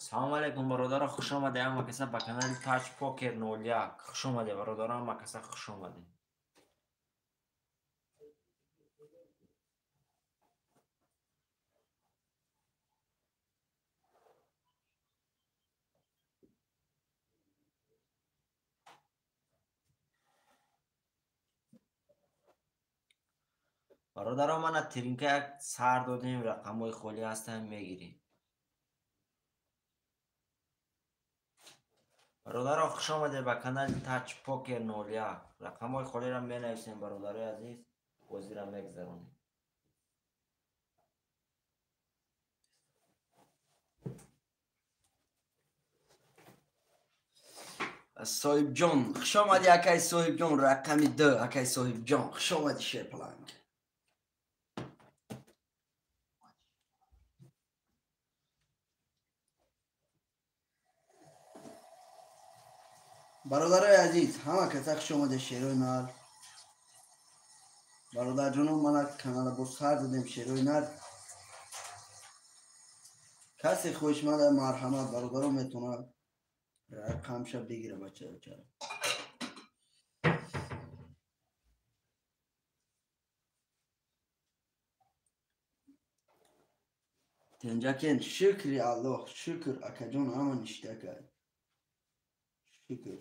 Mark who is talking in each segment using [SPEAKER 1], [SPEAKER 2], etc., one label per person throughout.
[SPEAKER 1] Салом алейкум, бародаро, хуш омаде ҳама каса ба канали Таҷ Покер 01. Хуш омаде, бародаро, ҳама каса хуш омаде. Бародаро, мана тринка як сар додем, рақамҳои холӣ ҳастанд, мегирем. Бародаро, хуш омаде ба канали Таҷ Покер 01. Рақамҳои холиро менависем, бародарои азиз, бозиро мегзаронем.
[SPEAKER 2] Соҳибҷон, хуш омадӣ, акай Соҳибҷон, рақами 2, акай Соҳибҷон, хуш омадӣ, Шерпланг. Бародарои азиз, ҳама каса хуш омаде, шерои нар. Бародарҷоно, мана канала бо сар додем, шерои нар. Касе хоҳишманда, марҳамат, бародаро, метавонад рақамша бигира, бача бечара. Тенҷакен, шукри Аллоҳ, шукр, акаҷон, ҳама ништакай. Шукр.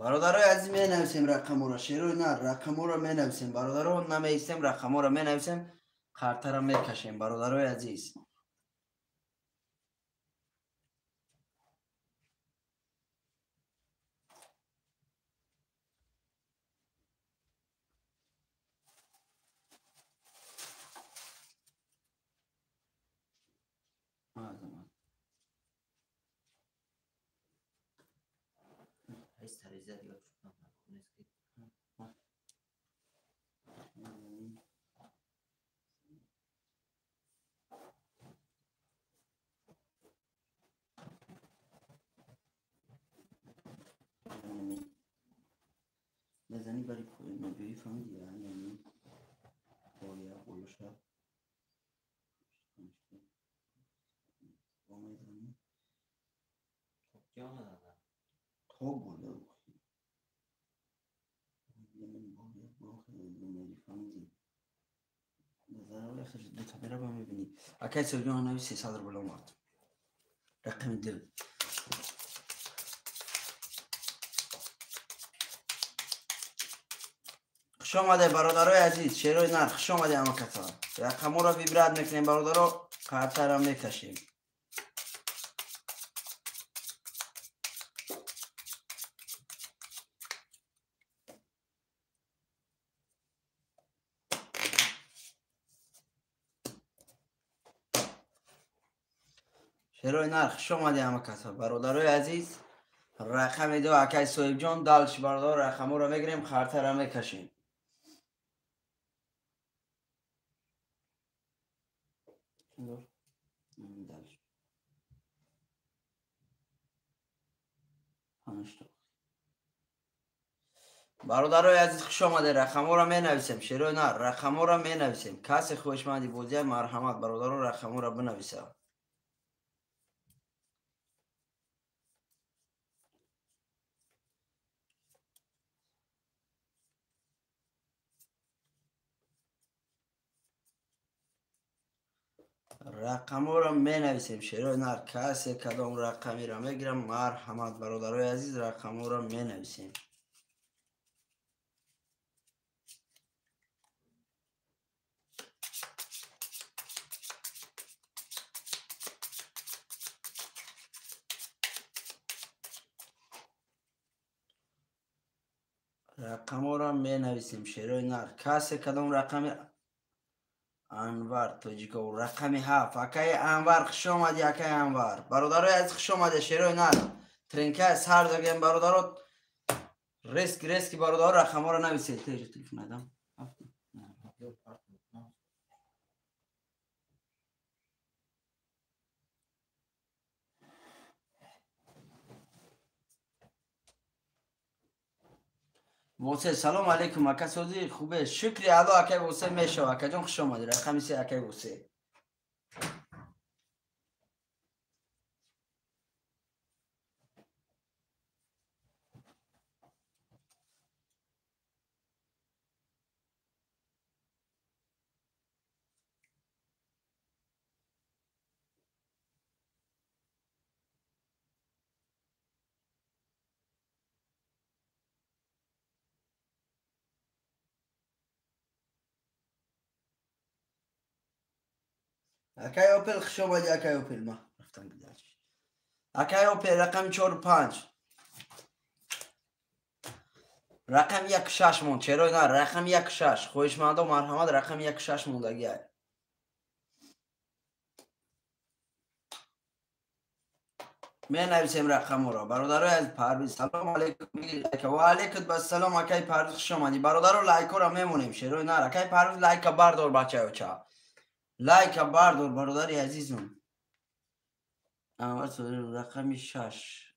[SPEAKER 2] Бародарои азиз, менависем рақамҳоро, шерои нар, рақамҳоро менависем, бародаро, намеистем, рақамҳоро менависем, қартаро мекашем, бародарои азиз. Мезанӣ бари поён мебиёӣ, фаҳмидӣ? Яъне поя болоша мезанӣ то боло, дута мебинӣ. Акай Соҳибҷон, нави 300 рубл омад. Рақами 2. Хуш омаде, бародарои азиз, шерои нар, хуш омаде ҳама каса. Рақамҳоро вибрат мекунем, бародаро, қартаро мекашем. Шерои нар, хуш омаде ҳама каса. Бародарои азиз, рақами 2, акай Соҳибҷон, далш, бародаро, рақамҳоро мегирем, қартаро мекашем. Бародарои азиз, хуш омаде, рақамҳоро менависем, шерои нар, рақамҳоро менависем. Касе хоҳишманди бозия, марҳамат, бародаро, рақамҳоро бинависа. Рақамҳоро менависем, шерои нар. Касе кадом рақамиро мегирам, марҳамат, бародарои азиз, рақамҳоро менависем. Рақамҳоро менависем, шерои нар. Касе кадом рақами. Анвар Тоҷиков, рақами 7. Акаи Анвар, хуш омадӣ, акаи Анвар. Бародарои азиз, хуш омаде, шерои нар. Тринка сар додем, бародаро. Резки, резки, бародаро, рақамҳоро нависед. Теҷа телефон адам. Восе салом алейкум ака сози хубе шукри Алло акай Восе мешава акаҷон хуш омадӣ рақами се акай Восе. Акай Опел хуш омадӣ акай Опел ма рафтам бидаш. Акай Опел рақами 4 5. Рақами 1 6 монд. Чаро на рақами 1 6. Хоҳишмандо марҳамат рақами 1 6 мондагӣ. Менависем рақамро. Бародарои аз Парвиз салом алейкум. Ва алейкум ассалом акай Парвиз хуш омадӣ. Бародаро лайкора мемонем. Шерои нар акай Парвиз лайка бардор бачаёча. Лайка бардор бародари азизум. Анвар рақами 6.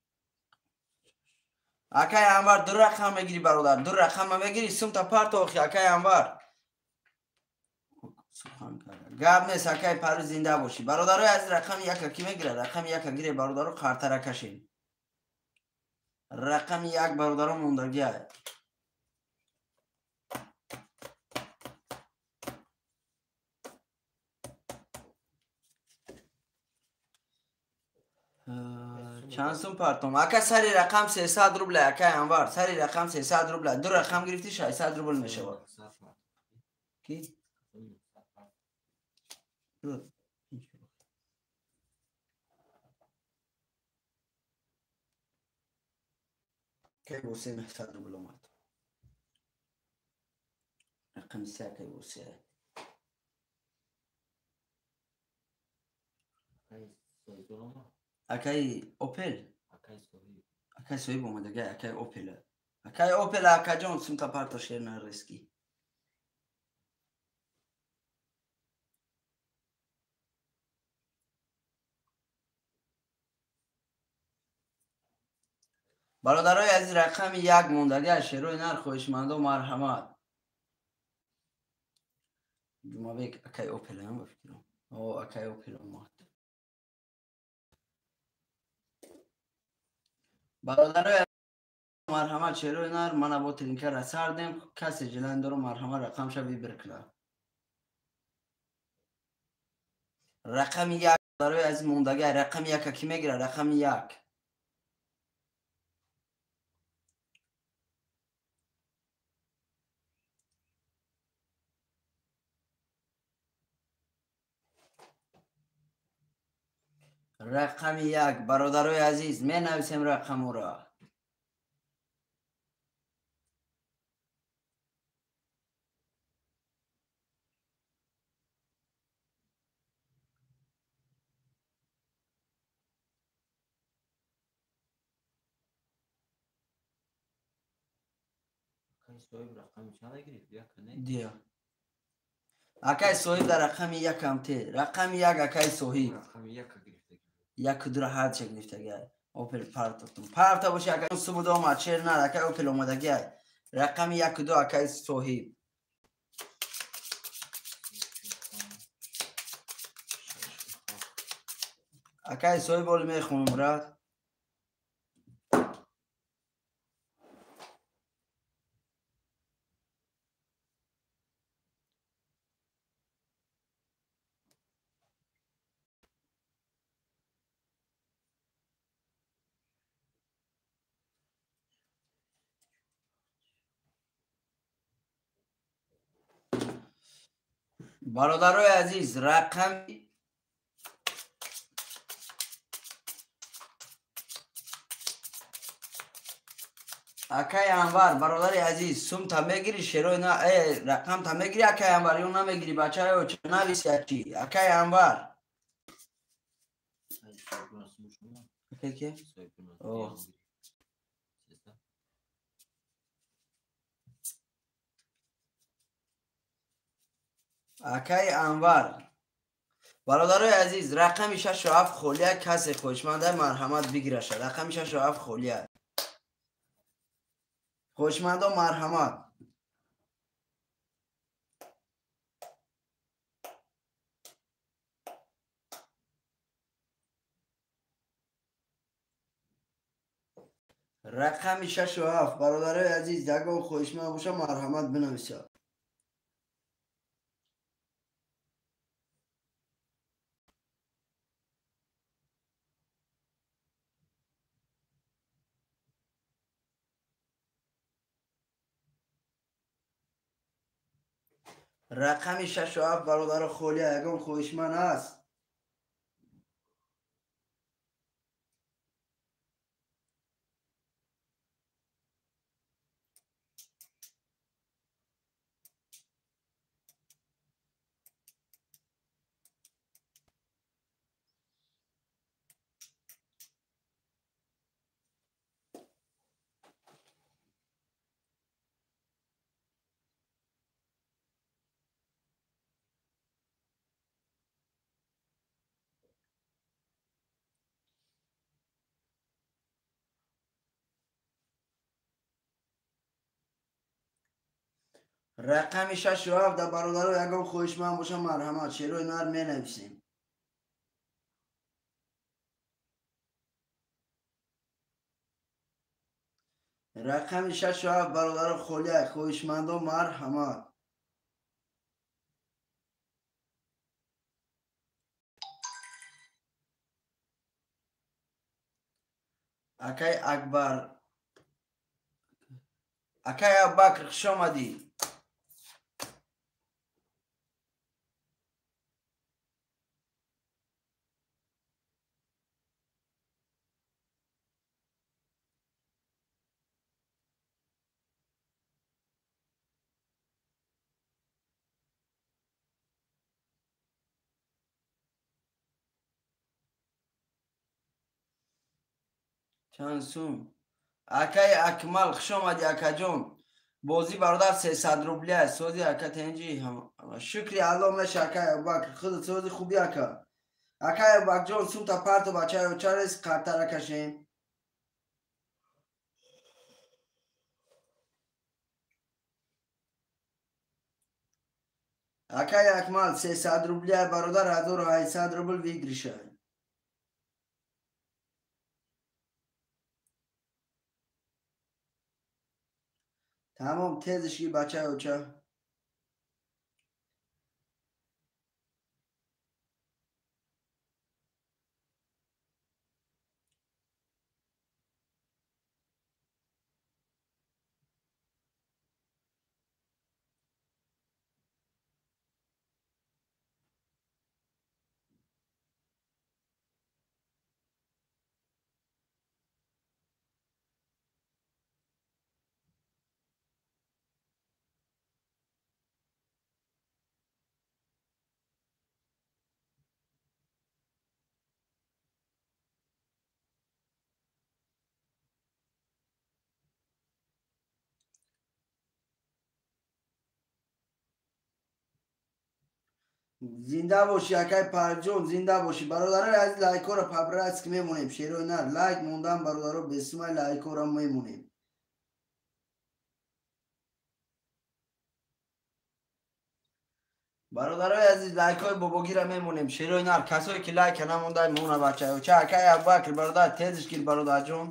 [SPEAKER 2] Акай Анвар ду рақам мегири бародар, ду рақам мегири сумта партохи акай Анвар. Сухан карда. Гап нест акай Парвиз зинда бошӣ. Бародарои азиз рақами 1 ки мегирад? Рақами 1 гире бародаро қартара кашем. Рақами 1 бародаро мондагиа. Чанд сум партом? Ака сари рақам 300 рубля акай Анвар, сари рақам 300 рубля. Ду рақам гирифти 600 рубл мешавад. Ки? Кай босе 900 рубл омад. Рақами 3 акай босе. Акай Опел? Акай Соҳиб омадагай, акай Опел. Акай Опел акаҷон сумта парто шер на риски. Бародарои азиз рақами 1 мондагай шерои нар хоҳишмандо марҳамат. Ҷумабек акай Опел ам ба фикрам. О акай Опел омад. Бародарои марҳамат шерои нар мана бо тринкара сардем касе ҷилан доро марҳамат рақамша вибр кунад. Рақами 1 бародарои азиз мондагай рақами 1 ки мегирад? Рақами 1. Рақами 1 бародарои азиз менависем рақамуро. Дия. Акай Соҳиб дар рақами 1 ам те. Рақами 1 акай Соҳиб. Як дура ҳарча гирифтагай. Опел партофтум. Парта боши акай субуд омад, шер нар акай Опел омадагай. Рақами 1 2 акай Соҳиб. Акай Соҳиб ол мехонам брат. Бародарои азиз рақами акай Анвар бародари азиз сумта мегири шерои на рақамта мегири акай Анвар ё намегири бачаё ча нависи ачи акай Анвар. Акай ки? О. Акай Анвар бародарои азиз рақами 6 7 холия касе хоҳишманда марҳамат бигираша. Рақами 6 7 холия. Хоҳишмандо марҳамат. Рақами 6 ва 7 бародарои азиз, ягон хоҳишманд боша, марҳамат бинависад. Рақами 6 ва 7 бародаро холия, ягон хоҳишманд ҳаст? Рақами 6 ва 7 дар бародаро ягон хоҳишманд боша, марҳамат, шерои нар менависем. Рақами 6 ва 7 бародаро холия, хоҳишмандо марҳамат. Акай Акбар, акай Абубакр, хуш омадӣ. Чанд сум? Акай Акмал, хуш омадӣ, акаҷон. Бозӣ бародар 300 рубли аст. Сози, ака, тенҷи? Шукри Алло меша, акай Абубакр, худат сози, хуби, ака? Акай Абубакрҷон, сумта парто, бачаё, чарес қартара кашем. Акай Акмал, 300 рубли бародар, 1800 рубл выигрыш а. Тамом, тезиш ки, бачаё, ча. Зинда бошӣ, акай Парҷон, зинда бошӣ. Бародарои азиз, лайкҳоро по-братски мемонем. Шерои нар, лайк мондан, бародаро, бесумай лайкҳоро мемонем. Бародарои азиз, лайкҳои бобогира мемонем. Шерои нар, касое ки лайка намондай, мона, бачаё. Ча, акай Абубакр, бародар, тезиш гир, бародарҷон.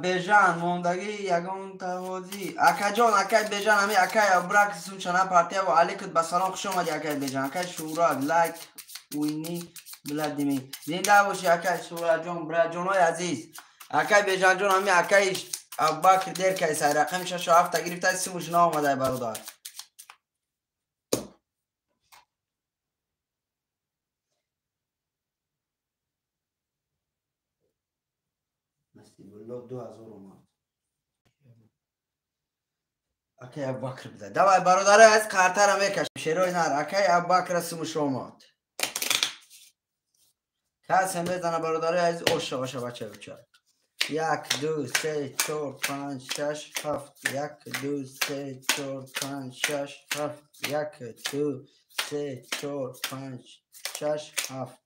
[SPEAKER 2] Бежан мондагӣ ягон тавозӣ. Акаҷон, акай Бежан, ами акай Абубакр сумчана партия ва алейкум ба салом, хуш омадӣ акай Бежан. Акай Шӯрат лайк уйни Владимир. Зинда бошӣ акай Шӯратҷон, браҷонои азиз. Акай Бежанҷон, ами акай Абубакр дер кайсай рақами 6 7 гирифтай, симуш наомадай бародар. Насибулло 2000 омад. Акай Абубакр бидай. Давай бародарай аз картара мекашем. Шерои нар акай Абубакр симуш омад. Касе мезана бародарай аз оша оша бача бача. 1 2 3 4 5 6 7 1 2 3 4 5 6 7 1 2 3 4 5 6 7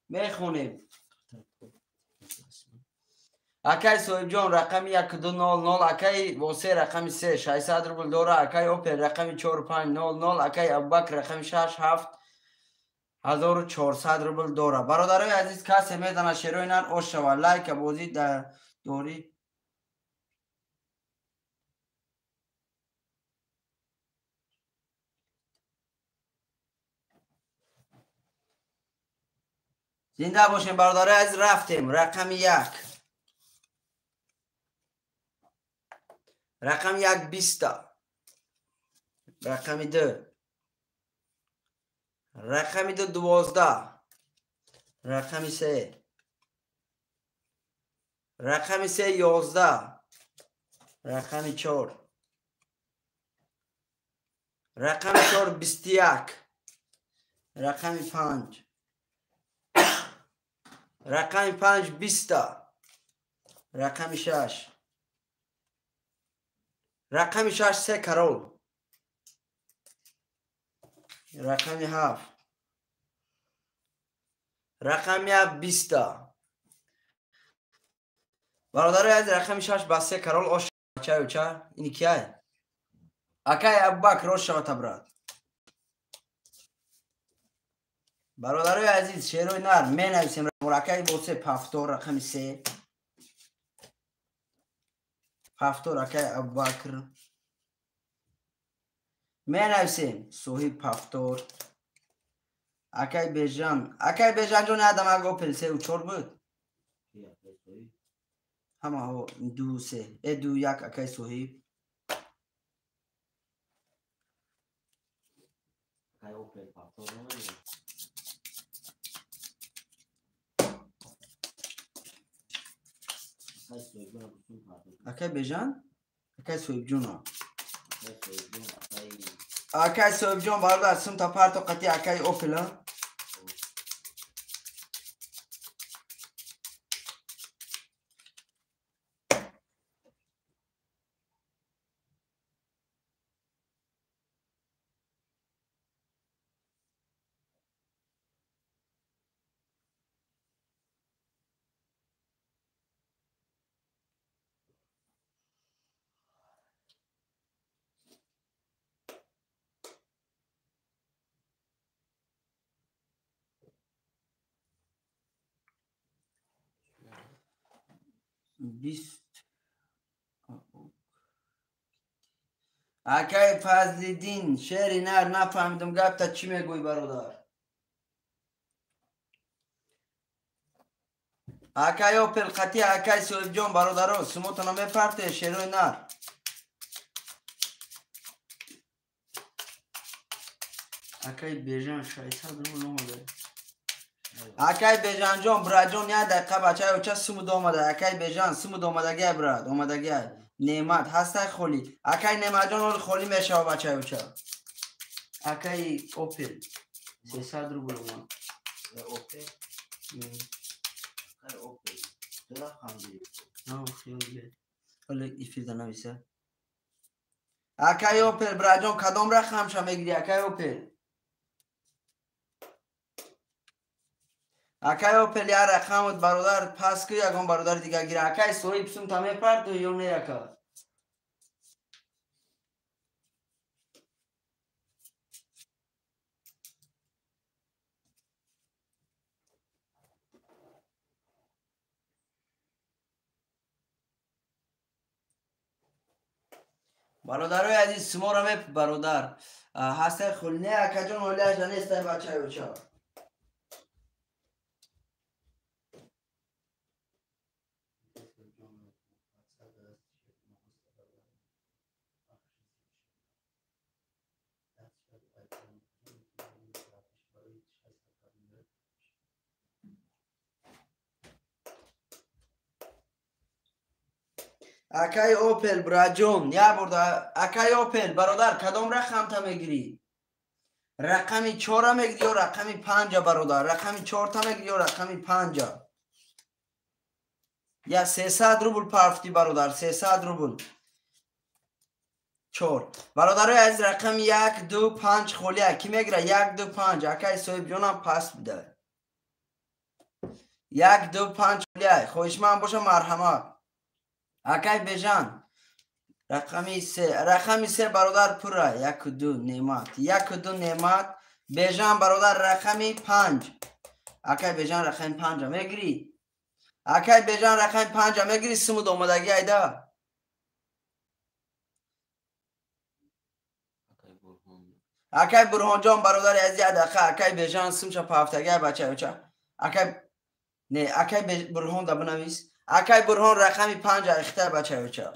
[SPEAKER 2] мехонем. Акай Соҳибҷон рақами 1200, акай Восе рақами 3 600 рубл дора, акай Опел рақами 4500, акай Абубакр рақами 6 7 1400 рубл дора. Бародарои азиз, касе медана шерои нар ош шава, лайка бозӣ дар дорӣ. Зинда бошем бародарои азиз, рафтем. Рақами 1. Рақами 1 20. Рақами 2. Рақами 2 12. Рақами 3. Рақами 3 11. Рақами 4. Рақами 4 21. Рақами 5. Рақами 5 20. Рақами 6. Рақами 6 3 карол. Рақами 7. Рақами 7 20. Бародарои азиз, рақами 6 ба 3 карол ош чаю ча. Ини кияй? Акай Абубакр ош шавата брат. Бародарои азиз, шерои нар менависем. Акай Босе пафтор рақами 3. Пафтор акай Абубакр. Менависем соҳиб пафтор. Акай Бежан. Акай Бежанҷон адам ак Опел 3 4 буд. Ҳамаҳо 2 3. 2 1 акай соҳиб.
[SPEAKER 1] Акай Опел пафтор намедонам.
[SPEAKER 2] Акай Бежан? Акай Соҳибҷон. Акай Соҳибҷон бародар сумта парто қати акай Опел. 20. Акай Фазлиддин шери нар нафаҳмидам гапта чӣ мегӯй бародар. Акай Опел қати акай Соҳибҷон бародаро сумотона мепарте шерои нар. Акай Бежан 600 рубл омада. Акай Бежанҷон браҷон як дақиқа бачаи оча сумуд омада. Акай Бежан сумуд омадагиай брат, омадагиай. Неъмат ҳастай холӣ. Акай Неъматҷон ҳоли холӣ мешава бачаи оча. Акай Опел 300 рубл омад.
[SPEAKER 1] Опел? Акай Опел. Ду рақам гирифт.
[SPEAKER 2] Ҳоло эфирда нависа. Акай Опел браҷон кадом рақамша мегирӣ акай Опел? Акай Опел як рақамот бародар пас ку ягон бародари дигар гира. Акай соҳиб сумта мепарту ё не ака? Бародарои азиз, шуморо меп бародар. Ҳастай хул не акаҷон, ҳолиаша нестай бачаи оча. Акай Опел, браҷон, як борда акай Опел, бародар, кадом рақамта мегирӣ? Рақами 4 мегирӣ ё рақами 5, бародар? Рақами 4 мегирӣ ё рақами 5? Я 300 рубл парфти, бародар, 300 рубл. 4. Бародарои азиз, рақами 1, 2, 5 холия. Ки мегира? 1, 2, 5. Акай соҳибҷонам пас буда. 1, 2, 5 холия. Хоҳишманд боша, марҳамат. Акай Бежан, рақами 3, рақами 3 бародар пурра. 1, 2 Неъмат, 1, 2 Неъмат. Бежан бародар, рақами 5. Акай Бежан, рақами 5 мегирӣ? Акай Бежан, рақами 5 мегирӣ? Сумуд омадагӣ айда. Акай Бурҳонҷон, бародари азиз, як дақиқа. Акай Бежан сумша пафтагӣ бача оча. Акай не, акай Бурҳон да бинавис. Акай Бурҳон, рақами 5 ихтар бача оча.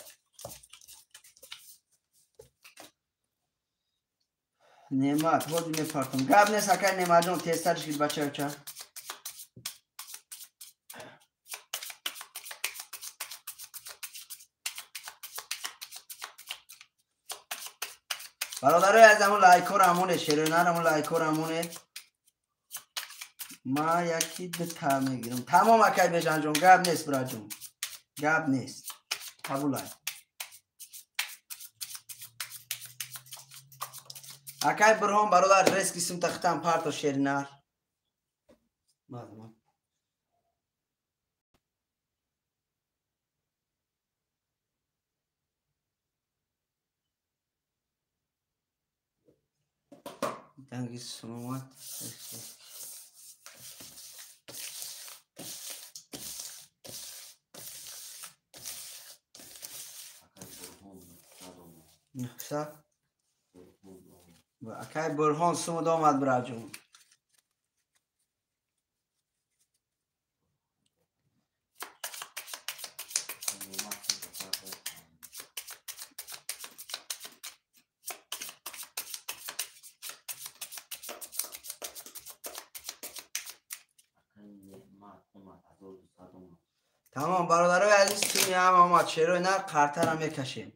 [SPEAKER 2] Неъмат, ҳозир мепартам. Гап нест, акай Неъматҷон, тезтарш гир бача оча. Бародарои аз ҳамон лайкҳоро ҳамоне, шеронар ҳамон лайкҳоро ҳамоне. Ма яки дута мегирам. Тамом, акай Бежанҷон, гап нест, бираҷон. Гап нест. Қабулай. Акай Бурҳон, бародар, резки сум тахтам парто шеринар. Мазмон. Thank you so much. Нухса? Акай Бурҳон сумуд омад, бираҷон. Тамом, бародарои азиз, суми ҳам омад. Шерои нар қартара мекашем.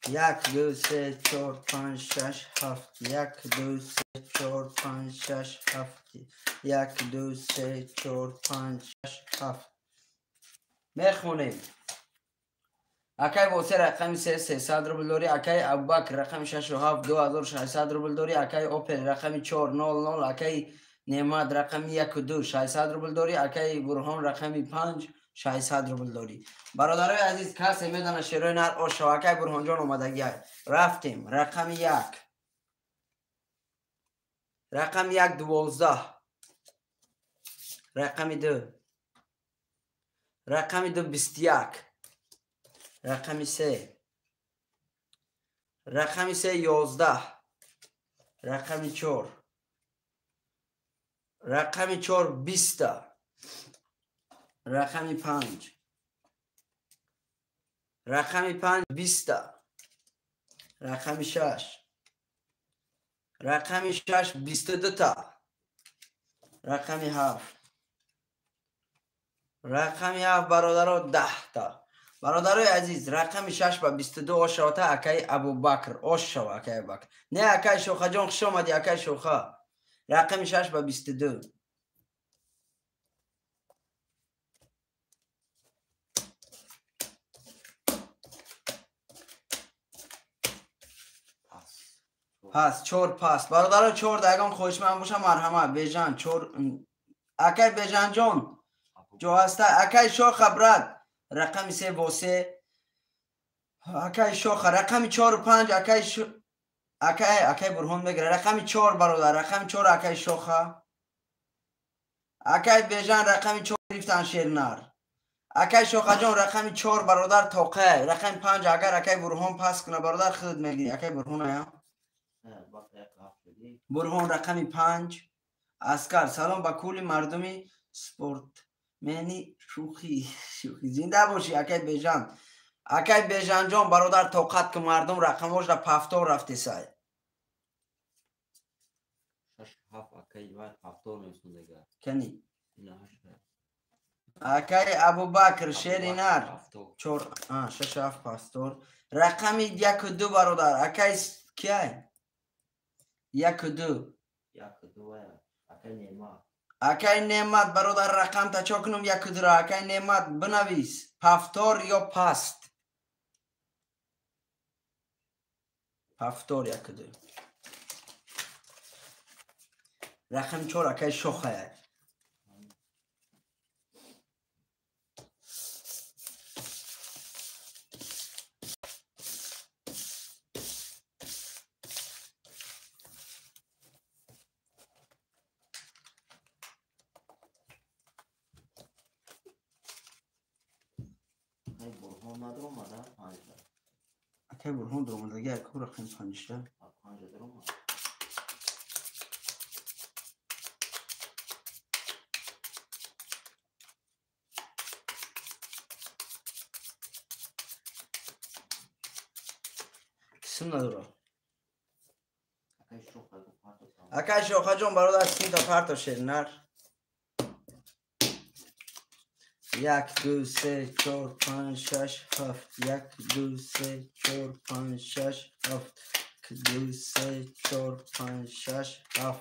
[SPEAKER 2] 1, 2, 3, 4, 5, 6, 7. 1, 2, 3, 4, 5, 6, 7. 1, 2, 3, 4, 5, 6, 7. Мехонем. Акай Восе рақами 3, 300 рубл дорӣ. Акай Абубакр рақами 6 7, 2600 рубл дорӣ. Акай Опел рақами 4, 0, 0. Акай Неъмат рақами 1, 2, 600 рубл дорӣ. Акай Бурҳон рақами 5, 600 рубл дорӣ. Бародарои азиз, касе медона шерои нар ошо. Акай Бурҳонҷон омадагӣ. Рафтем. Рақами 1. Рақами 1 12. Рақами 2. Рақами 2 21. Рақами 3. Рақами 3 11. Рақами 4. Рақами 4 20. Рақами 5. Рақами 5 20. Рақами 6. Рақами 6 22 та. Рақами 7. Рақами 7 бародаро 10 та. Бародарои азиз, рақами 6 ба 22 ошавата акаи Абубакр. Ошава акаи Абубакр. Не, акаи Шохаҷон, хуш омадӣ, акаи Шоха. Рақами 6 ба 22. Пас, 4 пас. Бародаро, 4 дагон хоҳишманд боша, марҳамат. Бежан, 4. Акай Бежанҷон, ҷо ҳаста. Акай Шоха, брат, рақами 3 Восе. Акай Шоха, рақами 4 5. Акай Бурҳон мегира. Рақами 4 бародар, рақами 4 акай Шоха. Акай Бежан рақами 4 гирифтан шернар. Акай Шохаҷон рақами 4 бародар тоқе, рақами 5 агар акай Бурҳон пас куна бародар худат мегирӣ. Акай Бурҳон ая? Бурҳон рақами 5. Аскар салом ба кулли мардуми спортмени шӯхӣ. Шӯхӣ зинда бошӣ акай Бежан. Акай Бежанҷон бародар тоқат ки мардум рақамошда пафтор рафтесай.
[SPEAKER 1] 6 7 акай вай пафтор месундага.
[SPEAKER 2] Кани? Акай Абубакр шеринар 4 6 7 пастор. Рақами 1 2 бародар. Акай кияй? 1 2.
[SPEAKER 1] 1 2 вай. Акай Неъмат.
[SPEAKER 2] Акай Неъмат бародар рақам та чо кунум 1 2 ра. Акай Неъмат бинавис. Пафтор ё паст? Пафтор 1 2. Рақами 4 акай Шохая. Акай Бурҳон дуромадаги аку рақами 5-да.
[SPEAKER 1] 5 дуромад.
[SPEAKER 2] Кисм надора. Акай Шохаҷон бародар симта парто шеринар. 1 2 3 4 5 6 7 1 2 3 4 5 6 7 2 3 4 5 6 7.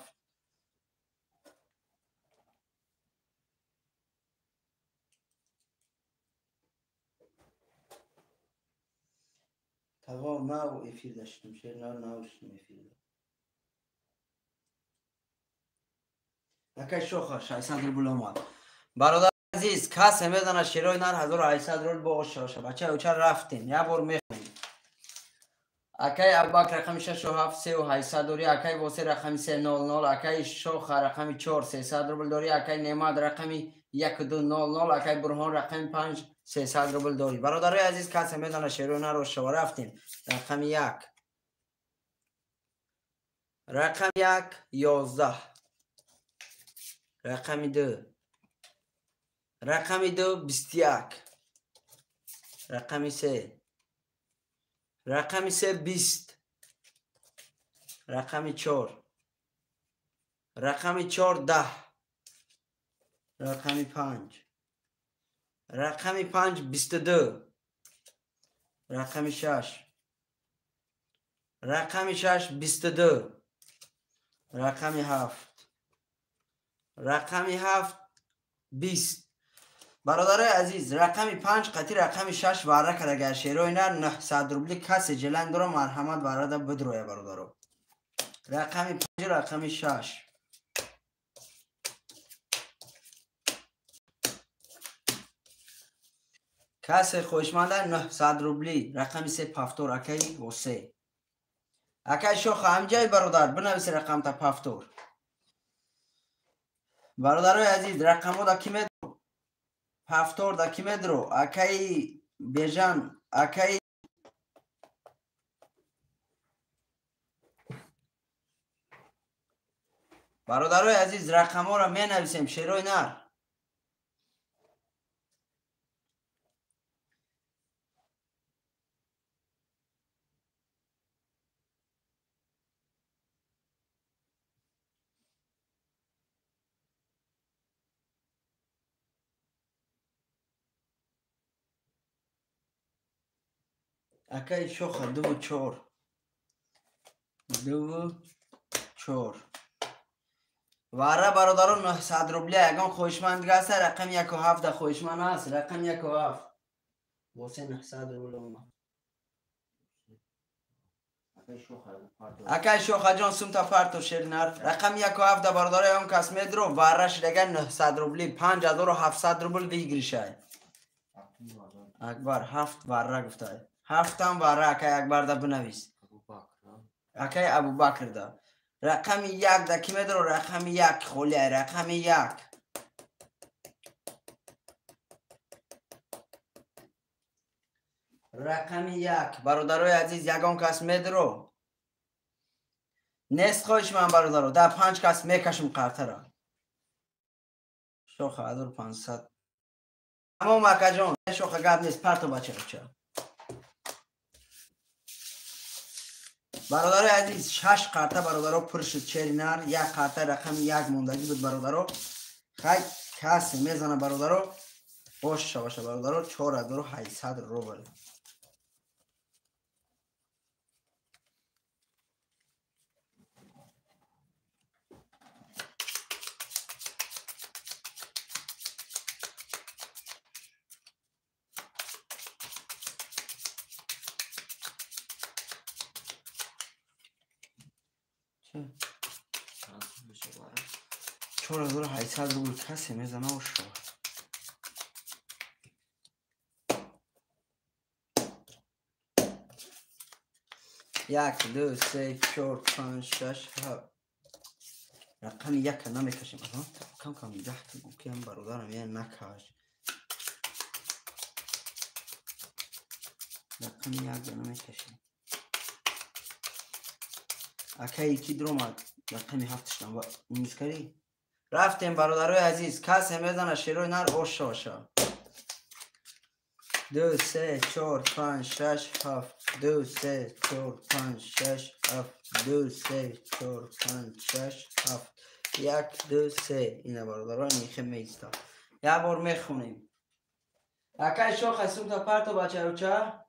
[SPEAKER 2] Тағо нав эфир даштум, шеринар нав шудум эфирда. Акай Шоха 600 рубл омад. Бародар азиз, касе медонад шерои нар 1800 рубл бо оша. Бача оча рафтем, як бор мехонем. Акай Абубакр рақами 6 7 3 800 дорӣ, акай Восе рақами 3 0 0, акай Шоха рақами 4 300 рубл дорӣ, акай Неъмат рақами 1 2 0 0, акай Бурҳон рақами 5 300 рубл дорӣ. Бародарои азиз, касе медонад шерои нар оша рафтем. Рақами 1. Рақами 1 11. Рақами 2. Рақами 2 21. Рақами 3. Рақами 3 20. Рақами 4. Рақами 4 10. Рақами 5. Рақами 5 22. Рақами 6. Рақами 6 22. Рақами 7. Рақами 7 20. Бародарои азиз, рақами 5 қатъи рақами 6 варра кардагар шерои нар 900 рубли касе ҷелан дора марҳамат варрада бидроя бародаро. Рақами 5 рақами 6. Касе хоҳишманда 900 рубли рақами 3 пафтор акай Восе. Акай Шоха ҳамҷай бародар бинавис рақамта пафтор. Бародарои азиз, рақамҳо да ки медро? Пафтор да ки медро? Акай Бежан, акай бародарои азиз, рақамҳоро менависем шерои нар. Акай Шоха 2 4. 2 4. Вара бародарон 900 рубля ягон хоҳишманд дига аст, рақами 1 7 хоҳишманд аст, рақами 1 7. Восе 900 рубл омад. Акай Шохаҷон сумта парто шеринар. Рақами 1 7 бародаро ягон кас медро вара шидага 900 рубли 5700 рубл выигрышай. Акбар 7 вара гуфтай. Ҳафтам вара акай Акбарда бинавис. Акай Абубакрда. Рақами 1 да ки медро? Рақами 1 холия, рақами 1. Рақами 1 бародарои азиз, ягон кас медро нест. Хоҳиш ман бародаро, дар 5 кас мекашем қартара. Шоха 1500. Тамом акаҷон, шоха гап нест, парто бачаоча. Бародарои азиз, 6 қарта бародаро пур шуд шери нар, як қарта рақами 1 мондагӣ буд бародаро. Хай касе мезана бародаро, боша боша бародаро, 4800 рубл. Чор 1800 рубл касе мезана оша. Як, ду, се, чор, панҷ, шаш, ҳафт. Рақами 1 намекашем. Кам кам 10 гукиам бародарам, я накаш. Рақами 1 намекашем. Акаи ки дромад рақами 7 шудам. Минус карӣ? Рафтем бародарои азиз, касе мезана шерои нар оша оша. 2, 3, 4, 5, 6, 7. 2, 3, 4, 5, 6, 7. 2, 3, 4, 5, 6, 7. 1, 2, 3. Ина бародарон михе меиста. Як бор мехонем. Акай шоха сумта парто бачаюча.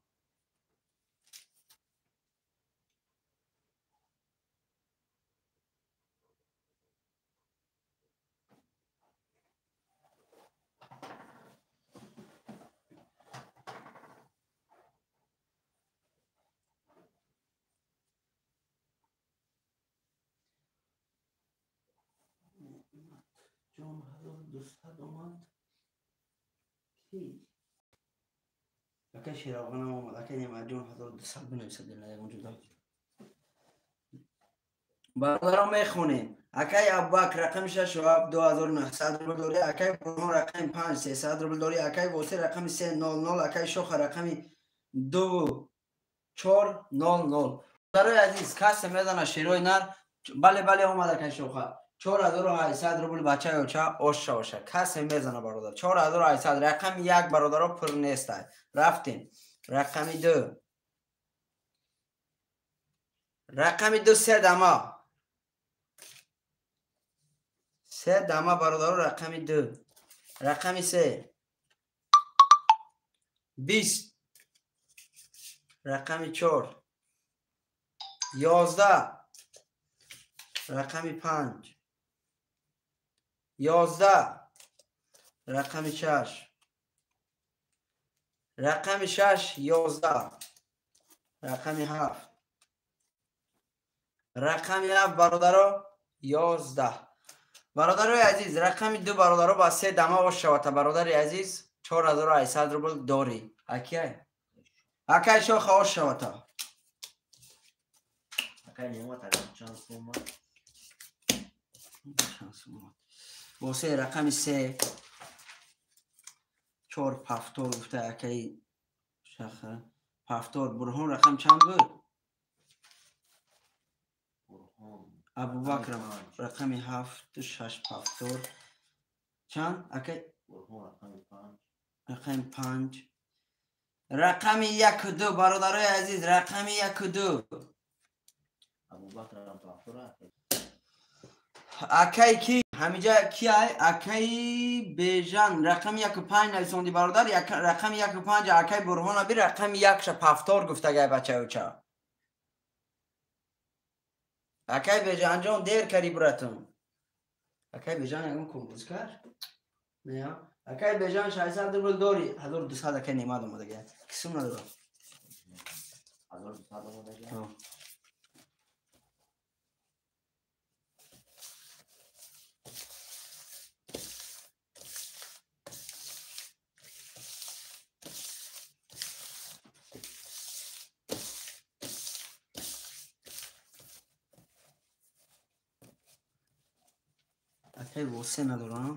[SPEAKER 2] Ҷон 1200 омад. Ки? Акай Шероғонам омад. Акай Неъматҷон 1200 бинависад дила ягон ҷо. Бародарон мехонем. Акай Абубакр рақами 6 7 2900 рубл дорӣ. Акай Бурҳон рақами 5 300 рубл дорӣ. Акай Восеъ рақами 3 00. Акай Шоха рақами 2 4 00. Бародарои азиз, касе мезана шерои нар. Бале бале омад акай Шоха. 4800 рубл бачаюча оша оша. Касе мезана бародар. 4800 рақами 1 бародаро пур нестай. Рафтем. Рақами 2. Рақами 2 се дама. Се дама бародаро рақами 2. Рақами 3. 20. Рақами 4. 11. Рақами 5. 11. Рақами 6. Рақами 6 11. Рақами 7. Рақами 7 бародаро 11. Бародарои азиз, рақами 2 бародаро ба се дама ош шавата. Бародари азиз, 4800 рубл дорӣ. Акай? Акай шоха ош шавата.
[SPEAKER 1] Акай Неъмат чанд сум омад?
[SPEAKER 2] Чанд сум омад? Восе рақами 3 4 пафтор гуфта акаи шаха. Пафтор. Бурҳон рақам чанд буд? Абубакр рақами 7 6 пафтор. Чанд? Акай?
[SPEAKER 1] Бурҳон рақами 5.
[SPEAKER 2] Рақами 5. Рақами 1 2 бародарои азиз, рақами 1 2.
[SPEAKER 1] Абубакр пафтор.
[SPEAKER 2] Акай ки? Ҳамиҷа ки ай? Акаи Бежан рақами 1 5 нависонди бародар, рақами 1 5 акаи Бурҳон аби рақами 1 ша пафтор гуфтагай бачаюча. Акаи Бежанҷон дер кари буратун. Акаи Бежан ягон конкурс кард? Не, акаи Бежан 600 рубл дорӣ. 1200 акаи Неъмат омадагай. Ки сум надорад?
[SPEAKER 1] 1200 омадагай.
[SPEAKER 2] Акай Восе надорам.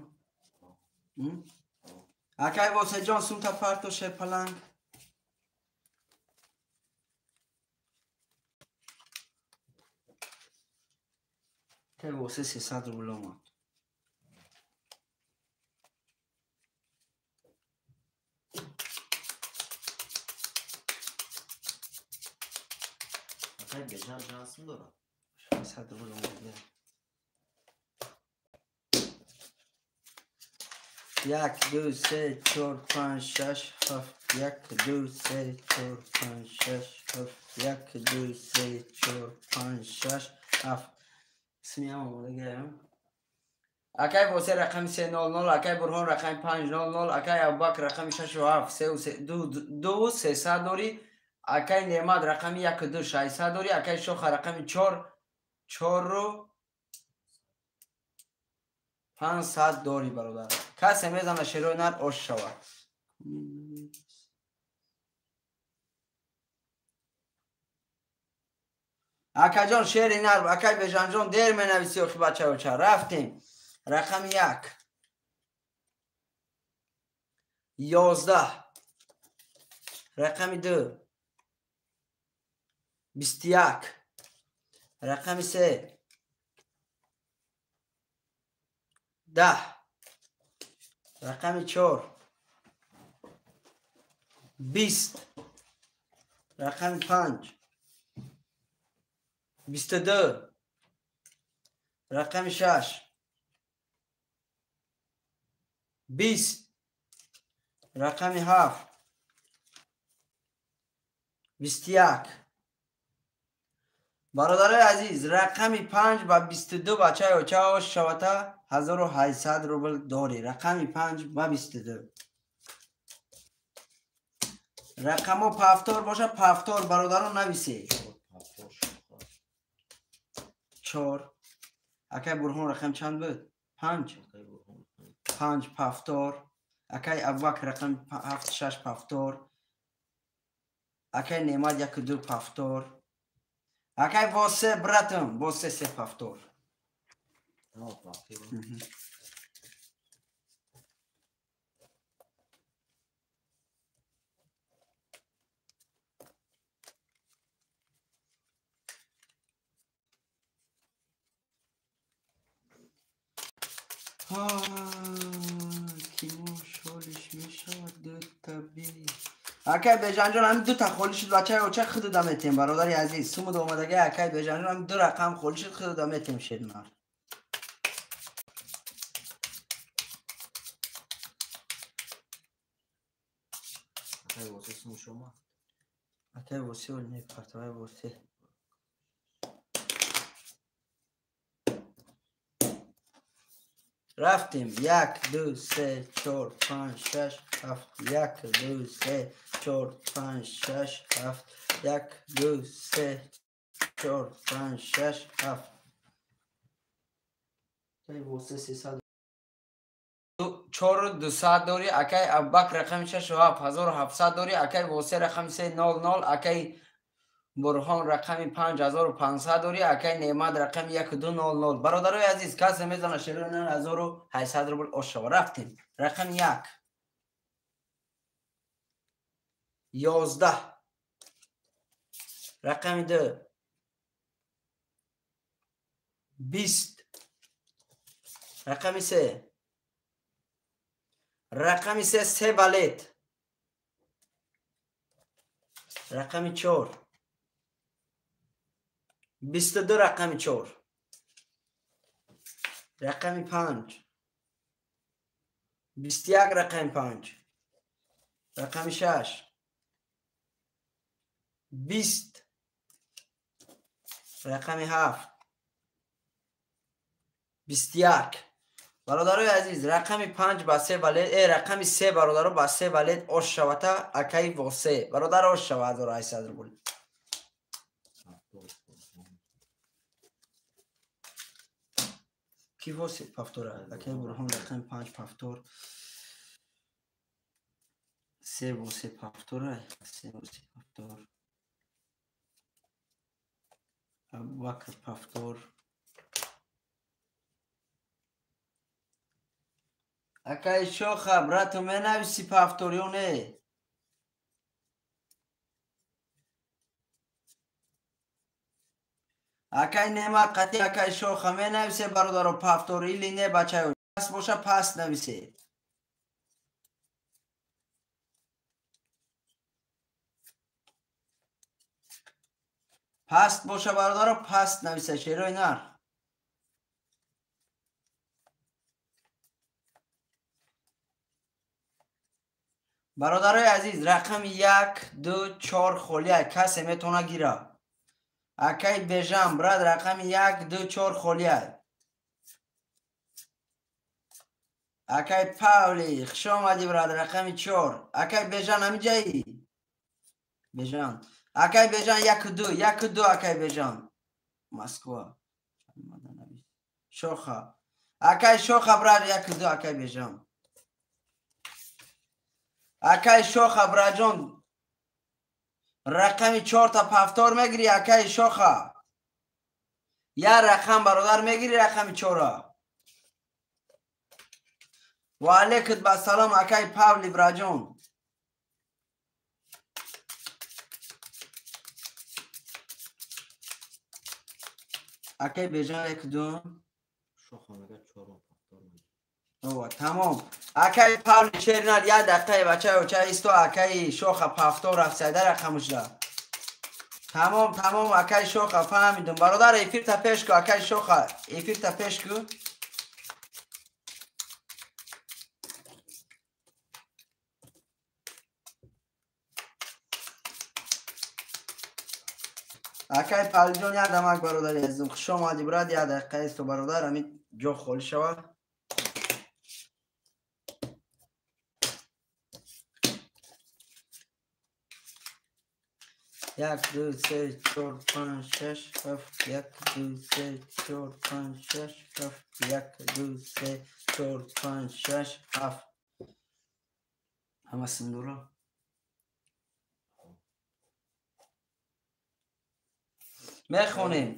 [SPEAKER 2] Акай Восеҷон сумта парто шепаланг. Акай восе 300 рубл омад.
[SPEAKER 1] Акай Бежан шансым дорад.
[SPEAKER 2] 600 рубл омад. 1 2 3 4 5 6 7 1 2 3 4 5 6 7 1 2 3 4 5 6 7. Смеям омадагиам. Акай Восе рақами 300, акай Бурҳон рақами 500, акай Абубакр рақами 6 7 3 2 300 дорӣ, акай Неъмат рақами 1 2 600 дорӣ, акай Шоха рақами 4 4 500 дорӣ бародар. Касе мезана шерои нар ош шавад. Акаҷон шери нар, акай Бежанҷон дер менависӣ охи бачаоча. Рафтем. Рақами 1 11, рақами 2 21, рақами 3 10, рақами 4 20, рақами 5 22, рақами 6 20, рақами 7 21. Бародарои азиз, рақами 5 ба 22 бачаи оча ош шавата 1800 рубл дорӣ. Рақами 5 ба 22. Рақамо пафтор боша, пафтор бародарон нависед. 4. Акай Бурҳон рақам чанд буд? 5. 5 пафтор. Акай Абубакр рақам 7 6 пафтор. Акай Неъмат 1 2 пафтор. Акай Восе братам, Восе 3 пафтор. Кимо шолиш мешавад дута би. Акай Бежанҷон ҳамин дута холӣ шуд бачаи оча худуда метем бародари азиз. Сумуд омадаги акай Бежанҷон ҳамин ду рақам холӣ шуд худуда метем шернар.
[SPEAKER 1] Акай Восе сумуш омад.
[SPEAKER 2] Акай Восе ол не партавай Восе. Рафтем. 1 2 3 4 5 6 7 1 2 3 4 5 6 7 1 2 3 4 5 6 7. Акай Восе 300 4 200 дорӣ, акай Абубакр рақами 6 7 1700 дорӣ, акай Восе рақами 300, акай Бурҳон рақами 5500 дорӣ, акай Неъмат рақами 1200. Бародарои азиз, касе мезана шерои нар 1800 рубл ош шава. Рафтем. Рақами 1 11, рақами 2 20, рақами 3 рақами 3 3 балет, рақами 4 22, рақами 4, рақами 5 21, рақами 5, рақами 6 20, рақами 7 21. Бародарои азиз, рақами 5 ба 3 балет, рақами 3 бародаро ба 3 балет ош шавата акай Восе. Бародар ош шава 1800 рубл. Ки Восе пафтора? Акай Бурҳон рақами 5 пафтор. 3 Восе пафтора, 3 Восе пафтор. Абубакр пафтор. Акай Шоха, брату менависи пафтор ё не? Акай Немат қати акай Шоха менависе бародаро повтор или не бачаё. Пас боша пас нависе. Паст боша бародаро паст нависе шерои нар. Бародарои азиз рақами 1 2 4 холия касе метавона гира. Акай Бежан брат рақами 1 2 4 холия. Акай Павли хуш омадӣ брат рақами 4. Акай Бежан ҳамиҷаи? Бежан. Акай Бежан 1 2 1 2 акай Бежан. Москва. Шоха. Акай Шоха брат 1 2 акай Бежан. Акай Шоха браҷон рақами 4 та повтор мегири акай Шоха. Я рақам бародар мегири рақами 4. Ва алейкум ассалом акай Павли браҷон. Акай Бежан 1 2
[SPEAKER 1] Шоха мега 4 повтор мегири.
[SPEAKER 2] Ова тамом. Акай Павли шернар я дақиқа бачаё ча исто акай Шоха повтор рафт сайда рақамушда. Тамом тамом акай Шоха фаҳмидум. Бародар эфирта пеш ку акай Шоха эфирта пеш ку. Акай Павлиҷон як дамак бародари азизм хуш омадӣ брат як дақиқа исто бародар ҳамин ҷо холӣ шавад. 1 2 3 4 5 6 7 1 2 3 4 5 6 7 1 2 3 4 5 6 7 ҳама синдура. Мехонем.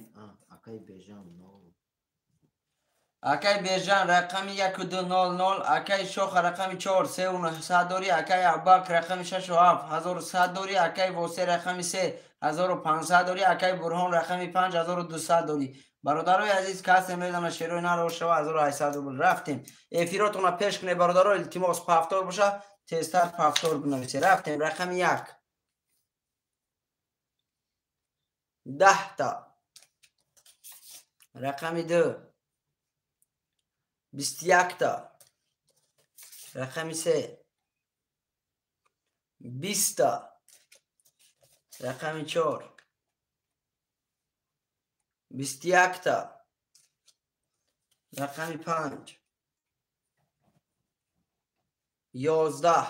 [SPEAKER 1] Акай Бежан 0.
[SPEAKER 2] Акай Бежан рақами 1 2 0 0, акай Шоха рақами 4 3 900 дорӣ, акай Абак рақами 6 7 1100 дорӣ, акай Восе рақами 3 1500 дорӣ, акай Бурҳон рақами 5 1200 дорӣ. Бародарои азиз касе медона шерои наро шава 1800 рубл. Рафтем. Эфиротона пеш кунед бародаро, илтимос повтор боша, тезтар повтор бинависед. Рафтем рақами 1. 10 та. Рақами 2 21 та. Рақами 3 20 та. Рақами 4 21 та. Рақами 5 11.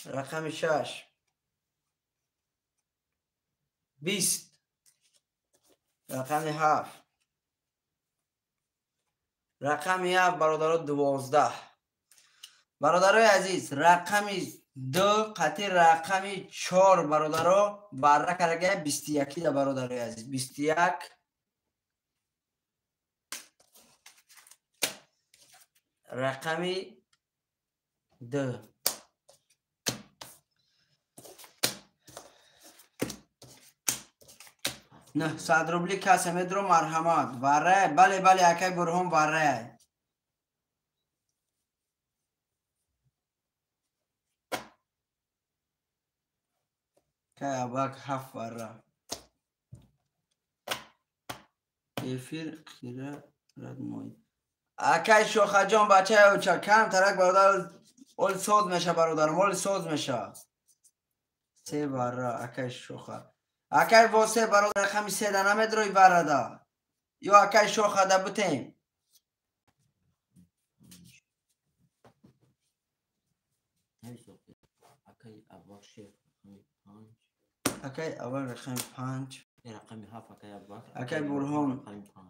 [SPEAKER 2] Рақами 6 20. Рақами 7 рақами 7 бародаро 12. Бародарои азиз рақами 2 қати рақами 4 бародаро барра карага 21 да бародарои азиз 21 рақами 2 900 рубли касе медро марҳамат. Варра бале бале акай Бурҳон варра. Кай Абак 7 варра. Эфир қира радмой. Акай Шохаҷон бачаё ча кам тарак бародар ол соз меша бародарам ол соз меша. 3 варра акай Шоха. Акай Восе бародар рақами 3 да намедрои варрада. Ё акай Шоха да бутем.
[SPEAKER 1] Акай Абак шеф рақами 5.
[SPEAKER 2] Акай Абак рақами 5.
[SPEAKER 1] Рақами 7 акай Абак.
[SPEAKER 2] Акай Бурҳон.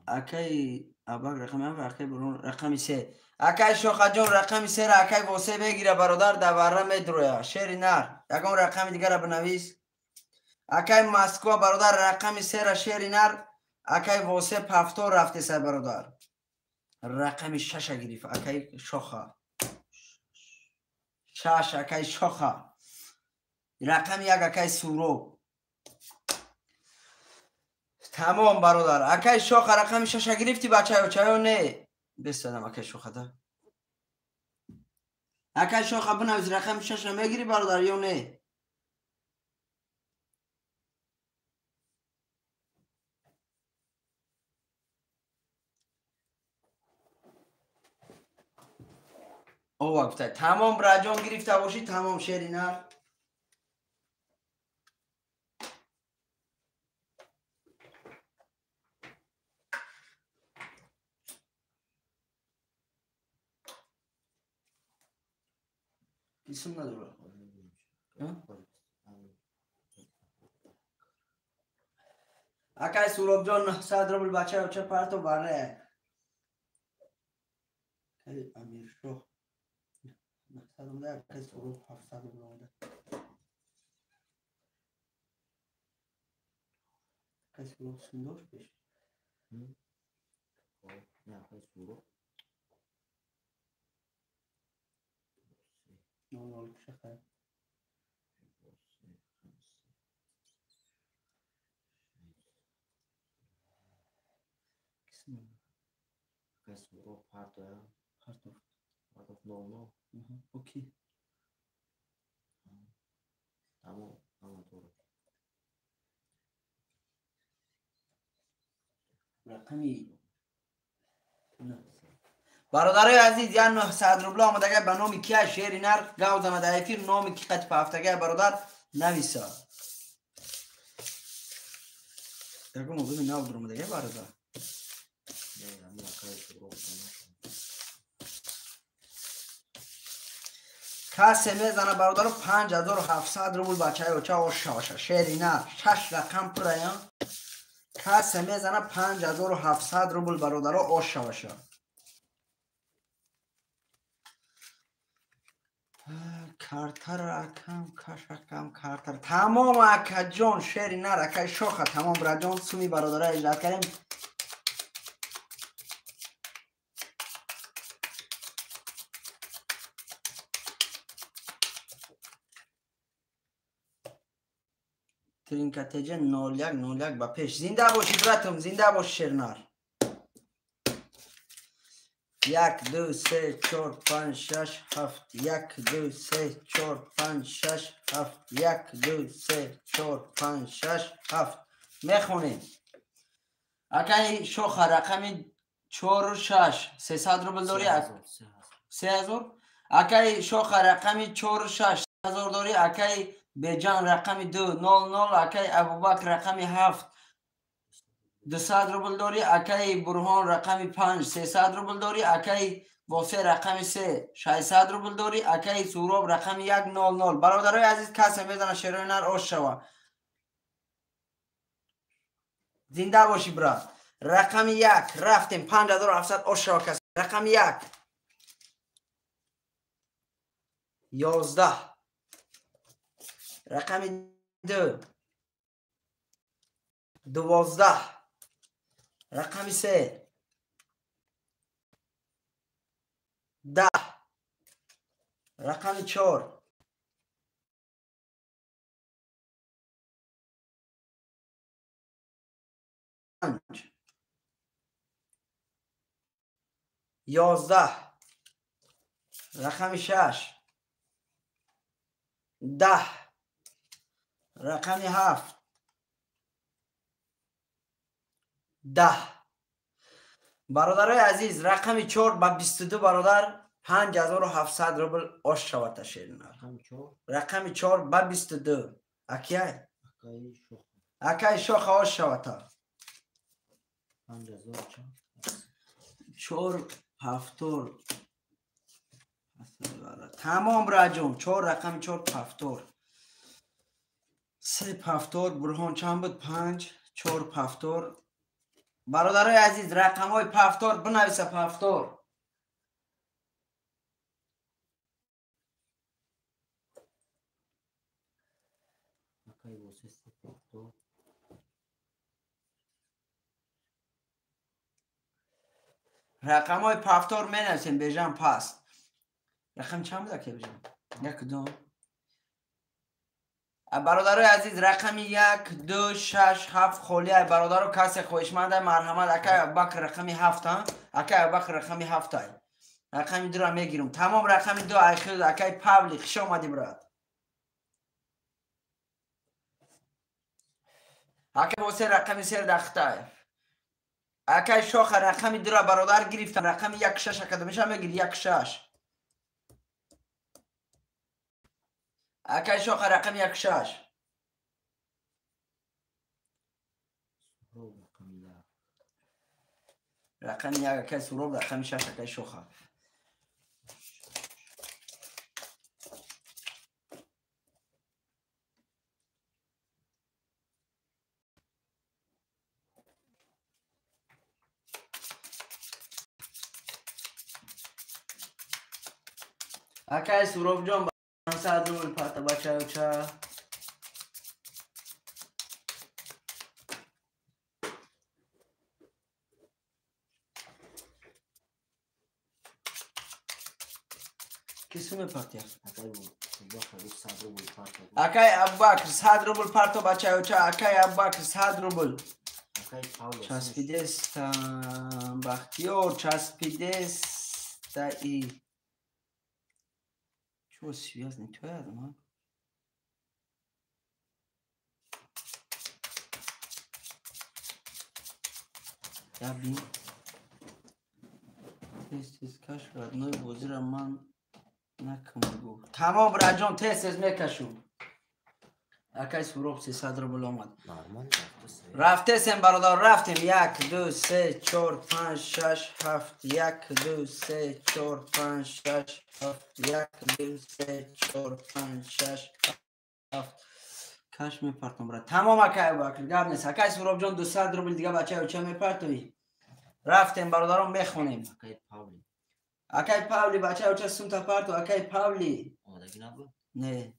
[SPEAKER 2] Акай Абак рақами 7 акай Бурҳон рақами 3. Акай Шохаҷон рақами 3 ра акай Восе мегира бародар да варра медроя. Шери нар. Ягон рақами дигара бинавис. Акай Москва бародар рақами 3 ра шери нар. Акай Восе повтор рафтеса бародар. Рақами 6 гирифт акай Шоха. 6 акай Шоха. Рақами 1 акай Суроб. Тамом бародар. Акай шоха рақами шаша гирифти бачаё чаё не? Бесадам акай шохада. Акай шоха бинавис рақами шаша мегири бародар ё не? Ова гуфта. Тамом браҷон гирифта бошӣ, тамом шеринар. Исм надора. Акай Суробҷон 900 рубл бачаё ча парто баре. Акай Амиршоҳ 900 рубл, акай Суроб 700 рубл омада. Акай Суроб сум дошт пеш?
[SPEAKER 1] Не, акай Суроб
[SPEAKER 2] 00 шахар.
[SPEAKER 1] Акай Суроб партоя.
[SPEAKER 2] Партофт.
[SPEAKER 1] Партофт 00.
[SPEAKER 2] Окей.
[SPEAKER 1] Тамом, ҳама дорад.
[SPEAKER 2] Рақами бародарои азиз, я 900 рубла омадагай ба номи кия шери нар гав зана дар эфир, номи ки қати паҳафтагай бародар нависа. Ягон одами нав дуромадагай бародар.
[SPEAKER 1] Не, ҳамин акай Суроб.
[SPEAKER 2] Касе мезана бародаро 5700 рубл бачаё ча ошаша шери нар шаш рақам пурая. Касе мезана 5700 рубл бародаро ошаваша. Картара акам, кашакам, картара. Тамом акаҷон, шери нар, акай шоха, тамом браҷон, суми бародаро иҷрат кардем. Тринкатеҷа 0101 ба пеш. Зинда боши братум, зинда боши шернар. 1 2 3 4 5 6 7 1 2 3 4 5 6 7 1 2 3 4 5 6 7 мехонем. Акай шоха рақами 4 6 300 рубл дорӣ? 3000. Акай шоха рақами 4 6 3000 дорӣ? Акай Беҷан рақами 2 00. Акай Абубакр рақами 7 200 рубл дорӣ? Акай Бурҳон рақами 5 300 рубл дорӣ? Акай Восе рақами 3 600 рубл дорӣ? Акай Суроб рақами 1 00. Бародарои азиз, касе мезана шерои нар ош шава. Зинда бошӣ брат. Рақами 1 рафтем 5700 ош шава касе. Рақами 1 11 рақами 2 12 рақами 3 10 рақами 4 5 11 рақами 6 10 рақами 7 10. Бародарои азиз, рақами 4 ба 22 бародар 5700 рубл ош шавата шеринар. Рақами 4 ба 22. Акай? Акай шоха ош шавата. 4 7 Тамом раҷон, 4 рақами 4 7 3 7 Бурҳон чанд буд? 5 4 7. Бародарои азиз, рақамҳои 7 бинависа 7. Рақамҳои 7 менависем, бежан паст. Рақам чанд буд ака бежан? 1 2 Бародарои азиз, рақами 1, 2, 6, 7 холӣ. Бародаро, касе хоҳишманда, марҳамат. Акай Абубакр рақами 7, акай Абубакр рақами 7. Рақами 2-ро мегирам. Тамом, рақами 2 айхил. Акай Павли, хуш омадӣ, брат. Акай Восе рақами 3 дахтай. Акай Шоха рақами 2-ро бародар гирифтам. Рақами 1 6 академиша мегири 1 6. Акай Шоха рақами 1 6. Рақами 1 акай Суроб, рақами 6 акай Шоха. Акай Суробҷон, 500 рубл парта бачаюча. Ки суме партия? Акай Абубакр 100 рубл парто бачаюча. Акай Абубакр 100 рубл. Часпидеста Бахтиёр, часпидеста и Чего связано? Твоя дома? Я бин. Тез-тез каш, родной бозира ман накамгу. Тамом, браҷон, тез-тез мекашу. Акай Суроб 300 рубл омад. Рафтесем, бародар, рафтем. 1, 2, 3, 4, 5, 6, 7. 1, 2, 3, 4, 5, 6, 7. 1, 2, 3, 4, 5, 6, 7. Каш мепартам, брат. Тамом, акай Абубакр, гап нест. Акай Суробҷон 200 рубл дига бачаё ча мепартоӣ? Рафтем, бародарон, мехонем. Акай Павли, бачаё ча сумта парто. Акай Павли.
[SPEAKER 1] Омадагӣ набуд?
[SPEAKER 2] Не.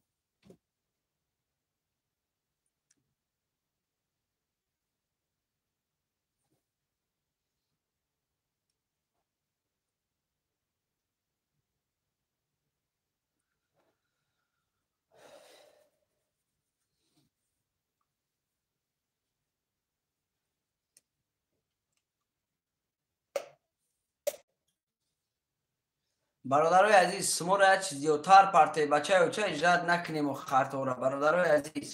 [SPEAKER 2] Бародарои азиз, шуморо як чиз зиёдтар партои бачаё ча иҷрат накунем хартора. Бародарои азиз,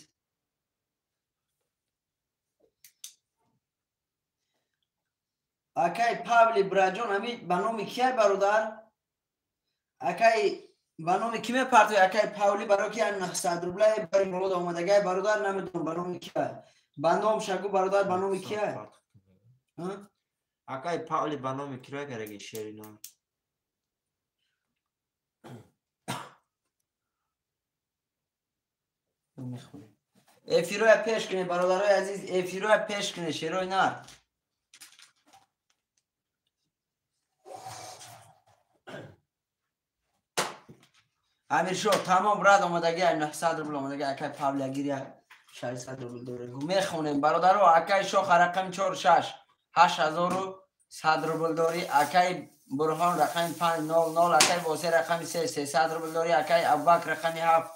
[SPEAKER 2] акай Павли браҷон, ҳами ба номи кияй, бародар? Акай ба номи ки мепартои? Акай Павли, барои ки 900 рублай барои молод омадагай, бародар, намедонам ба номи кияй. Ба ном шагу, бародар, ба номи кияй?
[SPEAKER 1] Акай Павли ба номи кироя кардаги шерина?
[SPEAKER 2] Эфироя пеш кунед, бародарои азиз, эфироя пеш кунед, шерои нар. Амиршоҳ, тамом, рад омадаги, 900 рубл омадаги. Акай Павли агири 600 рубл дорем. Мехонем, бародаро. Акай Шоха рақами 4 6 8100 рубл дорӣ. Акай Бурҳон рақами 5 0 0. Акай Восе рақами 3 300 рубл дорӣ. Акай Абубакр рақами 7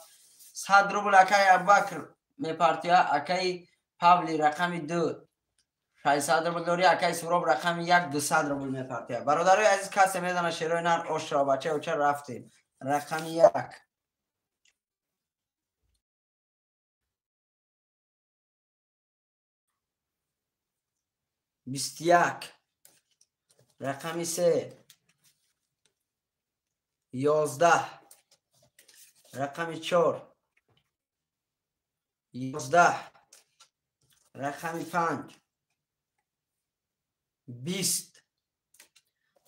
[SPEAKER 2] 100 рубл. Акай Абубакр мепартия. Акай Павли рақами 2 600 рубл дорӣ. Акай Суроб рақами 1 200 рубл мепартия. Бародарои азиз, касе медона шерои нар ошро бачаё ча рафтем. Рақами 1. 21. Рақами 3. 11. Рақами 4. 11. Рақами 5. 20.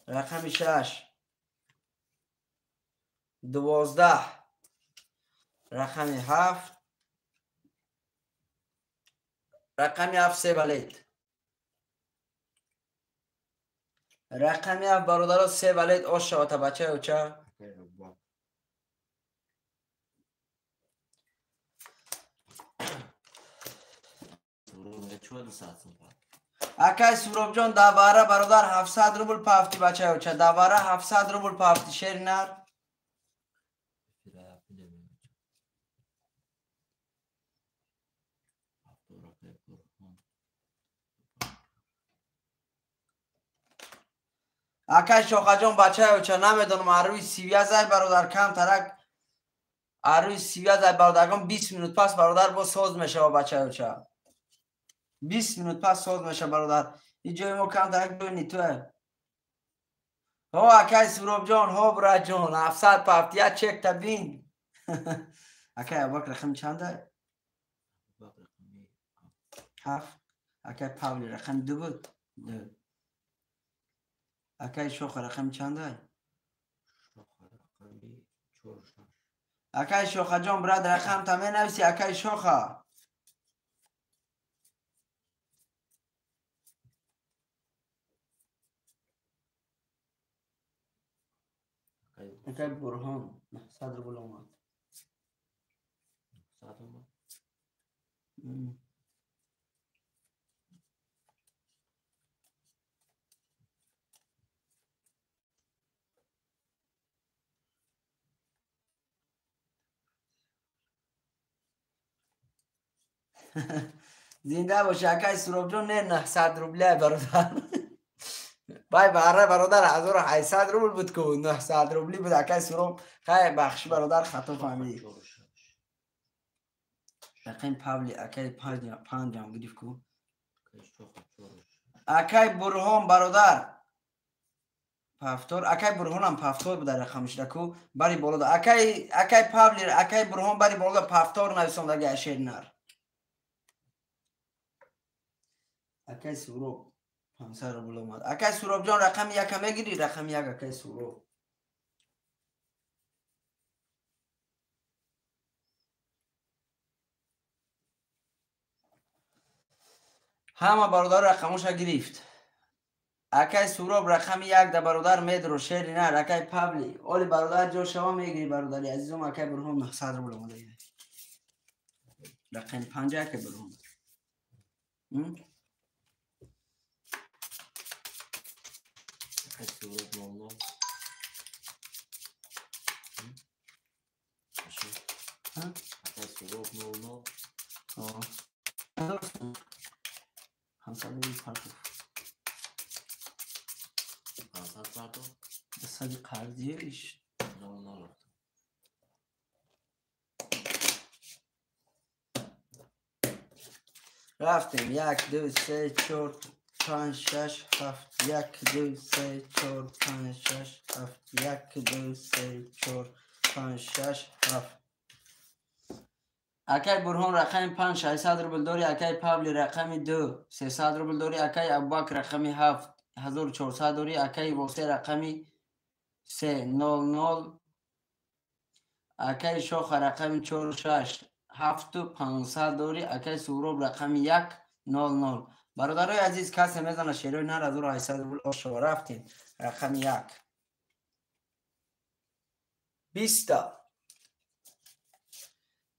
[SPEAKER 2] Рақами 6. 12. Рақами 7. Рақами 7 се валет. Рақами 7, бародаро, се валет ош шавата бачаё ча. Акай Суробҷон, давара, бародар, 700 рубл пафти бачаё ча. Давара 700 рубл пафти шери нар. Акай Шохаҷон бачаёча намедонам арӯи сивязай бародар камтарак арӯи сивязай бародаргон 20 минут пас бародар бо соз мешава бачаёча. 20 минут пас соз меша бародар. Ин ҷои мо камтарак ҷои нитуе. Ҳо акай Суробҷон, ҳо браҷон, 700 пафтия чекта бин. Акай Абубакр рақами чанда? 7. Акай Павли рақами 2 буд? 2. Акай Шоха рақами чанда?
[SPEAKER 1] Шоха рақами 4.
[SPEAKER 2] Акай Шохаҷон брат рақамта менависи акай Шоха. Акай Бурҳон 900 рубл омад.
[SPEAKER 1] 900 омад?
[SPEAKER 2] Зинда боши акай Суробҷон, не 900 рубля бародар. Вай бара бародар 1800 рубл буд ку 900 рубли буд акай Суроб. Хай бахши бародар хато фаҳмидӣ. Рақами Павли акай 5 ам гирифт ку. Акай Бурҳон бародар пафтор, акай Бурҳонам пафтор буд рақамишда ку бари болода. Акай Павли, акай Бурҳон бари болода пафтор нависондаги ашернар. Акай Суроб 500 рубл омад. Акай Суробҷон рақами 1 мегирӣ? Рақами 1 акай Суроб. Ҳама бародар рақамоша гирифт. Акай Суроб рақами 1 да бародар медро шери нар. Акай Павли оли бародар ҷо шава мегирӣ бародари азизом. Акай Бурҳон 900 рубл омада. Рақами 5 акай Бурҳон.
[SPEAKER 1] Акай Суроб 00. Акай Суроб 00.
[SPEAKER 2] 500 рубл партов.
[SPEAKER 1] 500 партов?
[SPEAKER 2] Сади қарзиеш.
[SPEAKER 1] 00.
[SPEAKER 2] Рафтем. 1, 2, 3, 4, 5, 6, 7. 1, 2, 3, 4, 5, 6, 7. 1, 2, 3, 4, 5, 6, 7. Акай Бурҳон рақами 5 600 рубл дорӣ. Акай Павли рақами 2 300 рубл дорӣ. Акай Абубакр рақами 7 1400 дорӣ. Акай Восе рақами 3 00. Акай Шоха рақами 4 6 7 500 дорӣ. Акай Суроб рақами 1 00. Бародарои азиз касе мезана шерои нар 1800 рубл ошова. Рафтем. Рақами 1 20.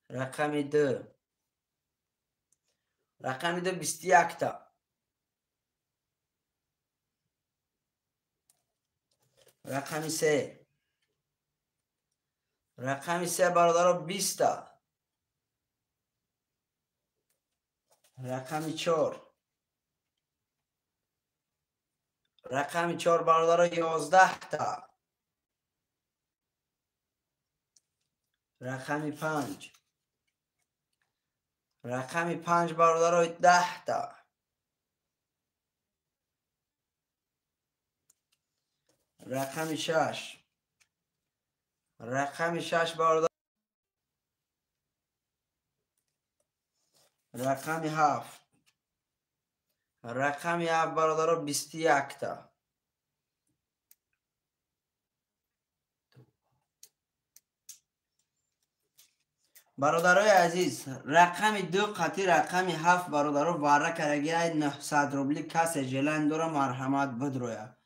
[SPEAKER 2] Рақами 2. Рақами 2 21 та. Рақами 3. Рақами 3 бародаро 20 та. Рақами 4. Рақами 4 бародаро 11 та. Рақами 5. Рақами 5 бародаро 10 та. Рақами 6. Рақами 6 бародар. Рақами 7. Рақами 7 бародаро 21 та. Бародарои азиз, рақами 2 қатъи рақами 7 бародаро варра карагиай 900 рубли касе желан дора марҳамат бидроя.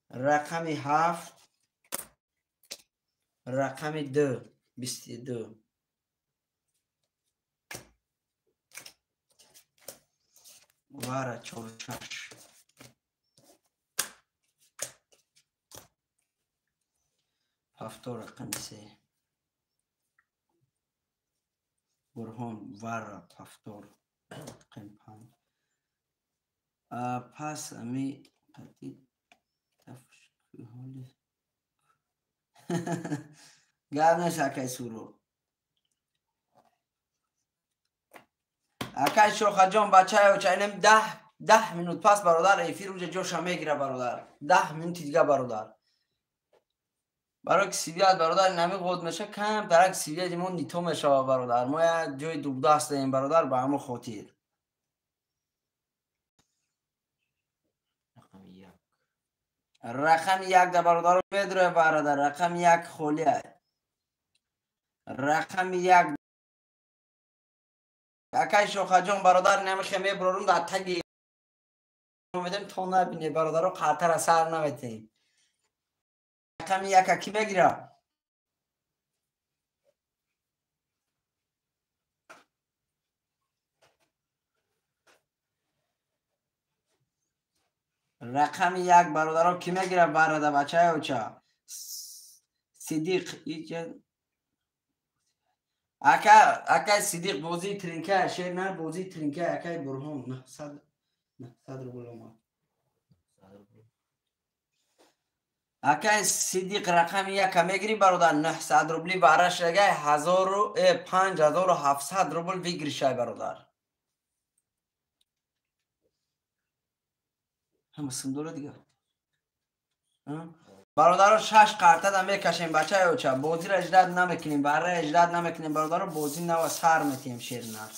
[SPEAKER 2] Рақами 7, рақами 2, 22. Вара 46. Ҳафто рақами 3. Бурҳон вара ҳафтор. Пас ами қати тафшкӯҳоли гап нест, акай Суроб. Акай Шохаҷон, бачаё, чайнем 10 минут пас бародар эфир уҷа ҷоша мегира бародар. 10 минути дига бародар. Барои ки связь бародар нами ғод меша, кам тарак связи мо нито мешава бародар. Мо як ҷои дурдаст даем бародар, ба ҳамон хотир. Рақами 1 да бародаро медроя бародар, рақами 1 холия. Рақами 1 акай Шохаҷон бародар намехе меброрум дар таги медем то набине бародаро, қартара сар наметем. Рақами 1 ки мегира? Рақами 1 бародаро ки мегира барода бачаё ча? Сидиқ иҷа ака, акай Сидиқ бозии тринка шер на бозии тринка акай Бурҳон 900 рубл омад. Акай Сидиқ рақами 1 мегири бародар, 900 рубли бараш агай 5700 рубл выигрышай бародар. Ҳама сум дора дига. Бародаро 6 қартада мекашем бачаё ча. Бозиро иҷрат намекунем, барра иҷрат намекунем бародаро, бози нава сар метиҳем шернар.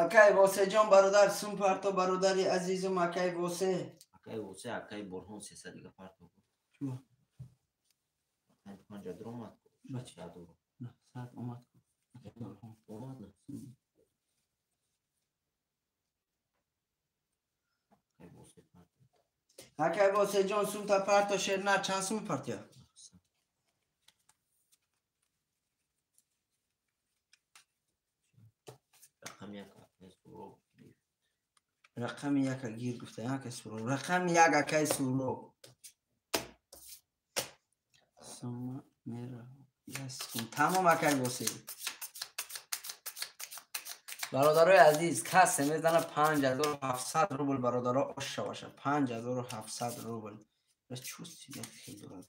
[SPEAKER 2] Акай Восеҷон бародар, сум парто бародари азизум, акай Восе.
[SPEAKER 1] Акай Восе, акай Бурҳон 300 дига парто.
[SPEAKER 2] Чума?
[SPEAKER 1] Панҷа дромад.
[SPEAKER 2] Бача. 900 омад.
[SPEAKER 1] Омад. Акай Восе парто.
[SPEAKER 2] Акай Восеҷон сум та парто шерна чанд сум партия? Рақами 1 гир гуфта, акай Суроб. Рақами 1 акай Суроб. Сума мера. Яс. Тамом акай Восе. Бародарои азиз, касе мезана 5700 рубл бародаро оша баша. 5700 рубл. Раз чувствую себя хеле дорад.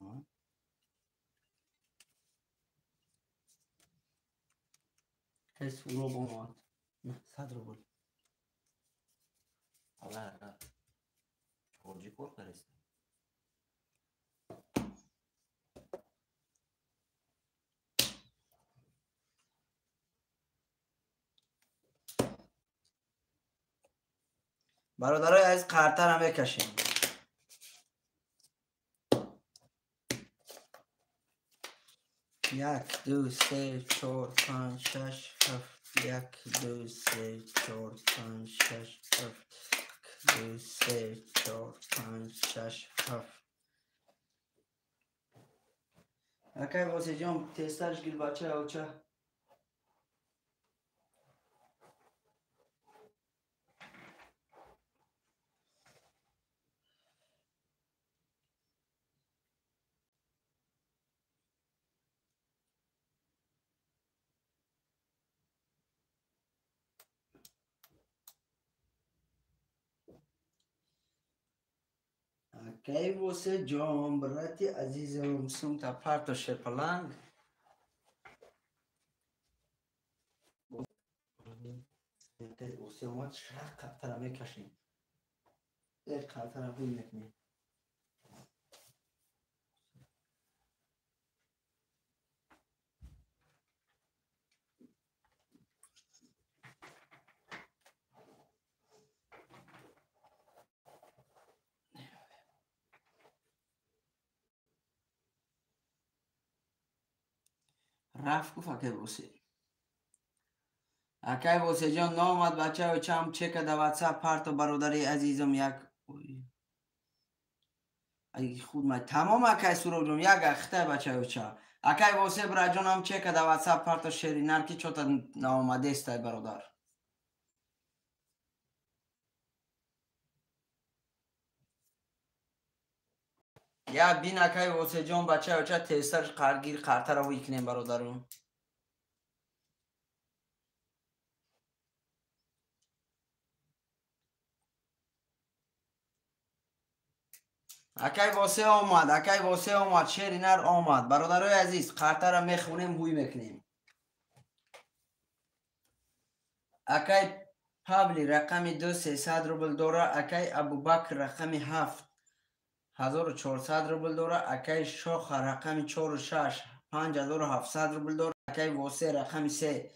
[SPEAKER 2] Акай Суроб омад. 900 рубл.
[SPEAKER 1] Хориҷӣ кор кардаст?
[SPEAKER 2] Бародарои азиз, қартара мекашем. 1 2 3 4 5 6 7 1 2 3 4 5 6 7 2 3 4 5 6 7. Акай Восеҷон тезтарш гир бача оча. Акай Восеҷон брати азизам, сумта парто шерпаланг. Восе омад, шах қартара мекашем. Қартара ҳуй мекунем. Рафт гуфт акай Восе. Акай Восеҷон наомад бачаё чам чека да ватсап парто бародари азизам як ай худ ма тамом акай Суробҷон як ахтай бачаё ча. Акай Восе браҷонам чека да WhatsApp парто шери нар ки чота наомадестай бародар. Я бин акай Восеҷон бача оча тезтар қаргир қартара ҳуй кунем бародару. Акай Восе омад, акай Восе омад, шери нар омад. Бародарои азиз, қартара мехонем, ҳуй мекунем. Акай Павли рақами 2 300 рубл дора, акай Абубакр рақами 7 1400 рубл дора, акай Шоха рақами 4 6 5700 рубл дора, акай Восе рақами 3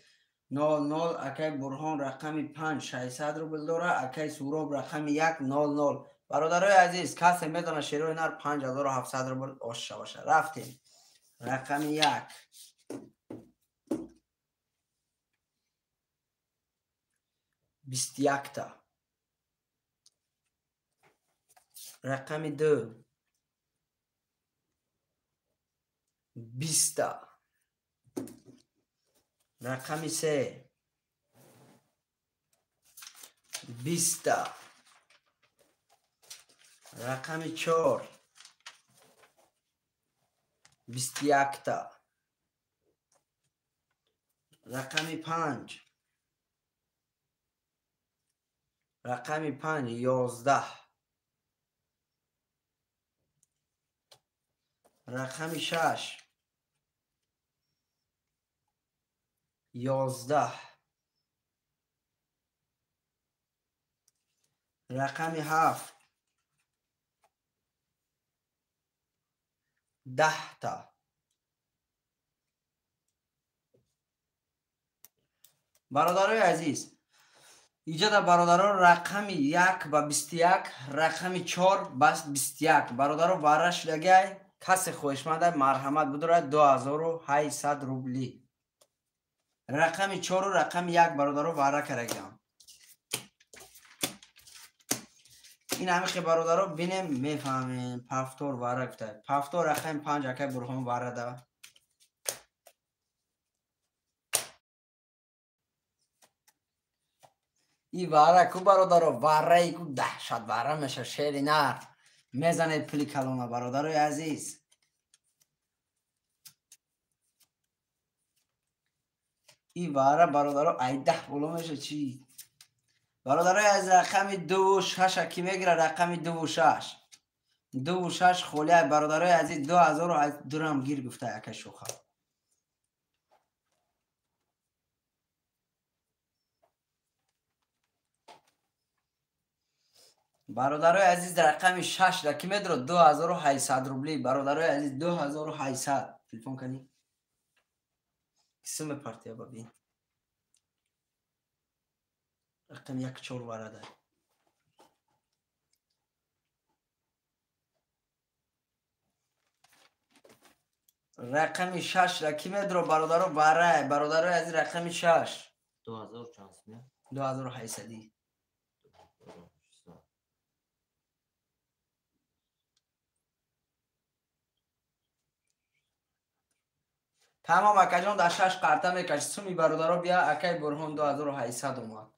[SPEAKER 2] 00, акай Бурҳон рақами 5 600 рубл дора, акай Суроб рақами 1 00. Бародарои азиз, касе медонад шерои нар 5700 рубл оша боша. Рафтем. Рақами 1. 21-та. Рақами 2. 20-та. Рақами 3. 20-та. Рақами 4. 21-та. Рақами 5. Рақами 5 11. Рақами 6. 11. Рақами 7. 10-та. Бародарои азиз, иҷода бародаро рақами 1 ба 21, рақами 4 ба 21. Бародаро вара шудагай, касе хоҳишманда марҳамат бидорад 2800 рубли. Рақами 4 рақами 1 бародаро вара карагам. Ин ҳамихе бародаро бинем мефаҳмем. Пафтор вара гуфта. Пафтор рақами 5 акай Бурҳон вара да. И вара ку бародаро, вараи ку даҳшат вара меша шери нар. Мезанед пули калона бародарои азиз. И вара бародаро ай 10 боло меша чӣ? Бародарои аз рақами 2 6 ки мегира рақами 2 6. 2 6 холия бародарои азиз 2000 дурам гир гуфта ака шоха. Бародарои азиз рақами 6 ра ки медро 2800 рубли. Бародарои азиз 2800. Телефон кани. Кисме партия бабин. Рақами 1 4 варада. Рақами 6 ра ки медро бародаро варай. Бародарои азиз рақами 6.
[SPEAKER 1] 2000 чанд сме?
[SPEAKER 2] 2800. Тамом акаҷон дар 6 қарта мекаши. Суми бародаро бия акай Бурҳон 2800 омад.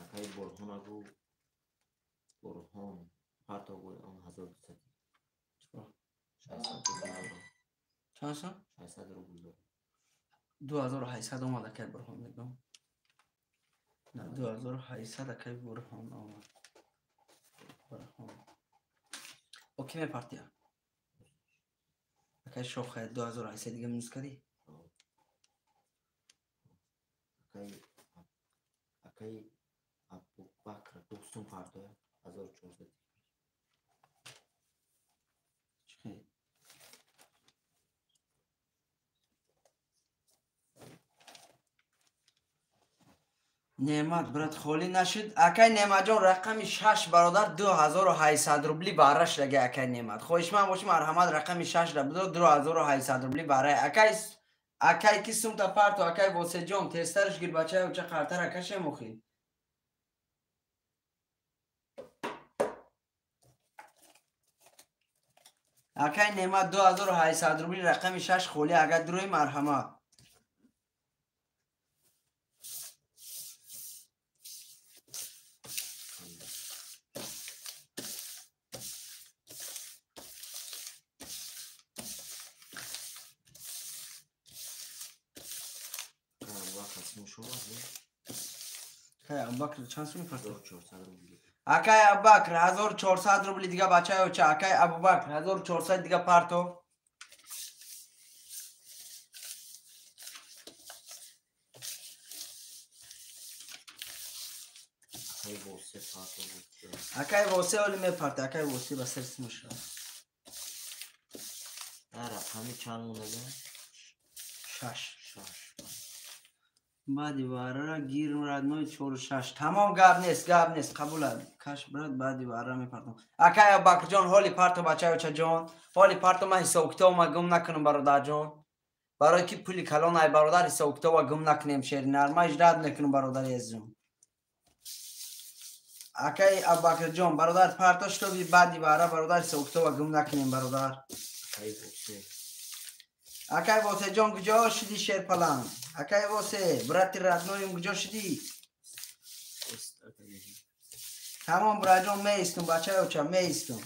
[SPEAKER 1] Акай Бурҳон агу Бурҳон парто гӯй он 1200. 600 рубл.
[SPEAKER 2] Чанд сом?
[SPEAKER 1] 600 рубл.
[SPEAKER 2] 2800 омад акай Бурҳон мегӯям. 2800 акай Бурҳон омад. Бурҳон. О ки мепартия? Акай Шоха 2800 дига минус кардӣ?
[SPEAKER 1] Акай Абубакр дӯстум партоя 1400.
[SPEAKER 2] Чӣ? Неъмат брат холӣ нашуд. Акай Неъматҷон рақами 6 бародар 2800 рубли бара шудага акай Неъмат. Хоҳишманд бошӣ марҳамат рақами 6 ра бидор 2800 рубли барай. Акай акай ки сумта парто акай Восеҷон тезтарш гир бачаи оча қартара кашем охи. Акай Неъмат 2800 рубли рақами 6 холӣ агар дурои марҳамат. Акай Абубакр чанд сум мепартад?
[SPEAKER 1] 1400 рубли.
[SPEAKER 2] Акай Абубакр 1400 рубли дига бачаи оча. Акай Абубакр 1400 дига парто.
[SPEAKER 1] Акай Восе парто.
[SPEAKER 2] Акай Восе оли мепарта. Акай Восе ба сар симуша.
[SPEAKER 1] Рақами чанд монеда?
[SPEAKER 2] 6.
[SPEAKER 1] 6.
[SPEAKER 2] Баъди варара гир родной 46. Тамом гап нест, гап нест, қабулад. Каш брат баъди варара мепартам. Акай Абубакрҷон ҳоли парто бачаи очаҷон. Ҳоли парто ман ҳисобкитобма гум накунам бародарҷон. Барои ки пули калон ай бародар ҳисобкитоба гум накунем шеринар. Ман ижрат мекунам бародари азизум. Акай Абубакрҷон бародар парто шутоби баъди варара бародар ҳисобкитоба гум накунем бародар.
[SPEAKER 1] Акай Восе.
[SPEAKER 2] Акай Восеҷон куҷо шудӣ шерпаланг? Акай Восе, брати родноим куҷо шудӣ? Тамом браҷон меистум, бачаи оча меистум.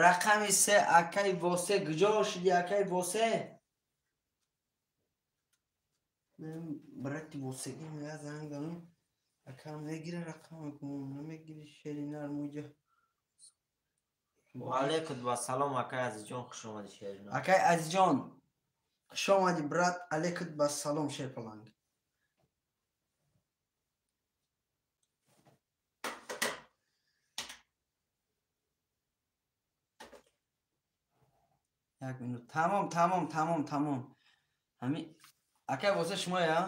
[SPEAKER 2] Рақами 3 акай Восе куҷо шудӣ акай Восе? Брати Восеги я занг занам. Акам мегира рақам намегири шеринар муҷа.
[SPEAKER 1] Ва алайкум вассалом акай Азизҷон, хуш омадӣ шеринар.
[SPEAKER 2] Акай Азизҷон, хуш омадӣ брат, алайкум вассалом шерпаланг. Як минут. Тамом, тамом, тамом, тамом. Ҳами акай Восе шумоя?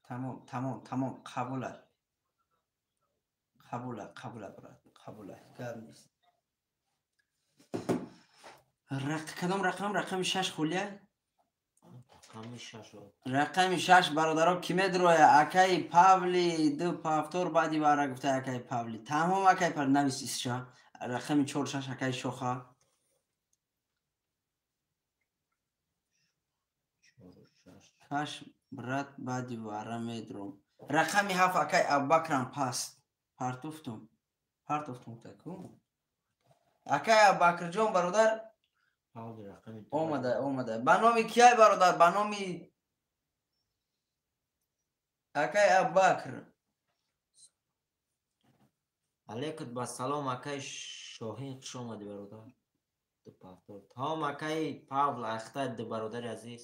[SPEAKER 2] Тамом, тамом, тамом, қабулад. Қабулад, қабулад, брат, қабулад. Гап нест. Кадом рақам? Рақами 6 хулия?
[SPEAKER 1] Рақами 6.
[SPEAKER 2] Рақами 6 бародаро ки медроя? Акай Павли 2 павтор баъди вара гуфта акай Павли. Тамом акай Павли навис исша. Рақами 4 6 акай Шоха. Каш брат баъди вара медром. Рақами 7 акай Абубакрам паст. Партуфтум. Партуфтум таку. Акай Абубакрҷон бародар омада, омада. Ба номи кияй бародар? Ба номи акай Абубакр.
[SPEAKER 1] Алайкум вассалом акай Шоҳин, хуш омадӣ бародар. 2 павтор. Тамом акай Павл ахта ду бародари азиз.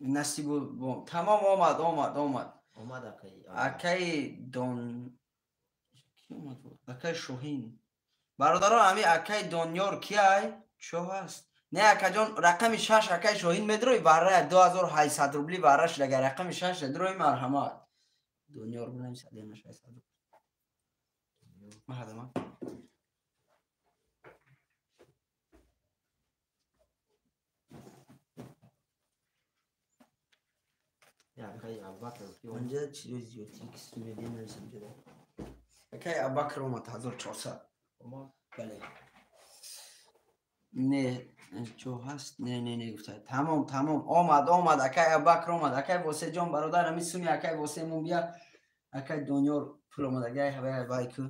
[SPEAKER 2] Насибу тамом омад, омад, омад.
[SPEAKER 1] Омад акай.
[SPEAKER 2] Акай Дон ки омад? Акай Шоҳин. Бародаро ҳами акай Донёр кияй? Чо ҳаст? Не акаҷон, рақами 6 акай Шоҳин медрои варра 2800 рубли варра шудага рақами 6 медрои марҳамат. Донёр бинависад 800 рубли. Марҳамат. Онҷа чизои зиёдтӣ ки студия нависам ҷода. Акай Абубакр омад 1400. Бале. Не, чо ҳаст? Не, не, не гуфта. Тамом, тамом. Омад, омад. Акай Абубакр омад. Акай Восеҷон бародар, ҳами суми акай Восемон бия. Акай Донёр пул омад. Акай ҳавай вай ку.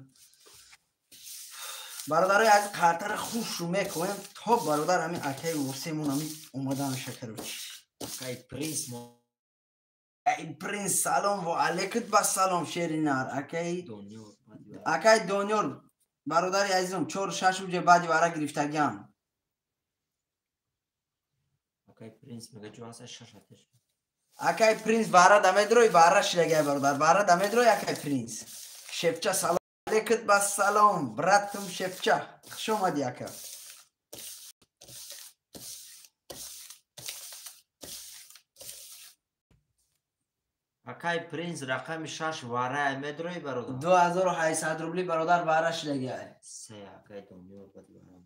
[SPEAKER 2] Бародарои аз қартара хуш рӯ мекунем то бародар ҳами акай Восемон ҳами омадан шакарочи.
[SPEAKER 1] Акай Принс мо
[SPEAKER 2] Акай Принс салом ва алайкум вассалом шеринар. Акай
[SPEAKER 1] Донёр.
[SPEAKER 2] Акай Донёр бародари азизум 4 6 уҷа баъди вара гирифтагиам.
[SPEAKER 1] Акай Принс мега ҷо ҳаст 6 атеш.
[SPEAKER 2] Акай Принс вара дамедрои вара шидагай бародар. Вара дамедрои акай Принс. Шефча салом алайкум вассалом братум шефча. Хуш омадӣ ака.
[SPEAKER 1] Акай Принц рақами 6 варая медрои бародар.
[SPEAKER 2] 2800 рубли бародар вара шидагиай.
[SPEAKER 1] Се акай Дониёр бади вара.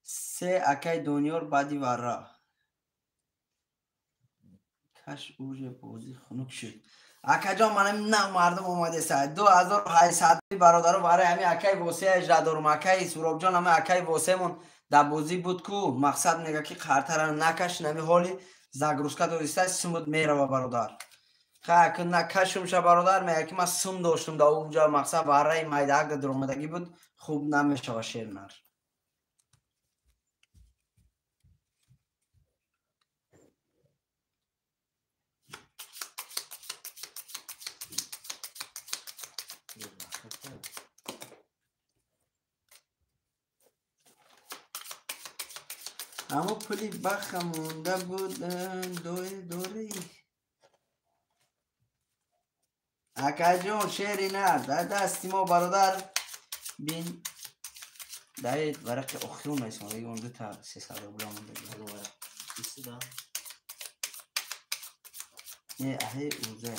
[SPEAKER 2] Се акай Дониёр бади вара. Каш уже бозӣ хунук шуд. Акаҷон, манам нав мардум омадеса. 2800 рубли бародаро вараи ҳами акай Восея ижра дорум. Акай Суробҷон, ҳами акай Восеямон дар бозӣ буд ку, мақсад мега ки қартара накаш, нами ҳоли загрузка дориста сумуд мерава бародар. Ха, ки накашумша бародар, мега ки ман сум доштум дар унҷа, мақсад вараи майдаак да дуромадагӣ буд, хуб намешава шернар. Аммо пули баха монда буд дори. Акаҷон, шери нар дар дасти мо бародар, бин дар варақи охирон месондаги, дута 300 рубла мондаги. Не, аҳи уза.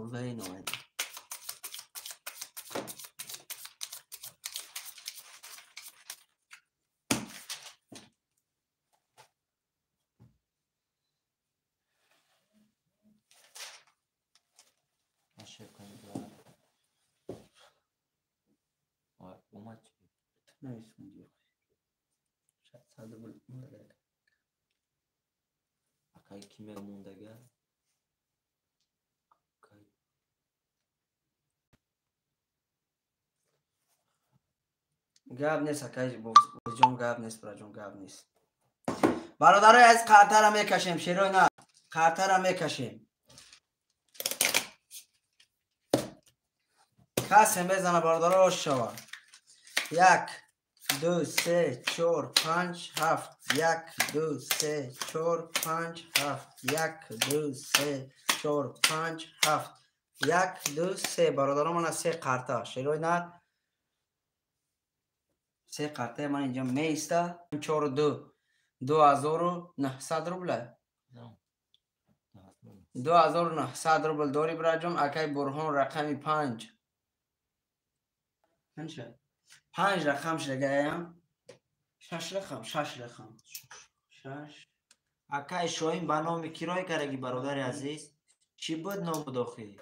[SPEAKER 2] Узаи номеда.
[SPEAKER 1] Акай ки мемондага?
[SPEAKER 2] Гап нест, акай бозиҷон, гап нест, бираҷон, гап нест. Бародарои азиз, қартара мекашем, шерои на, қартара мекашем. Касе мезана бародаро, ош шава. 1, 2, 3, 4, 5, 7. 1, 2, 3, 4, 5, 7. 1, 2, 3, 4, 5, 7. 1, 2, 3. Бародаро, мана се қарта. Шерои нар. Се қарта ман инҷа меиста. 4, 2. 2900 рубла. 2900 рубл дори бираҷон. Акай Бурҳон рақами 5. 5 рақам шидагаям. 6 рақам, 6 рақам. 6.
[SPEAKER 1] Акай Шоҳин ба номи кирой кардаги бародари азиз? Чӣ буд ному дохил?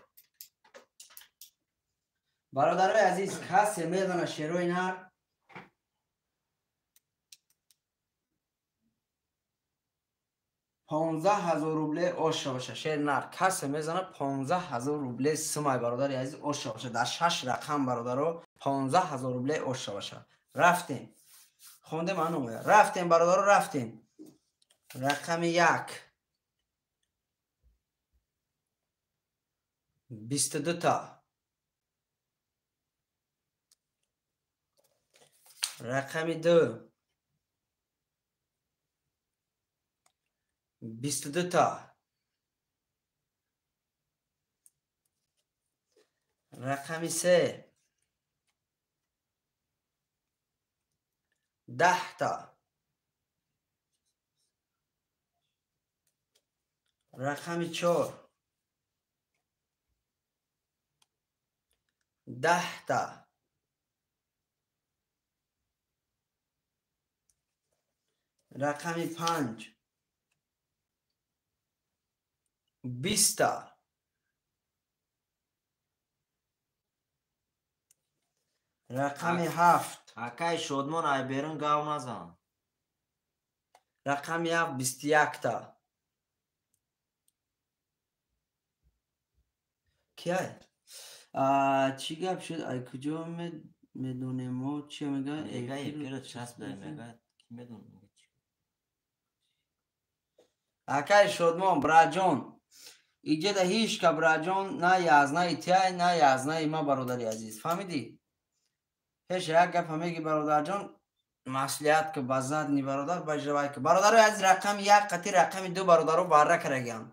[SPEAKER 2] Бародарои азиз, касе медона шерои нар? 15000 рубле оша боша шер нар. Касе мезана 15000 рубле сумай бародари азиз оша боша. Дар 6 рақам бародаро 15000 рубле оша боша. Рафтем. Хондем ану. Рафтем бародаро, рафтем. Рақами 1. 22 та. Рақами 2. 22 та. Рақами 3. 10 та. Рақами 4. 10 та. Рақами 5. 20 та. Рақами 7.
[SPEAKER 1] Акай Шодмон ай берун гав назан.
[SPEAKER 2] Рақами 7 21 та. Киай? Чӣ гап шуд? Ай куҷо медонем мо? Чӣ мега?
[SPEAKER 1] Мега эфира часп дай мега. Ки медонем?
[SPEAKER 2] Акай Шодмон, браҷон, иҷеда ҳеч ка браҷон на язнаи тиай, на язнаи ма бародари азиз. Фаҳмидӣ? Ҳеч як гапа меги бародарҷон, маслиҳат ки ба задни бародар баҷравай ки. Бародарои азиз, рақами 1 қати рақами 2 бародаро барра карагианд.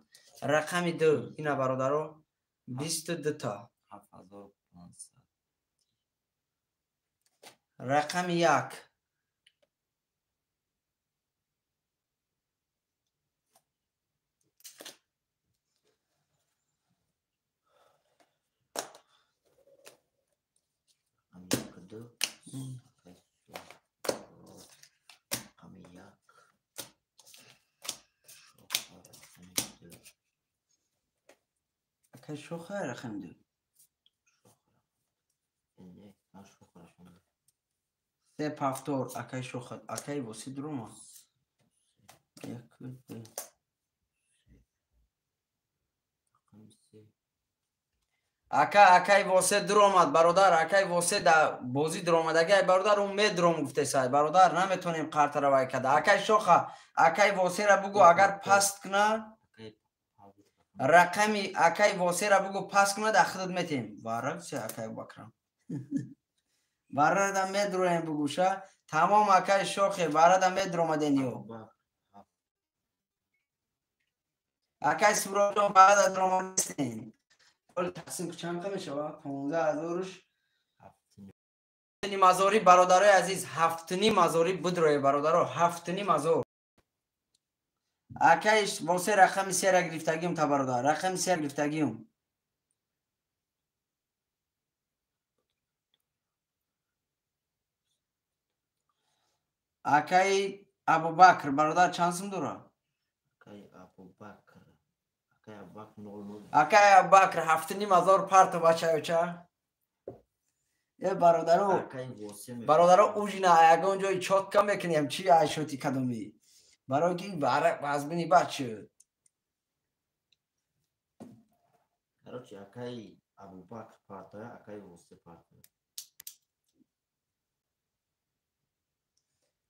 [SPEAKER 2] Рақами 2 ина бародаро 22 та.
[SPEAKER 1] 7500.
[SPEAKER 2] Рақами 1.
[SPEAKER 1] Рақами як. Шоха рақами ду.
[SPEAKER 2] Акай Шоха рақами ду.
[SPEAKER 1] Не, Шоха рақами ду.
[SPEAKER 2] Се повтор, акай Шоха, акай Воси дурума. Як, ду. Ака, акай Восе дуромад, бародар, акай Восе да бозӣ дуромад. Акай бародар, ӯ медуром гуфтесай. Бародар, наметонем қартара вай када. Акай Шоха, акай Восера бугу, агар паст куна, рақами акай Восера бугу паст куна, да худат метем. Вара се акай Бакрам. Вара да медуроем бугуша. Тамом акай Шохе, вара да медуромаден ё. Акай Суробҷон, вара да дуромадестен. Тақсим чанд қа мешавад? 15,000 мазори бародарои азиз, 7.5 мазори будроe бародаро, 7.5 мазор. Акай Восе рақами сера гирифтагиум та бародар, рақами сера гирифтагиум. Акай Абубакр бародар чанд сум дора?
[SPEAKER 1] Акай Абубакр.
[SPEAKER 2] Акай Абубакр 7.5 ҳазор парто бачаюча. Э бародаро, бародаро ужина ягон ҷои чотка мекунем, чи айшоти кадоми? Барои ки вазбини бач шуд.
[SPEAKER 1] Короче, акай Абубакр партоя, акай Восе партоя.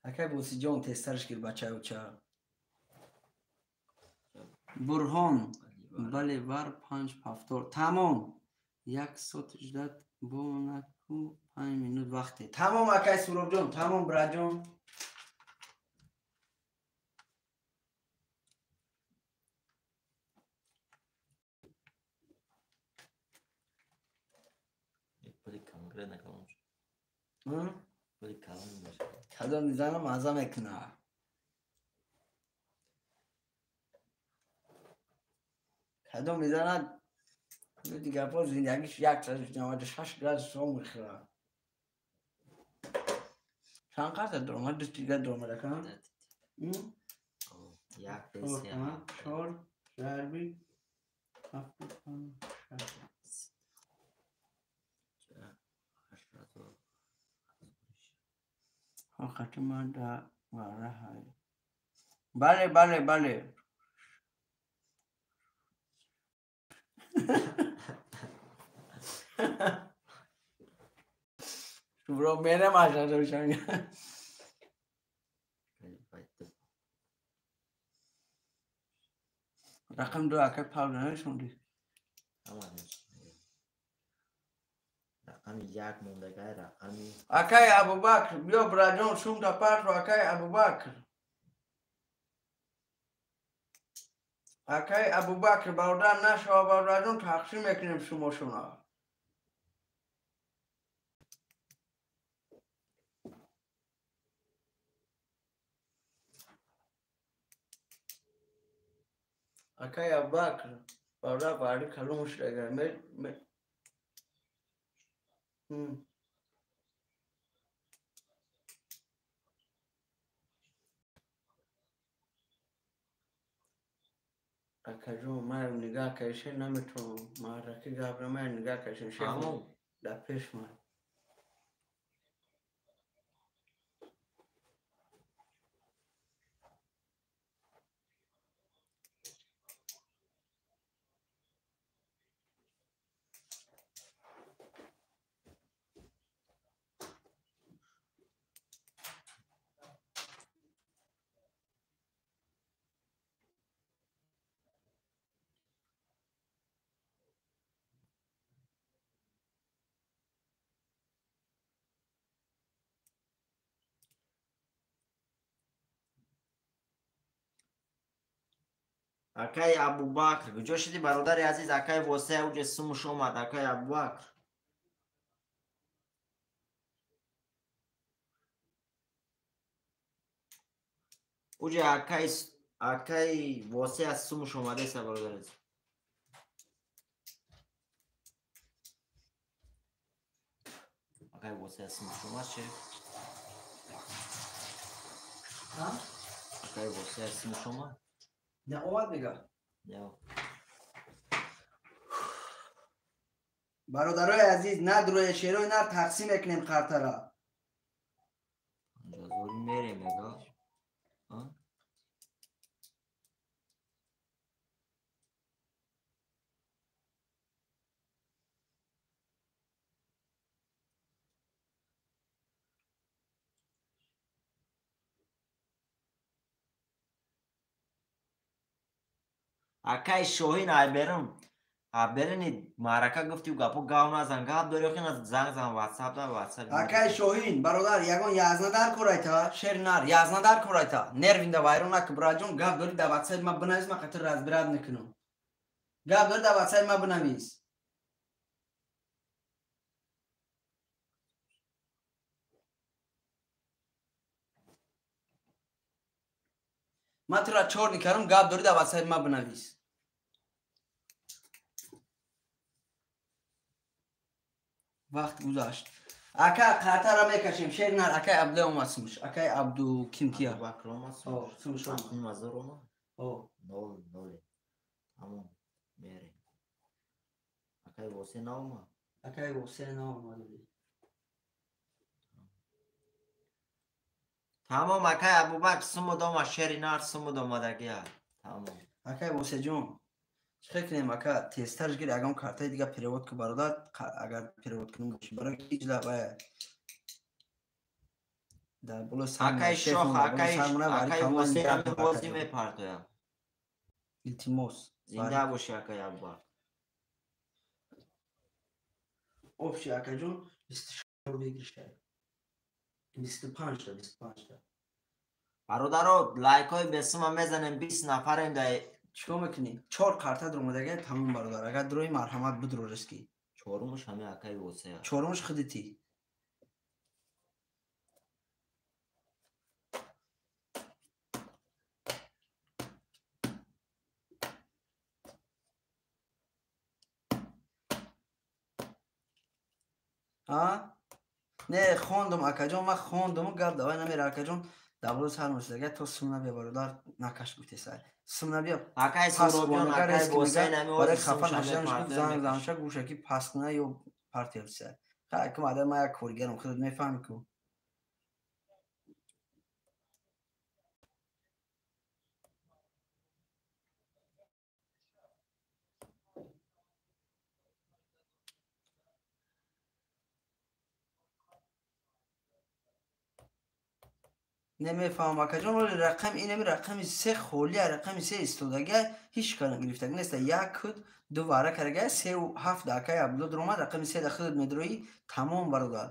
[SPEAKER 2] Акай Восиҷон тезтарш гир бачаюча. Бурҳон бале вар 5 повтор. Тамом. 1 соат ждать бо наку 5 минут вақте. Тамом акай Суробҷон, тамом браҷон. Кадом мизанам маза мекуна. Кадом мизанад дигар зиндагиш 196 градус сон мехӯрад. Чанд қарта дуромад? Ду дигар дуромад ака?
[SPEAKER 1] Як,
[SPEAKER 2] чор, зарби ҳафт, панҷ, шаш. Бале, бале, бале. Бро, мерем ашашошанга. Рақам ду акай Павл нанависонди?
[SPEAKER 1] Рақами як мондагай, рақами
[SPEAKER 2] Акай Абубакр, биё браҷон, шумта партро, акай Абубакр. Акай Абубакр, бародар нашава, бародарҷон, тақсим мекунем шумошона. Акай Абубакр, бародар бари калон шудагай. Акаҷон, ман нигаҳ кардише наметавонам. Маъраки гап ман нигаҳ кардише. Шеф дар пеш ман.
[SPEAKER 1] Акай Абубакр, куҷо шуди бародари азиз? Акай Восе уҷе сумуш омад, акай Абубакр. Уҷе акай Восе аз сумуш омадеса бародари азиз. Акай восе сумуш омад шеф? Акай восе сумуш омад?
[SPEAKER 2] Не омад мега.
[SPEAKER 1] Не.
[SPEAKER 2] Бародарои азиз, надроя шерои нар тақсим мекунем қартара.
[SPEAKER 1] Ҷазори мерем мега. Акай Шоҳин айберум аберини маърака гуфтию гапо гав назан, гап дори охи занг зан ватсап да ватсап.
[SPEAKER 2] Акай Шоҳин бародар, ягон язна дар корайта, шер нар язна дар корайта, нервинда вайрон наку браҷон, гап дори да ватсап ма бинавис, ма қатир разбират мекунам. Гап дори да ватсап ма бинавис. Ман тура чор никарам, гап дори да ватсап ма бинавис. Вақт гузашт. Ака қартара мекашем, шер нар, акай Абдулай омад сумуш. Акай Абду ким кия?
[SPEAKER 1] Абубакр омад сумуш.
[SPEAKER 2] Сумуш омад.
[SPEAKER 1] Ним ҳазор омад?
[SPEAKER 2] О.
[SPEAKER 1] Нол нол. Тамом, мерем. Акай Восе наомад?
[SPEAKER 2] Акай Восе наомад.
[SPEAKER 1] Тамом, акай Абубакр сумуд омад, шери нар сумуд омадагия. Тамом.
[SPEAKER 2] Акай Восеҷон, чӣ хел кунем ака, тезтарш гир, ягон картаи дига перевод ку бародар, агар перевод кунем боши, барои ҳеҷ вая дар боло
[SPEAKER 1] акай Шоҳ, акай Восе ҳамин бозӣ мепартоям.
[SPEAKER 2] Илтимос.
[SPEAKER 1] Зинда боши акай Абубакр.
[SPEAKER 2] Общий акаҷон 24 выигрыша. 25 та, 25 та.
[SPEAKER 1] Бародаро, лайкҳои бесума мезанем, 20 нафарем да.
[SPEAKER 2] Чикор мекунӣ? Чор карта дуромадага, тамом бародар. Агар дурои марҳамат бидро риски.
[SPEAKER 1] Чорумаш ҳами акаи Восея.
[SPEAKER 2] Чорумаш худити. А? Не, хондум акаҷон, ман хондуму гап давай намера акаҷон. Давло сар мешудага то сум набия бародар, накаш гуфтесай. Сум набия.
[SPEAKER 1] Акай Суробҷон, акай Восея нами
[SPEAKER 2] барои хафа нашуданаш гуфт, занг занша гӯшаки пас куна ё партия бисай. Хай кум ада ман як коргарам, худат мефаҳми ку. Намефаҳмам акаҷон, вале рақам инами рақами се холия, рақами се истодага, ҳеҷ кара гирифтага неста. Як худ ду вара карага, сеу ҳафт акай Абдулло дуромад, рақами се да худат медроӣ, тамом бародар.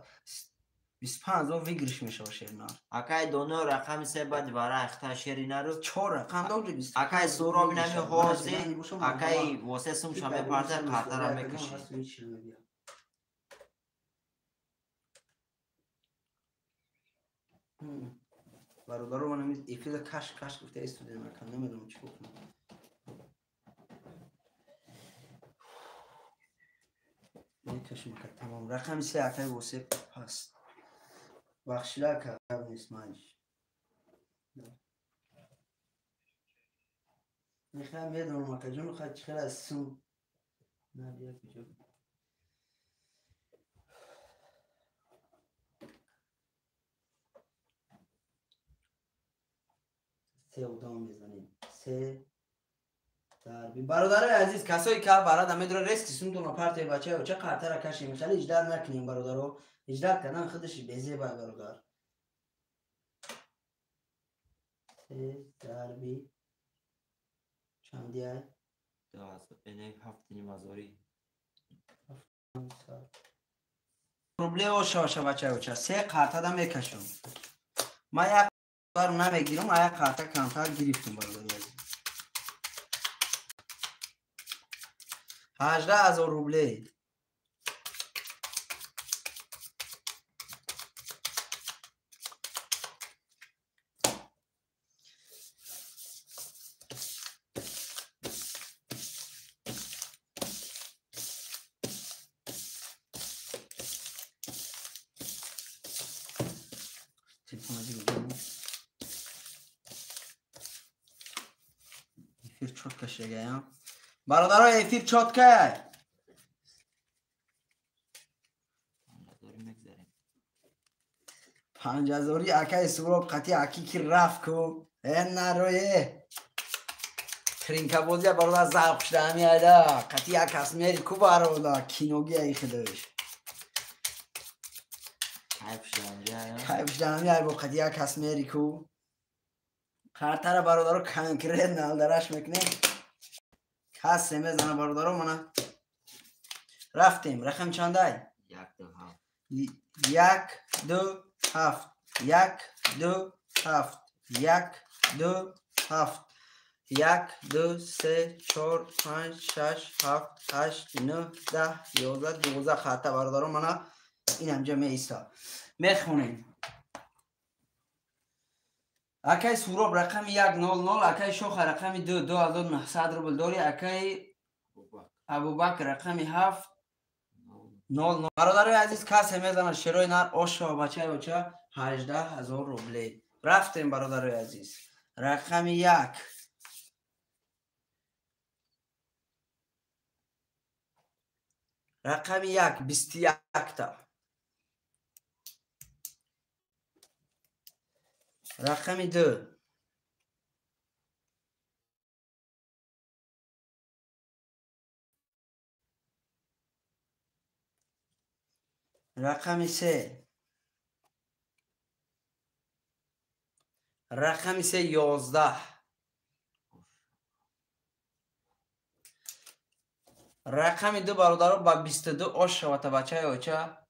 [SPEAKER 2] 25 000 выигрыш мешава шернар.
[SPEAKER 1] Акай Доно рақами се баъди вара ахта шери нару.
[SPEAKER 2] Чор рақам догли бист.
[SPEAKER 1] Акай Суроб нами ҳози, акай Восе сумша мепарта, қартара мекаши.
[SPEAKER 2] Бародаро, ман ҳамин эфира каш каш гуфта истодем ака, намедонам чӣ кунам. Мекашем ака, тамом. Рақами се акай Восе паст. Бахшида ака, гап нест манҷ. Мехоҳам медонам акаҷон, хай чӣ хел аз сум набия куҷо. Се одам мезанем. Се дарби. Бародарои азиз, касое ки барада медора рески сумтона партияи бачаи оча қартара кашем. Хеле иҷдат накунем бародаро. Иҷдат кардан худаш безебай бародар. Се дарби чандиай?
[SPEAKER 1] Ҳафтним ҳазорӣ.
[SPEAKER 2] Рублево шаваша бачаи оча. Се қартада мекашам. Ман як бар намегирам, а як карта камтар гирифтум бародари азиз. 18 000 рублей. Телефон дига. Эфир чётко шегаям. Бародаро, эфир чётко. 5000 акай Суроб қати аки ки рафт ку. Э нарое. Тринка бозия бародар завқ шуда ҳами айда. Қати як кас мери ку бародар киноги ай хидаш.
[SPEAKER 1] Кайф шуда ҳами.
[SPEAKER 2] Кайф шуда ҳами ай бо қати як кас мери ку. Қартара бародаро конкрет налдараш мекунем. Касе мезана бародаро мана. Рафтем. Рақам чандай?
[SPEAKER 1] 1 2 7.
[SPEAKER 2] 1 2 7. 1 2 7. 1 2 7. 1 2 3 4 5 6 7 8 9 10 11 12 хата бародаро мана ин ҳамҷа меиста. Мехонем. Акай Суроб рақами 100, акай Шоха рақами 2 2900 рубл дори, акай Абубакр рақами 7 00. Бародарои азиз, касе мезанад шерои нар ошо бачаи оча 18000 рубле. Рафтем бародарои азиз. Рақами 1. Рақами 1 21 та. Рақами 2. Рақами 3. Рақами 3 11. Рақами 2 бародаро ба 22 ош шавата бачаи оча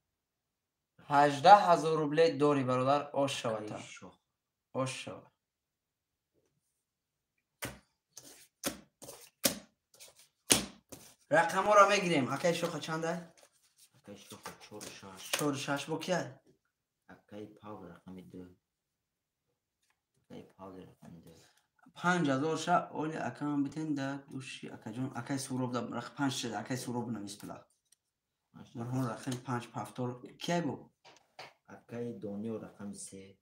[SPEAKER 2] 18000 рубле дори бародар ош шавата. Ош шава. Рақамҳоро мегирем. Акай Шоха чандай?
[SPEAKER 1] Акай Шоха 4 6.
[SPEAKER 2] 4 6 бо кия?
[SPEAKER 1] Акай Павл рақами 2. Акай Павл рақами 2.
[SPEAKER 2] 5000 ша оли акам битен да души акаҷон. Акай Суроб да рақ 5 шуда. Акай Суроб навис пила. Марҳум рақами 5 пафтор кия бо?
[SPEAKER 1] Акай Дониё рақами 3.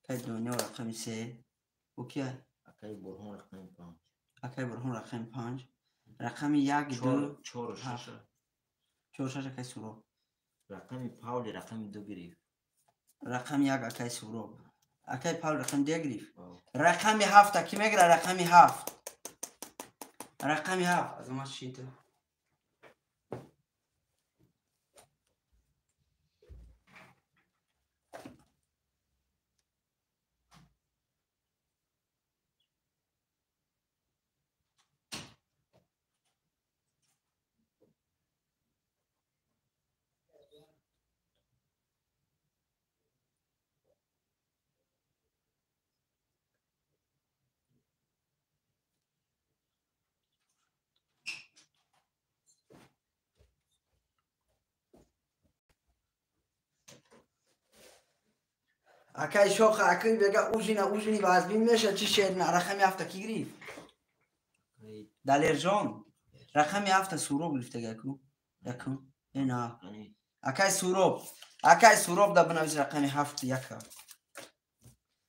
[SPEAKER 2] Акай Дониё рақами 3. Бо кия?
[SPEAKER 1] Акай Бурҳон рақами 5.
[SPEAKER 2] Акай Бурҳон рақами 5. Рақами 1 2
[SPEAKER 1] 4 6.
[SPEAKER 2] 4 6 акай Суроб.
[SPEAKER 1] Рақами Павли рақами 2 гирифт.
[SPEAKER 2] Рақами 1 акай Суроб. Акай Павл рақами 2 гирифт. Рақами 7 ки мегира? Рақами 7. Рақами 7 аз ма шита. Акай Шоха, акай бега ужина ужини вазбин меша чи шер на рақами 7 ки гирифт? Далержон. Рақами 7 Суроб гирифтага ку. Якум. Ина. Акай Суроб. Акай Суроб да бинавис рақами 7 яка.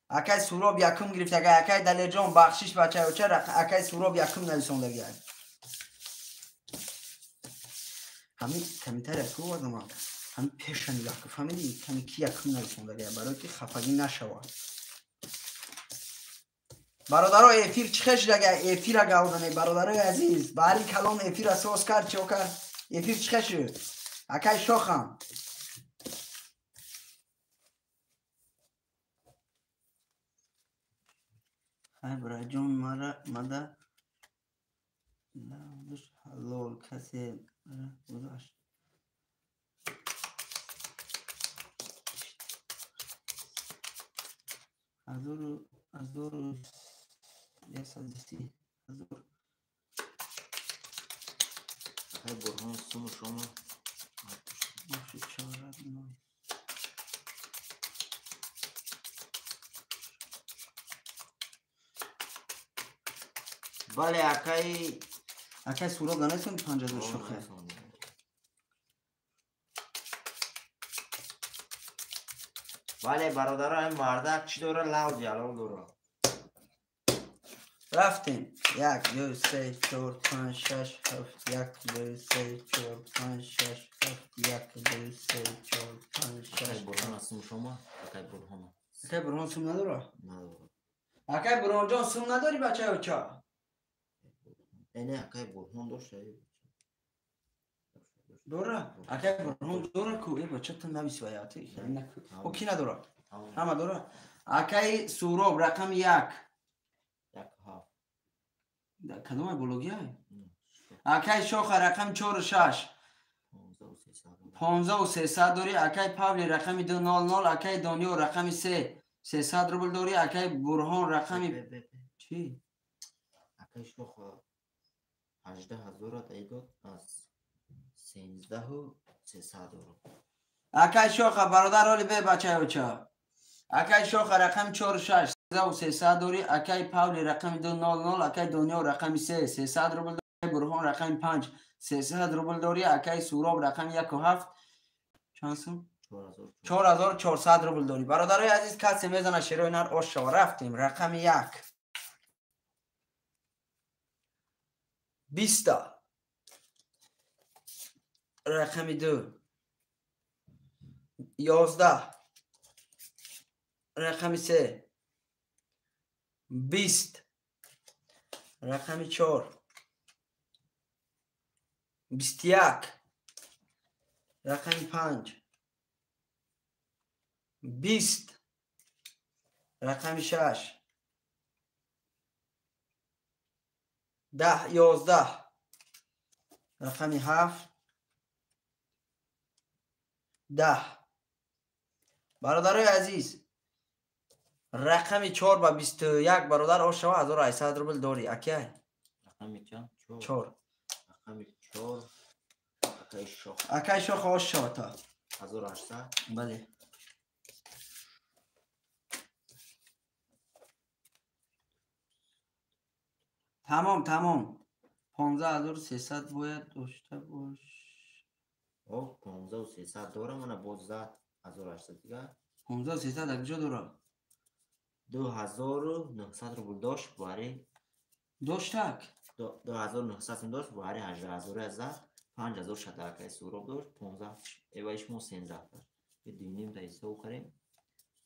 [SPEAKER 2] Акай Суроб якум гирифтага. Акай Далержон бахшиш бачаи оча акай Суроб якум нависондага. Ҳамин комментария ку одама. Ҳамин пеша нигоҳ кун, фаҳмидӣ? Ками ки якум нависондага, барои ки хафагӣ нашавад. Бародаро, эфир чӣ хел шудага? Эфира гавдане, бародарои азиз. Баҳри калон эфира соз кард, чо кард? Эфир чӣ хел шуд? Акай Шохам. Ай браҷон, мара мада ҳалол касе гузашт. Азору 130 азор.
[SPEAKER 1] Акай Бурҳон суму шома.
[SPEAKER 2] Боши чора ной.
[SPEAKER 1] Бале акай
[SPEAKER 2] Акай Суроб нанависонд 5000 шохе.
[SPEAKER 1] Бале бародаро, ин мардак чӣ дора? Лав ҷалол дора.
[SPEAKER 2] Рафтем. 1, 2, 3, 4, 5, 6, 7, 1, 2, 3, 4, 5, 6, 7, 1, 2, 3, 4, 5, 6.
[SPEAKER 1] Акай Бурҳон астум шумо? Акай Бурҳон.
[SPEAKER 2] Акай Бурҳон сум надора?
[SPEAKER 1] Надора.
[SPEAKER 2] Акай Бурҳонҷон сум надори бачаё ча?
[SPEAKER 1] Не, акай Бурҳон дошта.
[SPEAKER 2] Дора? Акай Бурҳон дора ку? Э бача ту навис ваяти. О ки надора? Ҳама дора? Акай Суроб рақами 1.
[SPEAKER 1] 1 7.
[SPEAKER 2] Кадомай бологиай? Акай Шоха рақами 4 6. 15 300 дорӣ. Акай Павли рақами 2 0 0. Акай Дониё рақами 3 300 рубл дорӣ. Акай Бурҳон рақами чӣ?
[SPEAKER 1] Акай Шоха 18 000 дод аз 13 300 дорам.
[SPEAKER 2] Акай Шоха бародар оли бе бачаёча. Акай Шоха рақами 4 6 300 дорӣ. Акай Павли рақами 2 0 0. Акай Дониё рақами 3 300 рубл дорӣ. Бурҳон рақами 5 300 рубл дорӣ. Акай Суроб рақами 1 7 чанд сум? 4400 рубл дорӣ. Бародарои азиз, касе мезана шерои нар ош шава. Рафтем. Рақами 1. 20. Рақами 2. 11. Рақами 3. 20. Рақами 4. 21. Рақами 5. 20. Рақами 6. 10 11. Рақами 7. 10. Бародарои азиз, рақами 4 ба 21 бародар ош шава 1800 рубл дорӣ. Акай?
[SPEAKER 1] Рақами чанд?
[SPEAKER 2] 4.
[SPEAKER 1] Рақами 4. Акай Шох.
[SPEAKER 2] Акай Шох ош шава та.
[SPEAKER 1] 1800.
[SPEAKER 2] Бале. Тамом, тамом. 15 300 бояд дошта бош.
[SPEAKER 1] О, 15 300 дорам, ана боз зад 1800 дига.
[SPEAKER 2] 15 300 дар куҷо дора?
[SPEAKER 1] 2900 рубл дошт, бари
[SPEAKER 2] доштак?
[SPEAKER 1] 2900 сум дошт, бари 18 000 зад, 5000 шадакаи Суроб дошт, 15 эваиш мо 13 дошт. Диним да ҳисоб кардем.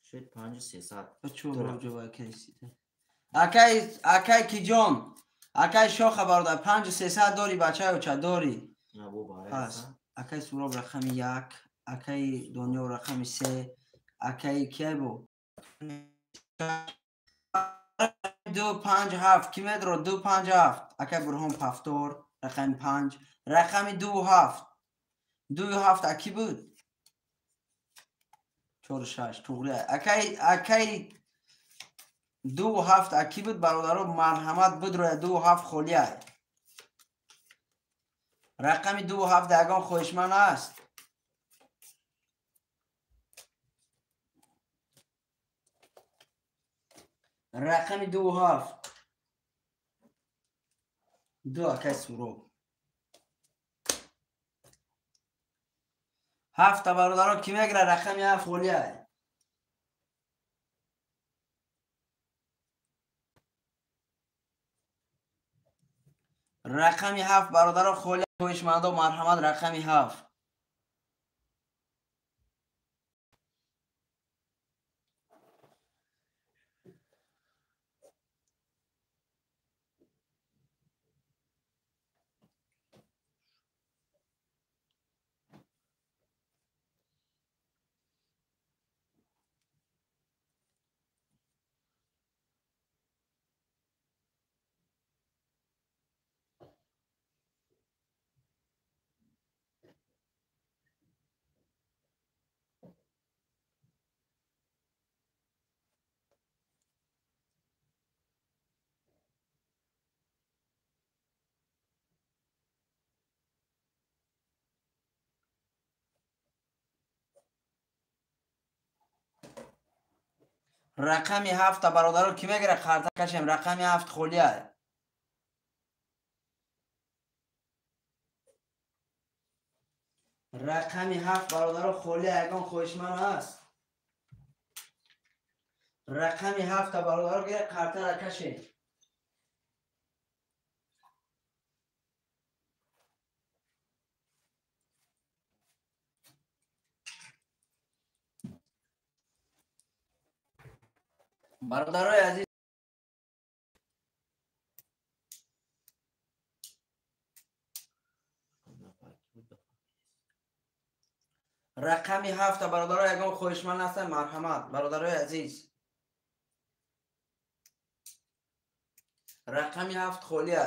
[SPEAKER 1] Шуд 5300.
[SPEAKER 2] Акай, акай Киҷон, акай Шоха бародар 5300 дорӣ бачаё ча дорӣ? Пас акай Суроб рақами 1, акай Дониё рақами 3, акай киай бо? 2 5 7 ки медро? 2 5 7. Акай Бурҳон Пафтор рақами 5, рақами 2 7. 2 7 аки буд? 4 6 туғри. Акай, акай 2 7 аки буд бародаро, марҳамат бидроя 2 7 холиай. Рақами 2 7 ягон хоҳишманд аст? Рақами 2 7. 2 акай Суроб. 7 бародаро ки мегира? Рақами 7 холиай. Рақами 7 бародаро холиай, хоҳишмандо марҳамат рақами 7. Рақами 7 бародаро ки мегира? Қарта кашем, рақами 7 холиай. Рақами 7 бародаро холиай, ягон хоҳишманд ҳаст? Рақами ҳафта бародаро гира қартара кашед. Бародарои азиз, рақами ҳафта бародаро, ягон хоҳишманд ҳастанд, марҳамат бародарои азиз. Рақами ҳафт холия.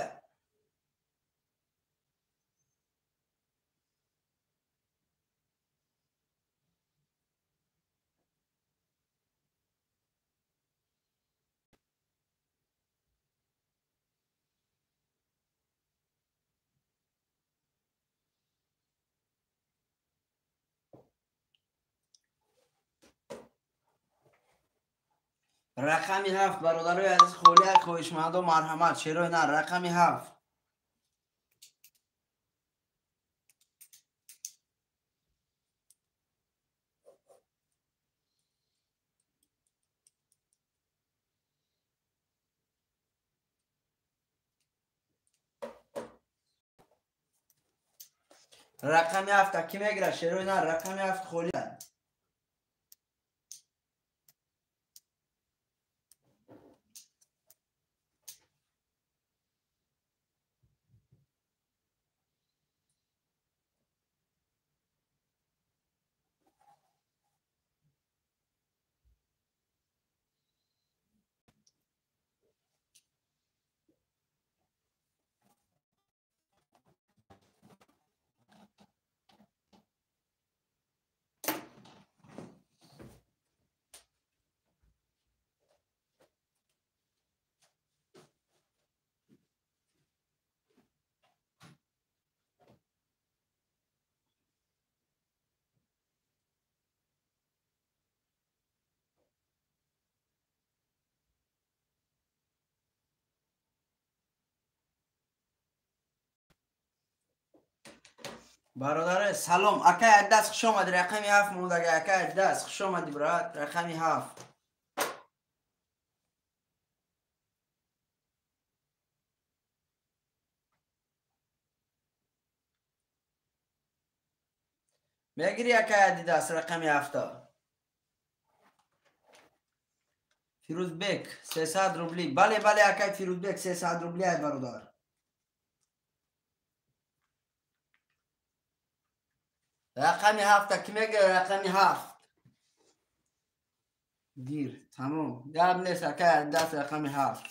[SPEAKER 2] Рақами ҳафт бародарои азиз холия, хоҳишмандо марҳамат, шерои нар, рақами ҳафт. Рақами ҳафта кӣ мегирад? Шерои нар, рақами ҳафт холия. Бародаре, салом. Акай Аддас, хуш омадӣ. Рақами ҳафт мондага. Акай Аддас, хуш омадӣ, брат. Рақами ҳафт. Мегирӣ, акай Адидас, рақами ҳафта? Фирӯзбек, 300 рубли. Бале, бале, акай Фирӯзбек, 300 рубли ай, бародар. Рақами ҳафта кӣ мегирад? Рақами ҳафт. Гир, тамом. Гап нест, акай Адидас, рақами ҳафт.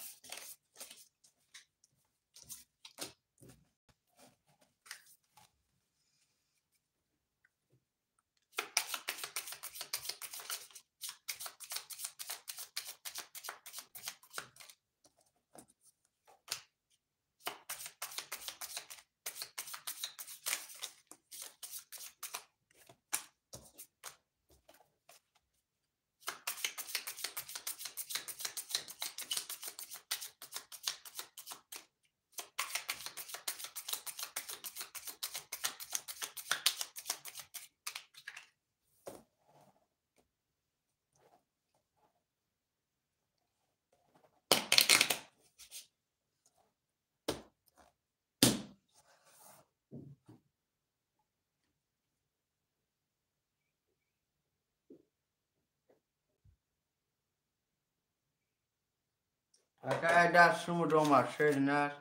[SPEAKER 2] Акай Аддас, шумо омад. Шери нар.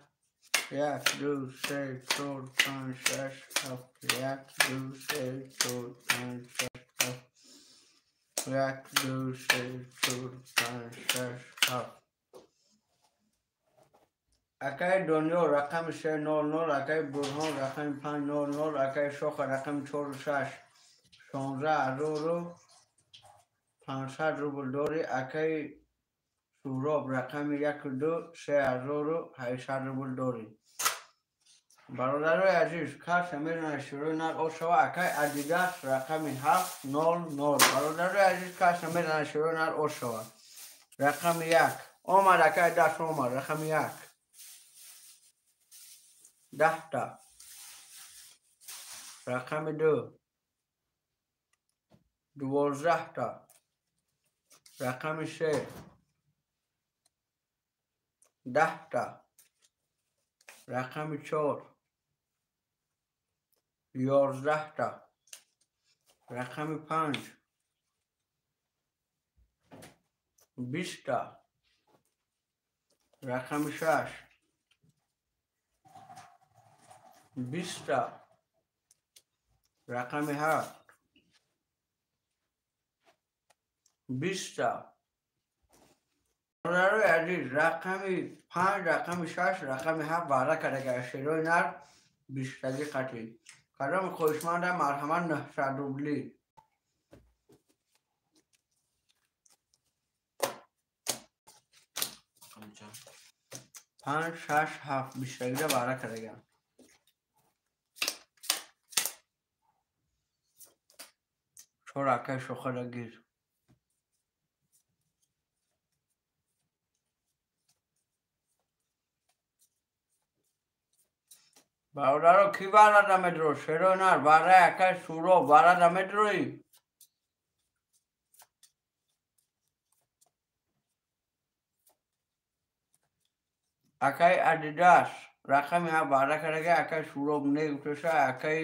[SPEAKER 2] Як, ду, се, чор, панҷ, шаш, ҳафт. Як, ду, се, чор, панҷ, шаш, ҳафт. Як, ду, се, чор, панҷ, шаш, ҳафт. Акай Дунё, рақами 300, акай Бурҳон, рақами 500, акай Шоха, рақами 46, 16,500 рубл дорӣ, акай Суроб, рақами 1 2, 3,800 рубл дорӣ. Бародарои азиз, касе медонад шӯрои нар ошава, акай Адидас, рақами 700. Бародарои азиз, касе медонад шӯрои нар ошава. Рақами як. Омад, акай Адидас омад, рақами як. 10 та. Рақами ду. 12 та. Рақами се 10та. Рақами чор 11та. Рақами панҷ 20та. Рақами шаш 20та. Рақами ҳафт 20та. Бародарои азиз, рақами панҷ, рақами шаш, рақами ҳафт ваъда карда шерои нар бистагӣ қатӣ. Кадоми хоҳишманда марҳамат 900 рубли. Панҷ, шаш, ҳафт бистагида ваъда кардагиам. Чор акаи шохада гир. Бародаро, ки ваъда медро? Шерои нар ваъдаи акаи Суроб ваъда медроӣ? Акаи Адидас рақами ҳафт ваъда кардаги, акаи Суроб не гуфташа, акаи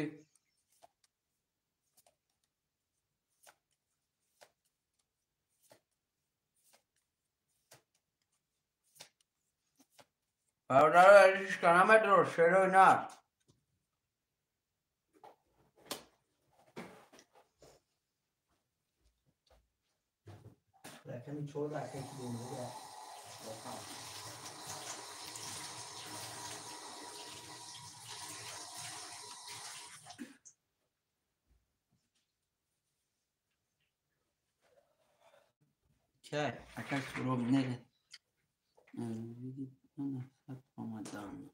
[SPEAKER 2] бародаро азиз намедро шерои нар.
[SPEAKER 1] Рақами чор акаи ки бемория.
[SPEAKER 2] Кай, акаи Суроб не. Омадан.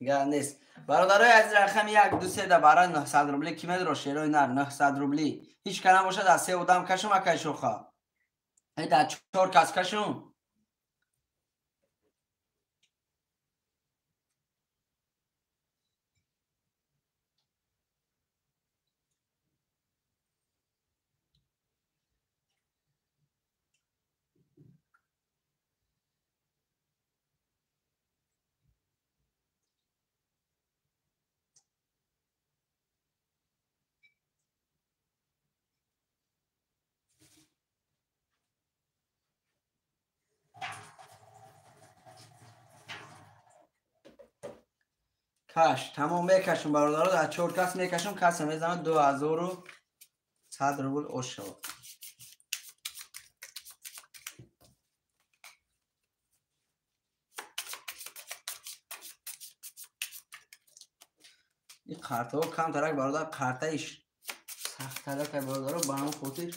[SPEAKER 2] Гап нест. Бародарои азиз, рақами 1, 2, 3 да барои 900 рубли ки медро шерои нар 900 рубли. Ҳеҷ ка набошад аз се одам кашум акаи шоха. Да чор кас кашум. Каш, тамом мекашум бародаро, дар чор кас мекашум, касе мезанад 2100 рубл ош шавад. Ин қартаҳо камтарак бародар, қартаи сахттарак бародаро, ба ҳамон хотир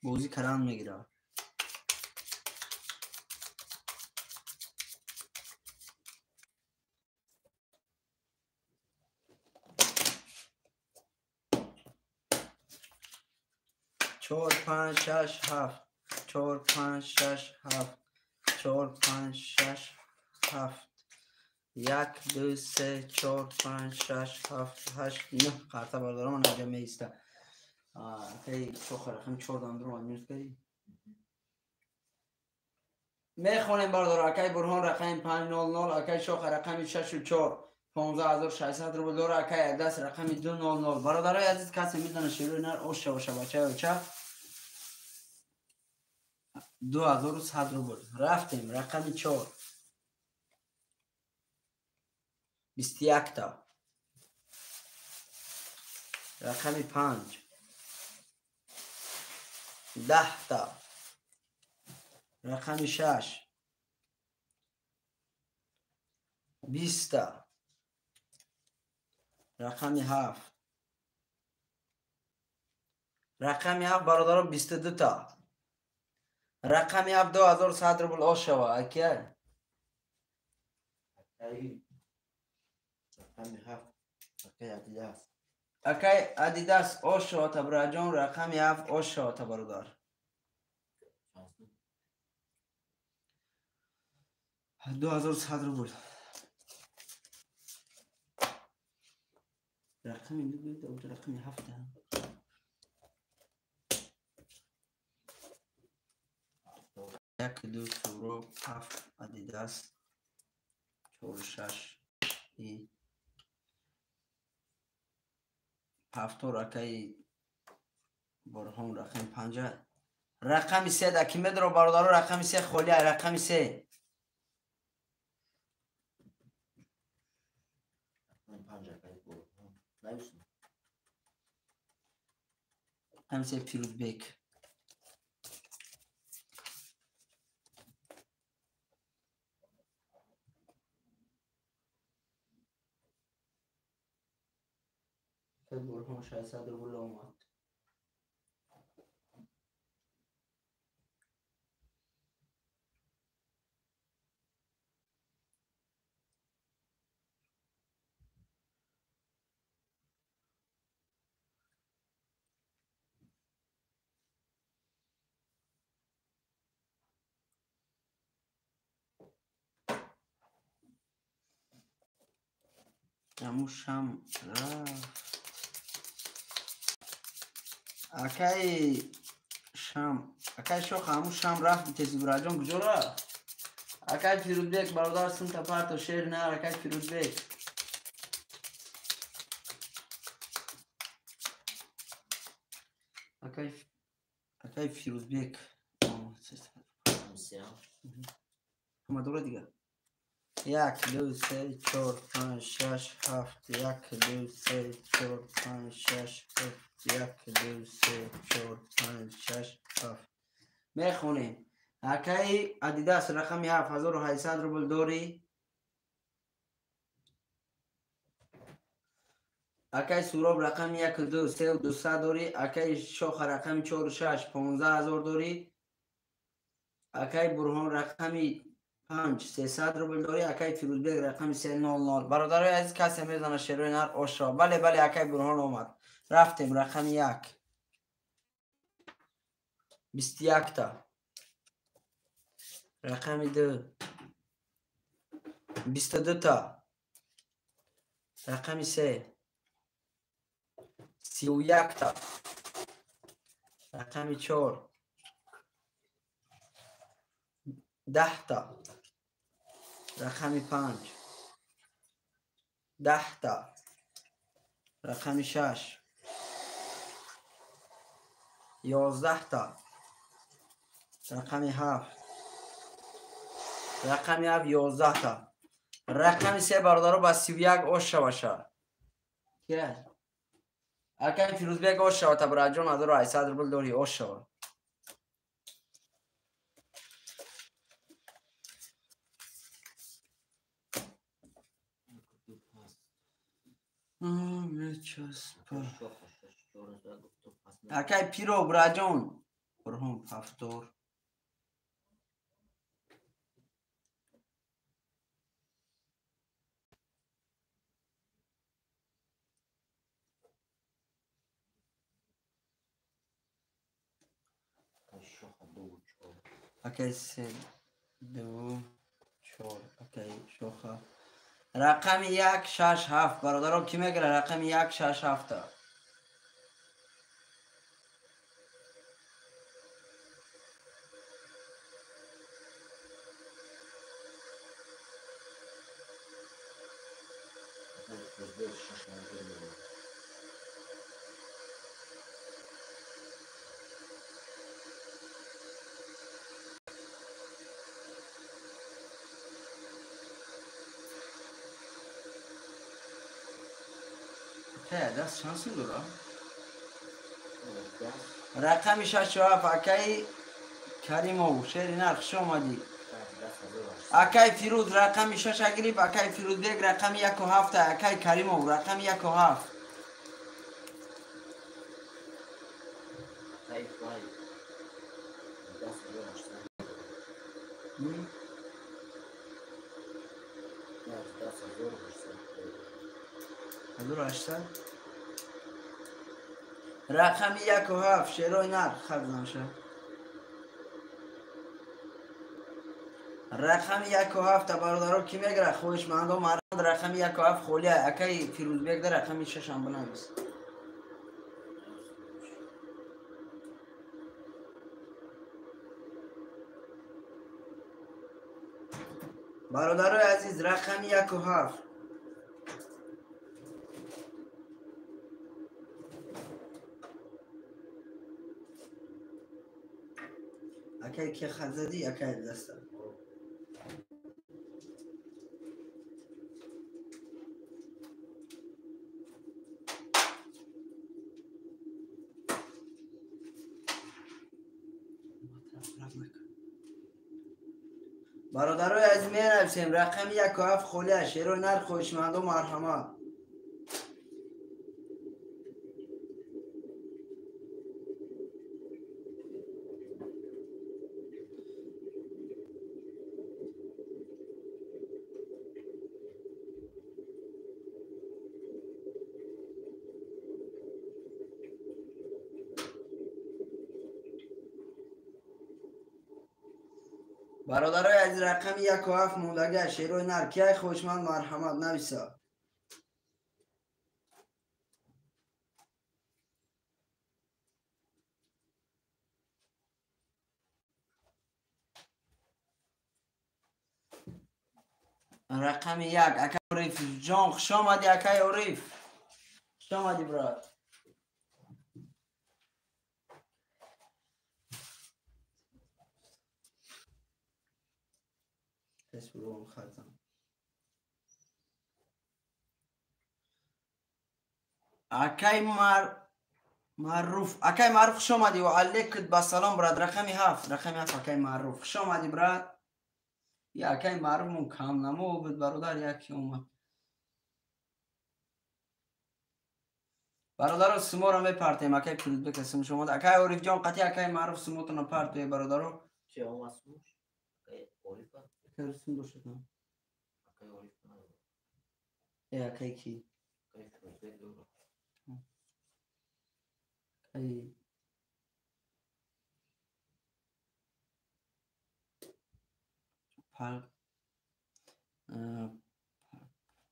[SPEAKER 2] бозӣ кардан мегирад. Чор, панҷ, шаш, ҳафт. Чор, панҷ, шаш, ҳафт. Чор, панҷ, шаш, ҳафт. Як, ду, се, чор, панҷ, шаш, ҳафт, ҳашт, нӯҳ қарта бародаро ман инҷа меиста. Акаи шоха рақами чор дам дуро минус кардӣ. Мехонем бародаро, акаи Бурҳон рақами 500, акаи шоха рақами 6 4, 15 600 рубл дора, акаи Адас рақами 200. Бародарои азиз, касе медона шерои нар ош шава бачаи оча 2100 рубл. Рафтем, рақами чор 21та. Рақами панҷ 10та. Рақами шаш 20та. Рақами ҳафт, рақами ҳафт бародаро 22та. Рақами ҳафт 2100 рубл ош шава акия.
[SPEAKER 1] Рақами ҳафт акаи Адидас.
[SPEAKER 2] Акай Адидас ош шава табраҷон, рақами ҳафт ош шава та бародар. 2100 рубл. Рақами ду, рақами ҳафта. Як, ду, Суроб, ҳафт, Адидас, чор, шаш, и ҳафтор акаи Борҳон рақами панҷа. Рақами се да ки медро бародаро, рақами се холия, рақами се. Рақами се Пирӯзбек. Бурҳон 600 рубл омад. Аму шам рафт. Акаи шам, акаи шох, аму шам рафт. Тезибраҷон куҷо рафт? Акаи Фирӯзбек, бародар, синта парто шер нар, акаи Фирӯзбек. Акаи Фирӯзбек. Ҳама дора дигар. Як, ду, се, чор, панҷ, шаш, ҳафт. Як, ду, се, чор, панҷ, шаш, ҳафт. Як, ду, се, чор, панҷ, шаш, ҳафт. Мехонем. Акаи Адидас рақами ҳафт, 1800 рубл дорӣ. Акаи Суроб рақами як, ду, се, дусад дорӣ. Акаи Шоха рақами чору шаш, 15 000 дорӣ. Акаи Бурҳон рақами панҷ, 300 рубл дорӣ. Акаи Фирӯзбек рақами се, нол нол. Бародарои азиз, касе мезана шерои нар ошро. Бале, бале, акаи Бурҳон омад. Рафтем, рақами як. 21-та. Рақами ду. 22-та. Рақами се. 31-та. Рақами чор. 10-та. Рақами панҷ. 10-та. Рақами шаш. 11-та. Рақами ҳафт. Рақами ҳафт, 11-та. Рақами се, бародаро, ба 31 ош шаваша. Кия? Акаи Фирӯзбек ош шава, табраҷон, 1800 рубл дорӣ, ош шава. Акаи Пиро, браҷон. Бурҳон ҳафтор. Акаи се, ду, чор, акаи Шоха. Рақами як, шаш, ҳафт. Бародаро, кӣ мегира рақами як, шаш, ҳафта? Даст чанд сум дора? Рақами шашу ҳафт, акаи Каримов, шери нар, хуш омадӣ. Акаи Фирӯз рақами шаша гирифт, акаи Фирӯзбек рақами яку ҳафта, акаи Каримов рақами яку ҳафт. 1800. Рақами яку ҳафт, шерои нар, хабзанша. Рақами яку ҳафта, бародаро, кӣ мегира? Хоҳишмандо, Рақами 1 ва 7 холия. Акаи Фирӯзбек да рақами 6 ам бинавис. Бародарои азиз, рақами 1 ва 7. Акай ки хат задӣ, акай даста. Бародарои азиз, менависем, рақами 1 ва 7 холия. Шерои нар, хоҳишмандо, марҳамат. Бародарои азиз, рақами 1 ва 7 мондага. Шерои нар, кияй хоҳишманд, марҳамат, нависа. Рақами 1. Ака Ориф ҷон, хуш омадӣ. Акаи Ориф, хуш омадӣ, брат. Тез буром хатам. Акай Маъруф, акай Маъруф, хуш омадӣ. Ва алейкум басалом, брат. Рақами 7, рақами 7. Акай Маъруф, хуш омадӣ, брат. Я акай Маъруфмон камнамо буд, бародар, яке омад. Бародаро, суморо мепартем. Акай Фирӯзбек, сумш омад. Акай Орифҷон, қатъи акай Маъруф сумотона партое, бародаро.
[SPEAKER 1] Чи омад сумуш? Акай Орифа?
[SPEAKER 2] Акай сум дошт, на?
[SPEAKER 1] Акай Орифа надорад.
[SPEAKER 2] Э, акай ки?
[SPEAKER 1] Акай Фирӯзбек дорад.
[SPEAKER 2] Акай пар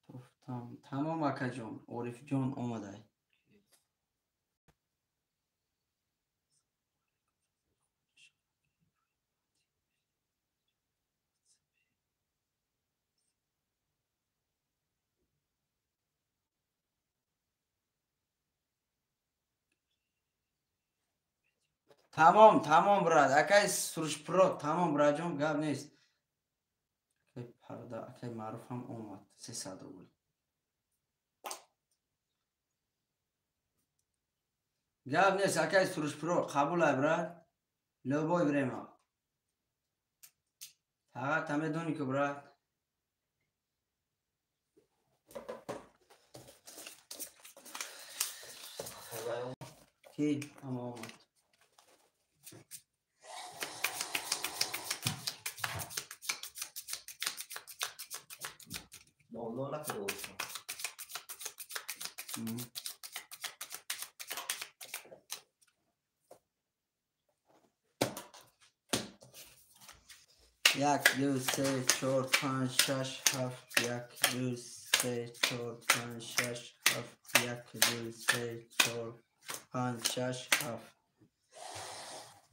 [SPEAKER 2] тофтам. Тамом, акаҷон Орифҷон омадай. Тамом, тамом, брат. Акай Сурушпро, тамом, братҷон, гап нест. Акай парда, акай Маъруфам омад, 300 рубл. Гап нест, акай Сурушпро, қабулай, брат, любой время. Фақат медонӣ ку, брат.
[SPEAKER 1] Акай омад.
[SPEAKER 2] Ки ама омад?
[SPEAKER 1] Нол накарда бошам.
[SPEAKER 2] 1, 2, 3, 4, 5, 6, 7. 1, 2, 3, 4, 5, 6, 7. 1, 2, 3, 4, 5, 6, 7.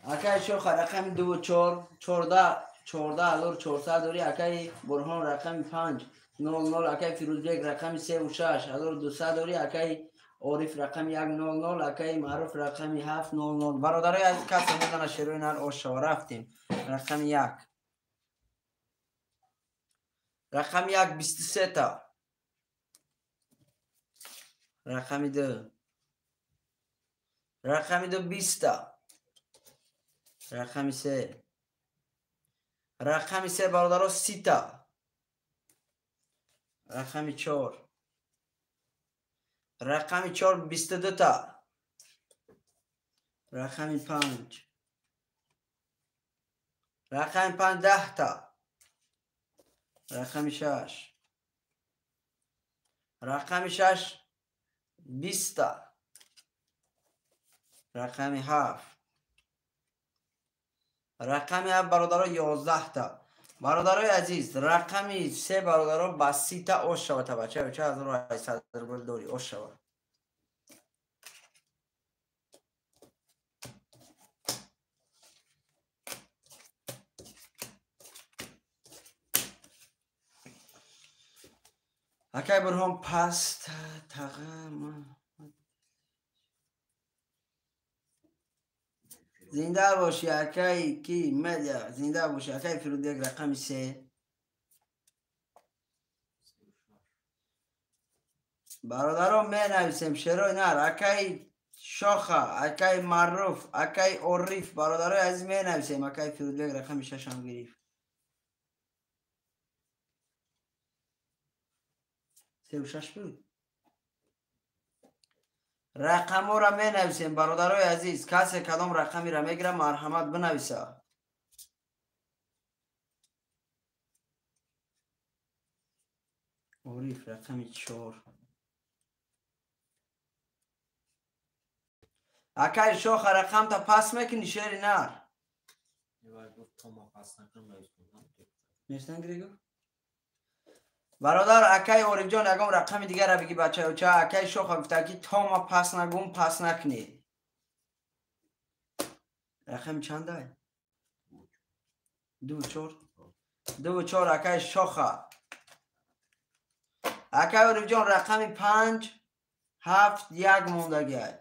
[SPEAKER 2] Акай Шоха, рақами 2, 4, 14, 14,400 дорӣ. Акаи Бурҳон, рақами 5, 0, 0. Акаи Фирӯзбек, рақами 3 6, 1200 дорӣ. Акаи Ориф, рақами 1, 0, 0. Акаи Маъруф, рақами 7, 0, 0. Бародарои азиз, касе медона, шерои нар ошава. Рафтем. Рақами 1, рақами 1, 23 та. Рақами 2, рақами 2, 20 та. Рақами 3, рақами 3, бародаро, 30 та. Рақами 4, рақами 4, 22 та. Рақами 5, рақами 5, 10 та. Рақами 6, рақами 6, 20 та. Рақами 7, рақами 7, бародаро, 11 та. Бародарои азиз, рақами се бародаро ба сита ош шава табача, 1800 рубл дори ош шава. Акай Бурҳон пас тағама зинда бошӣ акай ки медиа, зинда бошӣ акай Фирӯзбек рақами се. Бародарон менависем шерои нар, акай Шоха, акай Маъруф, акай Ориф, бародарои азиз менависем, акай Фирӯзбек рақами шашам гирифт. 36 буд. Рақамҳоро менависем бародарои азиз, касе кадом рақамеро мегирад марҳамат бинависа. Ориф рақами 4. Акай Шоха рақамта пас мекунӣ шери нар? Нестан гиригу? Бародар акай Орифҷон ягон рақами дигарро бигӣ бачаюча. Акай Шоха гуфта ки то ма пас нагум пас накунӣ. Рақами чандай? 2 4. 2 4 акай Шоха. Акай Орифҷон рақами 5 7 1 мондагиай.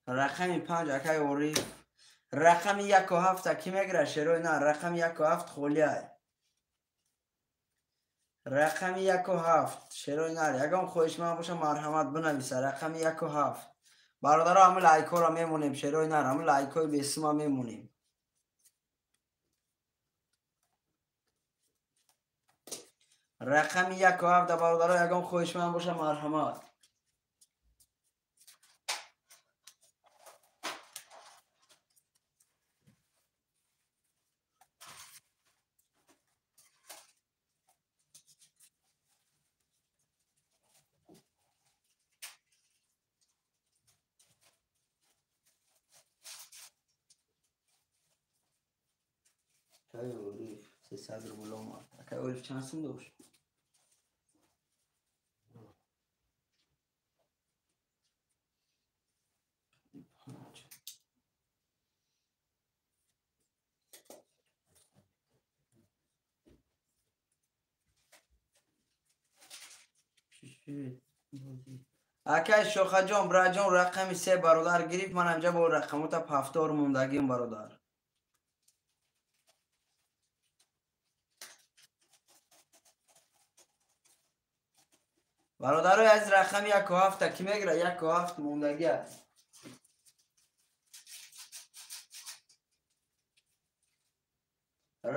[SPEAKER 2] Рақами 5 акай Ориф. Рақами 1 7 ки мегирад шерои нар? Рақами 1 7 холиай. Рақами 1 7 шерои нар. Ягон хоҳишманд боша марҳамат бинависа. Рақами 1 7. Бародаро ҳамин лайкҳоро мемонем шерои нар, ҳамин лайкҳои бесума мемонем. Рақами 1 7 бародаро ягон хоҳишманд боша марҳамат. Акай Ориф 300 рубл омад. Акай Ориф чанд сум дошт? Акай Шохаҷон, браҷон рақами 3 бародар гирифт. Ман ҳамҷа бо рақамота пафтор мондагим бародар. Бародарои азиз рақами 1 7 ки мегирад? 1 7 мондагӣ аст.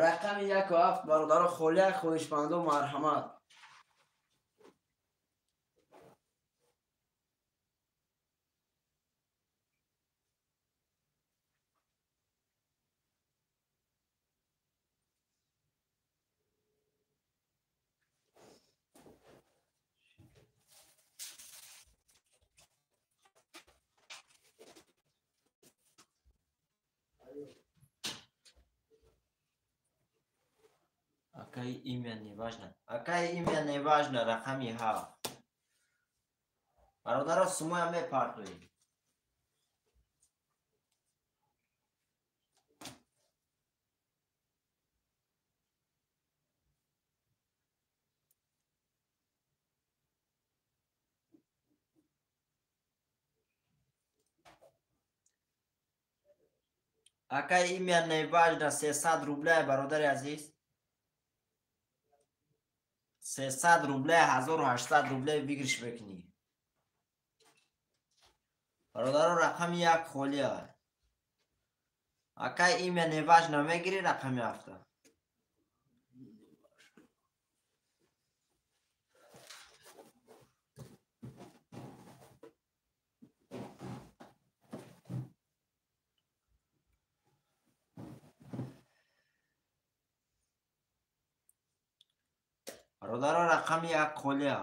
[SPEAKER 2] Рақами 1 7 бародаро холия, хоҳишмандо марҳамат.
[SPEAKER 1] Акай имя не важно. Акай имя не важно, рақами 7. Бародаро сумоя мепартоем. Акай имя не важно, 300 рубля, бародари азиз. 300 рубля, 1800 рубля выигрыш мекунӣ. Бародаро рақами 1 холия. Акай имя неважно мегирӣ рақами ҳафта. Бародаро рақами як холия.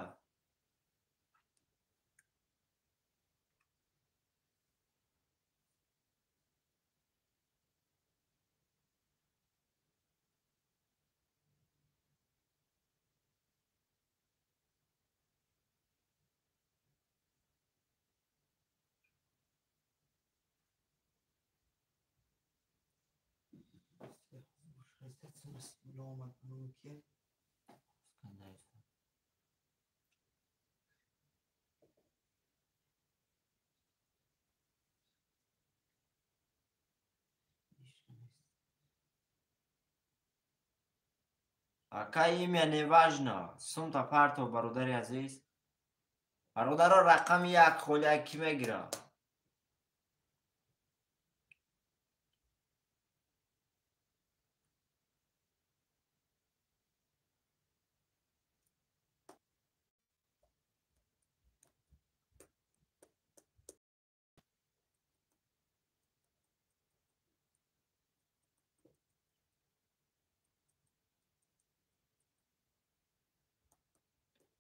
[SPEAKER 1] Акай имя неважно. Сумта парто, бародари азиз. Бародаро рақами як холия кӣ мегирад?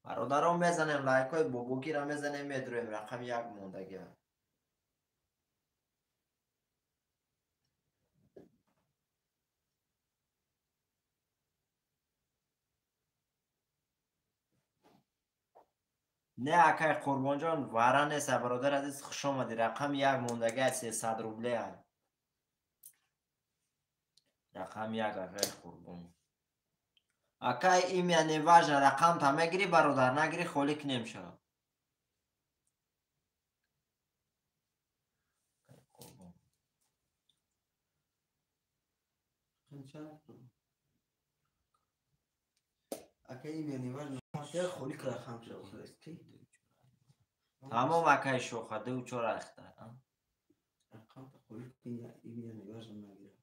[SPEAKER 1] Бародарон мезанем лайкҳои бобокиро мезанем, медурем рақами як мондагиа. Не акай Қурбонҷон, вара нест, бародар азиз, хуш омадӣ. Рақами як мондагиа 300 рублеа. Рақами як акай Қурбон. Акай имя неважно, рақамта мегирӣ бародар, нагирӣ холӣ кунем ша.
[SPEAKER 2] Акай имя неважно, холӣ рақам ша.
[SPEAKER 1] Тамом акай шоха, ду чор ахта.
[SPEAKER 2] Рақамта холӣ имя неважно нагира.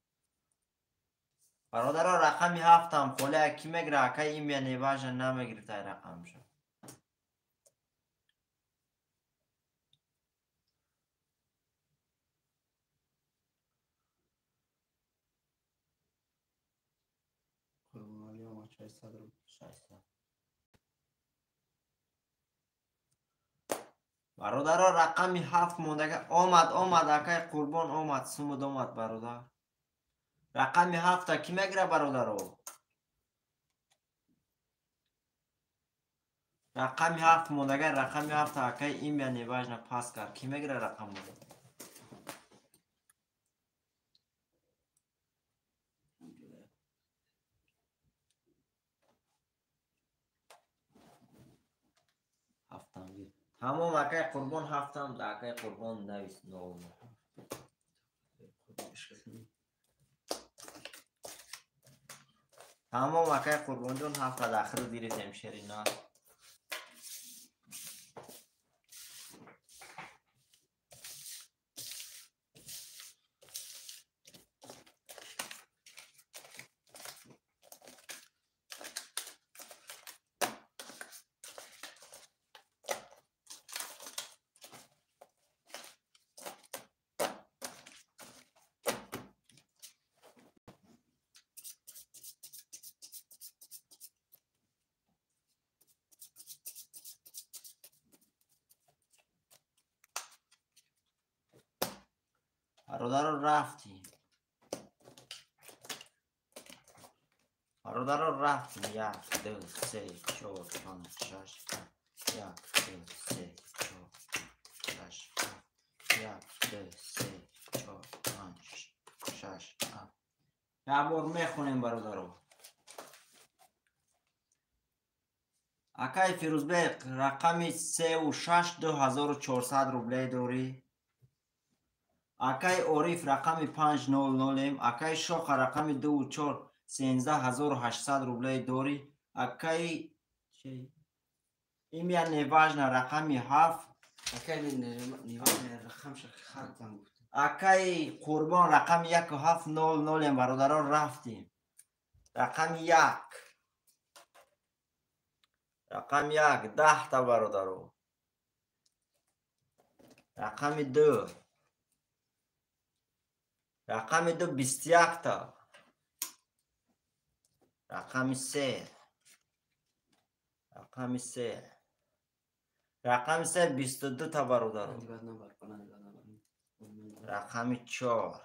[SPEAKER 1] Бародаро рақами ҳафтам холия кӣ мегира? Акай имя неважно намегирифтай рақамша.
[SPEAKER 2] Қурбонали омад 600 рубл.
[SPEAKER 1] 600. Бародаро рақами ҳафт мондага омад, омад акай Қурбон омад, сумуд омад бародар. Рақами ҳафта кӣ мегира бародаро? Рақами ҳафт мондага, рақами ҳафта акай имя неважно пас кард. Кӣ мегира рақамро? Ҳафтам гир. Тамом акай Қурбон ҳафтам, акай Қурбон навис нол. Тамом акай Қурбонҷон ҳафта дахир гирифтем шерина. Бародаро рафтем. Бародаро рафтем. Як, ду, се, чор, панҷ, шаш, як, ду, се, чор, шаш, як, ду, се, чор, панҷ, шаш, ҳафт. Як бор мехонем бародаро. Акай Фирӯзбек, рақами сеу шаш 2400 рублей дорӣ. Акай Ориф рақами 500, акай Шоха рақами 24 13800 рублей дорӣ. Акай имя неважно рақами 7.
[SPEAKER 2] Акай неважно рақамша хаттам гуфт.
[SPEAKER 1] Акаи Қурбон рақами 1700 бародарон рафтем. Рақами 1. Рақами 1 10 та бародаро. Рақами 2. Рақами 2 21 та. Рақами 3. Рақами 3. Рақами 3 22 та бародаро. Рақами 4.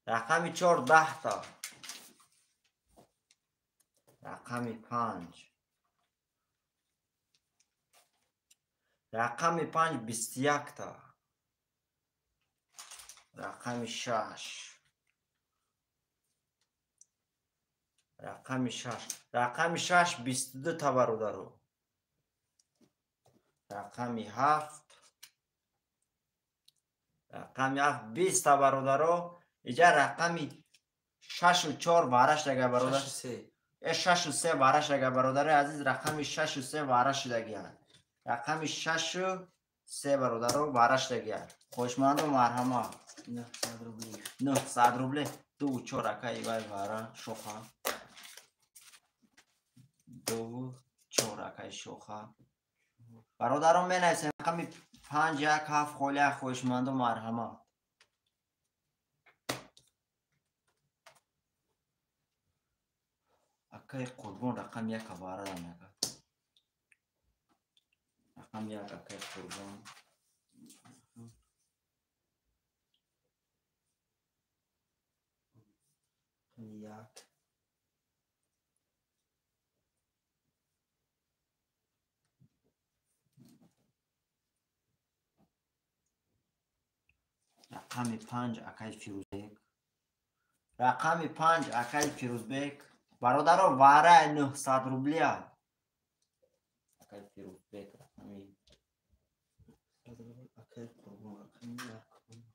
[SPEAKER 1] Рақами 4 10 та. Рақами 5. Рақами 5 21 та. Рақами 6. Рақами 6. Рақами 6 22 та бародаро. Рақами 7. Рақами 7 20 та бародаро. Иҷа рақами 6 4 вара шудага бародар. 6 3 вара шудага бародари азиз, рақами 6 3 вара шудагианд. Рақами 6 3 бародаро вара шудагианд. Хоҳишмандо марҳамат.
[SPEAKER 2] 900 рубли.
[SPEAKER 1] 900 рубли. 2 4 акаи вай вара шоха. 2 4 акаи шоха. Бародарон менависем рақами 5 1 7 холи 1 хоҳишмандо марҳамат. Акаи Қурбон рақами 1 вара мекард. Рақами 1 акаи Қурбон.
[SPEAKER 2] Рақами 1.
[SPEAKER 1] Рақами 5 акаи Фирӯзбек. Рақами 5 акаи Фирӯзбек. Бародаро вара 900 рублия. Акаи Фирӯзбек рақами
[SPEAKER 2] акаи Қурбон рақами 1.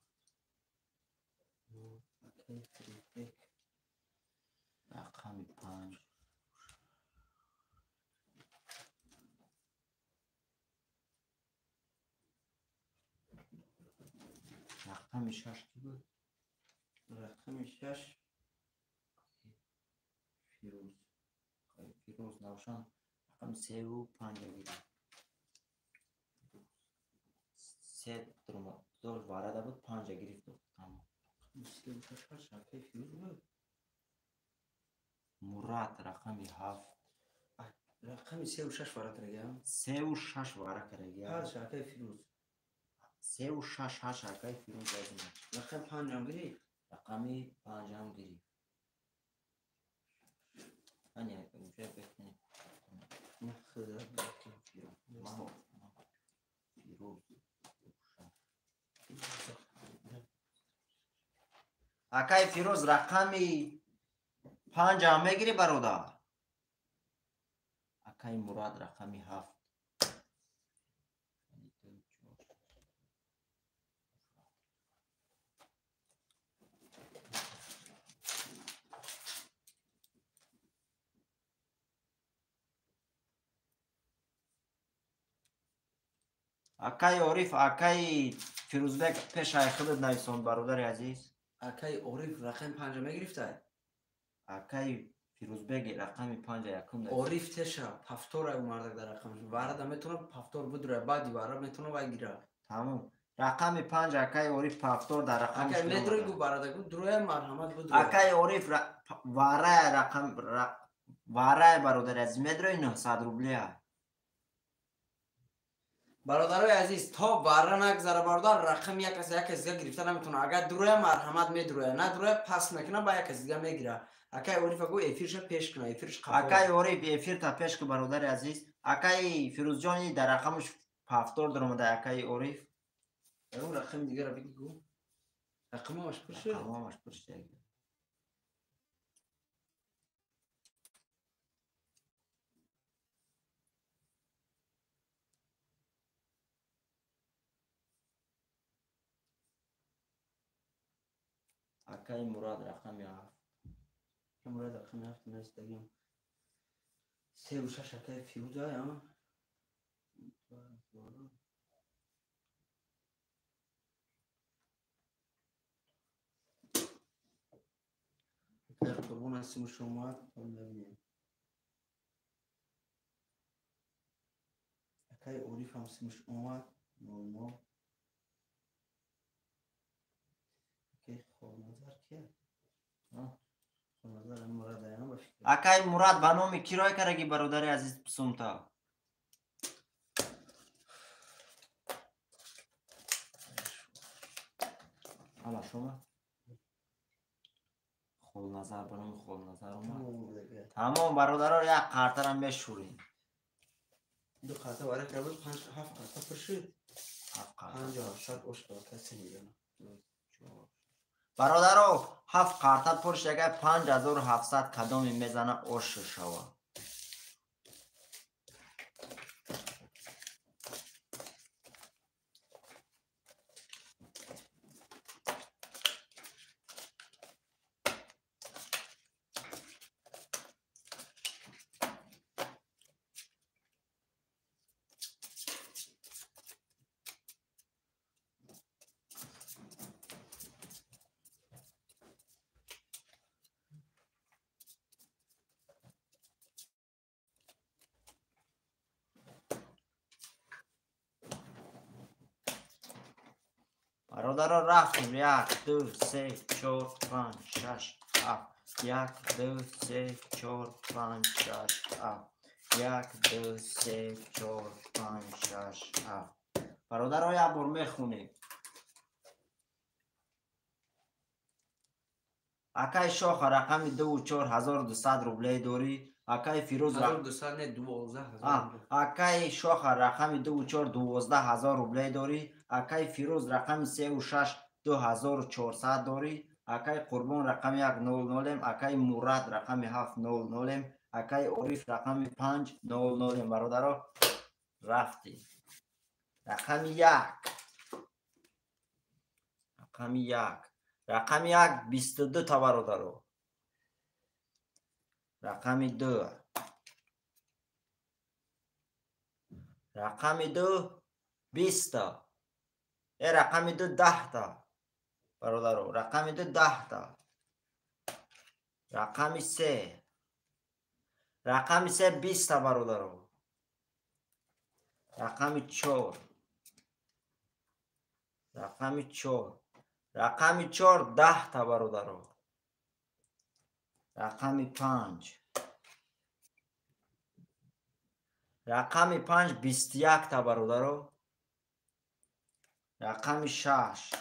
[SPEAKER 2] Акаи Фирӯзбек
[SPEAKER 1] рақами 5. Рақами 6 ки буд?
[SPEAKER 2] Рақами 6 Фирӯз.
[SPEAKER 1] Фирӯз Навшан рақами 3 ва 5 гирифт. 3 дор варада буд, 5 гирифт. Тамом.
[SPEAKER 2] 3 ва 6 акаи Фирӯз буд.
[SPEAKER 1] Мурад рақами 7.
[SPEAKER 2] Рақами 3 ва 6 вара карагия.
[SPEAKER 1] 3 ва 6 вара карагия.
[SPEAKER 2] 8 акаи Фирӯз.
[SPEAKER 1] 3 ва 6 8 акаи Фирӯз азиз.
[SPEAKER 2] Рақами 5 ҳам гирифт.
[SPEAKER 1] Рақами 5 ҳам гирифт. Ани уже бехне. Фирӯз. Акаи Фирӯз рақами 5 ҳам мегирӣ бародар? Акаи Мурад рақами 7. Акаи Ориф, акаи Фирӯзбек пешаи худат нависон бародари азиз.
[SPEAKER 2] Акаи Ориф рақами 5 мегирифтай?
[SPEAKER 1] Акаи Фирӯзбек рақами 5 якум нависон.
[SPEAKER 2] Ориф теша пафтора умардак дар рақамаш. Варада метавона пафтор будура, баъди вара метавона вай гира.
[SPEAKER 1] Тамом. Рақами 5 акаи Ориф пафтор дар рақамаш.
[SPEAKER 2] Акаи медрои гу барада гу дуроя марҳамат будура.
[SPEAKER 1] Акаи Ориф вара рақам вара бародари азиз медрои 900 рублия.
[SPEAKER 2] Бародарои азиз, то вара нагзара бародар, рақами як кас як кас дига гирифта наметавона. Агар дуроя марҳамат медуроя, надуроя пас мекуна, ба як кас дига мегира. Акаи Ориф гу эфирша пеш куна, эфирш қафо.
[SPEAKER 1] Акаи Ориф эфирта пеш ку бародари азиз. Акаи Фирӯзҷони дар рақамаш пафтор даромада акаи Ориф.
[SPEAKER 2] Ягон рақами дигара биги гу. Рақамаш пур шуд?
[SPEAKER 1] Рақамаш пур шуд. Акаи Мурад рақами 7.
[SPEAKER 2] Мурад рақами 7 навистагиам. 3 ва 6 акаи Фирӯза, а? Қурбон ҳастиму шумо мебинем. Акай Ориф ҳам симуш омад 00. Акай Холназар кия? Холназар Мурад аям ба фикр.
[SPEAKER 1] Акай Мурад ба номи кирой караги бародари азиз сумта. Ҳама шума? Холназар ба номи Холназар омад. Тамом бародаро як қартара мешӯрем.
[SPEAKER 2] Ду қарта вара кард, 5 7 қарта пур шуд.
[SPEAKER 1] 7 қарта.
[SPEAKER 2] 5700 ош ба касе мезанам.
[SPEAKER 1] Бародаро 7 қарта пур шага 5700 кадоми мезана ош шава. Бародаро рафтем 1 2 3 4 5 6 7 1 2 3 4 5 6 7 1 2 3 4 5 6 7. Бародаро як бор мехонем. Акай Шоха рақами 2 4200 рублей дорӣ. Акай Фирӯз
[SPEAKER 2] 1200 не 12000.
[SPEAKER 1] Акай Шоха рақами 2 4 12000 рублей дорӣ. Акай Фирӯз рақами 3 6 2400 дорӣ. Акай Қурбон рақами 1 00, акай Мурад рақами 7 00, акай Ориф рақами 5 00. Бародаро рафтем. Рақами 1. Рақами 1. Рақами 1 22 та бародаро. Рақами 2. Рақами 2 20 та. Рақами 2 10 та. Бародаро, рақами 2 10 та. Рақами 3. Рақами 3 20 та бародаро. Рақами 4. Рақами 4. Рақами 4 10 та бародаро. Рақами 5. Рақами 5 21 та бародаро. Рақами 6.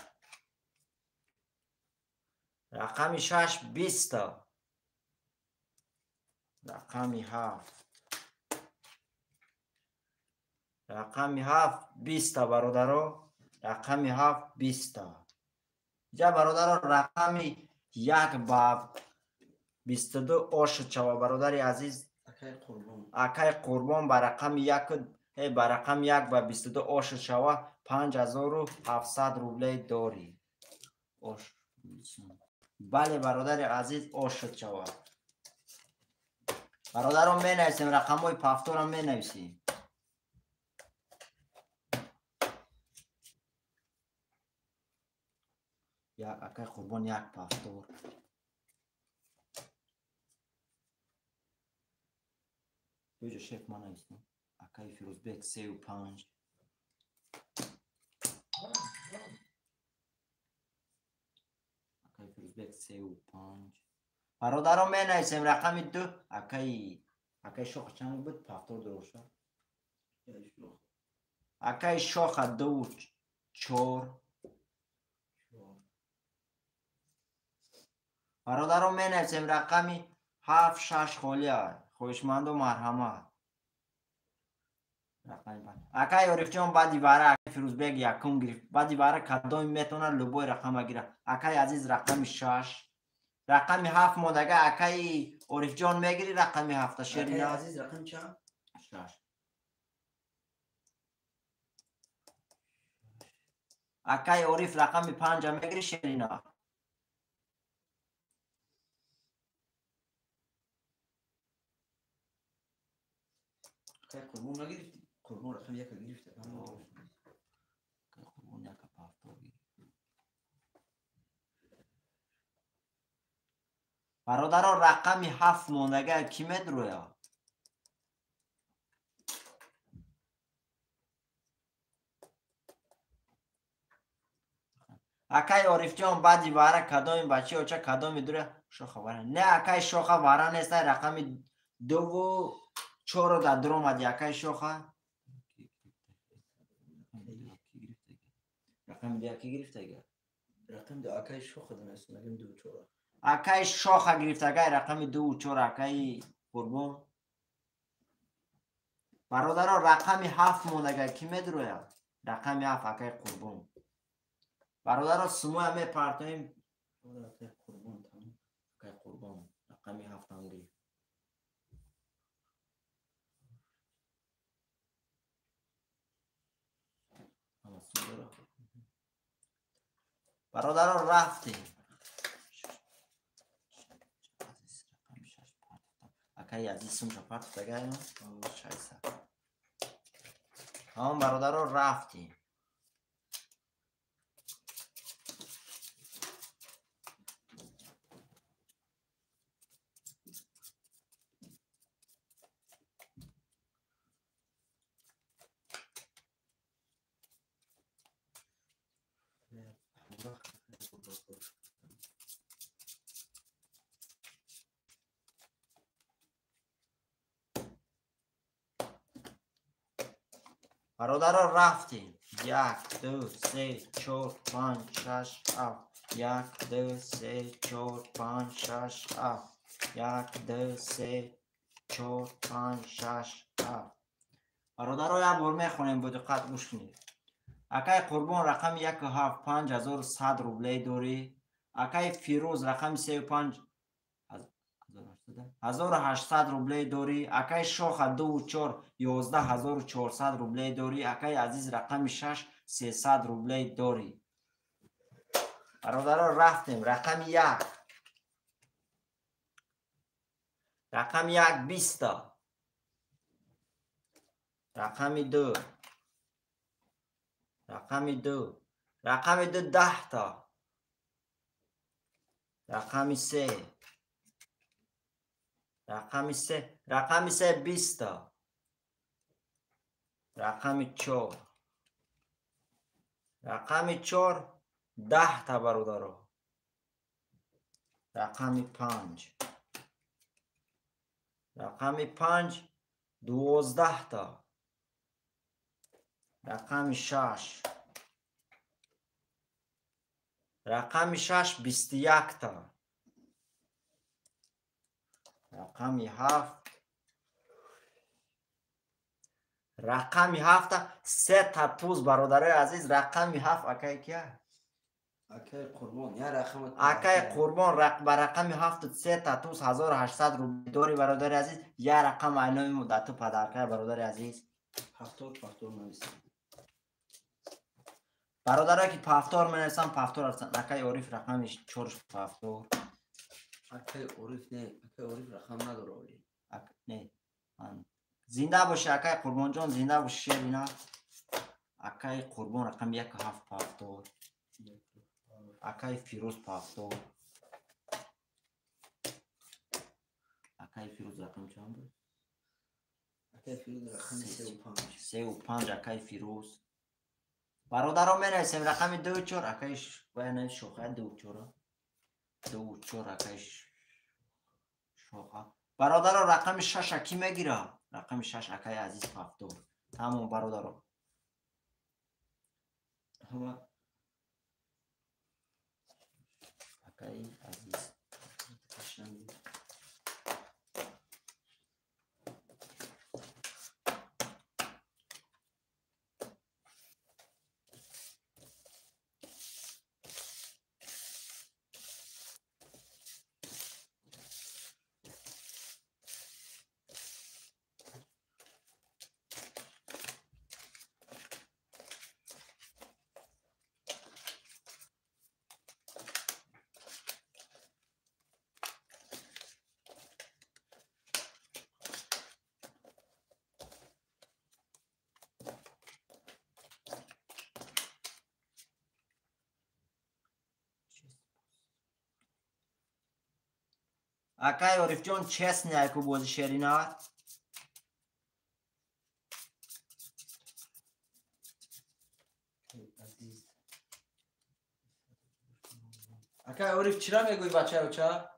[SPEAKER 1] Рақами 6 20 та. Рақами 7. Рақами 7 20 та бародаро. Рақами 7 20 та. Ҷа бародаро рақами 1 ба 22 ош чава бародари азиз. Акай Қурбон ба рақами 1 ба рақами 1 ба 22 ош чава 5700 рублей дорӣ. Ош. Бале бародари азиз ош чава. Бародарон менависем рақамҳои пафторам менависем. Акай Қурбон 1 пафтор. Беҷо шеф ман навистам. Акай Фирӯзбек 3 5. Акай Фирӯзбек 3 5. Бародарон менависем рақами 2. Акай Шоха чанд буд? Пафтор дороша. Акай Шоха 2 4. Бародарон менависем рақами 7 6 холия. Хоҳишманду марҳамат. Акай Орифҷон баъди вара акай Фирӯзбек якум гирифт. Баъди вара кадоми метавонад любой рақама гирад. Акай азиз рақами 6. Рақами 7 мондага акай Орифҷон мегири рақами 7 шерина.
[SPEAKER 2] Акай азиз рақами чанд?
[SPEAKER 1] 6. Акай Ориф рақами 5 мегири шерина.
[SPEAKER 2] Қурбон нагирифтӣ? Қурбон рақами 1 гирифт.
[SPEAKER 1] Қурбон 1 пафтор гирифт. Бародаро, рақами 7 мондага ки медроя? Акай Орифҷон, баъди вара кадоми бачи оча кадоми дура шоха вара. Не, акай шоха вара нест, рақами 2 4 дар дуромади акай шоха. Рақами 2 ки гирифтага?
[SPEAKER 2] Рақами 2 акай шоха донест, нагим 2 4.
[SPEAKER 1] Акай шоха гирифтага рақами 2 4 акай Қурбон. Бародаро, рақами 7 мондага ки медроя? Рақами 7 акай Қурбон. Бародаро, сумоя мепартоем. Акай Қурбон там. Акай Қурбон рақами 7 там гирифт. Бародаро, рафтем. Акай Азиз сумша партофтага 600. Тамом бародаро, рафтем. Бародаро, рафтем. 1 2 3 4 5 6 7. 1 2 3 4 5 6 7. 1 2 3 4 5 6 7. Бародаро, як бор мехонем, бо диққат гӯш кунед. Акай Қурбон рақами 1 7 5100 рублей дорӣ. Акай Фирӯз рақами 3 5 1800 рублей дорӣ. Акай Шоха 2 4 11400 рублей дорӣ. Акай Азиз рақами 6 300 рублей дорӣ. Бародаро, рафтем. Рақами 1. Рақами 1 20. Рақами 2. Рақами 2. Рақами 2 10 та. Рақами 3. Рақами 3. Рақами 3 20 та. Рақами 4. Рақами 4 10 та бародаро. Рақами 5. Рақами 5 12 та. Рақами 6. Рақами 6 21 та. Рақами 7. Рақами 7 3 та туз бародарои азиз. Рақами 7 акай кия?
[SPEAKER 2] Акай Қурбон, я рақами
[SPEAKER 1] Акай Қурбон ба рақами 7 3 та туз 1800 рубл дори бародари азиз. Я рақам айноми муддату падарка бародари азиз.
[SPEAKER 2] Пафтор нависам.
[SPEAKER 1] Бародарое ки пафтор менависам, пафтор ҳастанд. Акай Ориф рақами 4 пафтор.
[SPEAKER 2] Акай Ориф не, акай Ориф рақам надора оли.
[SPEAKER 1] Не. Зинда боши акай Қурбонҷон, зинда боши шерина. Акай Қурбон рақами 1 7 пафтор. Акай Фирӯз пафтор. Акай Фирӯз рақам чанд буд?
[SPEAKER 2] Акай Фирӯз рақами 3 5.
[SPEAKER 1] 3 5 акай Фирӯз. Бародаро, менависем рақами 2 4 акай баян шоха 2 4. 2 4 акай шоха. Бародаро, рақами 6 ки мегира? Рақами 6 акай Азиз пафтор. Тамом бародаро. Ҳама акай Азиз. Акай Орифҷон честный айку бози шеринар.
[SPEAKER 2] Акай Ориф чира мегӯй бачаюча?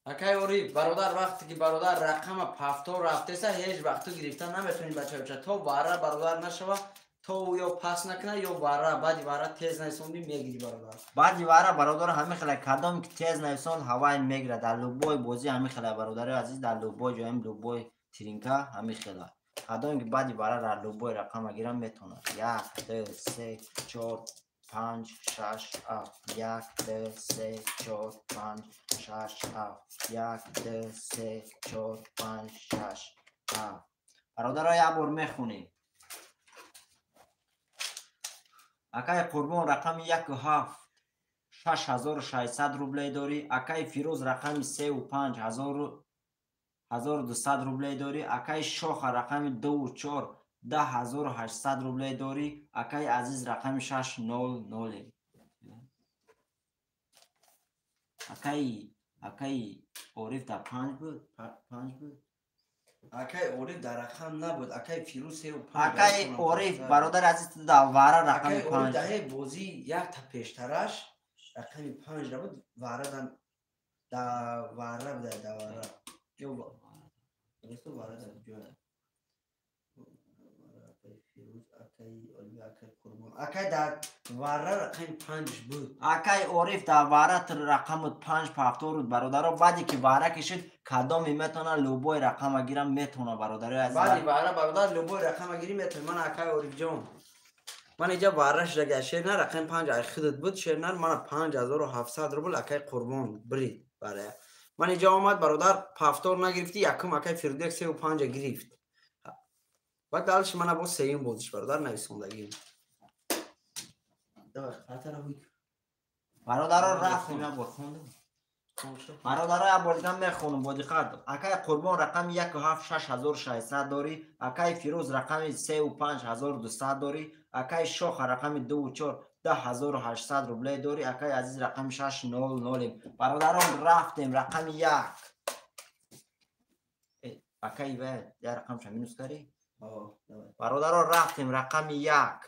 [SPEAKER 2] Акай Ориф бародар вақте ки бародар рақама пафтор рафтеса ҳеҷ вақту гирифта наметавонӣ бачаюча. То вара бародар нашава, то ӯ ё пас накуна ё вара, баъди вара тез нависонди мегирӣ бародар.
[SPEAKER 1] Баъди вара бародар ҳамин хела кадом ки тез нависон ҳавай мегирад. Дар любой бозӣ ҳамин хела бародари азиз, дар любой ҷоем любой тринка ҳамин хела. Кадом ки баъди вара дар любой рақама гирам метавонад. 1 2 3 4 5 6 7 1 2 3 4 5 6 7 1 2 3 4 5 6 7. Бародаро як бор мехонем. Акай Қурбон рақами 1 7 6600 рублей дорӣ. Акай Фирӯз рақами 3 5 1200 рублей дорӣ. Акай Шоха рақами 2 4 10800 рублей дорӣ. Акай Азиз рақами 6 0 0. Акай Ориф дар 5 буд, 5 буд.
[SPEAKER 2] Акай Ориф дар рақам набуд. Акай Фирӯз 3 5.
[SPEAKER 1] Акай Ориф бародар азиз дар вара рақами 5.
[SPEAKER 2] Акай Ориф дар бозӣ як та пештараш рақами 5 набуд, вара дар вара буда, дар вара. Ё росту вара дар ҷоя. Акай дар вара рақами 5 буд.
[SPEAKER 1] Акай Ориф дар вара рақами 5 пафтор буд бародаро. Баъде ки вара кишид кадоме метавона любой рақама гирам метавона бародарои азиз.
[SPEAKER 2] Баъди вара бародар любой рақама гирӣ метавона. Ман акай Орифҷон, ман инҷа вара шудага шернар рақами 5 ай худат буд шернар. Мана 5700 рубл акай Қурбон бирид барая. Ман инҷа омад бародар пафтор нагирифтӣ, якум акай Фирӯз 3 5 гирифт. Баъд дальше мана бо сеюм бозиш бародар нависондагӣ.
[SPEAKER 1] Бародаро рафтем як бор хондам. Бародаро як бор дигар мехонам бо диққат. Акай Қурбон рақами 1 7 6600 дорӣ. Акай Фирӯз рақами 3 5 1200 дорӣ. Акай Шоха рақами 2 4 10800 рублей дорӣ. Акай Азиз рақами 6 0 0. Бародарон рафтем рақами 1. Акай ва як рақамша минус карӣ? Бародаро рафтем рақами 1.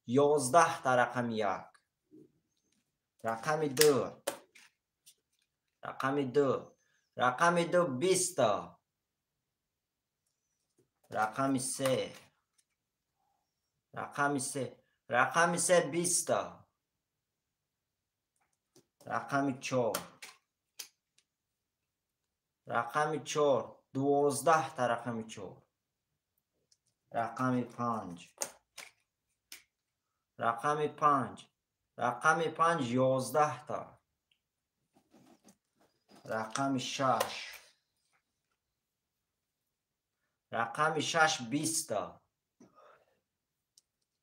[SPEAKER 1] 11 та рақами 1. Рақами 2. Рақами 2. Рақами 2 20 та. Рақами 3. Рақами 3. Рақами 3 20 та. Рақами 4. Рақами 4 12 та рақами 4. Рақами 5. Рақами 5. Рақами 5 11 та. Рақами 6. Рақами 6 20 та.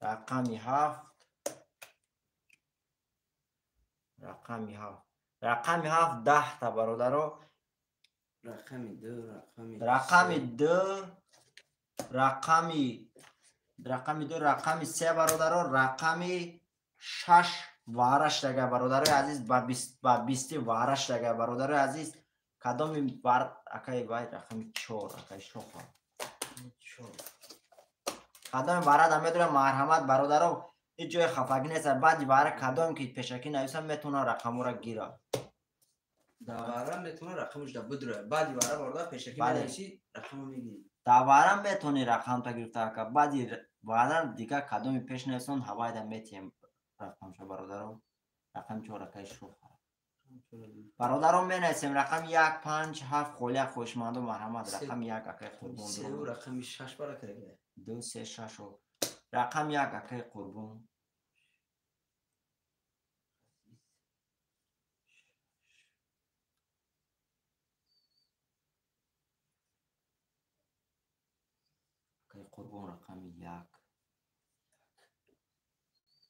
[SPEAKER 1] Рақами 7. Рақами 7. Рақами 7 10 та бародаро.
[SPEAKER 2] Рақами 2,
[SPEAKER 1] рақами 2, рақами 2, рақами 3 бародаро, рақами 6 вараш дага бародарои азиз, ба 20 вараш дага бародарои азиз. Кадоми бар акай вай рақами 4 акай Шоха.
[SPEAKER 2] 4.
[SPEAKER 1] Кадоми вара да медорам марҳамат бародаро, ҳеҷ ҷои хафагӣ нест. Баъди вара кадом ки пешакӣ нависам метавонам рақамҳоро гирам.
[SPEAKER 2] Дар вара метавонам рақамаш да бидроя. Баъди вара бародар пешакӣ менависӣ рақамро мегирӣ.
[SPEAKER 1] Дар вара метавонӣ рақамта гирифта ака. Баъди вара дигар кадоми пеш нависон ҳавайда метиҳем рақамша бародаро. Рақами 4 акай Шоха. Бародарон менависем рақами 1 5 7 холия хоҳишмандо марҳамат. Рақами 1 акай Қурбон.
[SPEAKER 2] 3 рақами 6 бара карда.
[SPEAKER 1] 2 3 6 рақами 1 акай Қурбон. Акай Қурбон рақами 1.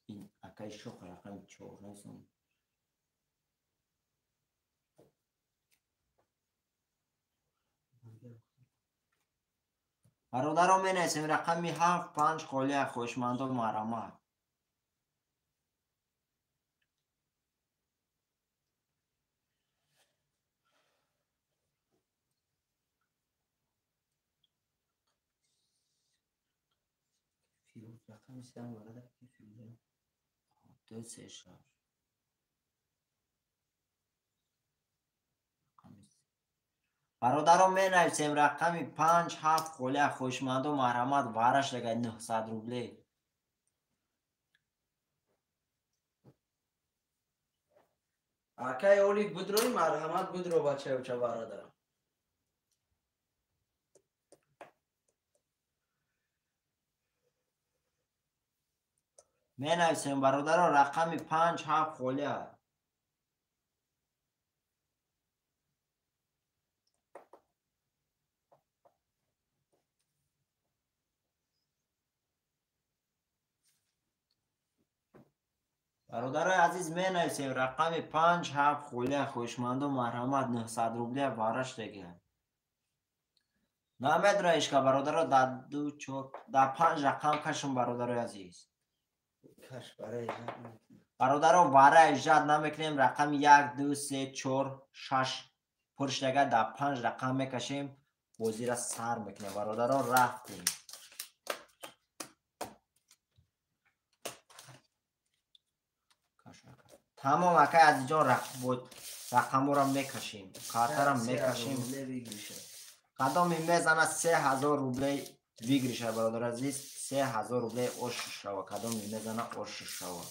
[SPEAKER 1] Ин акай Шоха рақами 4 нависон. Бародаро менависем рақами 7 5 холия хоҳишмандо марҳамат.
[SPEAKER 2] Рақами се бародар ки Фирӯза.
[SPEAKER 1] 2 3 6. Бародаро менависем рақами 5 7 холия хоҳишмандо марҳамат вараш дагай 900 рубле.
[SPEAKER 2] Акай Олик будрои марҳамат будро бачаюча бародар.
[SPEAKER 1] Менависем бародаро рақами 5 7 холия. Бародарои азиз менависем рақами 5 7 холия хоҳишмандо марҳамат 900 рубле вараш дега. Намедроишка бародаро дар 2 4 дар 5 рақам кашм бародарои азиз. Бародаро вара ижад намекунем рақами 1 2 3 4 6 пурш дега дар 5 рақам мекашем бозира сар мекунем бародаро рафтем. Тамом акай азизҷон рақамҳоро мекашем, картаро мекашем. Кадоми мезана 3000 рублей выигрыша бародар азиз, 3000 рублей ош шава, кадоми мезана ош шава.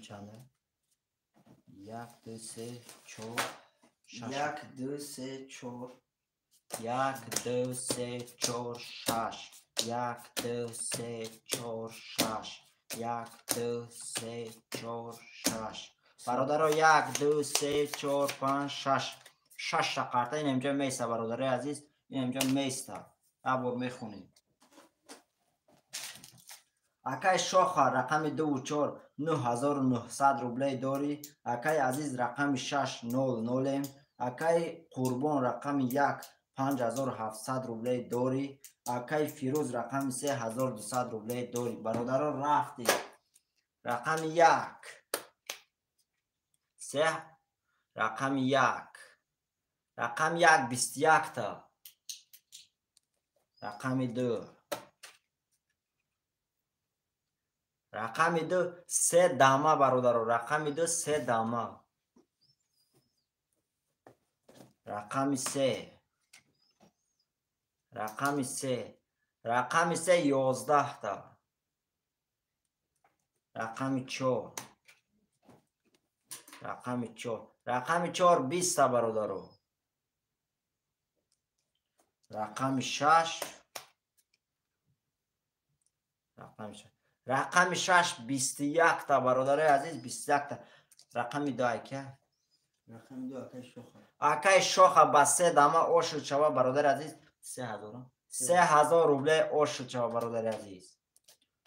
[SPEAKER 1] Чанда? 1 2 3 4 6.
[SPEAKER 2] 1 2 3 4.
[SPEAKER 1] 1 2 3 4 6. 1 2 3 4 6. 1 2 3 4 6. Бародаро 1 2 3 4 5 6. 6 та карта ин инҷа меиста бародарои азиз, ин инҷа меиста. Як бор мехонем. Акай Шоха рақами 2 4 9900 рублей дорӣ. Акай Азиз рақами 6 0 0. Акай Қурбон рақами 1 5700 рублей дорӣ. Акай Фирӯз рақами 3200 рублей дорӣ. Бародаро рафтем. Рақами 1 3 рақами 1 рақами 1 21 та. Рақами 2 рақами 2 3 дама бародаро, рақами 2 3 дама. Рақами 3 рақами 3 рақами 3 11 та. Рақами 4 рақами 4 рақами 4 20 та бародаро. Рақами 6 рақами 6 рақами 6 21 та бародарои азиз, 21 та. Рақами 2 ака.
[SPEAKER 2] Рақами 2 акай Шоха.
[SPEAKER 1] Акай Шоха ба 3 дама ош шава бародари азиз, 3000. 3000 рублей ош шава бародари азиз.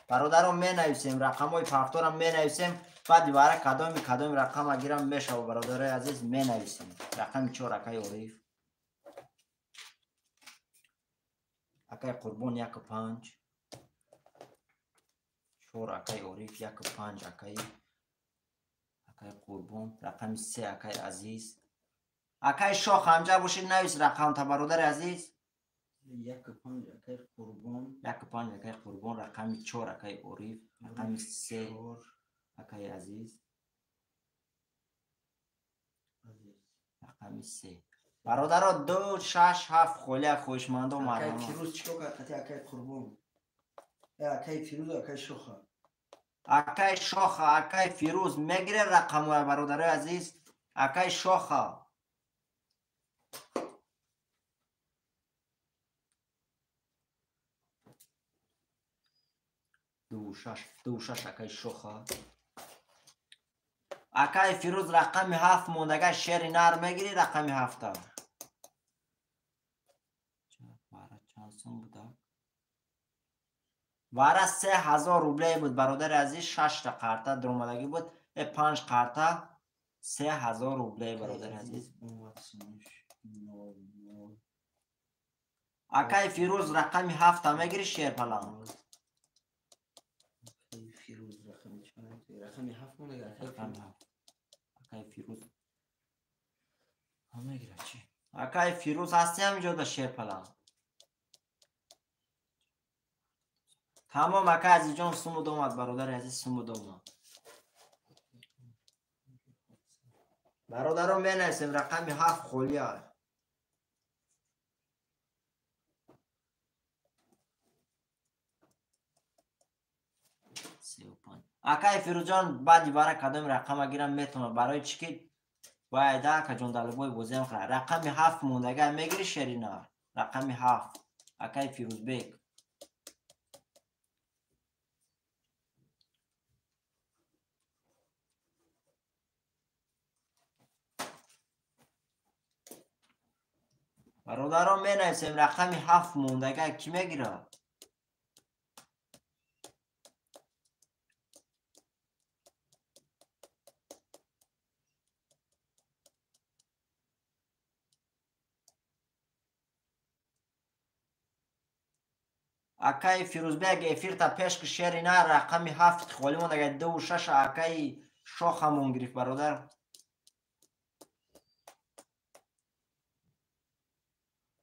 [SPEAKER 1] Бародаро менависем рақамҳои пафтора менависем, баъди вара кадоми рақама гирам мешава бародарои азиз менависем. Рақами 4 акай Ориф. Акай Қурбон 1 5. 4 акай Ориф 1 5 акай Қурбон. Рақами 3 акай Азиз. Акай Шох ҳамҷа бошед навис рақам та бародари азиз.
[SPEAKER 2] 1 5 акай Қурбон.
[SPEAKER 1] 1 5 акай Қурбон. Рақами 4 акай Ориф. Рақами 3 акай Азиз. Рақами 3. Бародаро 2 6 7 холия хоҳишмандо марҳамат.
[SPEAKER 2] Акай Фирӯз чикор кард қати акай Қурбон? Акай Фирӯз акай Шоха.
[SPEAKER 1] Акай Шоха, акай Фирӯз мегире рақамҳоя бародарои азиз. Акай Шоха. 2 6 2 6 акай Шоха. Акай Фирӯз рақами 7 мондага шери нар мегири рақами 7. Чанд сум буда? Вара 3000 рубле буд, бародари азиз, шашта қарта дуромадагӣ буд. Панҷ қарта 3000 рубле, бародари азиз. Акай Фирӯз, рақами ҳафта мегирӣ, шерпалан? Акай Фирӯз мегира чи? Акай Фирӯз ҳасти ҳаминҷода, шерпалан? Тамом, акай Азизҷон, сумуд омад, бародари азиз, сумуд омад. Бародарон, менависем, рақами ҳафт холия. Акай Фирӯзҷон, баъди вара кадоми рақама гирам метавонад, барои чӣ ки бояда акаҷон далибои бозиам хӯрад. Рақами ҳафт мондага мегирӣ, шерина? Рақами ҳафт, акай Фирӯзбек. Бародарон, менависем, рақами ҳафт мондага кӣ мегирад? Акаи Фирӯзбек, эфирта пеш ки, шери на, рақами ҳафт холӣ мондага, дуву шаша акаи Шохамон гирифт, бародар.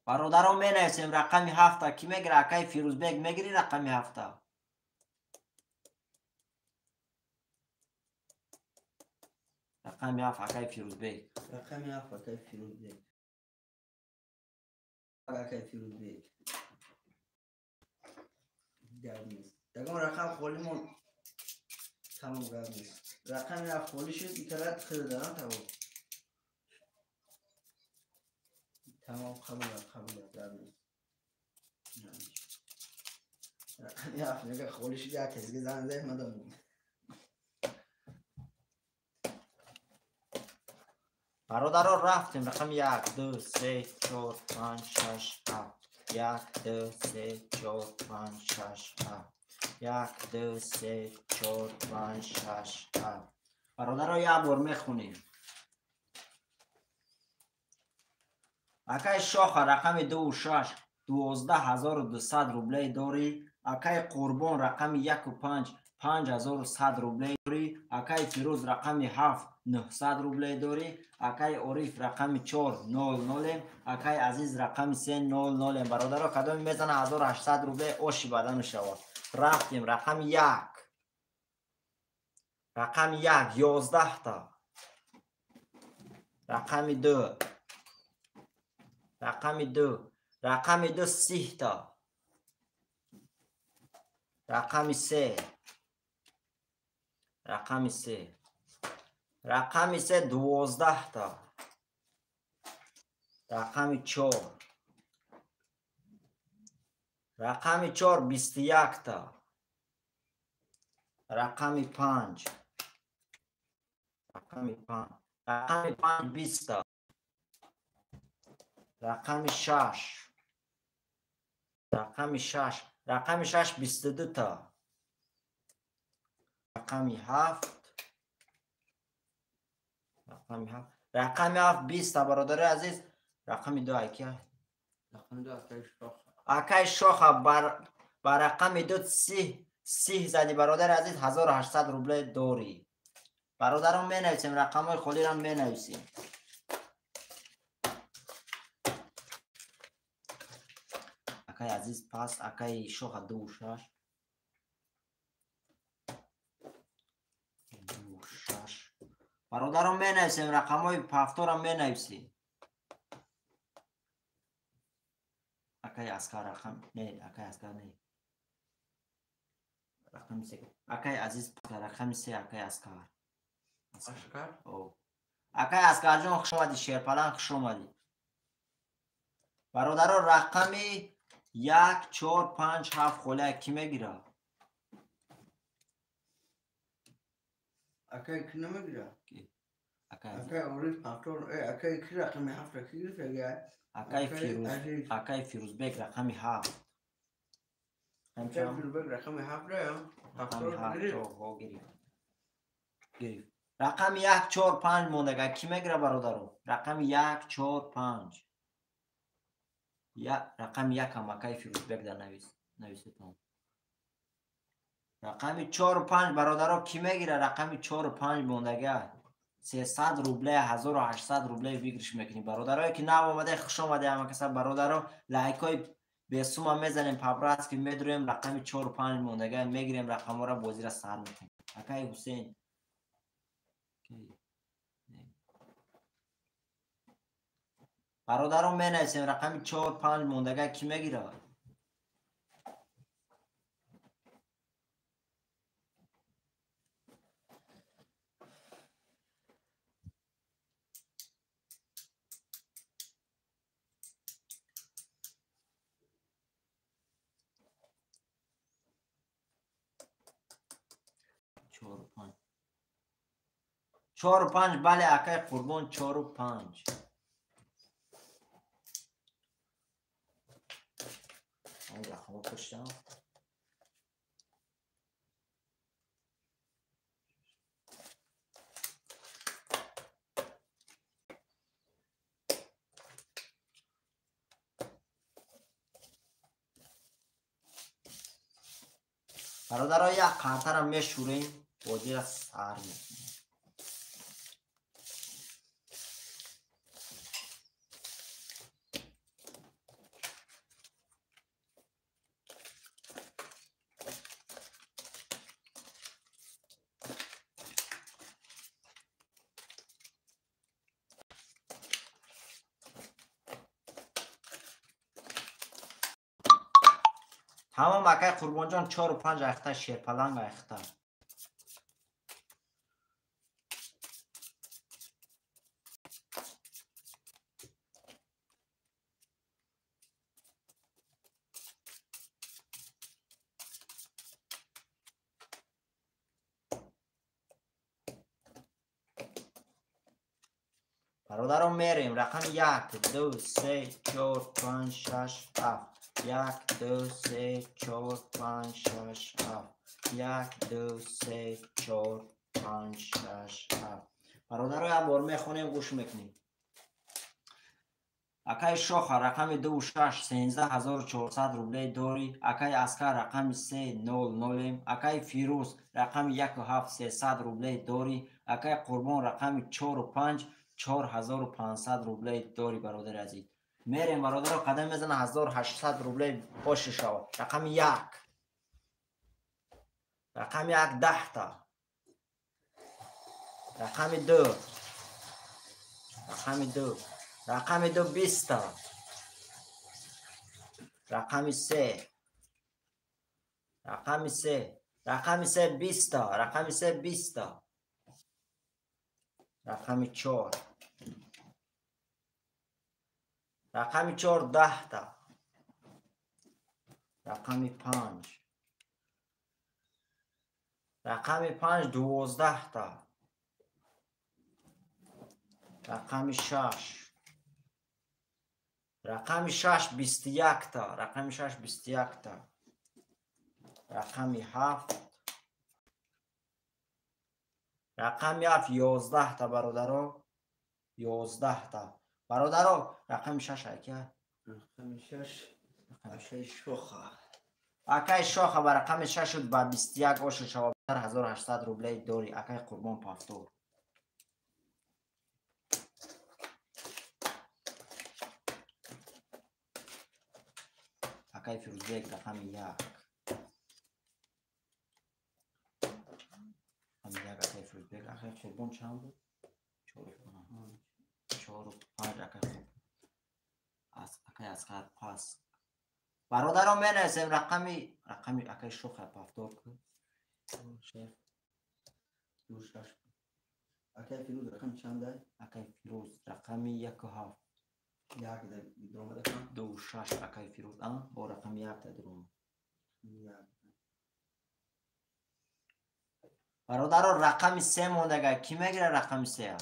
[SPEAKER 1] Бародарон, менависем, рақами ҳафта кӣ мегира? Акаи Фирӯзбек, мегирӣ рақами ҳафта? Рақами ҳафт, акаи Фирӯзбек.
[SPEAKER 2] Рақами ҳафт, акаи Фирӯзбек. Акаи Фирӯзбек. Гап нест. Ягон рақам холӣ мон, тамом, гап нест. Рақами ҳафт холӣ шуд, итарат хӯрда, тамом. Тамом, қабул аст, қабул аст, гап нест. Рақами ҳафт мега холӣ шуд, як касге занг зад, мадам.
[SPEAKER 1] Бародарон, рафтем, рақами як, ду, се, чор, панҷ, шаш, ҳафт. Як, ду, се, чор, панҷ, шаш, ҳафт. Як, ду, се, чор, панҷ, шаш, ҳафт. Бародаро, як бор мехонем. Акаи Шоха, рақами дуву шаш, 12 200 рублей дорӣ. Акаи Қурбон, рақами яку панҷ, 5100 рублей дорӣ. Акаи Фирӯз, рақами ҳафт, 900 рублей дорӣ. Акаи Ориф, рақами чор, нол нолем. Акаи Азиз, рақами се, нол нолем. Бародаро, кадоме мезана, 1800 рублей оши бада мешавад. Рафтем, рақами як. Рақами як, 11та. Рақами ду. Рақами ду. Рақами ду, 30та. Рақами се. Рақами се. Рақами се, 12та. Рақами чор. Рақами чор, 21та. Рақами панҷ. Рақами панҷ. Рақами панҷ, 20та. Рақами шаш. Рақами шаш. Рақами шаш, 22та. Рақами ҳафт. Рақами ҳафт. Рақами ҳафт, 20та, бародари азиз. Рақами ду айки?
[SPEAKER 2] Рақами ду, акаи Шоха.
[SPEAKER 1] Акаи Шоха, ба рақами ду сиҳ зади, бародари азиз, 1800 рубле дорӣ. Бародарон, менависем, рақамҳои холиро менависем. Акаи Азиз пас, акаи Шоха дуву шаш. Дуву шаш. Бародарон, менависем, рақамҳои ҳафторам менависем. Акаи Аскар рақам не, акаи Аскар не. Рақами се. Акаи Азиз рақами се, акаи Аскар.
[SPEAKER 2] Аскар?
[SPEAKER 1] О. Акаи Аскарҷон, хуш омадӣ, шерпалан, хуш омадӣ. Бародарон, рақами як, чор, панҷ, ҳафт холия кӣ мегирад?
[SPEAKER 2] Акаи кӣ намегирад?
[SPEAKER 1] Акаи
[SPEAKER 2] Акаи Ориф ҳафтор, акаи кӣ рақами ҳафтра кӣ гирифт?
[SPEAKER 1] Акаи Фирӯз, акаи Фирӯзбек рақами ҳафт.
[SPEAKER 2] Рақами 7
[SPEAKER 1] гирифт. Рақами 1 4 5 мондага ки мегира бародаро? Рақами 1 4 5. Я рақами 1 ҳам акай Фирӯзбек дар нависетон. Рақами 4 5 бародаро ки мегира? Рақами 4 5 мондага 300 рубле 1800 рубле выигрыш мекунӣ. Бародарое ки нав омаде, хуш омаде ҳама каса бародаро. Лайкҳои бесума мезанем, по-братски медурем. Рақами 4 5 мондага мегирем, рақамҳоро бозира сар мекунем. Акай Ҳусейн бародаро менависем рақами 4 5 мондага ки мегира? Чору панҷ, бале акай Қурбон, 4 5. Рақамҳо пуштам. Бародаро як қартара мешӯрем, бозира сар мекунем. Тамом акай Қурбонҷон, 4 5 айхта шерпаланг айхта. Бародарон мерем рақами 1 2 3 4 5 6 7. 1 2 3 4 5 6 7. 1 2 3 4 5 6 7. Бародаро як бор мехонем, гӯш мекунем. Акай Шоха рақами 2 6 13400 рублей дорӣ. Акай Аскар рақами 3 0 0. Акай Фирӯз рақами 1 7 300 рублей дорӣ. Акай Қурбон рақами 4 5 4500 рублей дорӣ. Бародари азиз мерем бародаро, қадам мезана 1800 рублей боши шава. Рақами 1, рақами 1 10 та, рақами 2, рақами 2, рақами 2 20 та, рақами 3, рақами 3, рақами 3 20 та, рақами 3 20 та, рақами 4, рақами 4 10 та, рақами 5, рақами 5 12 та, рақами 6, рақами 6 21 та, рақами 6 21 та, рақами 7, рақами 7 11 та. Бародаро 11 та. Бародаро рақами 6 ака?
[SPEAKER 2] Рақами 6 акай Шоха.
[SPEAKER 1] Акай Шоха ба рақами 6 шуд, ба 21 ошу шава. 1800 рублей дорӣ. Акай Қурбон повтор. Акай Фирӯзбек рақами 1. Рақами 1 акай Фирӯзбек. Акай Қурбон чанд буд? 4 4 5 акай Қурбон. Акай Асқар пас. Бародаро менависем рақами акай Шоха повтор кун.
[SPEAKER 2] 2 6. Акай Фирӯз рақами чанд?
[SPEAKER 1] Акай Фирӯз рақами 1 7.
[SPEAKER 2] 1 да дуромада?
[SPEAKER 1] 2 6 акай Фирӯз, а? Бо рақами 1 да дуромад.
[SPEAKER 2] 1.
[SPEAKER 1] Бародаро рақами 3 мондага. Ки мегира рақами 3?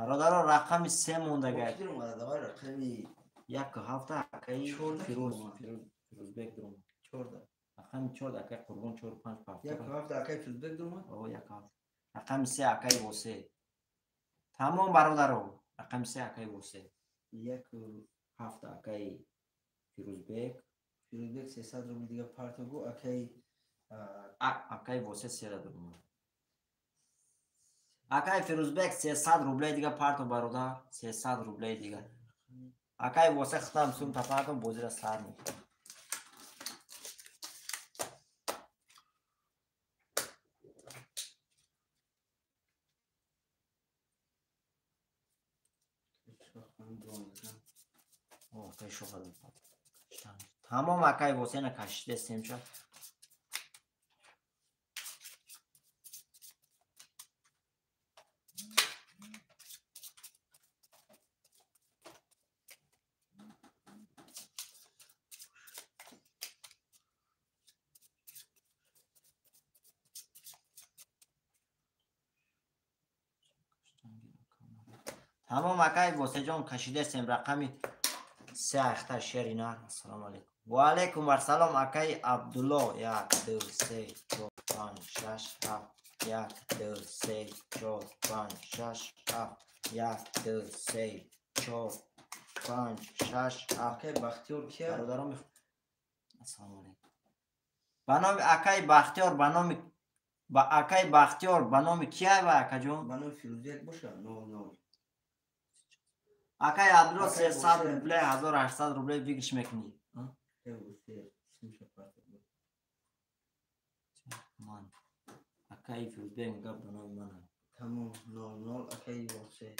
[SPEAKER 1] Бародаро рақами 3 мондага.
[SPEAKER 2] Ки омада давай рақами
[SPEAKER 1] 1 7 акаи
[SPEAKER 2] 14
[SPEAKER 1] Фирӯз, Фирӯзбек дуромад.
[SPEAKER 2] 14.
[SPEAKER 1] Рақами 4 акаи Қурбон 4 5 7.
[SPEAKER 2] 1 7 акаи Фирӯзбек дуромад?
[SPEAKER 1] О 1 7. Рақами 3 акаи Восе. Тамом бародаро, рақами 3 акаи Восе.
[SPEAKER 2] 1
[SPEAKER 1] 7 акаи Фирӯзбек.
[SPEAKER 2] Фирӯзбек 300 рубл дига партогу акаи
[SPEAKER 1] акаи Восе 300 рубл. Акаи Фирӯзбек 300 рублей дига парто бародар, 300 рублей дига. Акаи Восе хитам сум та парто бозира сар мекунад. Акаи Шоха тамом акаи Восе на кашиде семча. Тамом акаи Восеҷон кашидесем рақами 3 ахта шери нар. Ассалому алайкум. Ва алайкум ассалом акаи Абдулло. 1 2 3 4 5 6 7 1 2 3 4 5 6 7 1 2 3 4 5 6 7.
[SPEAKER 2] Акаи Бахтиёр кия?
[SPEAKER 1] Бародаром ассалому алайкум. Ба номи акаи Бахтиёр, ба номи ба акаи Бахтиёр, ба номи кия ва акаҷон?
[SPEAKER 2] Ба номи Фирӯзбек боша 00.
[SPEAKER 1] Акаи Абдулло 300 рублей, 1800 рублей выигрыш мекунӣ. Ман акаи Фирӯзбек мегӯяд ба номи ман.
[SPEAKER 2] Тамом 00 акаи Восе.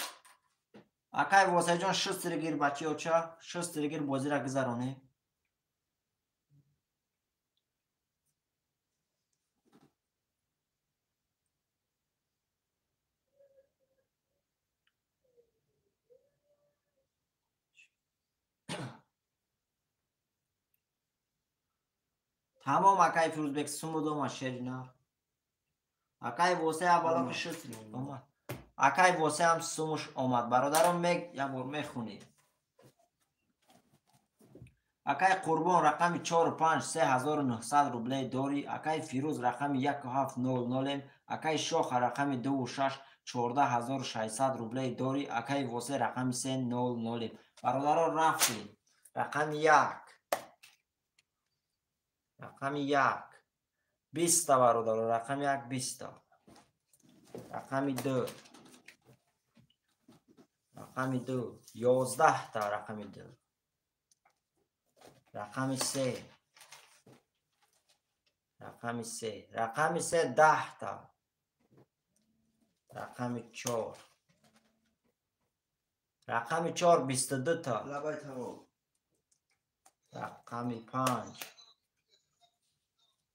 [SPEAKER 1] Акаи Восеҷон 6 гир бачи оча, 6 гир бозира гузаронем. Тамом акаи Фирӯзбек сумуд омад шери нар. Акаи Восе аввало ки шуд омад. Акаи Восе ҳам сумуш омад. Бародарон як бор мехунед. Акаи Қурбон рақами 4 5 3900 рублей дорӣ. Акаи Фирӯз рақами 1 7 0 0. Акаи Шоха рақами 2 6 14600 рублей дорӣ. Акаи Восе рақами 3 0 0. Бародарон рафтем. Рақами 1. Рақами 1 20 та бародаро, рақами 1 20 та. Рақами 2. Рақами 2 11 та, рақами 2. Рақами 3. Рақами 3. Рақами 3 10 та. Рақами 4. Рақами 4 22 та.
[SPEAKER 2] Лабай тамом.
[SPEAKER 1] Рақами 5.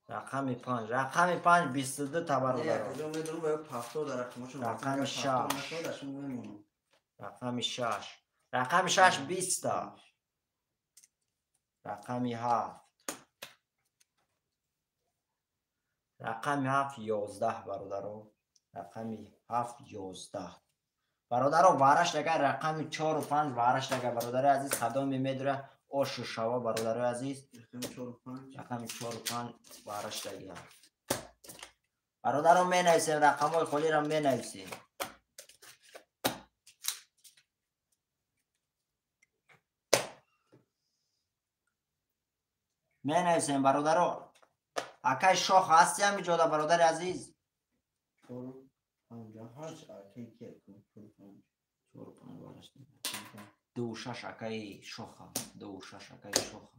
[SPEAKER 1] Рақами 5, рақами 5 22 та бародаро. Рақами 6. Рақами 6. Рақами 6 20 та. Рақами 7. Рақами 7 11 бародаро. Рақами 7 11. Бародаро вараш дага рақами 4 5 вараш дага бародари азиз кадоме медура ошу шава бародари азиз. Рақами 4 5 вараш дага. Бародаро менависем рақамҳои холиро менависем. Менависем бародаро. Акай Шох ҳасти ҳамин ҷода бародари азиз?
[SPEAKER 2] 4 5 8 акай ки 4 5
[SPEAKER 1] 4 5 вараш дага. 2 6 акаи Шоха, 2 6 акаи Шоха.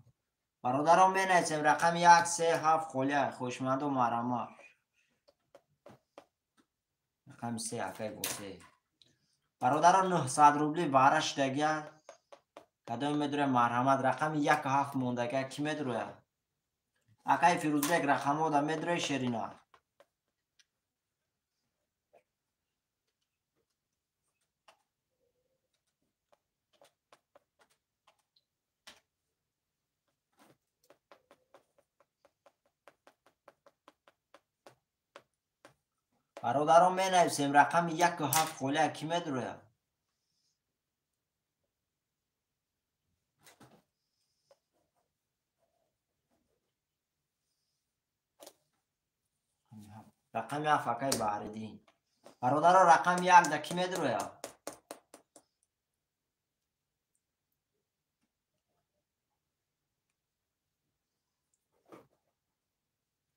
[SPEAKER 1] Бародарон менависем рақами 1 3 7 холия хоҳишманду марама. Рақами 3 акаи Восе. Бародарон 900 рубли вараш дага. Кадом медура марҳамат рақами 1 7 мондага ки медура? Акаи Фирӯзбек рақамҳо да медура шерина. Бародарон менависем рақами 1 7 холия ки медура? Рақами ҳафт акай Баҳриддин. Бародаро, рақами як да кӣ медурояд?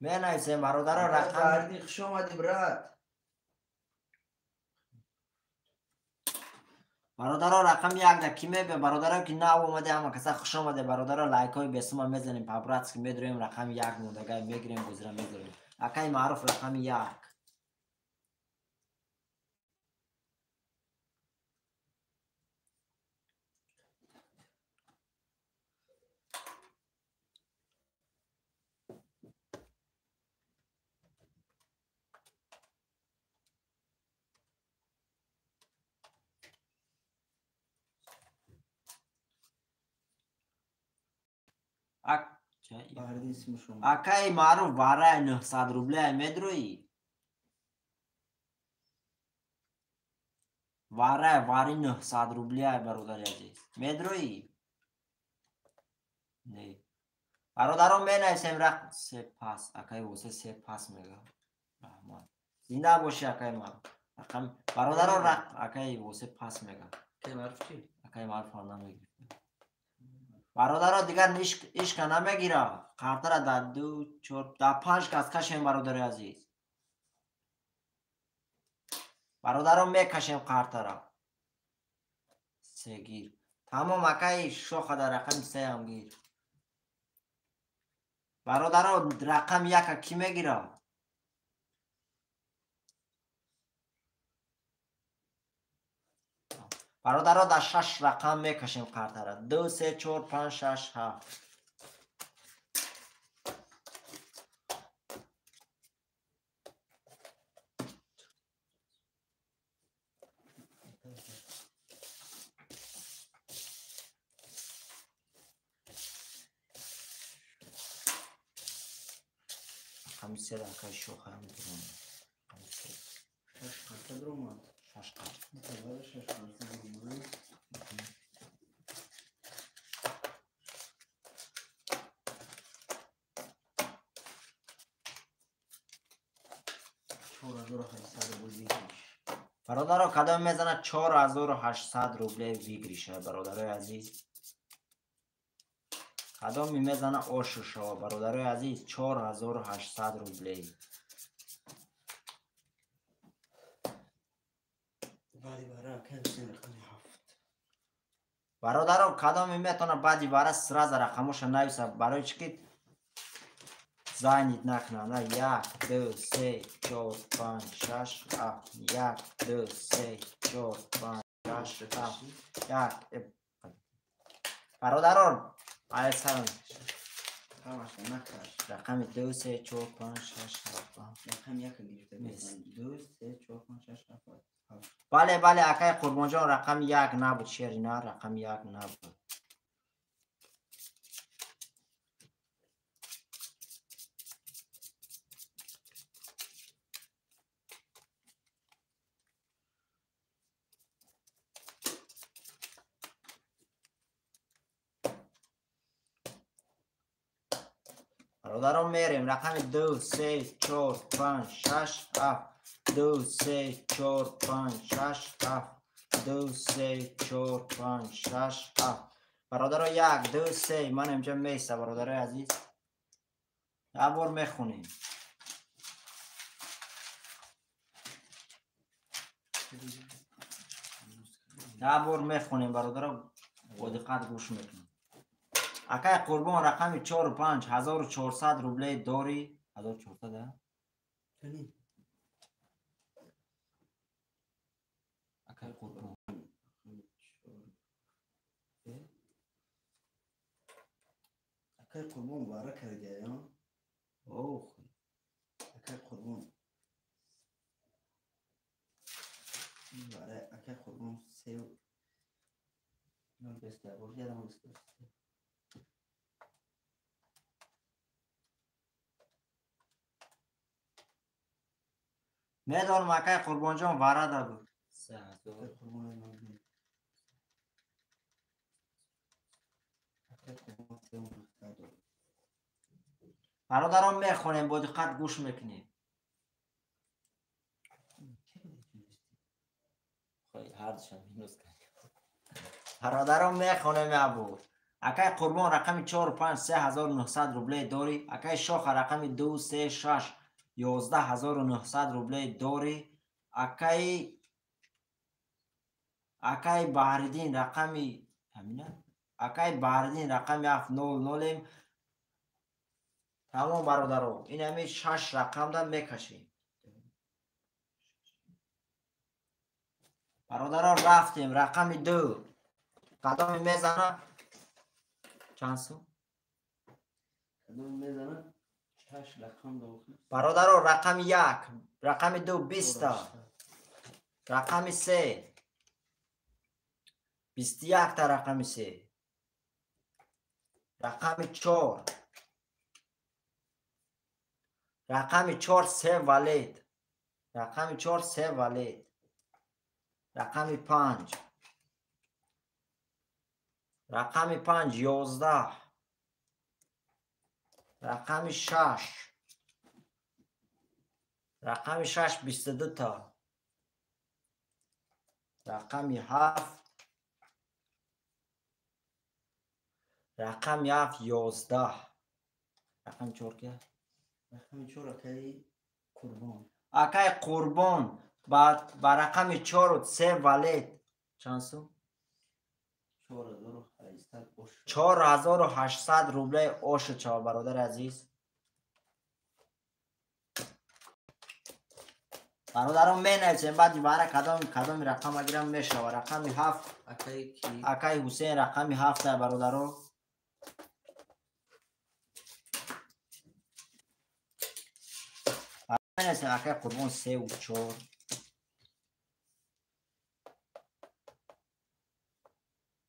[SPEAKER 1] Менависем, бародаро, рақам.
[SPEAKER 2] Баҳриддин, хуш омадӣ, брат.
[SPEAKER 1] Бародаро, рақами як да кӣ мебиёд? Бародаро, ки нав омаде, ҳама каса хуш омаде. Бародаро, лайкҳои бесума мезанем, по-братски медуроем, рақами як мондагай мегирем, гузира мезорем. Акаи Маъруф, рақами як.
[SPEAKER 2] Баҳриддин исмаш омад.
[SPEAKER 1] Акаи Маъруф, вараи 900 рублея медроӣ? Варай, вари 900 рублея, бародари азиз. Медроӣ? Не. Бародарон, менависем рақ се пас. Акаи Восе се пас мега. Раҳмат. Зинда бошӣ, акаи Маъруф. Рақам бародарон, рақ акаи Восе пас мега.
[SPEAKER 2] Акаи Маъруф чӣ?
[SPEAKER 1] Акаи Маъруф ҳам намегирифт. Бародаро, дигар ишка намегира. Қартара дар ду, чор, дар панҷ кас кашем, бародари азиз. Бародарон, мекашем қартара. Се гир. Тамом, акаи Шоха, дар рақами сеам гир. Бародаро, рақами яка кӣ мегира? Бародаро, дар шаш рақам мекашем қартара. Ду, се, чор, панҷ, шаш, ҳафт. Рақами се акаи Шоха ҳам дуромад. Рақами се.
[SPEAKER 2] Шаш қарта дуромад.
[SPEAKER 1] Шаш қарта.
[SPEAKER 2] Мутавалли шаш қарта дуромад. 4800 рубл выигрыш.
[SPEAKER 1] Бародаро, кадом мезанад 4800 рубле выигрыша, бародарои азиз? Кадоми мезана ошу шава, бародарои азиз, 4800 рубле.
[SPEAKER 2] Баъди вара акаи Ҳусейн рақами ҳафт.
[SPEAKER 1] Бародаро, кадоми метавона баъди вара сразу рақамоша нависа, барои чӣ ки занят накунад. На, як, ду, се, чор, панҷ, шаш, ҳафт. Як, ду, се, чор, панҷ, шаш, ҳафт. Як. Бародарон, айсарон.
[SPEAKER 2] Ҳамаша накаш.
[SPEAKER 1] Рақами ду, се, чор, панҷ, шаш, ҳафт.
[SPEAKER 2] Рақами яка гирифта.
[SPEAKER 1] Нест.
[SPEAKER 2] Ду, се, чор, панҷ, шаш, ҳафт. Ҳафт.
[SPEAKER 1] Бале, бале, акаи Қурбонҷон, рақами як набуд, шери на, рақами як набуд. Бародарон, мерем рақами ду, се, чор, панҷ, шаш, ҳафт. Ду, се, чор, панҷ, шаш, ҳафт. Ду, се, чор, панҷ, шаш, ҳафт. Бародаро, як, ду, се. Ман инҷа меиста, бародарои азиз. Як бор мехонем. Як бор мехонем, бародаро, бо диққат гӯш мекунем. Акай Қурбон, рақами чору панҷ, 1400 рубле дорӣ? 1400, а? Акай Қурбон.
[SPEAKER 2] Акай Қурбон вара карди, а?
[SPEAKER 1] Ох.
[SPEAKER 2] Акай Қурбон. Вара, акай Қурбон се нол бест, я бор, я бест.
[SPEAKER 1] Медонам, акай Қурбонҷон варада буд. Се ҳазор.
[SPEAKER 2] Акай Қурбон нол бест. Акай Қурбон се нол.
[SPEAKER 1] Бародарон, мехонем, бо диққат гӯш мекунем. Ҳардушам минус кардем. Бародарон, мехонем ябур. Акай Қурбон рақами 4 5 3900 рубле дорӣ. Акай Шоха рақами 2 3 6 11900 рубле дорӣ. Акай Баҳриддин рақами ҳамина? Акай Баҳриддин рақами 7 0 0. Тамом бародаро, ин ҳами 6 рақамда мекашем. Бародаро, рафтем рақами 2. Кадоми мезана? Чанд сум?
[SPEAKER 2] Кадоми мезана? 6 рақам дохил.
[SPEAKER 1] Бародаро, рақами 1, рақами 2 20 та. Рақами 3 21 та, рақами 3. Рақами 4. Рақами 4 3 валет. Рақами 4 3 валет. Рақами 5. Рақами 5 11. Рақами 6. Рақами 6 22 та. Рақами 7. Рақами 7 11. Рақами 4 ки?
[SPEAKER 2] Рақами 4 акай Қурбон.
[SPEAKER 1] Акай Қурбон ба рақами 4 3 валет. Чанд сум? 4800 рубле ошу чава, бародари азиз. Бародарон, менависем, баъди бара кадоми рақам гирам мешава. Рақами 7 акай Ҳусейн рақами 7 бародаро. Менависем акай Қурбон 3 ва 4.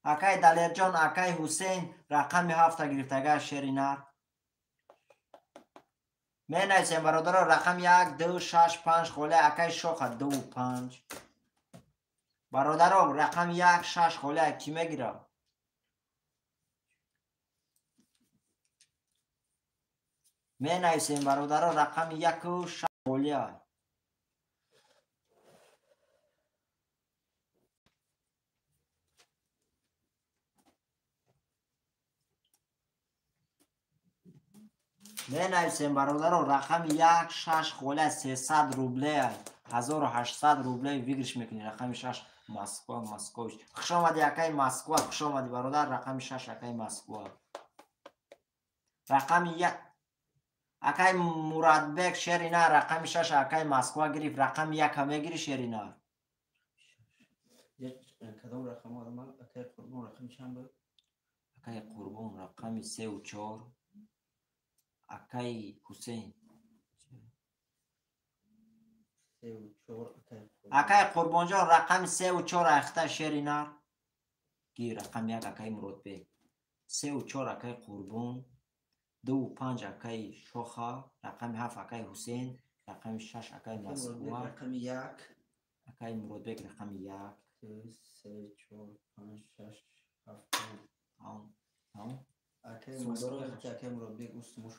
[SPEAKER 1] Акай Далерҷон, акай Ҳусейн рақами 7 гирифтага шери нар. Менависем бародаро, рақами 1 2 6 5 холе акай Шоха 2 5. Бародаро, рақами 1 6 холе ки мегира? Менависем бародаро, рақами 1 6 холе. Менависем бародаро, рақами 1 6 холе 300 рубле, 1800 рубле выигрыш мекунӣ. Рақами 6 Москва, Москович. Хуш омадӣ акай Москва, хуш омадӣ бародар. Рақами 6 акай Москва. Рақами 1 акай Мурадбек шерина, рақами 6 акай Москва гирифт. Рақами 1 мегири шерина.
[SPEAKER 2] Кадом рақам одам? Акай Қурбон рақами чанд буд?
[SPEAKER 1] Акай Қурбон рақами 3 ва 4. Акай Ҳусейн. Акай Қурбонҷон рақами 3 ва 4 ахта шери нар. Гир рақами 1 акай Муродбек. 3 ва 4 акай Қурбон, 2 ва 5 акай Шоха, рақами 7 акай Ҳусейн, рақами 6 акай Москва,
[SPEAKER 2] рақами 1
[SPEAKER 1] акай Муродбек рақами 1.
[SPEAKER 2] 2 3 4 5 6 7 8.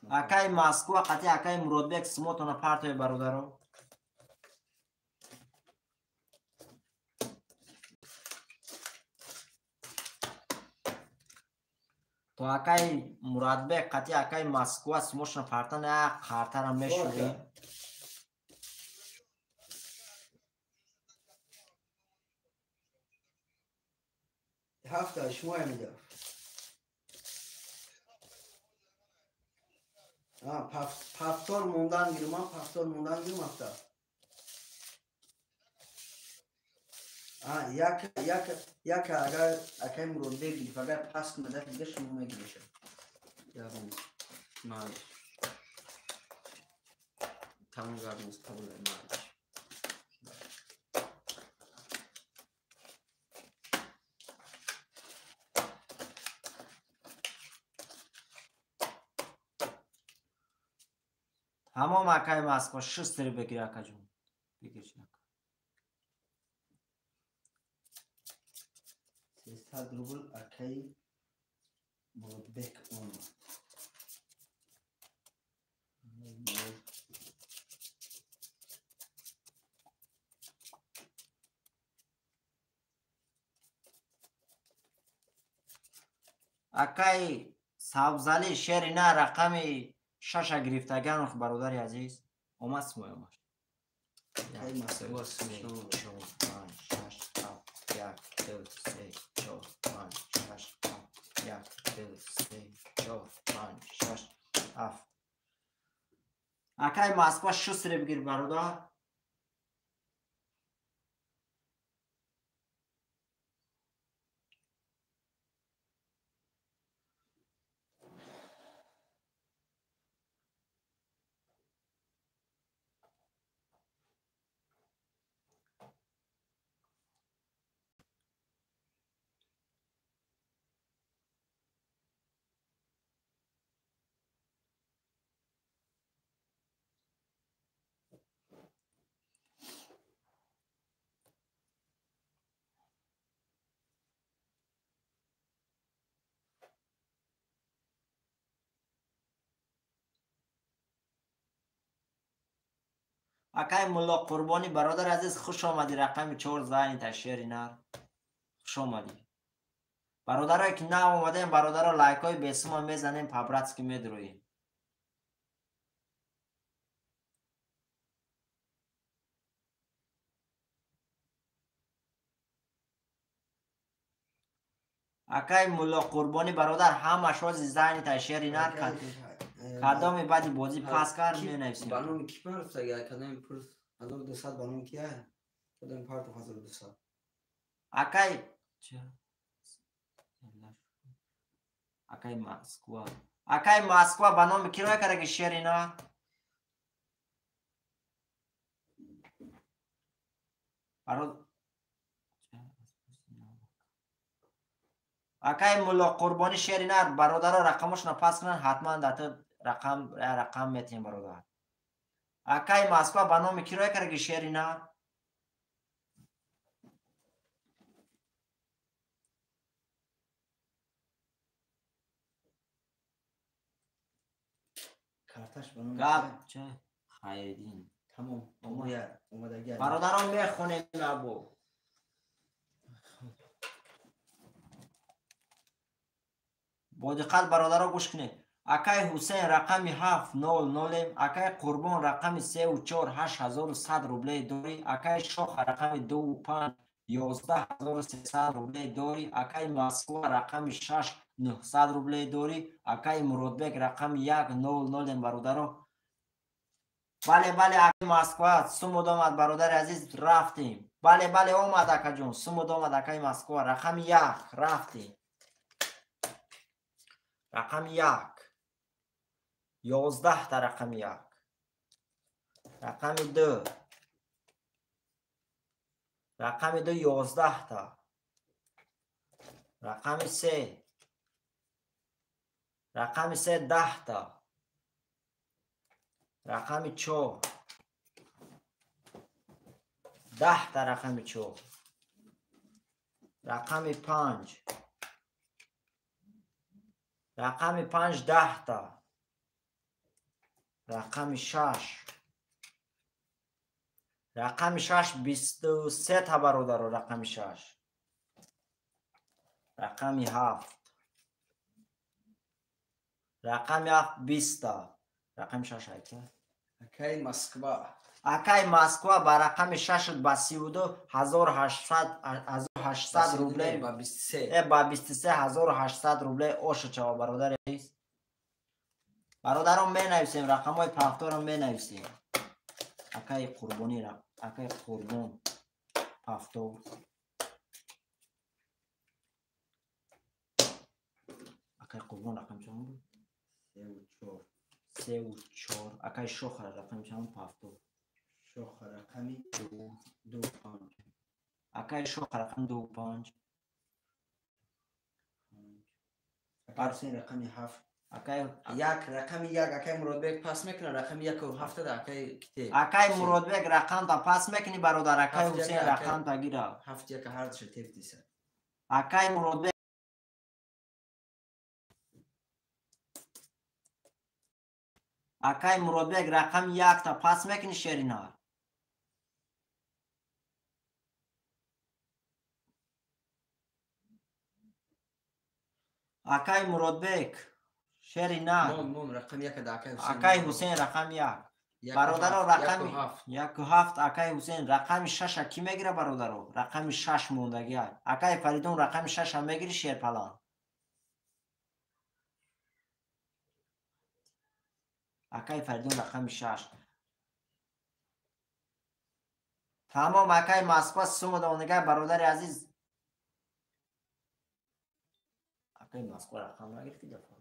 [SPEAKER 1] Акай Москва қати акай Муродбек сумотона партои бародаро. То акай Мурадбек қати акай Москва сумошона партана қартара мешури.
[SPEAKER 2] Ҳафта шумо меда. Пафтор мондан гирман, пафтор мондан гирм ҳафта. Як агар акай Муродбек гирифт, агар пас кунад, дига шумо мегиришад. Ягон ман тамом гап нест, қабул ман.
[SPEAKER 1] Тамом акай Москва шустери бигир акаҷон. Бигир ака.
[SPEAKER 2] 300 рубл акай Муродбек омад.
[SPEAKER 1] Акай Сабзали шери на рақами шаша гирифтаган бародари азиз. Омад сумои омад. 1, 2, 3, 4, 5, 6, 7, 1, 2, 3, 4, 5, 6, 7, 1, 2, 3, 4, 5, 6, 7. Акай Москва шустре бигир бародар. Акай Мулло Қурбонӣ бародар азиз хуш омадӣ. Рақами 4 зайни ташери нар. Хуш омадӣ. Бародарое ки нав омадаем, бародаро лайкҳои бесума мезанем, по-братски медроем. Акай Мулло Қурбонӣ бародар ҳамаш ҳози зайни ташери нар кадоми баъди бозӣ пас кард менависем.
[SPEAKER 2] Ба номи ки партофтага? Кадоми пурс 1200 ба номи кия? Кадоми партоф 1200?
[SPEAKER 1] Акай Акай Москва. Акай Москва ба номи ки рой кардаги шери нар? Акай Мулло Қурбонӣ шери нар бародаро рақамошона пас кунанд, ҳатман дар рақам метиҳем бародар. Акай Москва ба номи ки рой кардаги шери нар?
[SPEAKER 2] Карташ ба номи
[SPEAKER 1] гап ча Хайриддин.
[SPEAKER 2] Тамом, омадаги.
[SPEAKER 1] Бародарон мехонем або. Бо диққат бародаро гӯш кунед. Акай Ҳусейн рақами 700, акай Қурбон рақами 3 4 8100 рублей дорӣ, акай Шоха рақами 2 5 11300 рублей дорӣ, акай Москва рақами 6 900 рублей дорӣ, акай Муродбек рақами 1 00 бародаро. Бале, бале, акай Москва сумуд омад бародари азиз, рафтем. Бале, бале, омад акаҷон, сумуд омад акай Москва рақами 1 рафтем. Рақами 1 11 та рақами 1. Рақами 2. Рақами 2 11 та. Рақами 3. Рақами 3 10 та. Рақами 4. 10 та рақами 4. Рақами 5. Рақами 5 10 та. Рақами 6. Рақами 6 23 та бародаро, рақами 6. Рақами 7. Рақами 7 20 та. Рақами 6 айта.
[SPEAKER 2] Акай Москва.
[SPEAKER 1] Акай Москва ба рақами 6 ба 32 1800 рублей
[SPEAKER 2] ба 23.
[SPEAKER 1] Ба 23800 рублей оша чава бародари азиз. Бародарон менависем, рақамҳои пафторро менависем. Акай Қурбонӣ, акай Қурбон пафтор. Акай Қурбон рақам чанд буд?
[SPEAKER 2] 3 4.
[SPEAKER 1] 3 4. Акай Шоха рақам чанд пафтор?
[SPEAKER 2] Шоха рақами
[SPEAKER 1] 2
[SPEAKER 2] 2 5.
[SPEAKER 1] Акай Шоха рақам 2 5.
[SPEAKER 2] Акай Ҳусейн рақами 7.
[SPEAKER 1] Акай
[SPEAKER 2] як рақами 1 акай Муродбек пас мекунад, рақами 1 ва 7 да акай ките.
[SPEAKER 1] Акай Муродбек рақамта пас мекунӣ бародар, акай Ҳусейн рақамта гира.
[SPEAKER 2] 7 1 ҳардуша тефтиса.
[SPEAKER 1] Акай Муродбек Акай Муродбек рақами 1 та пас мекунӣ шерина. Акай Муродбек шери нар.
[SPEAKER 2] Мон рақами 1 да акай Ҳусейн.
[SPEAKER 1] Акай Ҳусейн рақами 1. Бародаро рақами 1.7 акай Ҳусейн рақами 6-а кӣ мегира бародаро? Рақами 6 мондагия. Акай Фаридун рақами 6-а мегири шерпалан. Акай Фаридун рақами 6. Тамом акай Москва сумадонага бародари азиз. Акай Москва рақам нагирифти дафа.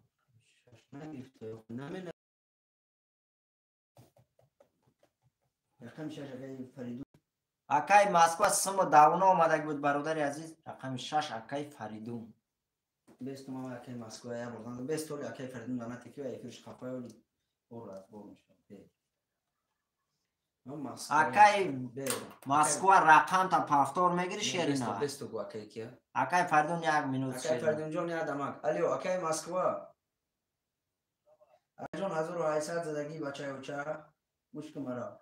[SPEAKER 2] Нагирифт. Намена рақами 6 акай Фаридун.
[SPEAKER 1] Акай Москва сума давно омадаг буд бародари азиз. Рақами 6 акай Фаридун.
[SPEAKER 2] Бес туман акай Москва я бурдан. Бес толи акай Фаридун данати ки эфирш қафай оли. Ор аз бор мешавад.
[SPEAKER 1] Акай Москва рақамта повтор мегири шерина.
[SPEAKER 2] Бес то гу акай кия.
[SPEAKER 1] Акай Фаридун 1 минут.
[SPEAKER 2] Акай Фаридун ҷон я дамак. Алё акай Москва. Аҷон 1800 задагӣ бачаи оча. Гӯш кун мара.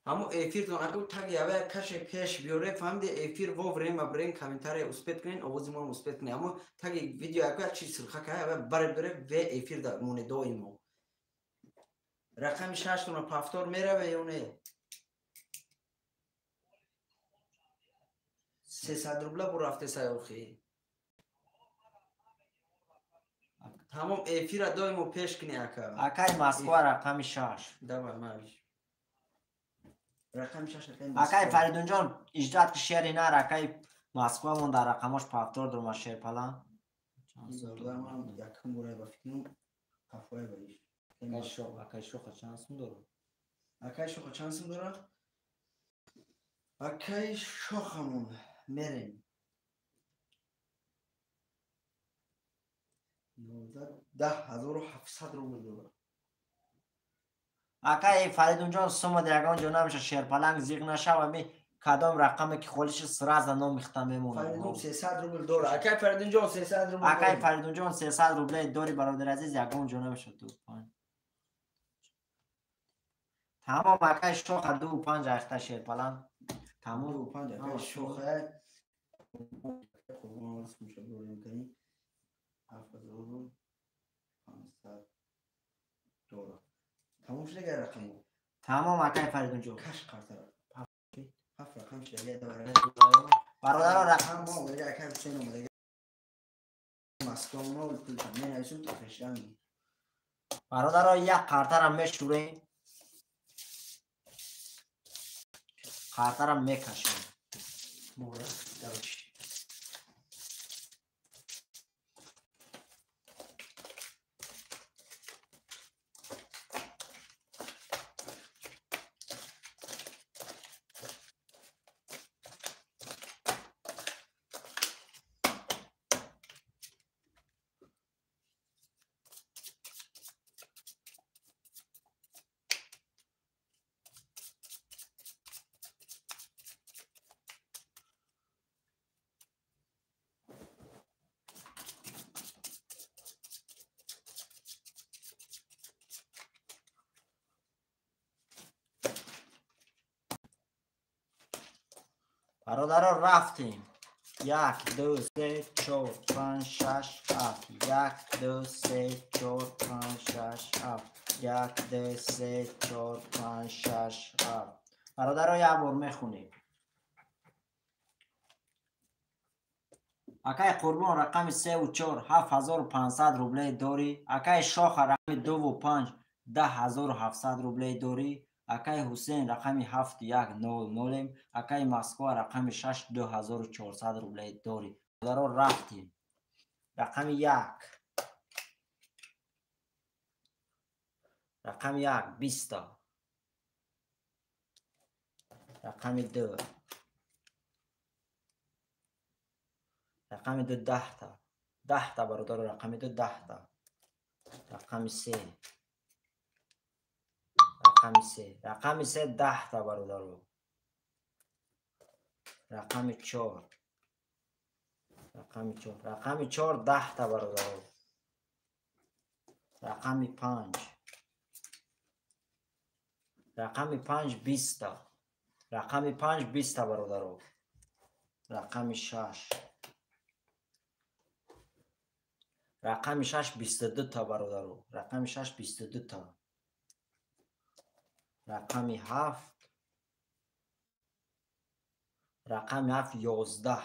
[SPEAKER 2] Ҳамо эфиртон аку таги аве каше пеш биёре фаҳмиди эфир во время брен комментария успет кунен овози моро успет кунен. Ҳамо таги видео аку як чиз силха кай аве баре бире ве эфир да моне доимо. Рақами 6 тона повтор мераве ё не? 300 рубла бурафте саёхи. Тамом эфира доимо пеш куни ака.
[SPEAKER 1] Акай Москва рақами 6.
[SPEAKER 2] Давай мариш. Рақами 6 акай Москва.
[SPEAKER 1] Акай Фаридунҷон иҷрат ки шери нар акай Москва мон дар рақамош повтор дурума шерпалан.
[SPEAKER 2] Ман якум бурай ба фикрам қафоя ба иш.
[SPEAKER 1] Акай Шоха чанд сум дорад?
[SPEAKER 2] Акай Шоха чанд сум дорад? Акай Шохамон мерем. 10700 рубл дорад.
[SPEAKER 1] Акай Фаридунҷон сума ягон ҷо намеша шерпаланг зиқ нашава ми кадом рақаме ки холиши сразу номихта мемонад.
[SPEAKER 2] Фаридун 300 рубл дорад. Акай Фаридунҷон 300 рубл.
[SPEAKER 1] Акай Фаридунҷон 300 рубле дори бародари азиз ягон ҷо намеша 2 5. Тамом акай Шоха 2 5 ахта шерпаланг. Тамом
[SPEAKER 2] 2 5 акай Шоха. Қурбон муша бурем кани 7500 дорад. Тамом шуда рақам.
[SPEAKER 1] Тамом акай Фаридунҷон.
[SPEAKER 2] Каш қартара. 7 рақам шуда дорад.
[SPEAKER 1] Бародаро рақам
[SPEAKER 2] мо омада акай Ҳусейн омада. Москва мо пул менависум то пешрам.
[SPEAKER 1] Бародаро як қартара мешурем. Қартара мекашем.
[SPEAKER 2] Мора давай.
[SPEAKER 1] Бародаро рафтем. 1 2 3 4 5 6 7. 1 2 3 4 5 6 7. 1 2 3 4 5 6 7. Бародаро як бор мехонем. Акай Қурбон рақами 3 ва 4 7500 рубле дорӣ. Акай Шоха рақами 2 ва 5 10700 рубле дорӣ. Акай Ҳусейн рақами 7100, акай Москва рақами 6 2400 рубле дорӣ. Бародаро рафтем. Рақами 1. Рақами 1 20. Рақами 2. Рақами 2 10 та. 10 та бародаро рақами 2 10 та. Рақами 3. Рақами 3. Рақами 3 10 та бародаро. Рақами 4. Рақами 4. Рақами 4 10 та бародаро. Рақами 5. Рақами 5 20 та. Рақами 5 20 та бародаро. Рақами 6. Рақами 6 22 та бародаро. Рақами 6 22 та. Рақами 7. Рақами 7 11.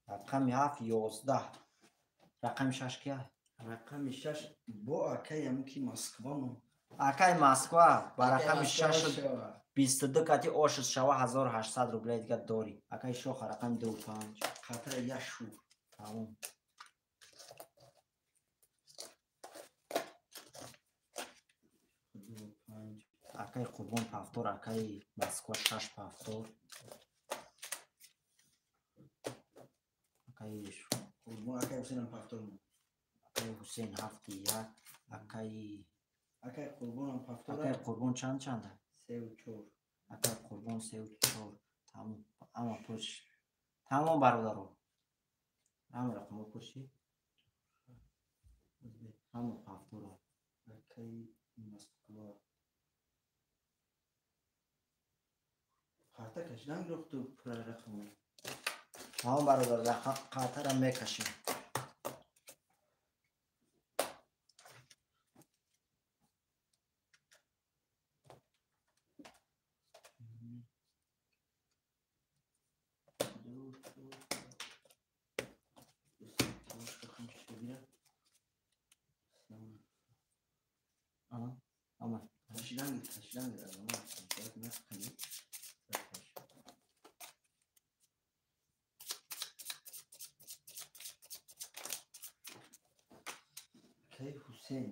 [SPEAKER 1] Рақами 7 11. Рақами 6 кия?
[SPEAKER 2] Рақами 6 бо акай амки Москва мо.
[SPEAKER 1] Акай Москва ба рақами 6 22 кати ошид шава 1800 рублей дига дорӣ. Акай Шоха рақами 2 5.
[SPEAKER 2] Қатра яшу.
[SPEAKER 1] Тамом. Акай Қурбон повтор, акай Москва 6 повтор. Акай
[SPEAKER 2] Қурбон, акай Ҳусейн повтор.
[SPEAKER 1] Акай Ҳусейн 7 1, акай
[SPEAKER 2] Қурбон повтор.
[SPEAKER 1] Акай Қурбон чанд?
[SPEAKER 2] 3 4.
[SPEAKER 1] Акай Қурбон 3 4. Тамом. Ама пуш. Тамом бародаро. Ҳама рақамҳо пуши. Ҳама повтор.
[SPEAKER 2] Акай Москва. Қарта кашидан гирифту пура рақамҳо.
[SPEAKER 1] Тамом бародар, қартара мекашем.
[SPEAKER 2] Акай Ҳусейн.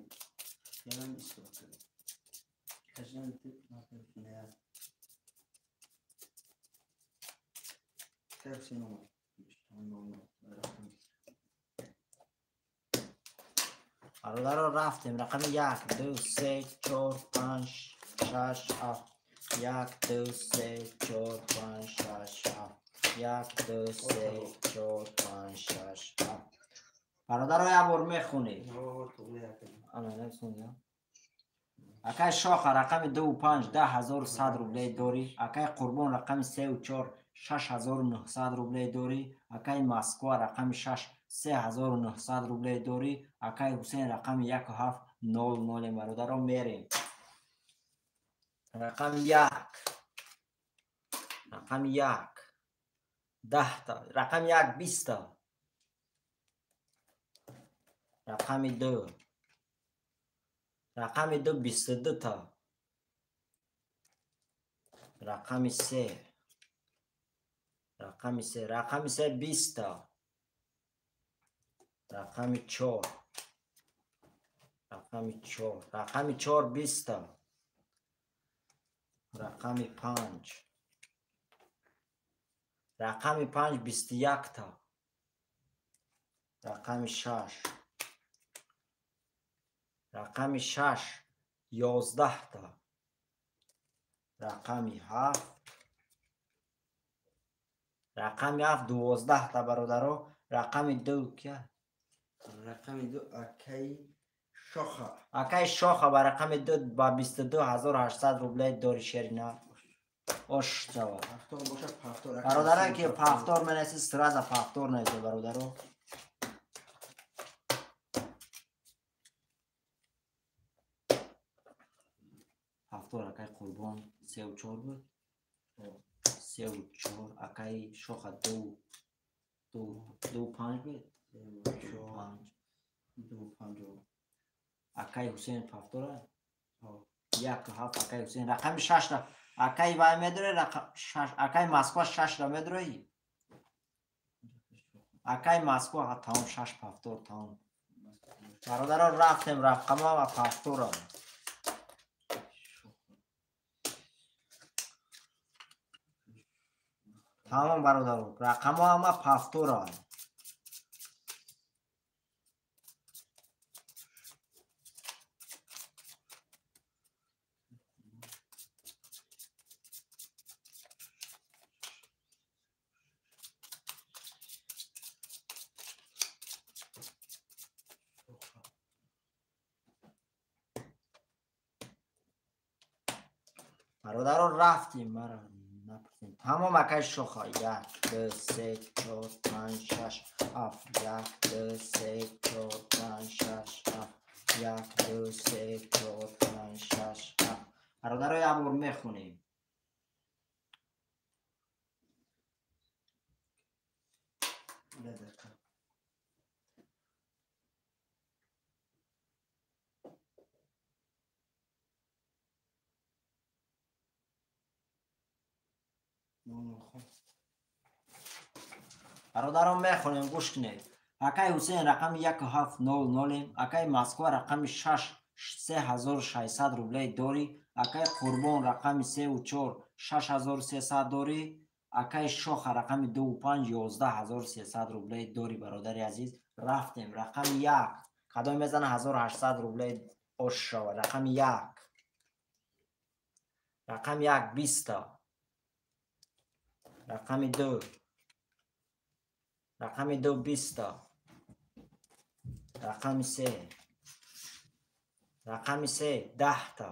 [SPEAKER 2] Ялан исто. Кашидан гирифту Акай Ҳусейн я. Акай Ҳусейн омад.
[SPEAKER 1] Бародаро рафтем. Рақами 1 2 3 4 5 6 7. 1 2 3 4 5 6 7. 1 2 3 4 5 6 7. Бародаро як бор мехонед. Акай Шоха рақами 2 5 10100 рублей дорӣ. Акай Қурбон рақами 3 4 6900 рублей дорӣ. Акай Москва рақами 6 3900 рублей дорӣ. Акай Ҳусейн рақами 1 7 0 0. Бародаро мерем. Рақами 1. Рақами 1 10 та. Рақами 1 20 та. Рақами 2. Рақами 2 22 та. Рақами 3. Рақами 3. Рақами 3 20 та. Рақами 4. Рақами 4. Рақами 4 20 та. Рақами 5. Рақами 5 21 та. Рақами 6. Рақами 6 11 та. Рақами 7. Рақами 7 12 та бародаро. Рақами 2 кия?
[SPEAKER 2] Рақами 2 акай Шоха.
[SPEAKER 1] Акай Шоха ба рақами 2 ба 22800 рублей дори шерина. Ош чава.
[SPEAKER 2] Повтор бошад повтор.
[SPEAKER 1] Бародаро ки повтор менаси сразу повтор нависе бародаро. Повтор акай Қурбон 3 4 буд. 3 4 акай Шоха 2 2 2 5 буд.
[SPEAKER 2] 3 5 2 5.
[SPEAKER 1] Акай Ҳусейн повтора. 1 7 акай Ҳусейн рақами 6 ра. Акай вай медуре рақам 6. Акай Москва 6 ра медуре. Акай Москва тамом 6 повтор тамом. Бародаро рафтем рақама ва повтора. Тамом бародаро, рақама ҳама повтора. Бародаро рафтем, мара Тамом акай Шоха. 1, 2, 3, 4, 5, 6, 7. 1, 2, 3, 4, 5, 6, 7. 1, 2, 3, 4, 5, 6, 7. Бародаро, як бор мехонем. Бародарон, мехонем, гӯш кунед. Акай Ҳусейн рақами 1700, акай Москва рақами 6 3600 рублей дорӣ, акай Қурбон рақами 3 4 6300 дорӣ, акай Шоха рақами 2 5 11300 рублей дорӣ. Бародари азиз, рафтем. Рақами 1 кадом мезана 1800 рублей ош шава? Рақами 1, рақами 1 20та, рақами 2, рақами 2 20та, рақами 3, рақами 3 10та,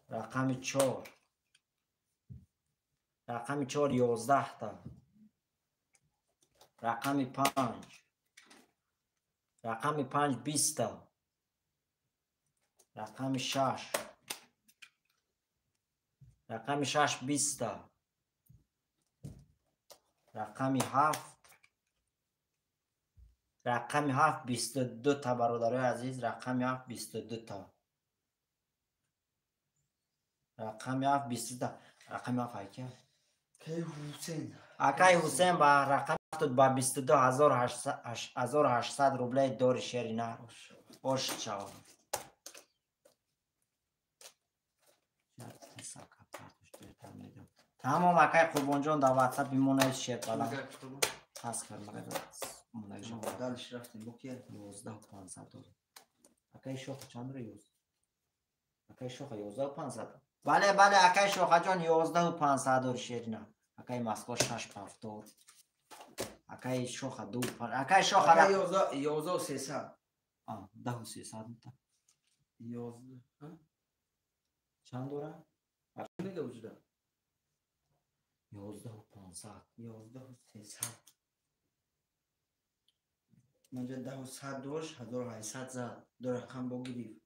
[SPEAKER 1] рақами 4, рақами 4 11та, рақами 5, рақами 5 20та, рақами 6, рақами 6 20та, рақами 7, рақами 7 22та. Бародарои азиз, рақами 7 22та, рақами 7 22та, рақами 7 айка акай Ҳусейн ба рақами 7 ба 22 800 рублей дори, шери нар, ош шава. Тамом, акай Қурбонҷон, дар ватсапи мо навис, шерпала пас кард.
[SPEAKER 2] Дальше рафтем, бо кия?
[SPEAKER 1] 11 500 дорем. Акай Шоха чанд дора? Акай Шоха 11 500. Бале, бале, акай Шохаҷон, 11 500 дори, шерина. Акай Москва шаш пафтор, акай Шоха ду, акай Шоха
[SPEAKER 2] 11 300.
[SPEAKER 1] 10 300.
[SPEAKER 2] 11
[SPEAKER 1] Чанд дора?
[SPEAKER 2] Мега вуҷуда.
[SPEAKER 1] 11 500.
[SPEAKER 2] 11 300. Манҷа 10 100 дошт, 1800 зад, ду рақам бо гирифт.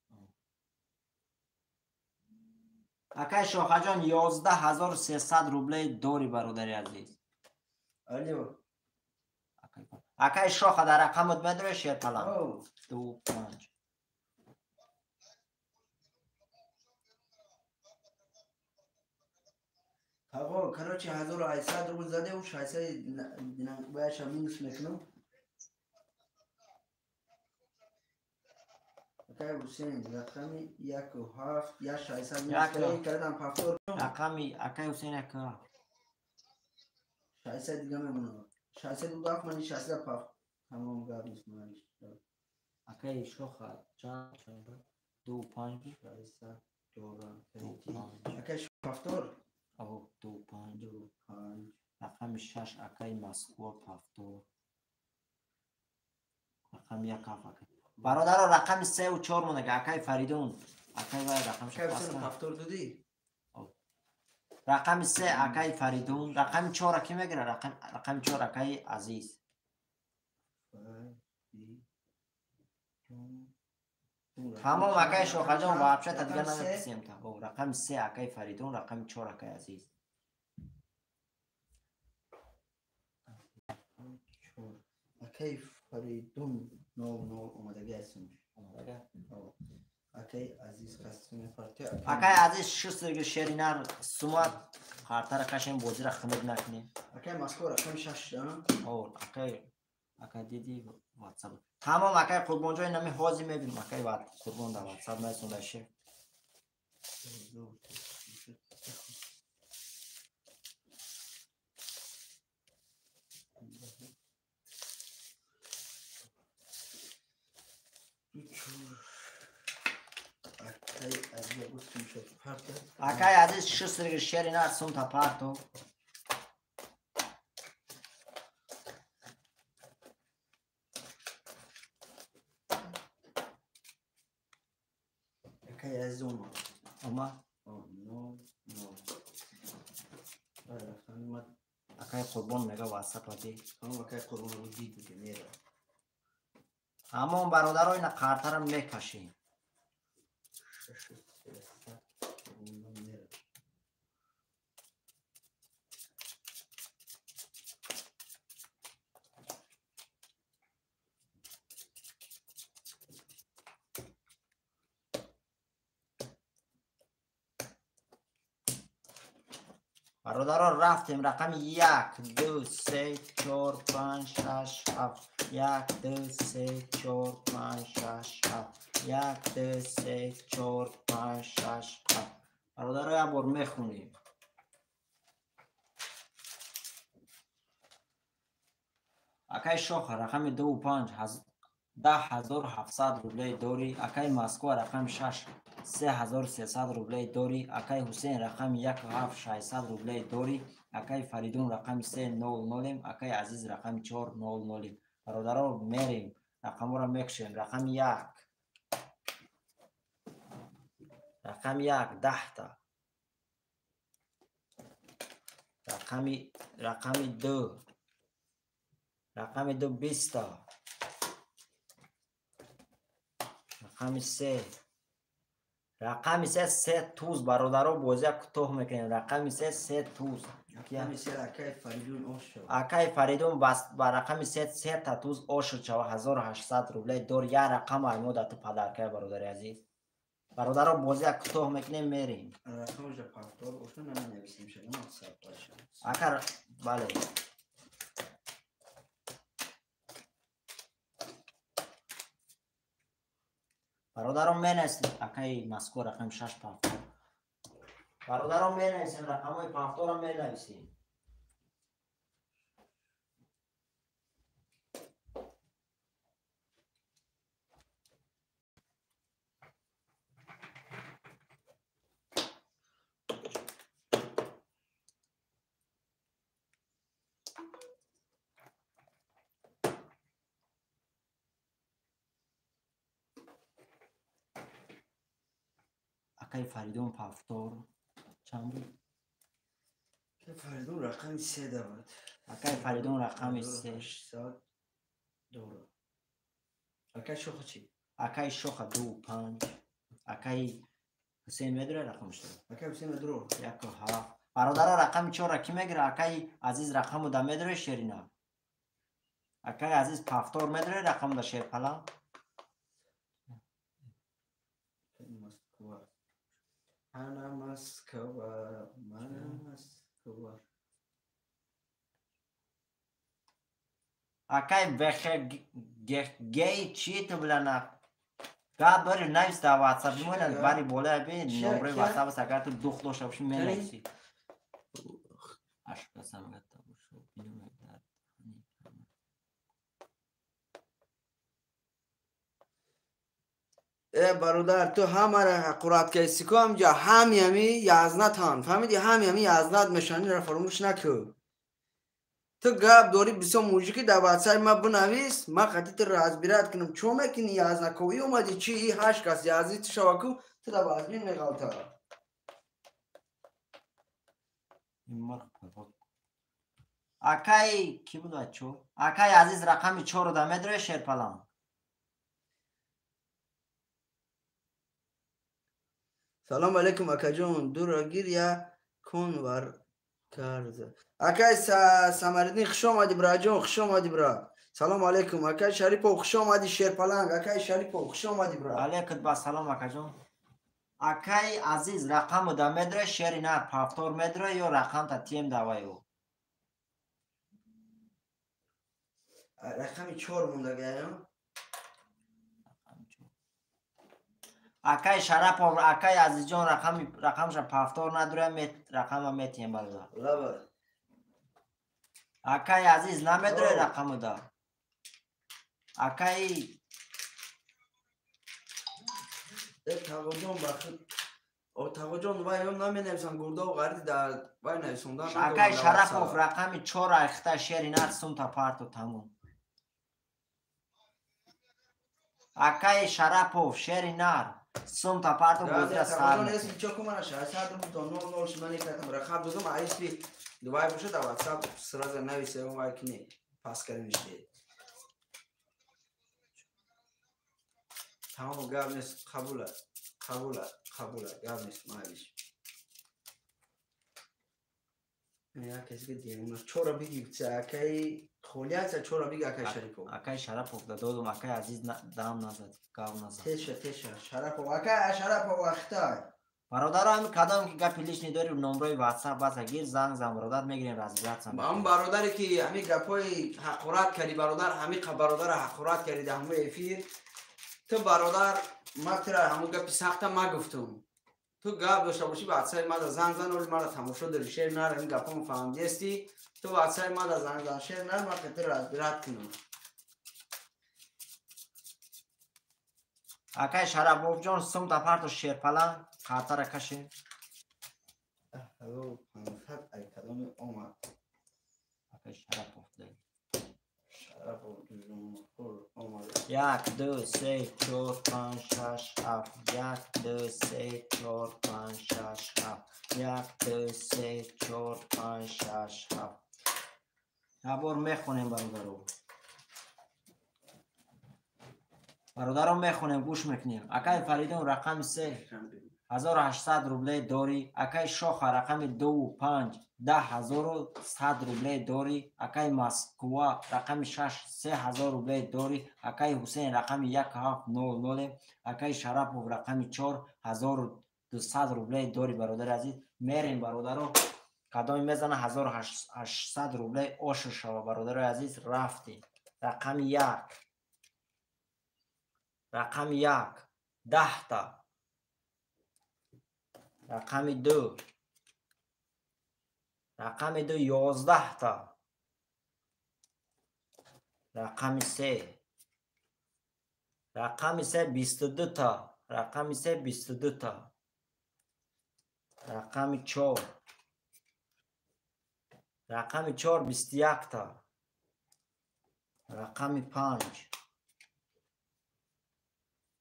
[SPEAKER 1] Акай Шохаҷон, 11 300 рублей дори, бародари азиз.
[SPEAKER 2] Алло.
[SPEAKER 1] Акай Шоха, дар рақамот медорӣ, шерпалам? Ду панҷ.
[SPEAKER 2] Ҳаво, короче, 1800 рубл задеву, 600 баяша минус мекунам. Акай Ҳусейн, рақами яку ҳафт, як 600 минус кардам, пафтор.
[SPEAKER 1] Рақами акай Ҳусейн яку ҳафт.
[SPEAKER 2] 600 дига мемонад. 600 рубл ҳафт, мани 600 пафт. Тамом, гап нест, ман.
[SPEAKER 1] Акай Шоха чанд чанд? Ду панҷ.
[SPEAKER 2] 600 дорам. Акай пафтор?
[SPEAKER 1] Аҳо, ду панҷ.
[SPEAKER 2] Ду панҷ.
[SPEAKER 1] Рақами шаш акай Москва пафтор. Рақами як ҳафт акай. Бародаро, рақами сеу чор монага, акай Фаридун. Акай вай рақами
[SPEAKER 2] пафтор додӣ?
[SPEAKER 1] Рақами се акай Фаридун, рақами чора ки мегира? Рақами чор акай Азиз. Тамом, акай Шохаҷон, вообще-то дига намеписем. Рақами се акай Фаридун, рақами чор акай Азиз.
[SPEAKER 2] Акай Фаридун нов нов омадаги ҳастем.
[SPEAKER 1] Омадага?
[SPEAKER 2] Акай Азиз қасми.
[SPEAKER 1] Акай Азиз, шустер шеринар сумат қартара кашем, бозира хунук накунем.
[SPEAKER 2] Акай Москва рақами шаш.
[SPEAKER 1] О, акай, акай диди ватсап. Тамом, акай Қурбонҷон, инами ҳозир мебинем. Акай Қурбон дар ватсап нарасонда шеф. Акай Азиз, шустер шеринар сумта парто.
[SPEAKER 2] Акай Азиз омад.
[SPEAKER 1] Омад?
[SPEAKER 2] Нол нол.
[SPEAKER 1] Акай Қурбон мега ватсапа ди.
[SPEAKER 2] Акай Қурбон дид мера.
[SPEAKER 1] Ҳамон бародаро ина қартара мекашем. Бародаро рафтем рақами 1 2 3 4 5 6 7 1 2 3 4 5 6 7 1 2 3 4 5 6 7. Бародаро як бор мехонем. Акай Шоха рақами 2 5 10700 рублей дорӣ. Акай Москва рақами 6 3300 рублей дорӣ. Акай Ҳусейн рақами 1 7 600 рублей дорӣ. Акай Фаридун рақами 3 0 0. Акай Азиз рақами 4 0 0. Бародаро мерем, рақамҳоро мекушем. Рақами 1, рақами 1 10та, рақами 2, рақами 2 20та, рақами 3, рақами 3 3 туз. Бародаро бозия кӯтоҳ мекунем. Рақами 3 3 туз. Акай Фаридун ба рақами 3 3 та туз ошуд шава 1800 рублей дор. Я рақам аймода ту падаркай бародари азиз. Бародаро бозия кӯтоҳ мекунем, мерем. Ака бале. Бародаро менависем акаи Москва рақами 6 пафтор. Бародаро менависем рақамҳои пафторро менависем. Акай Фаридун пафтор чанд буд?
[SPEAKER 2] Фаридун рақами 3 буд.
[SPEAKER 1] Акай Фаридун рақами 3
[SPEAKER 2] 600 дора. Акай Шоха чӣ?
[SPEAKER 1] Акай Шоха 2 5. Акай Ҳусейн медура рақамшо?
[SPEAKER 2] Акай Ҳусейн медура.
[SPEAKER 1] 1 7. Бародаро рақами 4-ро кӣ мегира? Акай Азиз рақаму да медура Шерина? Акай Азиз пафтор медура рақаму да Шерпала?
[SPEAKER 2] Ана Москва, мана Москва.
[SPEAKER 1] Акай ВХГ чӣ ту билана? Гап дори навис дар WhatsApp мона бари болая би номраи WhatsApp аст, агар ту дух дошта бошӣ менависӣ. Ашкасам гатта бошо бинум дар.
[SPEAKER 2] Э бародар, ту ҳамаро ҳақорат кардӣ ку ҳамҷа ҳами ҳами язнатан фаҳмидӣ? Ҳами ҳами язнат мешаванд, фаромӯш накун. Ту гап дорӣ бисёр мужики дар ватсапи ма бинавис, ман қати ту разбират кунам. Чо мекунӣ язнаковӣ омадӣ чи и ҳашт кас язни ту шава ку ту дар вазмин меғалта.
[SPEAKER 1] Акай кӣ буд чо? Акай Азиз рақами 4-ро да медорӣ Шерпалан?
[SPEAKER 2] Салом алейкум акаҷон, дуро гир я кун вар кард. Акай Самариддин хуш омадӣ браҷон, хуш омадӣ бра. Салом алейкум акай Шарипов, хуш омадӣ Шерпаланг. Акай Шарипов, хуш омадӣ бра.
[SPEAKER 1] Алейкум ба салом акаҷон. Акай Азиз рақаму да медорӣ шери нар пафтор медорӣ ё рақамта тием даваю?
[SPEAKER 2] Рақами 4 мондагая.
[SPEAKER 1] Акай Шарапов, акай Азизҷон рақамша пафтор надорам, рақама метиҳем бародар. Акай Азиз намедорӣ рақаму да? Акай
[SPEAKER 2] Тағоҷон бахт Тағоҷон вай ё наменависам гурдау ғарди дар вай нависондан.
[SPEAKER 1] Акай Шарапов рақами 4 айхта шери нар сумта парту тамом. Акай Шарапов шери нар Сум та парто бозира сар.
[SPEAKER 2] Нест чо кумара 600 рубл то 00 шимани катам рақам додам, а если дувай бошад, а WhatsApp сразу нависе, он вай кне. Пас каримиш. Тамом, гап нест, қабула, қабула, қабула, гап нест, майлиш. Я каси ки девона чора биги, акай холиаца чора биги, акай Шарипов.
[SPEAKER 1] Акай Шарапов да додум, акай Азиз дам назад, гав назад.
[SPEAKER 2] Теша, теша, Шарапов, акай Шарапов вақтай.
[SPEAKER 1] Бародаро, ҳами кадом ки гапи лишний дори, номрои WhatsApp баса гир, занг зан, бародар, мегирем, разбираться.
[SPEAKER 2] Ҳам бародаре ки ҳами гапҳои ҳақорат кардӣ, бародар, ҳами бародара ҳақорат кардӣ дар ҳамои эфир, ту бародар, ма тура ҳамон гапи сахта ма гуфтум. Ту гап дошта бошӣ, ватсапи мада занг зан, оли мара тамошо дори, шер нар, ин гапҳомо фаҳмидиестӣ, ту ватсапи мада занг зан, шер нар, ма қитир разбират кунам.
[SPEAKER 1] Акай Шараповҷон, сум та парто шерпалан, қартара кашем.
[SPEAKER 2] 1500 ай кадоми омад.
[SPEAKER 1] Акай Шарапов дай.
[SPEAKER 2] Шарапов ҷумҳур омад.
[SPEAKER 1] 1, 2, 3, 4, 5, 6, 7. 1, 2, 3, 4, 5, 6, 7. 1, 2, 3, 4, 5, 6, 7. Як бор мехонем, бародаро. Бародаро, мехонем, гӯш мекунем. Акай Фаридун рақами 3 1800 рубле дорӣ. Акай Шоха рақами 2 5 10100 рубле дорӣ. Акай Москва рақами 6 3000 рубле дорӣ. Акай Ҳусейн рақами 1 700. Акай Шарапов рақами 4 1200 рубле дорӣ, бародари азиз. Мерем, бародаро, кадоме мезана 1800 рубле ошу шава, бародарои азиз, рафтем. Рақами 1, рақами 1 10та, рақами 2, рақами 2 11та, рақами 3, рақами 3 22та, рақами 3 22та, рақами 4, рақами 4 21та, рақами 5,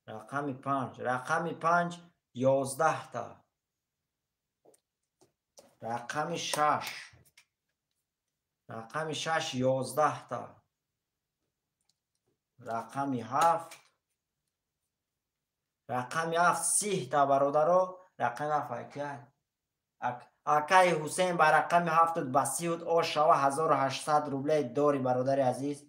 [SPEAKER 1] рақами 5, рақами 5 11та, рақами 6, рақами 6 11та, рақами 7, рақами 7 30та, бародаро, рақами 7 акай Ҳусейн ба рақами 7 ба 30 ош шава, 1800 рубле дорӣ, бародари азиз.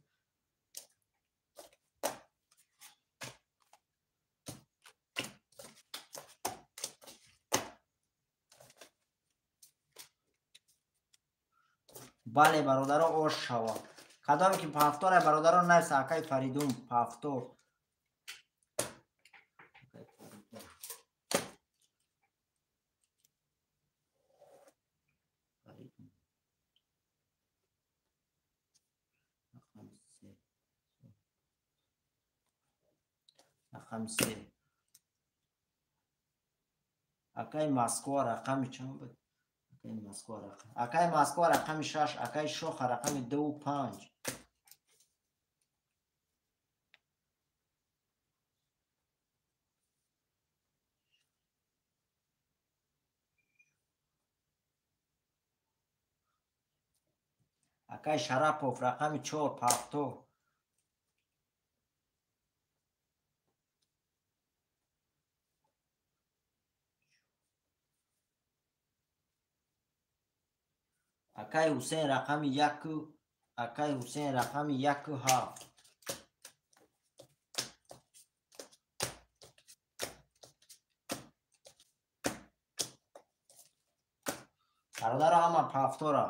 [SPEAKER 1] Бале, бародаро, ош шава. Кадоме ки пафтора, бародаро, нависа, акай Фаридун пафтор. Рақами 3. Акай Москва рақами чанд буд? Акай Москва рақам. Акай Москва рақами 6, акай Шоха рақами 2 5. Акай Шарапов рақами 4 пафтор. Акай Ҳусейн рақами 1, акай Ҳусейн рақами 1 7. Бародаро, ҳама пафтора.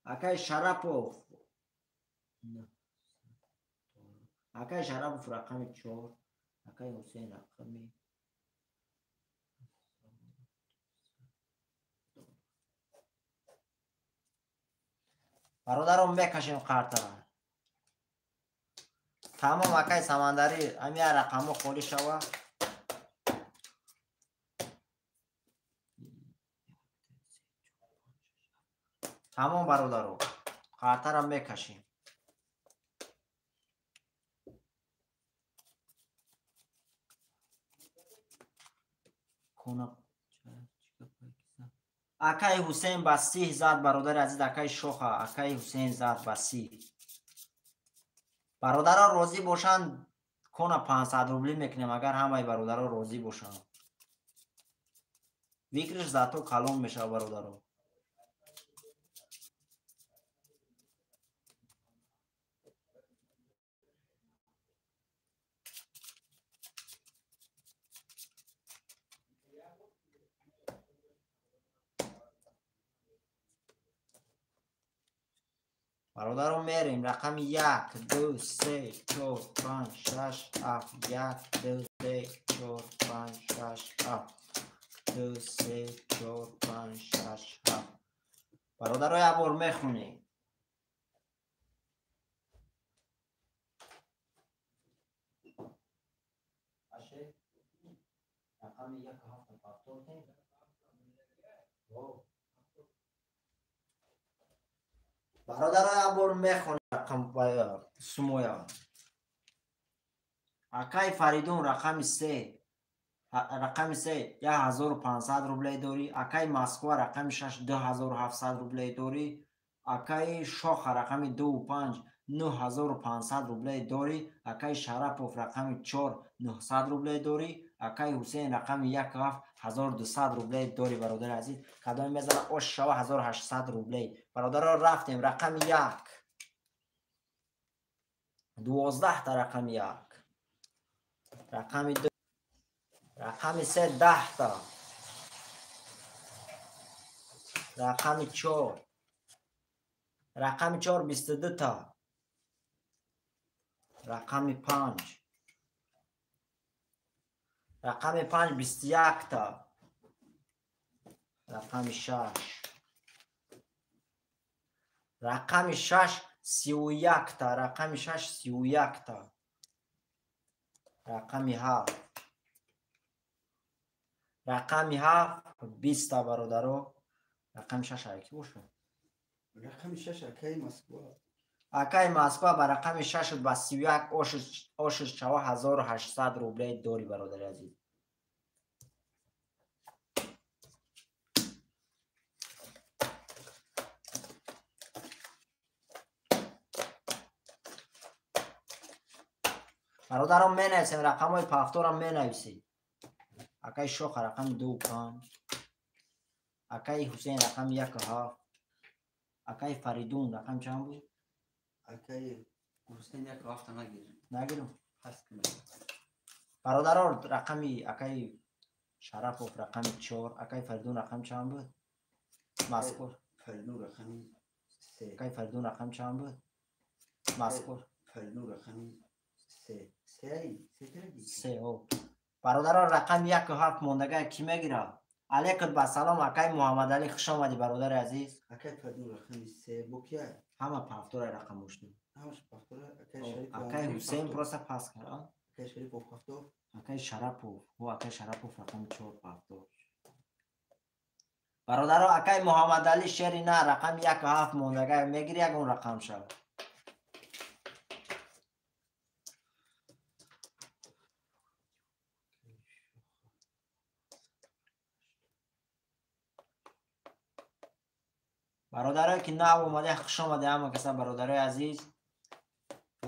[SPEAKER 1] Акай Шарапов. Акай Шарапов рақами 4, акай Ҳусейн рақами бародарон мекашем қартара. Тамом акай Самандарӣ, ҳамин як рақамҳо холӣ шава. Тамом бародаро, қартара мекашем. Акай Ҳусейн ба сиҳ зад, бародари азиз, акай Шоха, акай Ҳусейн зад ба сиҳ. Бародаро розӣ бошанд, кона 500 рублӣ мекунем, агар ҳамаи бародаро розӣ бошанд. Викриш зато калон мешавад, бародаро. Бародаро мерем рақами 1, 2, 3, 4, 5, 6, 7, 1, 2, 3, 4, 5, 6, 7, 2, 3, 4, 5, 6, 7. Бародаро як бор мехонем. Рақами 1 7 повтор. Бародаро як бор мехонем рақам сумоя. Акай Фаридун рақами 3, рақами 3 1500 рублей дорӣ. Акай Москва рақами 6 2700 рублей дорӣ. Акай Шоха рақами 2 5 9500 рублей дорӣ. Акай Шарапов рақами 4 900 рублей дорӣ. Акай Ҳусейн рақами 1 7 1200 рублей дорӣ, бародари азиз. Кадоме мезана ош шава 1800 рублей. Бародаро рафтем рақами 1. 12 та рақами 1. Рақами 2. Рақами 3 10 та. Рақами 4. Рақами 4 22 та. Рақами 5. Рақами 5 21 та. Рақами 6. Рақами 6 31 та. Рақами 6 31 та. Рақами 7. Рақами 7 20 та, бародаро. Рақами 6 ки бошад?
[SPEAKER 2] Рақами 6 акай Москва.
[SPEAKER 1] Акай Москва ба рақами 6 ба 31 ошиш чава 1800 рублей дорӣ, бародари азиз. Бародарон менависем, рақамҳои пафторам менависед. Акай Шоха рақами 2 5, акай Ҳусейн рақами 1 7, акай Фаридун рақами чанд буд?
[SPEAKER 2] Акай Ҳусейн 1 7 нагир.
[SPEAKER 1] Нагирам?
[SPEAKER 2] Пас кунам.
[SPEAKER 1] Бародаро рақами акай Шарапов рақами 4, акай Фаридун рақами чанд буд? Москва.
[SPEAKER 2] Фаридун рақами 3.
[SPEAKER 1] Акай Фаридун рақами чанд буд? Москва.
[SPEAKER 2] Фаридун рақами 3. 3 3.
[SPEAKER 1] О. Бародаро рақами 1 7 мондага ки мегирад? Алейкум ба салом акай Муҳаммадалӣ, хуш омадӣ бародари азиз.
[SPEAKER 2] Акай Фаридун рақами 3 бо кия?
[SPEAKER 1] Ҳама пафтора рақам бошад.
[SPEAKER 2] Ҳамаш пафтора, акай Шарипов.
[SPEAKER 1] Акай Ҳусейн просто пас кард, а?
[SPEAKER 2] Акай Шарипов пафтор.
[SPEAKER 1] Акай Шарапов, о акай Шарапов рақами 4 пафтор. Бародаро акай Муҳаммадалӣ шери на рақами 1 7 мондага мегири ягон рақам шав. Бародарое ки нав омаде, хуш омаде ҳама каса, бародарои азиз.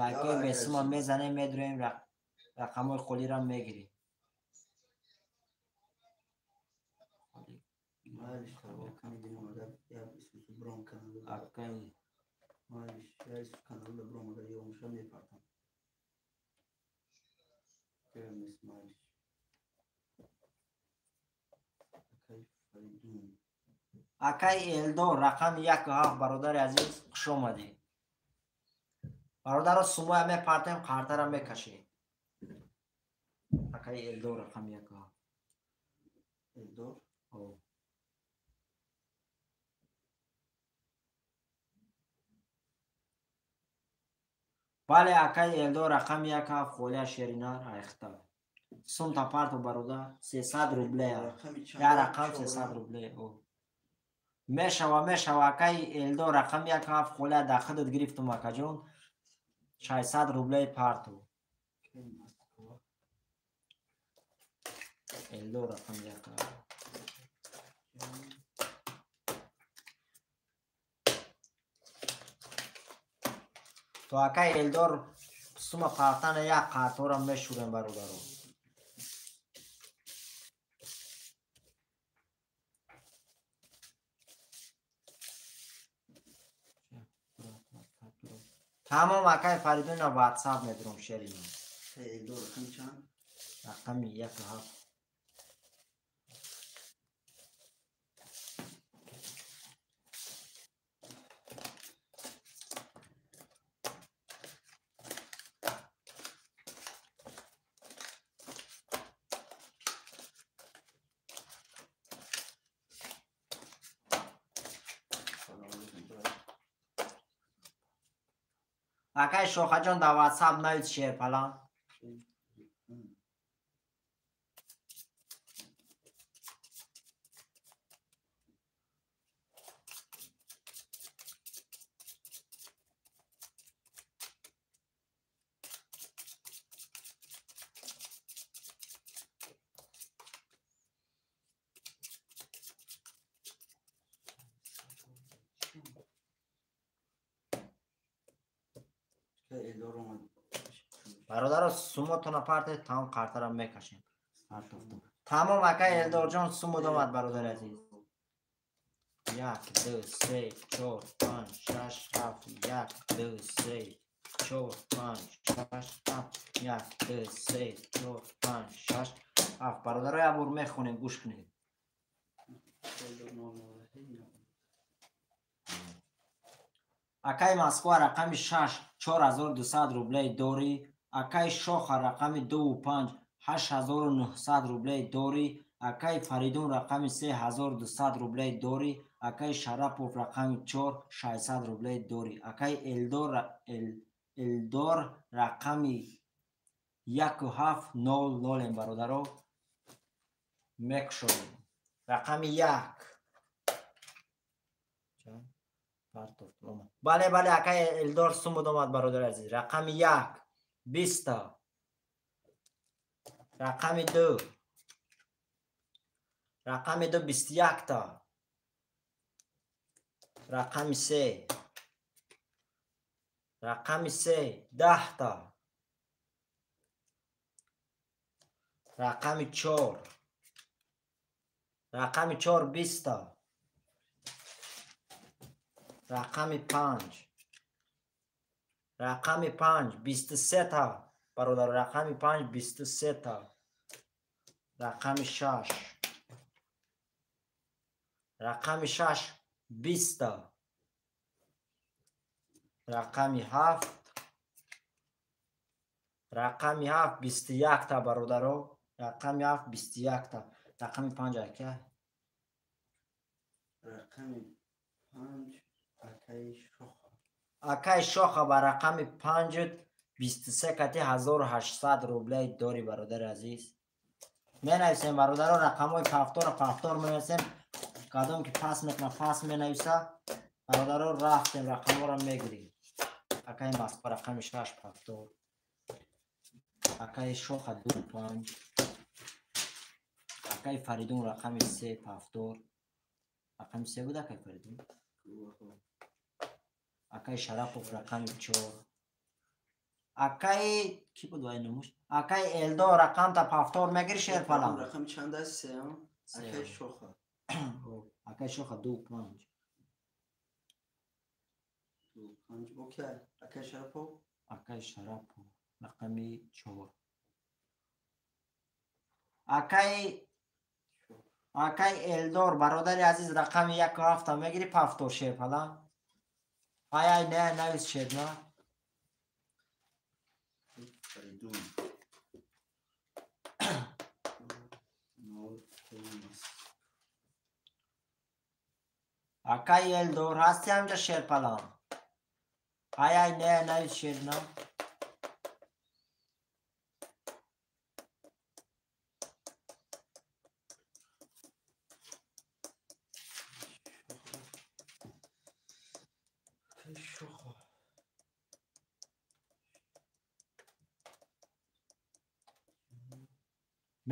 [SPEAKER 1] Лайкҳои бесума мезанем, медроем, рақамҳои холиро мегирем. Акай Элдор рақами 1 7, бародари азиз, хуш омадед. Бародаро сумоя мепартем, қартара мекашем. Акаи Элдор рақами 1.
[SPEAKER 2] Элдор?
[SPEAKER 1] О. Бале, акаи Элдор рақами 1 7 холия шеринар айхта. Сум тапарту бародар, 300 рубле. Я рақам 300 рубле. О. Мешава, мешава, акаи Элдор рақами 1 7 холия дар худат гирифтум, акаҷон. 600 рублей парту. Элдор рақами 1. То акаи Элдор сума партана як қартора мешурем бародаро. Тамом акаи Фаридуна WhatsApp медурам шерина.
[SPEAKER 2] Элдор рақами чанд?
[SPEAKER 1] Рақами 1 7. Акай Шохаҷон дар WhatsApp навис шерпалан. Бародаро сумотона парте тамом қартара мекашем. Тамом акай Элдорҷон сумуд омад бародари азиз. 1 2 3 4 5 6 7 1 2 3 4 5 6 7 1 2 3 4 5 6 7. Бародаро як бор мехонем, гӯш кунед. Акай Москва рақами 6 4200 рублей дорӣ. Акай Шоха рақами 2 5 8900 рублей дорӣ. Акай Фаридун рақами 3 1200 рублей дорӣ. Акай Шарапов рақами 4 600 рублей дорӣ. Акай Элдор рақами 1 7 0 0 бародаро мекушоем. Рақами 1. Бале, бале, акай Элдор сумуд омад бародари азиз. Рақами 1 20. Рақами 2. Рақами 2 21 та. Рақами 3. Рақами 3 10 та. Рақами 4. Рақами 4 20 та. Рақами 5. Рақами 5 23 та. Бародар, рақами 5 23 та. Рақами 6. Рақами 6 20 та. Рақами 7. Рақами 7 21 та бародаро. Рақами 7 21 та. Рақами 5 ака.
[SPEAKER 2] Рақами 5 акаи Шоха.
[SPEAKER 1] Акаи Шоха ба рақами 5 23 кати 1800 рублей дорӣ бародари азиз. Менависем бародаро рақамҳои пафтора пафтор менависем. Кадом ки пас мекунад пас менависа. Бародаро рафтем рақамҳоро мегирем. Акаи Москва рақами 6 пафтор. Акаи Шоха 2 5. Акаи Фаридун рақами 3 пафтор. Рақами 3 буд акаи Фаридун? Акаи Шарапов рақами 4. Акаи ки буд вай номуш? Акаи Элдор рақамта пафтор мегири шерпалам.
[SPEAKER 2] Рақами чанд аст? 3. Акаи Шоха.
[SPEAKER 1] Акаи Шоха 2 5.
[SPEAKER 2] 2 5. Окей. Акаи Шарапов?
[SPEAKER 1] Акаи Шарапов рақами 4. Акаи Элдор бародари азиз рақами 1 7 мегири пафтор шерпалам. Ай ай не навис шерна.
[SPEAKER 2] Фаридун.
[SPEAKER 1] Акай Элдор ҳасти ҳамҷа шерпалан? Ай ай не навис шерна.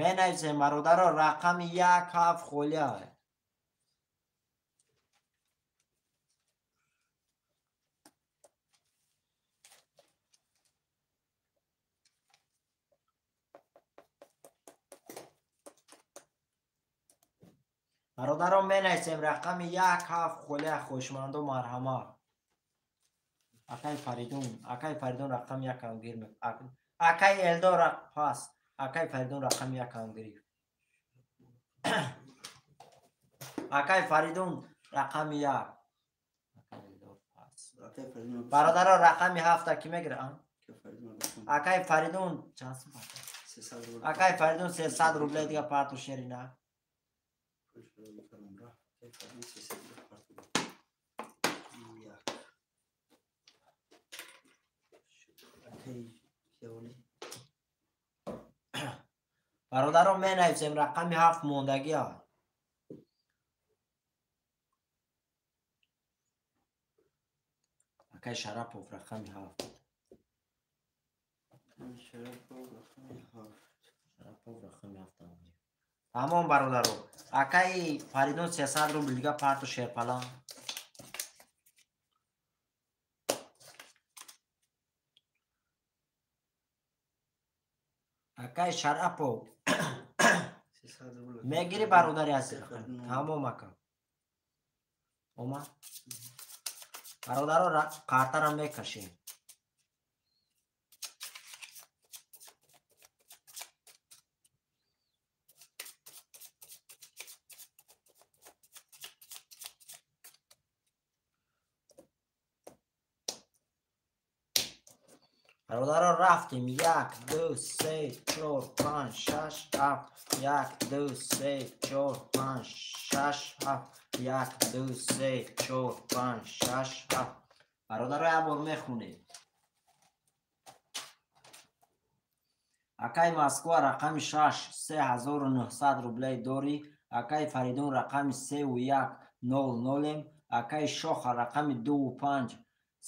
[SPEAKER 1] Менависем бародаро рақами 1 7 холия. Бародаро менависем рақами 1 7 холия. Хушмандо марҳамат. Акай Фаридун, акай Фаридун рақами 1 ам гир. Акай Элдор пас. Акай Фаридун рақами 1 ам гирифт. Акай Фаридун рақами 1. Акай Элдор пас. Бародаро рақами 7 ки мегира? Акай Фаридун чанд сум? Акай Фаридун 300 рублей дига парту шерина. Бародаро менависем рақами 7 мондагиа. Акай Шарапов рақами 7. Шарапов рақами 7. Тамом бародаро. Акай Фаридун 300 рубл дига парту шерпалан. Акай Шарапов мегири бародари азиз. Тамом ака. Омад. Бародаро картара мекашем. Бародаро рафтем 1 2 3 4 5 6 7 1 2 3 4 5 6 7 1 2 3 4 5 6 7. Бародаро як бор мехонем. Акай Москва рақами 6 3900 рублей дорӣ. Акай Фаридун рақами 3 1 0 0. Акай Шоха рақами 2 5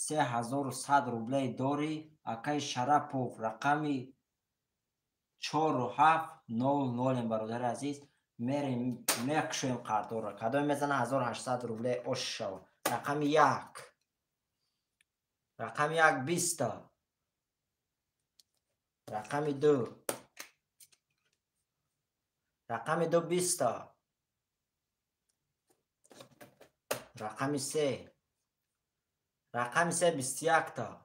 [SPEAKER 1] 3100 рублей дорӣ. Акай Шарапов рақами 4 7 0 0. Бародари азиз мерем мекушоем қардорро. Кадом мезана 1800 рублей ош шава. Рақами 1. Рақами 1 20. Рақами 2. Рақами 2 20. Рақами 3. Рақами 3 21 та.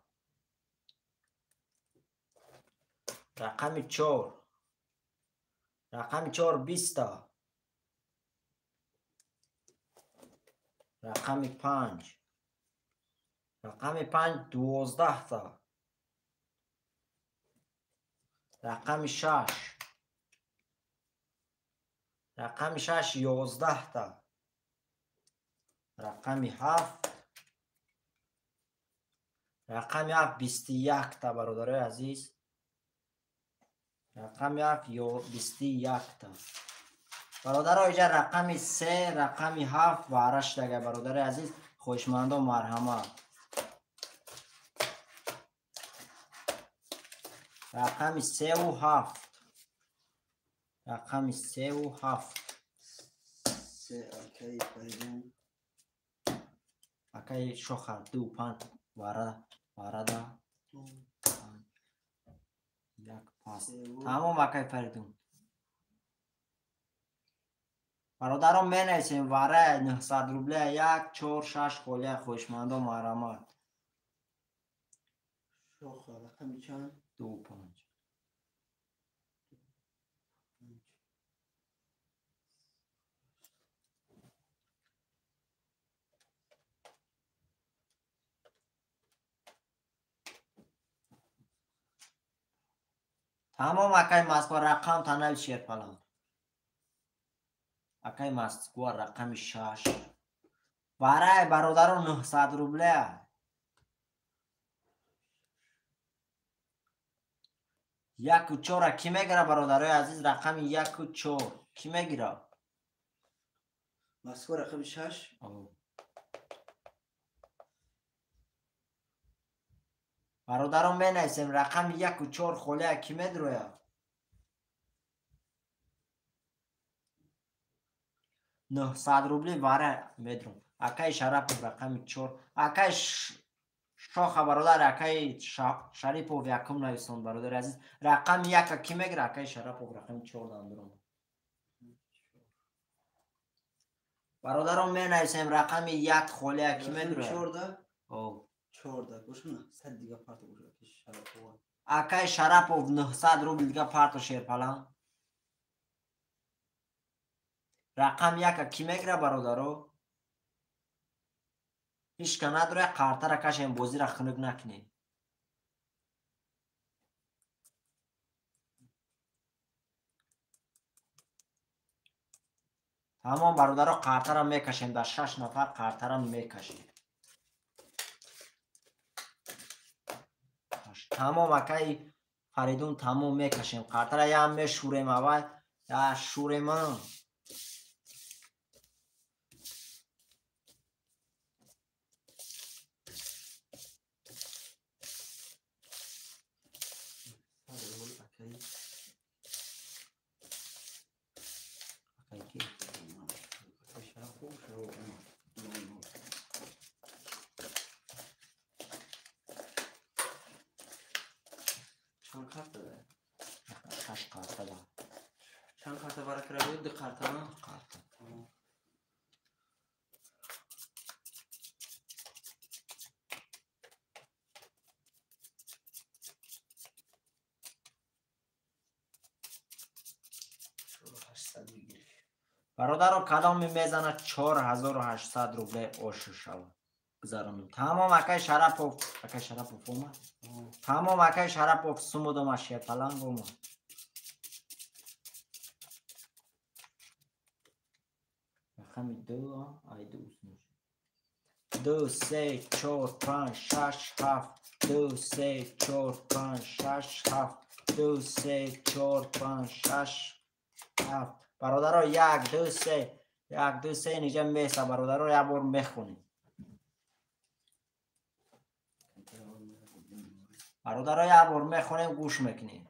[SPEAKER 1] Рақами 4. Рақами 4 20 та. Рақами 5. Рақами 5 12 та. Рақами 6. Рақами 6 11 та. Рақами 7. Рақами 7 21 та бародарои азиз. Рақами 7 21 та. Бародаро иҷа рақами 3, рақами 7 вара шудага бародари азиз. Хоҳишмандо марҳамат. Рақами 3 ва 7. Рақами 3 ва 7.
[SPEAKER 2] 3 акай Фаридун.
[SPEAKER 1] Акай Шоха 2 5 вара варада 2 5 1 пас. Тамом акай Фаридун. Бародарон менависем вара 900 рубля 1 4 6 холия. Хоҳишмандо марҳамат.
[SPEAKER 2] Шоха рақами чанд?
[SPEAKER 1] 2 5. Тамом акай Москва рақам танави Шерпаланг. Акай Москва рақами 6. Барай бародаро 900 рубля. 1 4 ки мегира бародарои азиз? Рақами 1 4 ки мегира?
[SPEAKER 2] Москва рақами 6.
[SPEAKER 1] Бародарон менависем рақами 1 4 холия ки медроя? 900 рубли вара медром. Акай Шарапов рақами 4. Акай Шоха бародар, акай Шарипов якум нависон бародари азиз. Рақами 1 ки мегира? Акай Шарапов рақами 4 дандром. Бародарон менависем рақами 1 холия ки медроя?
[SPEAKER 2] 4
[SPEAKER 1] О.
[SPEAKER 2] 4 боша 900 дига парто боша акай Шарапов.
[SPEAKER 1] Акай Шарапов 900 рубл дига парто Шерпаланг. Рақам 1 ки мегира бародаро? Ҳеч ка надоря, қартара кашем, бозира хунук накунем. Тамом бародаро, қартара мекашем, дар 6 нафар қартара мекашем. Тамом акай Фаридун, тамом мекашем қартара, я мешурем аввал, я шурема.
[SPEAKER 2] Акай
[SPEAKER 1] Акай ки?
[SPEAKER 2] Акай Шарапов, Шарапов. 0. Чанд карта да?
[SPEAKER 1] 6 қарта да.
[SPEAKER 2] Чанд карта вара кира буд? Ду карта?
[SPEAKER 1] Қарта. Бародаро, кадоме мезанад 4800 рубле ошу шавад. Гузаронем. Тамом акай Шарапов, акай Шарапов омад. Тамом акай Шарапов сумудома Шерпаланг омад. Рақами 2, ай 2 уснуш. 2 3 4 5 6 7 2 3 4 5 6 7 2 3 4 5 6 7. Бародаро 1 2 3 1 2 3 ниҷа меса бародаро, як бор мехонем. Бародаро як бор мехонем, гӯш мекунем.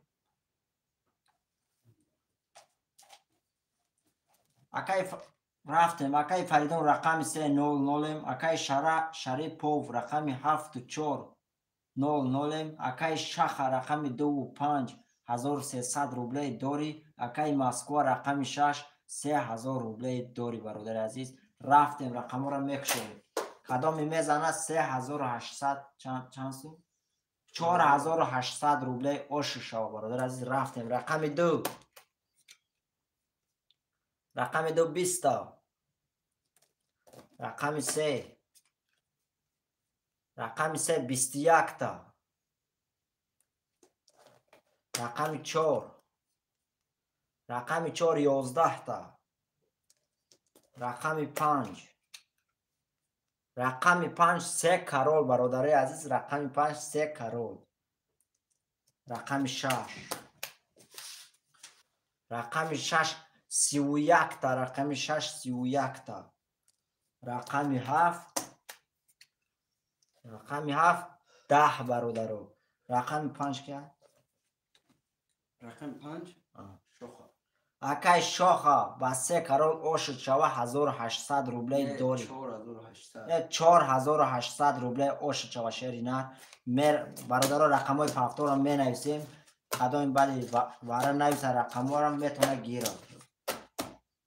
[SPEAKER 1] Акай рафтем, акай Фаридун рақами 3 0 0, акай Шарипов рақами 7 4 0 0, акай Шаха рақами 2 5 1300 рублей дори, акай Москва рақами 6 3000 рублей дори. Бародари азиз, рафтем, рақамҳоро мекушоем. Кадоме мезанад 3800 чанд сум? 4800 рублей ошу шава бародари азиз. Рафтем, рақами 2. Рақами 2 20. Рақами 3. Рақами 3 21 та. Рақами 4. Рақами 4 11 та. Рақами 5. Рақами 5 се карол бародари азиз, рақами 5 се карол. Рақами 6. Рақами 6 31 та, рақами 6 31 та. Рақами 7. Рақами 7 10 бародаро. Рақами 5 ки?
[SPEAKER 2] Рақами 5 Шоха.
[SPEAKER 1] Акай Шоха ба се карол ошуд шава 1800 рублей дори.
[SPEAKER 2] 4800.
[SPEAKER 1] 4800 рублей ошуд шава шери нар. Бародаро рақамҳои пафторро менависем. Кадоми баъди вара нависа рақамҳоро метавона гирад.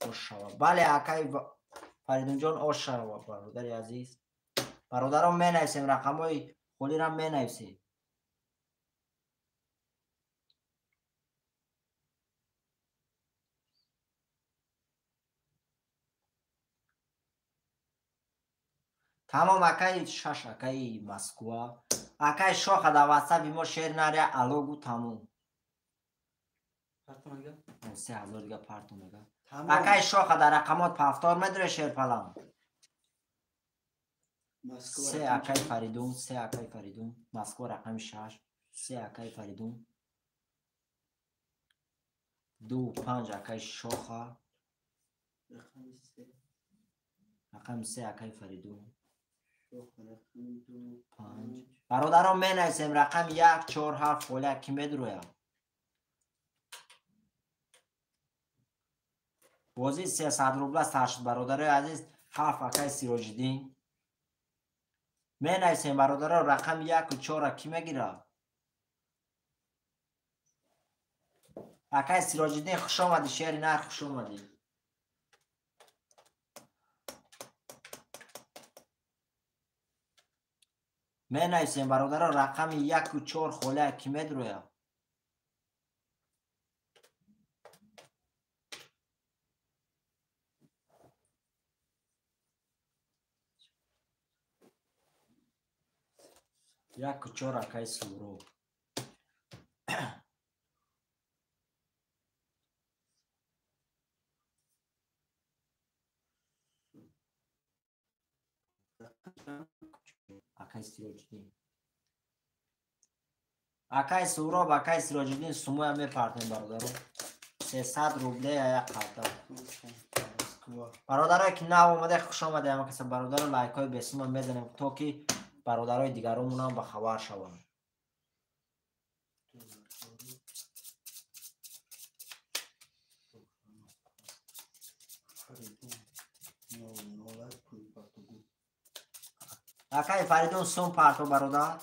[SPEAKER 1] Ош шава. Бале акай Фаридунҷон ош шава бародари азиз. Бародаро менависем рақамҳои холиро менависем. Тамом акаи шаш, акаи Москва. Акаи Шоха дар ватсапи мо шер наря алогу тамом. 3000 дига парту мега. Акай шоха дар рақамот пафтор медуре шерпалам. Се акай Фаридун, се акай Фаридун, Москва рақами 6, се акай Фаридун. 2 5 акай шоха. Рақами 3 акай Фаридун. 2 5. Бародарон менависем рақами 1 4 7 холя ки медуроя. Бозӣ 300 рубла сар шуд бародарои азиз. 7 акай Сироҷиддин. Менависем бародаро рақами 1 4 ки мегира? Акай Сироҷиддин хуш омадӣ, шери нар хуш омадӣ. Менависем бародаро рақами 1 4 холя ки медуроя? Як 4 акай Суроб. Акай Сироҷиддин. Акай Суроб, акай Сироҷиддин сумоя мепартем бародаро. 300 рубле як қалта. Бародарое ки нав омада хуш омада ҳама каса бародаро лайкҳои бесума мезанем то ки бародарои дигаромонам ба хабар шаванд. Акай Фаридун сум парто бародар.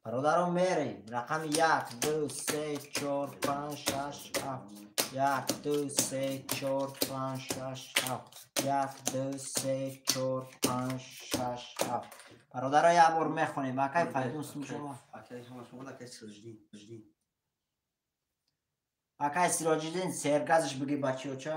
[SPEAKER 1] Бародарон мерем рақами 1 2 3 4 5 6 7 1 2 3 4 5 6 7 1 2 3 4 5 6 7. Бародаро як бор мехонем. Акай Фаридун сум шумо.
[SPEAKER 2] Акай ҳама шумо акай Сироҷиддин.
[SPEAKER 1] Акай Сироҷиддин сергазш биги бачиёча.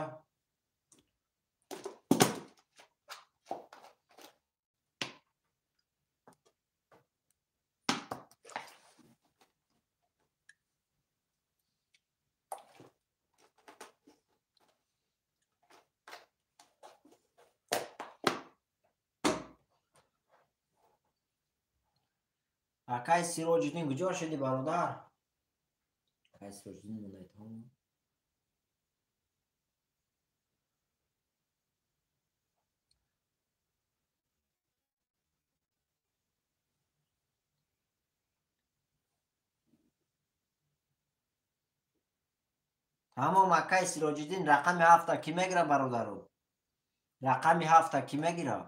[SPEAKER 1] Акай Сироҷиддин куҷо шуди бародар? Акай Сироҷиддин монайтон. Тамом акай Сироҷиддин рақами 7 ки мегира бародаро? Рақами 7 ки мегира?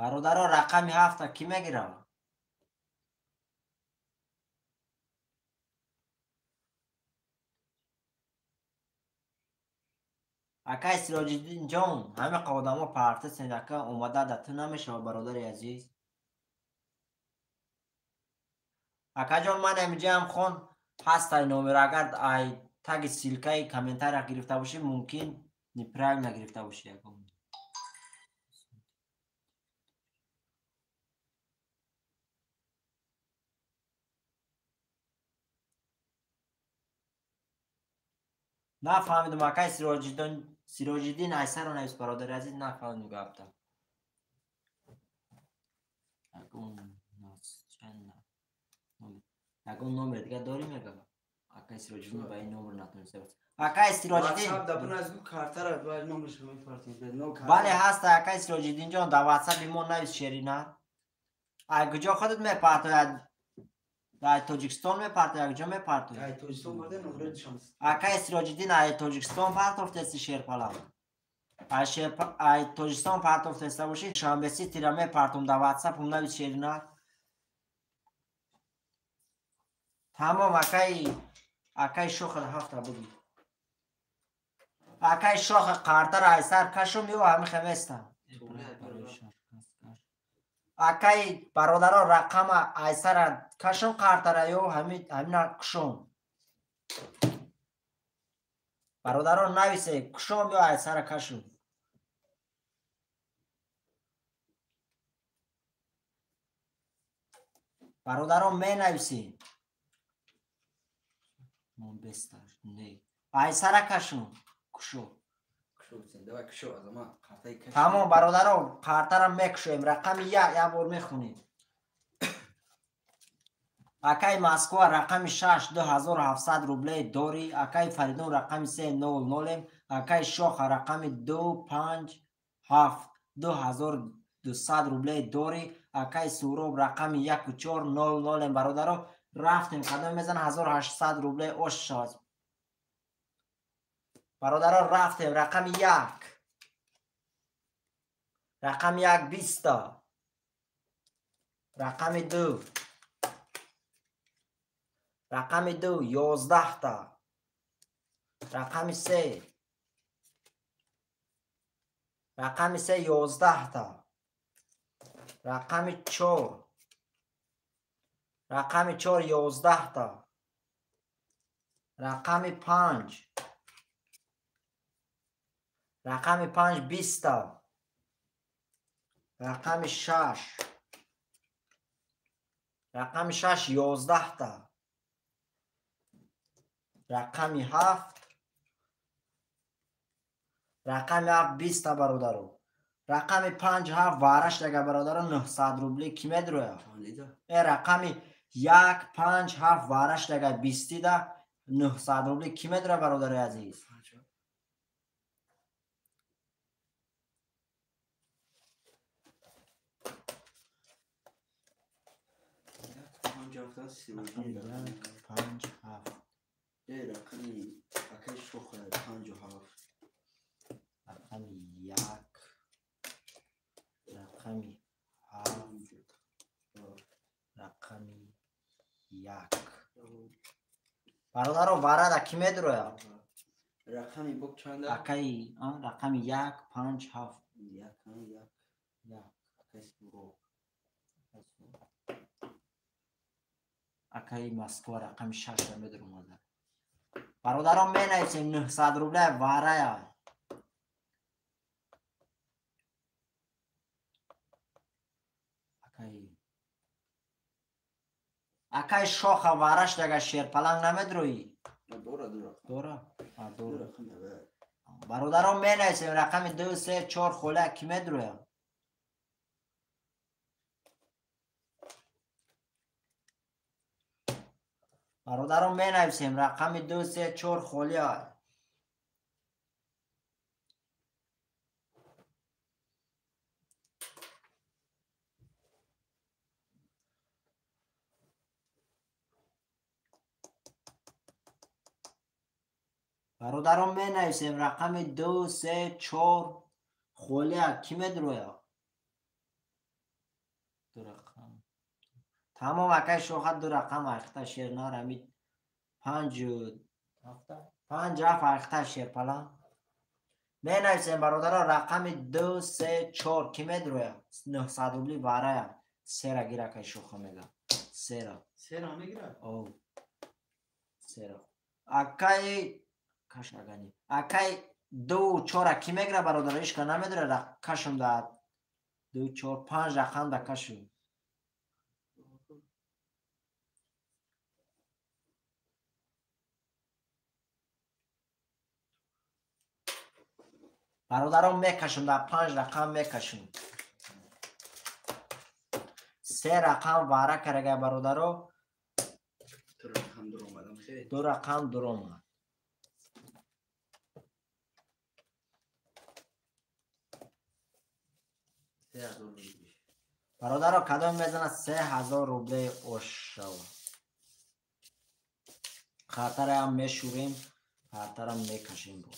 [SPEAKER 1] Бародаро рақами 7 ки мегира? Акай Сироҷиддин ҷон, ҳама одамо парта сендака омада да ту намешава бародари азиз. Акаҷон ман амиҷаам хон ҳастай номер, агар ай таги ссилкаи комментария гирифта бошӣ мумкин неправильно гирифта бошӣ ягон. Нафаҳмидум акай Сироҷиддин айсаро навис бародари азиз, нафаҳмидум гапта. Ягон номер дига дорӣ мега? Акай Сироҷиддин ба ин номер натониста. Акай Сироҷиддин бале ҳаста акай Сироҷиддин ҷон, дар ватсапи мо навис шерина. Ай куҷо худат мепартояд? Ай Тоҷикистон мепартояд, куҷо мепартояд?
[SPEAKER 2] Ай Тоҷикистон бурда номери Душанбе.
[SPEAKER 1] Акай Сироҷиддин ай Тоҷикистон партофтеси шерпалав. Ай Тоҷикистон партофтеста бошӣ, Душанбе Ситира мепартом дар ватсапум навис шерина. Тамом акай шоха ҳафта буди. Акай шоха қартара айсар кашум ё ҳами хеместа. Акаи бародаро рақама айсара кашон қартара ё ҳамина кушон. Бародаро нависе кушон ё айсара кашон. Бародаро менависем. Айсара кашон. Кушо. Тамом бародаро қартара мекушоем. Рақами як бор мехонем. Акаи Москва рақами 6 2700 рублей дорӣ. Акаи Фаридун рақами 3 0 0. Акаи Шоха рақами 2 5 7 2200 рублей дорӣ. Акаи Суроб рақами 1 4 0 0. Бародаро рафтем қадам мезана 1800 рублей ош шавад. Бародаро рафтем рақами 1. Рақами 1 20. Рақами 2. Рақами 2 11. Рақами 3. Рақами 3 11. Рақами 4. Рақами 4 11. Рақами 5. Рақами 5 20. Рақами 6. Рақами 6 11. Рақами 7. Рақами 7 20 бародаро. Рақами 5 7 вараш дага бародаро 900 рубли ки медроя? Рақами 1 5 7 вараш дага 20 да 900 рубли ки медроя бародари азиз? Панҷ ҳафт.
[SPEAKER 2] Рақами акаи Шоха 5 7.
[SPEAKER 1] Рақами 1. Рақами 7. Рақами 1. Бародаро варада ки медроя?
[SPEAKER 2] Рақами бок чанда?
[SPEAKER 1] Акаи, рақами 1 5 7.
[SPEAKER 2] 1 1
[SPEAKER 1] 1.
[SPEAKER 2] Акаи Суроб.
[SPEAKER 1] Акаи Москва рақами 6 медромада. Бародарон менависем 900 рубля варая. Акаи Шоха вараш дага шерпаланг намедроӣ?
[SPEAKER 2] Дора, дора.
[SPEAKER 1] Дора? Дора. Бародарон менависем рақами 2 3 4 хола ки медроя? Бародарон менависем рақами 2 3 4 холия. Бародарон менависем рақами 2 3 4 холия ки медроя? Ду рақам. Тамом акаи Шоха ду рақам айхта шер нарами 5 7 айхта шерпала. Менависем бародаро рақами 2 3 4 ки медроя? 900 рубли варая. Сера гир акаи Шоха мега. Сера.
[SPEAKER 2] Сера мегира?
[SPEAKER 1] О. Сера. Акаи кашагани. Акаи 2 4 ки мегира бародаро ишка намедора кашум да 2 4 5 рақам да кашум. Бародарон мекашум да 5 рақам мекашум. 3 рақам вара карага бародаро. 2 рақам дуромад. Бародаро кадом мезанад 3000 рублей ош шава. Қартараам мешурем, қартарам мекашем бо.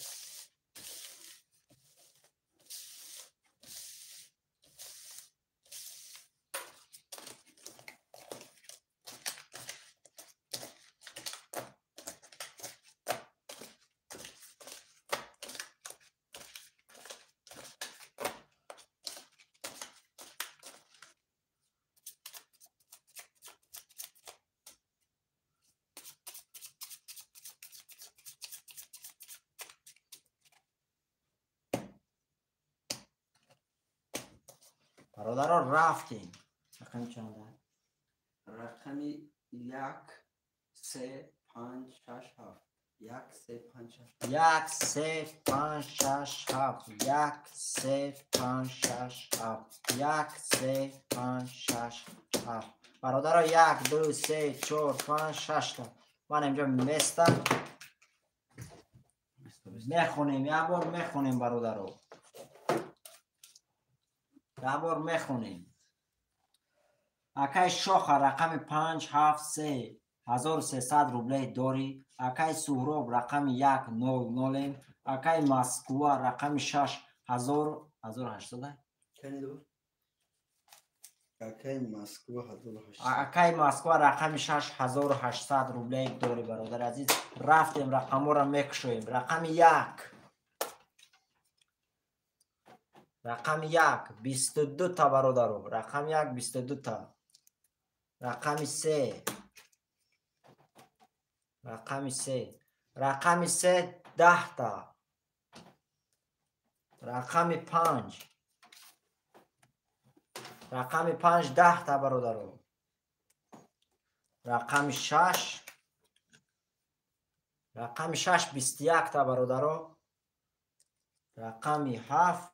[SPEAKER 1] Бародаро рафтем. Рақами чанда?
[SPEAKER 2] Рақами 1 3 5 6 7. 1 3 5 6.
[SPEAKER 1] 1 3 5 6 7. 1 3 5 6 7. 1 3 5 6 7. Бародаро 1 2 3 4 5 6 та. Ман инҷо местам. Мехонем, як бор мехонем бародаро. Як бор мехонем. Акай Шоха рақами 5 7 3 1300 рублей дорӣ. Акай Суҳроб рақами 1 0 0. Акай Москва рақами 6 1800.
[SPEAKER 2] Акай Москва 1800.
[SPEAKER 1] Акай Москва рақами 6 1800 рублей дорӣ бародари азиз. Рафтем рақамҳоро мекушоем. Рақами 1. Рақами 1 22 та бародаро. Рақами 1 22 та. Рақами 3. Рақами 3. Рақами 3 10 та. Рақами 5. Рақами 5 10 та бародаро. Рақами 6. Рақами 6 21 та бародаро. Рақами 7.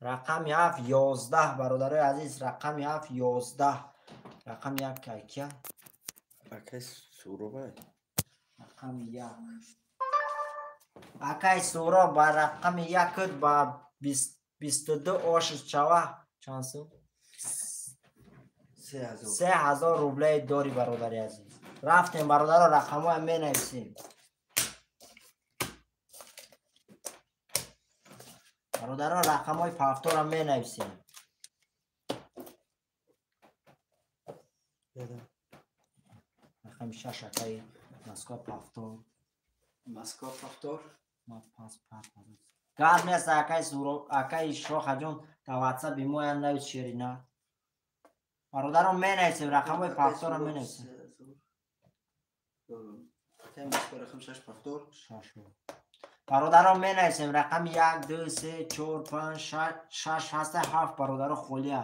[SPEAKER 1] Рақами 7 11 бародарои азиз. Рақами 7 11. Рақами 1 кайкия?
[SPEAKER 2] Акай Суҳроб.
[SPEAKER 1] Рақами 1. Акай Суҳроб ба рақами 1 ба 22 ош чава чанд сум? 3000 рублей дорӣ бародари азиз. Рафтем бародаро рақамҳоя менависем. Бародаро рақамҳои пафтора менависем. Рақами 6 акаи Москва пафтор.
[SPEAKER 2] Москва пафтор.
[SPEAKER 1] Ма пас пас. Гап нест акаи Суҳроб, акаи Шохаҷон дар WhatsApp моям навис шерина. Бародаро менависем рақамҳои пафтора менависем.
[SPEAKER 2] Акаи Москва рақами 6 пафтор.
[SPEAKER 1] 6. Бародаро менависем рақами 1 2 3 4 5 6 7 8 бародаро холия.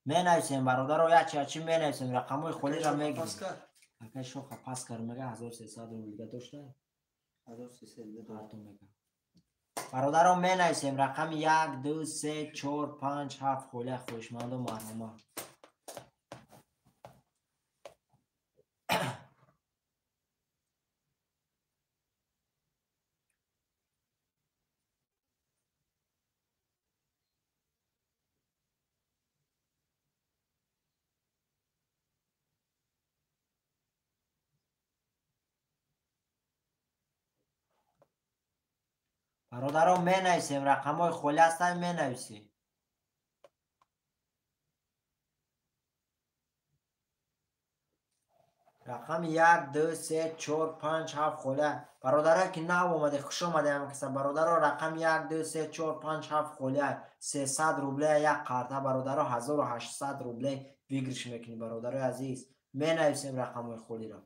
[SPEAKER 1] Менависем бародаро ячи менависем рақамҳои холиро мегирем. Акаи Шоха пас кар мега 1300 рублига дошта?
[SPEAKER 2] 1300
[SPEAKER 1] дошта мега. Бародаро менависем рақами 1 2 3 4 5 7 холия хоҳишманду марҳама. Бародаро менависем рақамҳои холи ҳастанд менависем. Рақами 1 2 3 4 5 7 холия. Бародарое ки нав омаде хуш омаде ҳама каса. Бародаро рақами 1 2 3 4 5 7 холия 300 рубле як қарта бародаро 1800 рубле выигрыш мекунӣ бародарои азиз. Менависем рақамҳои холиро.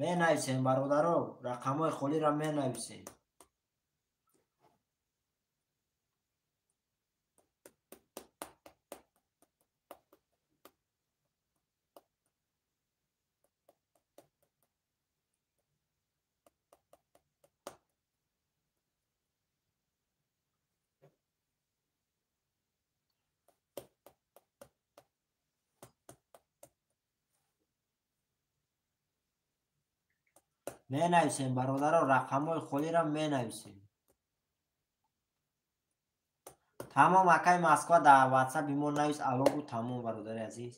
[SPEAKER 1] Менависем бародаро, рақамҳои холиро менависем. Менависем бародаро, рақамҳои холиро менависем. Тамом акаи Москва дар WhatsApp мо навис алогу тамом бародари азиз.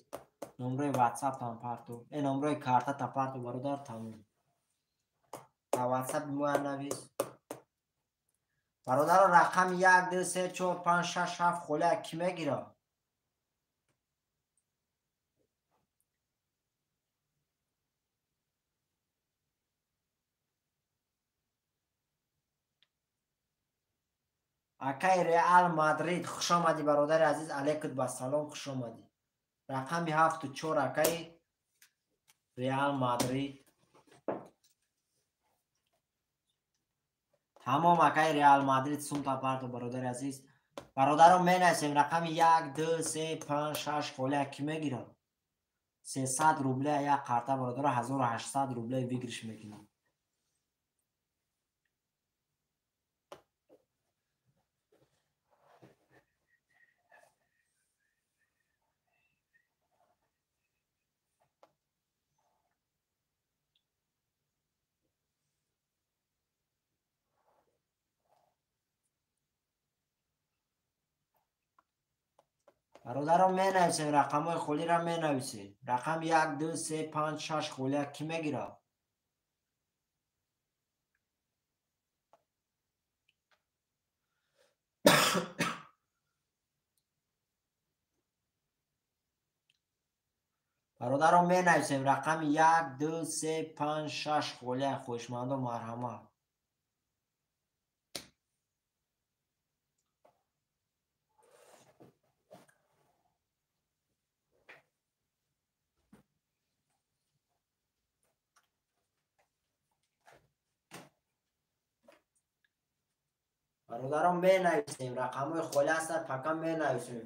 [SPEAKER 1] Номрои WhatsApp там парту, номрои карта та парту бародар тамом. Дар WhatsApp мо навис. Бародаро рақами 1 2 3 4 5 6 7 холия ки мегирад? Акай Реал Мадрид, хуш омадӣ бародари азиз, алейкум ба салом, хуш омадӣ. Рақами 7 4 акай Реал Мадрид. Тамом акай Реал Мадрид сумта парто бародари азиз. Бародарон менависем рақами 1 2 3 5 6 холия ки мегирам. 300 рубля як карта бародаро 1800 рубля выигрыш мекунам. Бародарон менависем рақамҳои холиро менависем. Рақам 1 2 3 5 6 холия ки мегирад? Бародарон менависем рақами 1 2 3 5 6 холия хоҳишмандо марҳамат. Бародарон менависем рақамҳои холи ҳастанд, пака менависем.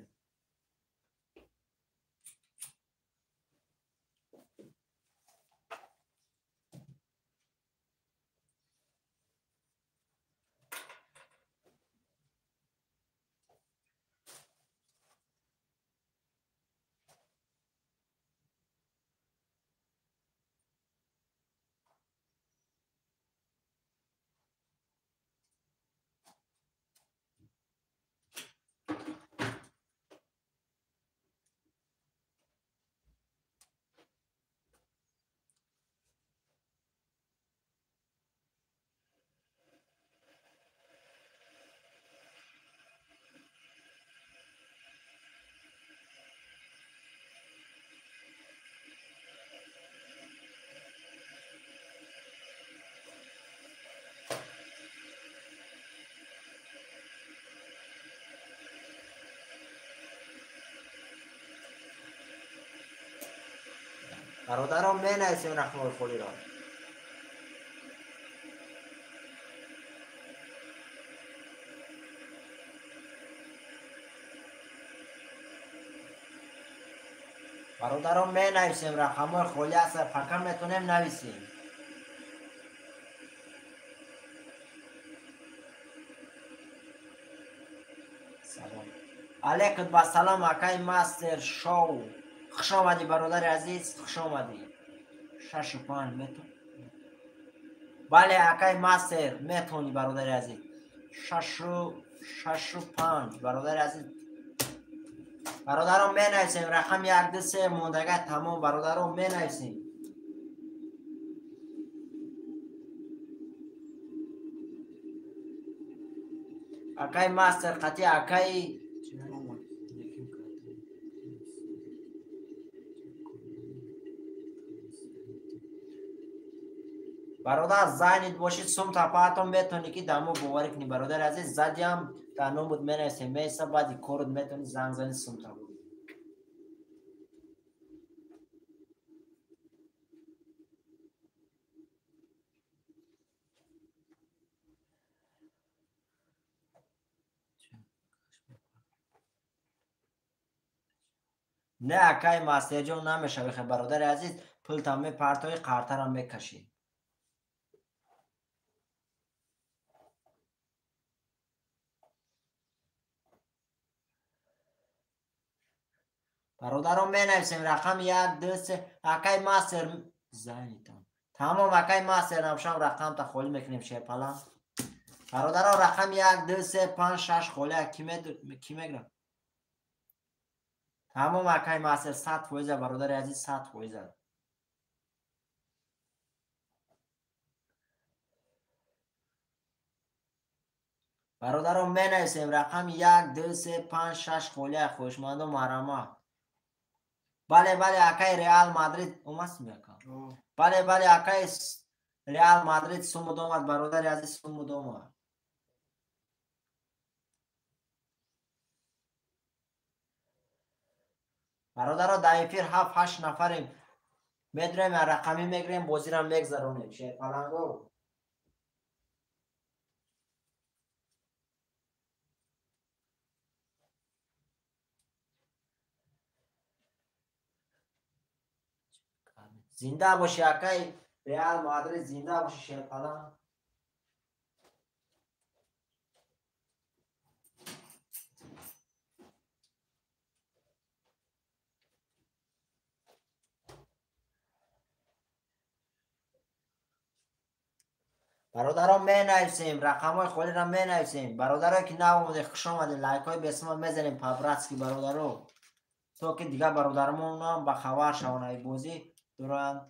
[SPEAKER 1] Бародарон менависем рақамҳои холиро. Бародарон менависем рақамҳои холи ҳастанд, пака метонем нависем. Салом. Алейкум ба салом акай Мастер Шоу. Хуш омадӣ бародари азиз, хуш омадӣ. 6 5 метон. Бале акай Мастер, метонӣ бародари азиз. 6 5 бародари азиз. Бародарон менависем рақам 1 2 3 мондага тамом бародарон менависем. Акай Мастер қати акай бародар занид бошид сум тапаатон метонӣ ки дамо боварӣ кунӣ бародари азиз. Задиам дар номуд менависем меса баъди корут метонӣ занг зани сум табо. Не акай Мастерҷон намешавӣ хе бародари азиз, пултам мепартои қартарам мекашӣ. Бародарон менависем рақами 1 2 3 акай Мастер занитон. Тамом акай Мастер намшам рақамта холӣ мекунем шерпала. Бародарон рақами 1 2 3 5 6 холӣ ки мегирам? Тамом акай Мастер 100% бародари азиз 100%. Бародарон менависем рақами 1 2 3 5 6 холӣ хоҳишмандо марҳамат. Бале бале акай Реал Мадрид омадсим ака. Бале бале акай Реал Мадрид сумуд омад бародари азиз сумуд омад. Бародаро, дар эфир 7-8 нафарем. Медурем, рақамӣ мегирем, бозиро мегзаронем. Шерпаланго. Зинда боши, акай Реал Мадрид, зинда боши, Шерпаланг. Бародарон, менависем, рақамҳои холиро менависем. Бародарое ки нав омаде, хуш омаде, лайкҳои бесима мезанем по-братски, бародаро, то ки дигар бародармонам ба хабар шаванд, ай бозӣ дуранд.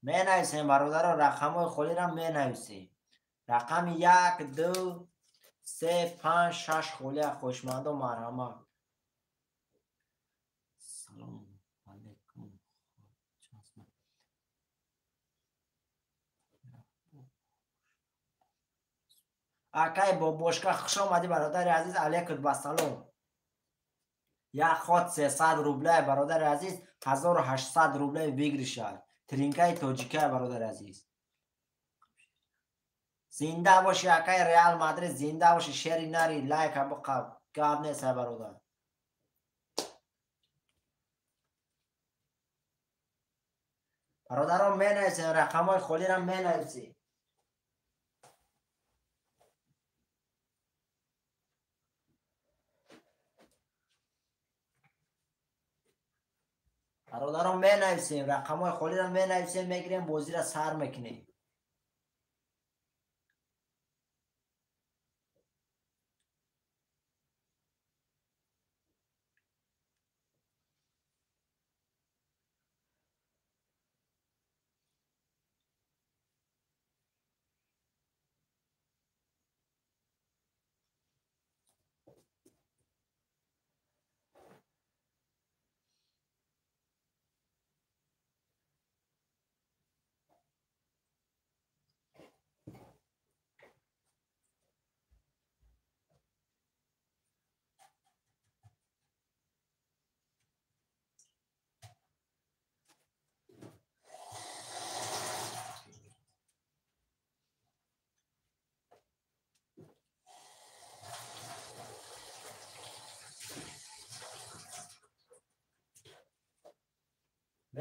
[SPEAKER 1] Менависем, бародаро, рақамҳои холиро менависем. Рақами 1, 2, 3, 5, 6 холия, хоҳишмандо марҳамат. Салом алейкум. Акай бобошка, хуш омадӣ, бародари азиз, алейкум ба салом. Як ход 300 рубле, бародари азиз, 1800 рубле выигрыша. Тринкаи тоҷикая, бародари азиз. Зинда боши, акай Реал Мадрид, зинда боши, шери нари, лайка биқаб, гап нест, бародар. Бародарон, менависем, рақамҳои холиро менависем. Бародарон, менависем, рақамҳои холиро менависем, мегирем, бозиро сар мекунем.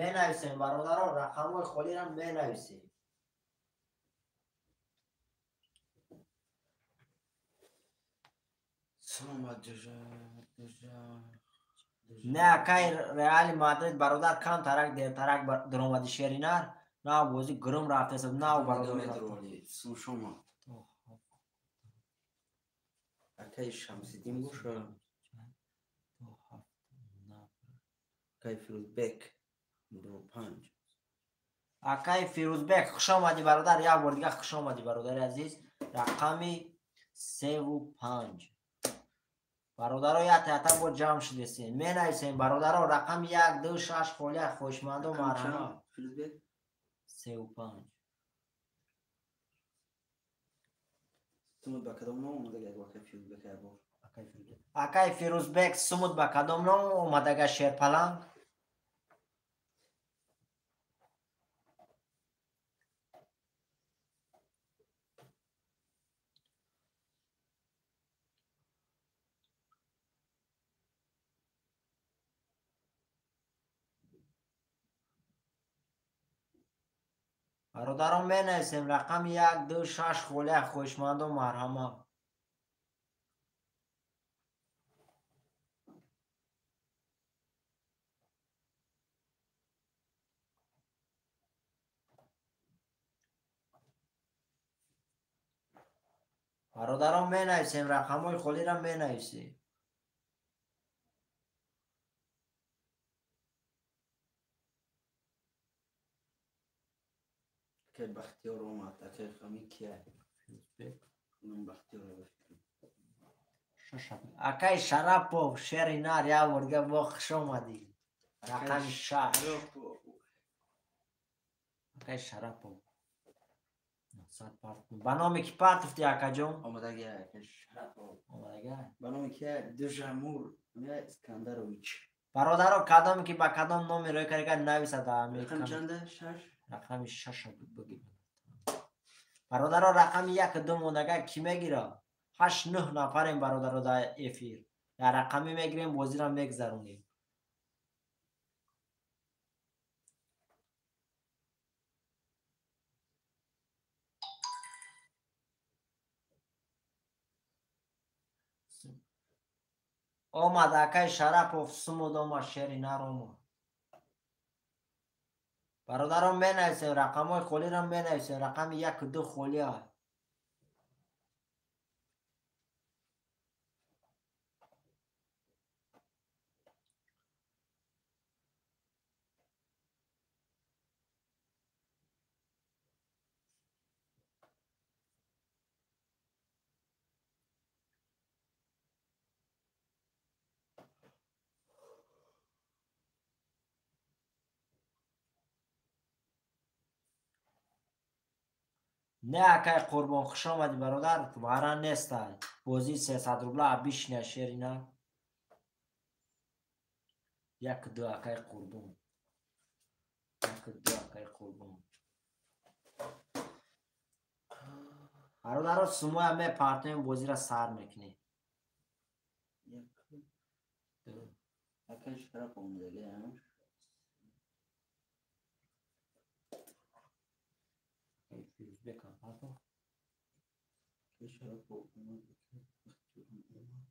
[SPEAKER 1] Менависем, бародарон, рақамҳои холиро менависем. Не, акай Реали Мадрид, бародар, камтарак дертарак даромади, шеринар. Нав бозӣ гурум рафтест, нав бародар.
[SPEAKER 2] Акай Шамсиддин боша. Акай Фирӯзбек 2 5.
[SPEAKER 1] Акай Фирӯзбек, хуш омадӣ, бародар, як бор дига хуш омадӣ, бародари азиз. Рақами 3 5. Бародаро, як ята бо ҷамъ шудесем. Менависем, бародаро, рақами 1, 2, 6 холия, хоҳишмандо марҳамат.
[SPEAKER 2] Фирӯзбек
[SPEAKER 1] 3 5.
[SPEAKER 2] Сумут ба кадом ном омадага, акай Фирӯзбек як бор?
[SPEAKER 1] Акай Фирӯзбек, сумут ба кадом ном омадага, Шерпаланг? Бародарон, менависем, рақами 1, 2, 6 холия, хоҳишмандо марҳамат. Бародарон, менависем, рақамҳои холиро менависем.
[SPEAKER 2] Акай Бахтиёр омад, акай Хами кия? Ном Бахтиёр ба.
[SPEAKER 1] Акай Шарапов, шери нар, як бор дига бо хуш омадӣ. Рақами 6. Акай Шарапов. 500 партум. Ба номи ки партуфти, акаҷон?
[SPEAKER 2] Омадаги, акай Шарапов.
[SPEAKER 1] Омадага?
[SPEAKER 2] Ба номи ки Дужамур Искандарович.
[SPEAKER 1] Бародаро, кадоме ки ба кадом номи рӯй карда, нависад.
[SPEAKER 2] Рақами чанда? Шаш?
[SPEAKER 1] Рақами шаша бигир. Бародаро, рақами як ду мондага, кӣ мегира? Ҳашт нӯҳ нафарем, бародаро, дар эфир. Дар рақамӣ мегирем, бозиро мегзаронем. Омад, акай Шарапов, сумуд омад, шери нар омад. Бародарон, менависем, рақамҳои холиро менависем. Рақами яку ду холиа. Не, акай Қурбон, хуш омадӣ, бародар. Вара нестай. Бозии 300 рубла бишина, шерина. Як ду, акай Қурбон. Як ду, акай Қурбон. Бародаро, сумоя мепартоем, бозиро сар мекунем.
[SPEAKER 2] Акай Шарапов омадаги.
[SPEAKER 1] Фирӯзбекам партов.
[SPEAKER 2] Акай Шарапов омад, акай Бахтиёрам омад.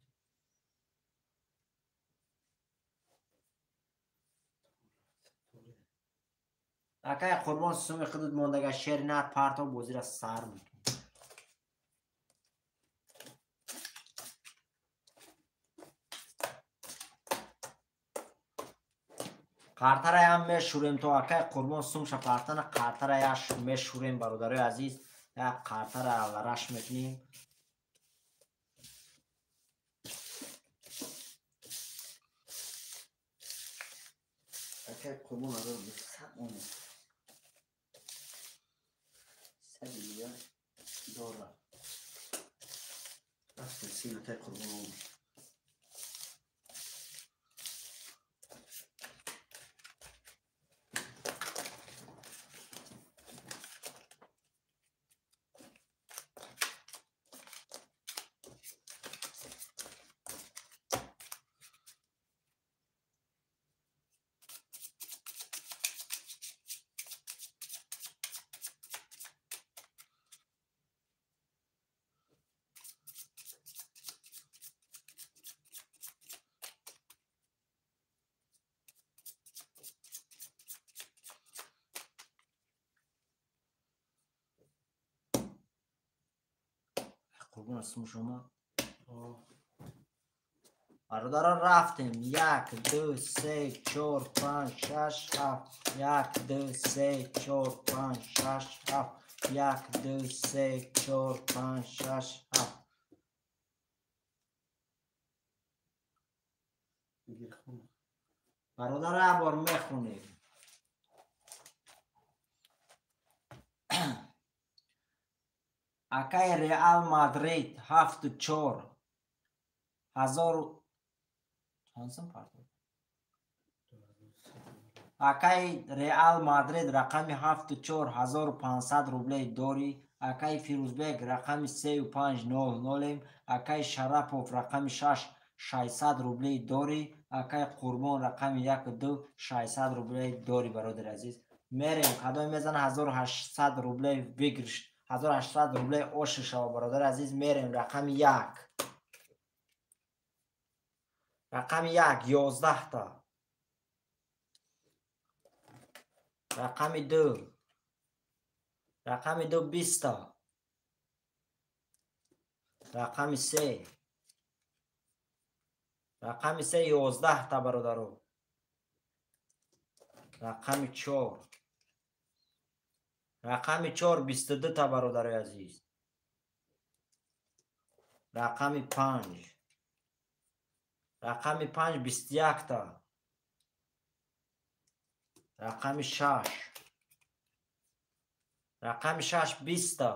[SPEAKER 1] Акай Қурбон, суми худут мондага, шери нар партов, бозиро сар мекунем. Қартараям мешӯрем, то акай Қурбон сумша партана, қартараяш мешӯрем, бародарои азиз. Як қартара лараш мекунем.
[SPEAKER 2] Акай Қурбон 1200 омад. Сади дигар дора. Рафтем, син акай Қурбон омад.
[SPEAKER 1] Қурбон, сумш омад. Бародарон, рафтем. Як, ду, се, чор, панҷ, шаш, ҳафт. Як, ду, се, чор, панҷ, шаш, ҳафт. Як, ду, се, чор, панҷ, шаш, ҳафт. Бародаро, як бор мехонем. Акай Реал Мадрид ҳафту чор ҳазору чанд сум партов? Акай Реал Мадрид рақами ҳафту чор 1500 рублей дорӣ. Акай Фирӯзбек рақами сею панҷ нол нолем. Акай Шарапов рақами шаш 600 рублей дорӣ. Акай Қурбон рақами яку ду 600 рублей дорӣ, бародари азиз. Мерем, кадоме мезана 1800 рублей выигрыш, 1800 рублей оши шава, бародари азиз. Мерем, рақами як. Рақами як 11та. Рақами ду. Рақами ду 20та. Рақами се. Рақами се 11та, бародаро. Рақами чор. Рақами чор 22та, бародари азиз. Рақами панҷ. Рақами панҷ 21та. Рақами шаш. Рақами шаш 20та.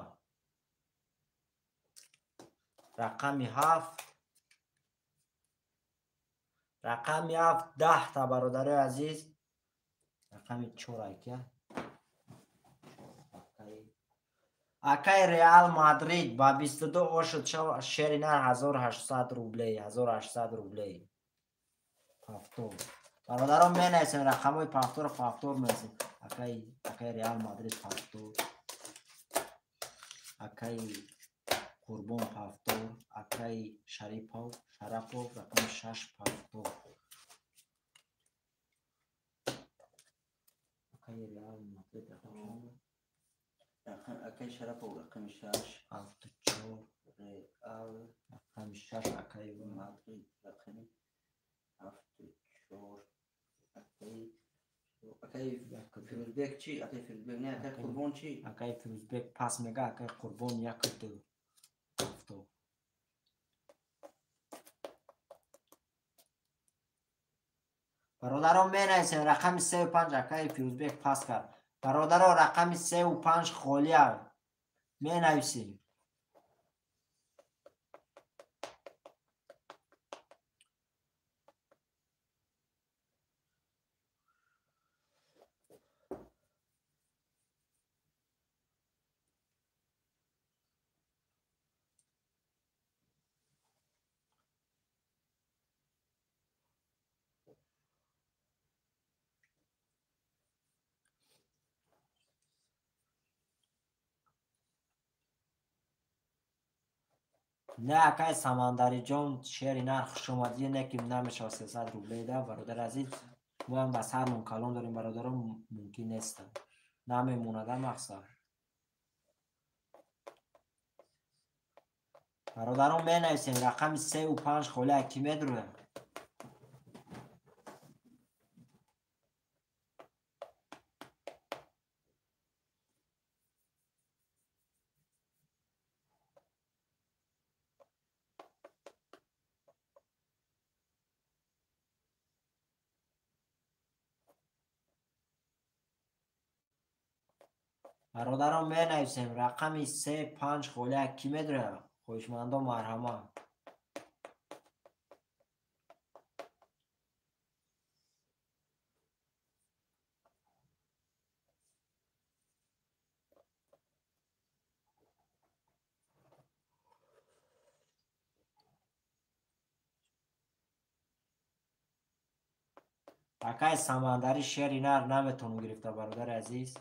[SPEAKER 1] Рақами 7. Рақами 7 10 та бародарои азиз. Рақами 4 айка. Акай Реал Мадрид ба 22 ошуд шери нар 1800 рублей, 1800 рублей. Повтор. Бародарон менависем рақамҳои повторро, повтор менависем. Акай Реал Мадрид повтор. Акай Қурбон повтор, акай Шарипов, Шарапов рақами 6 повтор. Акай Реал Мадрид рақами
[SPEAKER 2] акай Шарапов рақами 6,
[SPEAKER 1] 74
[SPEAKER 2] Реал
[SPEAKER 1] рақами 6, акай
[SPEAKER 2] Мадрид рақами 74, акай Фирӯзбек чӣ? Акай Фирӯзбек не, акай Қурбон чӣ?
[SPEAKER 1] Акай Фирӯзбек пас мега, акай Қурбон 1 2 повтор. Бародарон менависем рақами 3 5 акай Фирӯзбек пас кард. Бародаро рақами 3 5 холия менависем. Не акай Самандариҷон, шери нар хуш омадӣ, не ки намешава 300 рублей да, бародар азиз. Мо ҳам ба сармон калон дорем, бародарон, мумкин нест. Намемонада мақсад. Бародарон менависем рақами 3 5 холия ки медурад. Бародарон менависем рақами 3 5 холия ки медурад. Хоҳишмандон марҳамат. Акай Самандари шери нар наметонам гирифта, бародари азиз.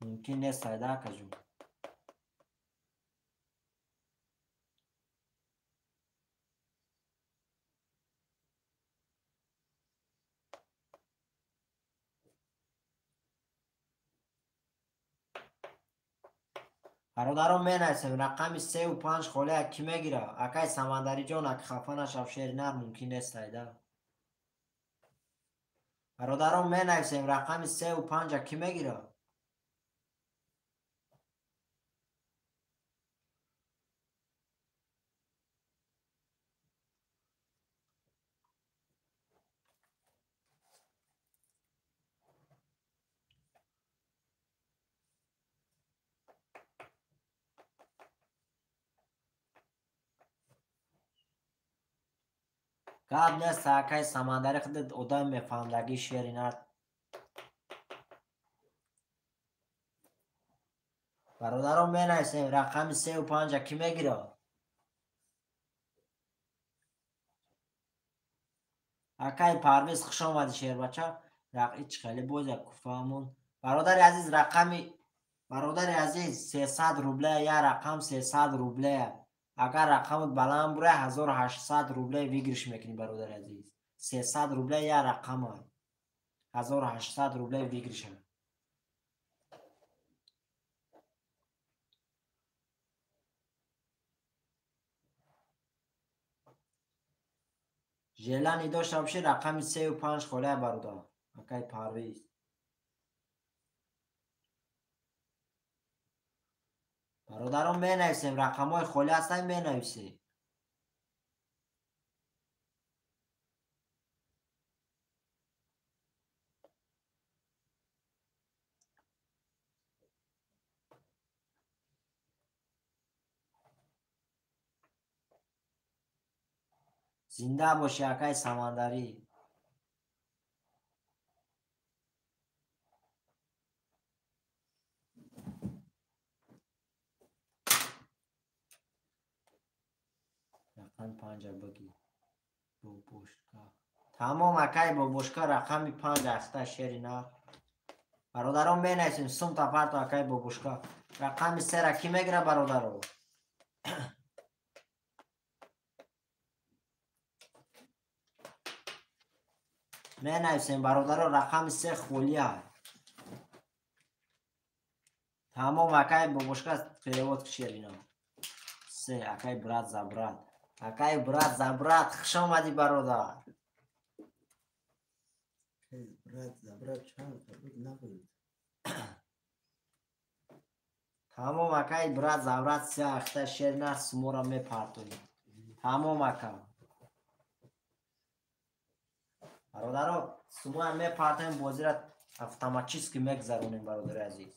[SPEAKER 1] Мумкин нест айда акаҷон. Бародарон менависем рақами 3 5 холия ки мегира. Акай Самандариҷон, ак хафа нашав, шери нар мумкин нест айда. Бародарон менависем рақами 3 5 ки мегира. Гап нест, акай Самандари худат одам мефаҳмдагӣ шери нар. Бародарон менависем рақами 3 5 ки мегира. Акай Парвиз хуш омадӣ шербача. Ич хеле боз як куфаамон. Бародари азиз рақами бародари азиз 300 рубле я рақам 300 рубле. Агар рақамот баланд бура 1800 рубле выигрыш мекунӣ бародари азиз. 300 рубле я рақама. 1800 рубле выигрыш. Желание дошта бошӣ рақами 3 5 холия бародар. Акай Парвиз. Бародарон менависем рақамҳои холӣ ҳастанд менависем. Зинда бошӣ, акай Самандарӣ. Рақами панҷа бигӣ. Бобошка. Тамом, акай Бобошка, рақами панҷ ахта шери нар. Бародарон, менависем сумта парто, акай Бобошка. Рақами сера кӣ мегира, бародаро? Менависем, бародаро, рақами се холия. Тамом, акай Бобошка, перевод шерина. Се, акай брат за брат. Акай брат за брат, хуш омадӣ, бародар.
[SPEAKER 2] Брат за брат чанд буд, набуд.
[SPEAKER 1] Тамом, акай брат за брат, се ахта шерина, сумора мепартоем. Тамом, ака. Бародаро, сумоя мепартоем, бозира автоматически мегзаронем, бародари азиз.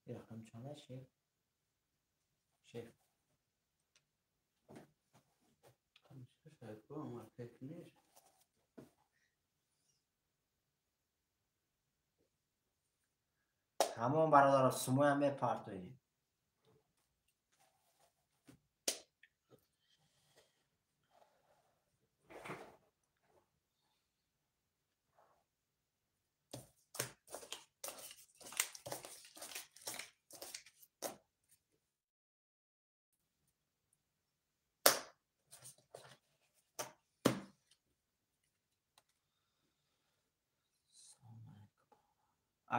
[SPEAKER 1] Рақам чанд аст, шеф? Шеф. Тамом, бародаро, сумоя мепартоем.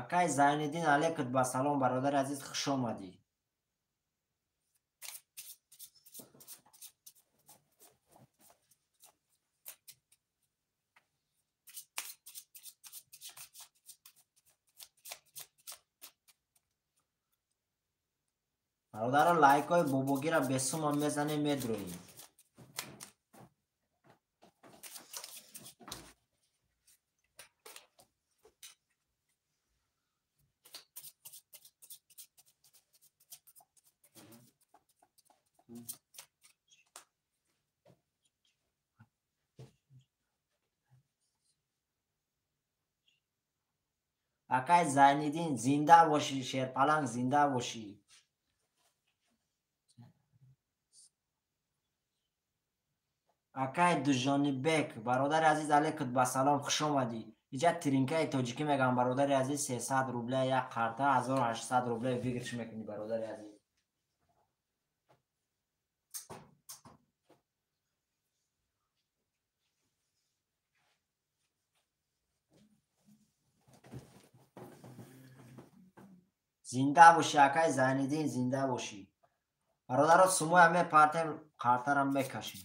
[SPEAKER 1] Акай Зайниддин, алейкум ба салом, бародари азиз, хуш омадӣ. Бародаро, лайкҳои бобогира бесума мезанем, медроем. Акай Зайниддин, зинда бошӣ, шерпаланг, зинда бошӣ. Акай Дужонибек, бародари азиз, алейкум ба салом, хуш омадӣ. Иҷа тринкаи тоҷикӣ мегӯям, бародари азиз, 300 рубля як қарта, 1800 рубля выигрыш мекунӣ, бародари азиз. Зинда бошӣ, акай Зайниддин, зинда бошӣ. Бародаро, сумоя мепартем, қартарам мекашем.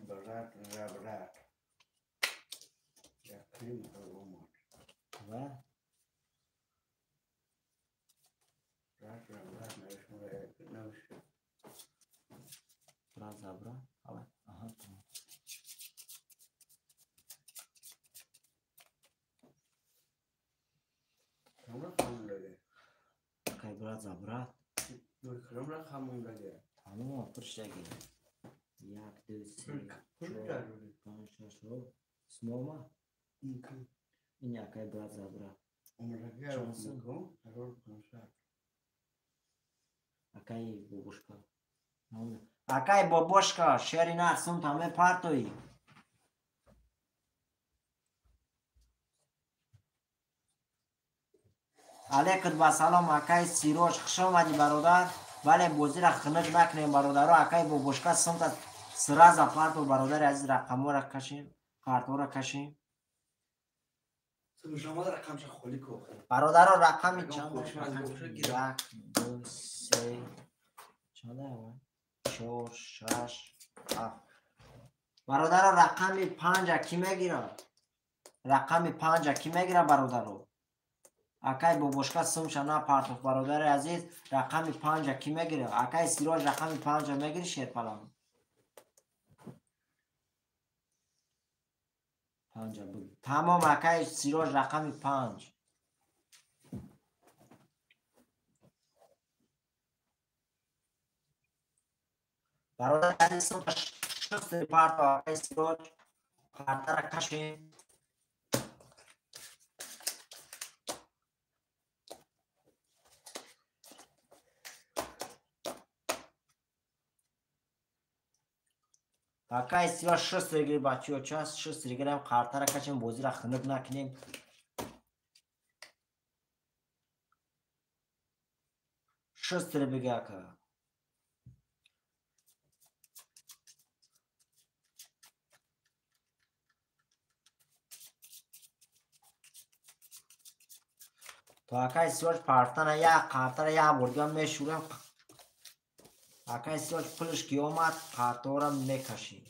[SPEAKER 2] Брат за брат. Яким омад.
[SPEAKER 1] Ва?
[SPEAKER 2] Брат за брат навишта.
[SPEAKER 1] Брат за брат? Аха, тамом. Акай брат за брат. Тамом, пуршаги. Як, ду, се, чор, панҷ, шаш, ҳафт. Смома? Ин акай брат за брат. Акай бобушка. Акай бобошка, шери нар сумта мепартоӣ. Алейкум ба салом, акай Сироҷ, хуш омадӣ, бародар. Вале бозира хунук накунем, бародаро. Акай бобошка сумта сразу парто, бародари азиз, рақамҳоро кашем, картҳоро кашем. Бародаро рақами чанд? 1, 2, 3, чанд? 4, 6, 7. Бародаро рақами 5 ки мегирад? Рақами 5 ки мегирад бародаро? Акай бобошка сумша напартоф бародари азиз, рақами 5 ки мегирад? Акай Сироҷ рақами 5 мегири шерпалам? 5 буд. Тамом акай Сироҷ рақами 5. Бародари азиз сумша шустри партоф акай Сироҷ, партара кашем. Акай Сироҷ шустри гир бачаҳо, час шустри гирем, қартара кашем, бозира хунук накунем. Шустри биги ака. То акай Сироҷ партана як қартара як бурдигам мешӯрем. Акай Сироҷ пулш ки омад, қартора мекашем.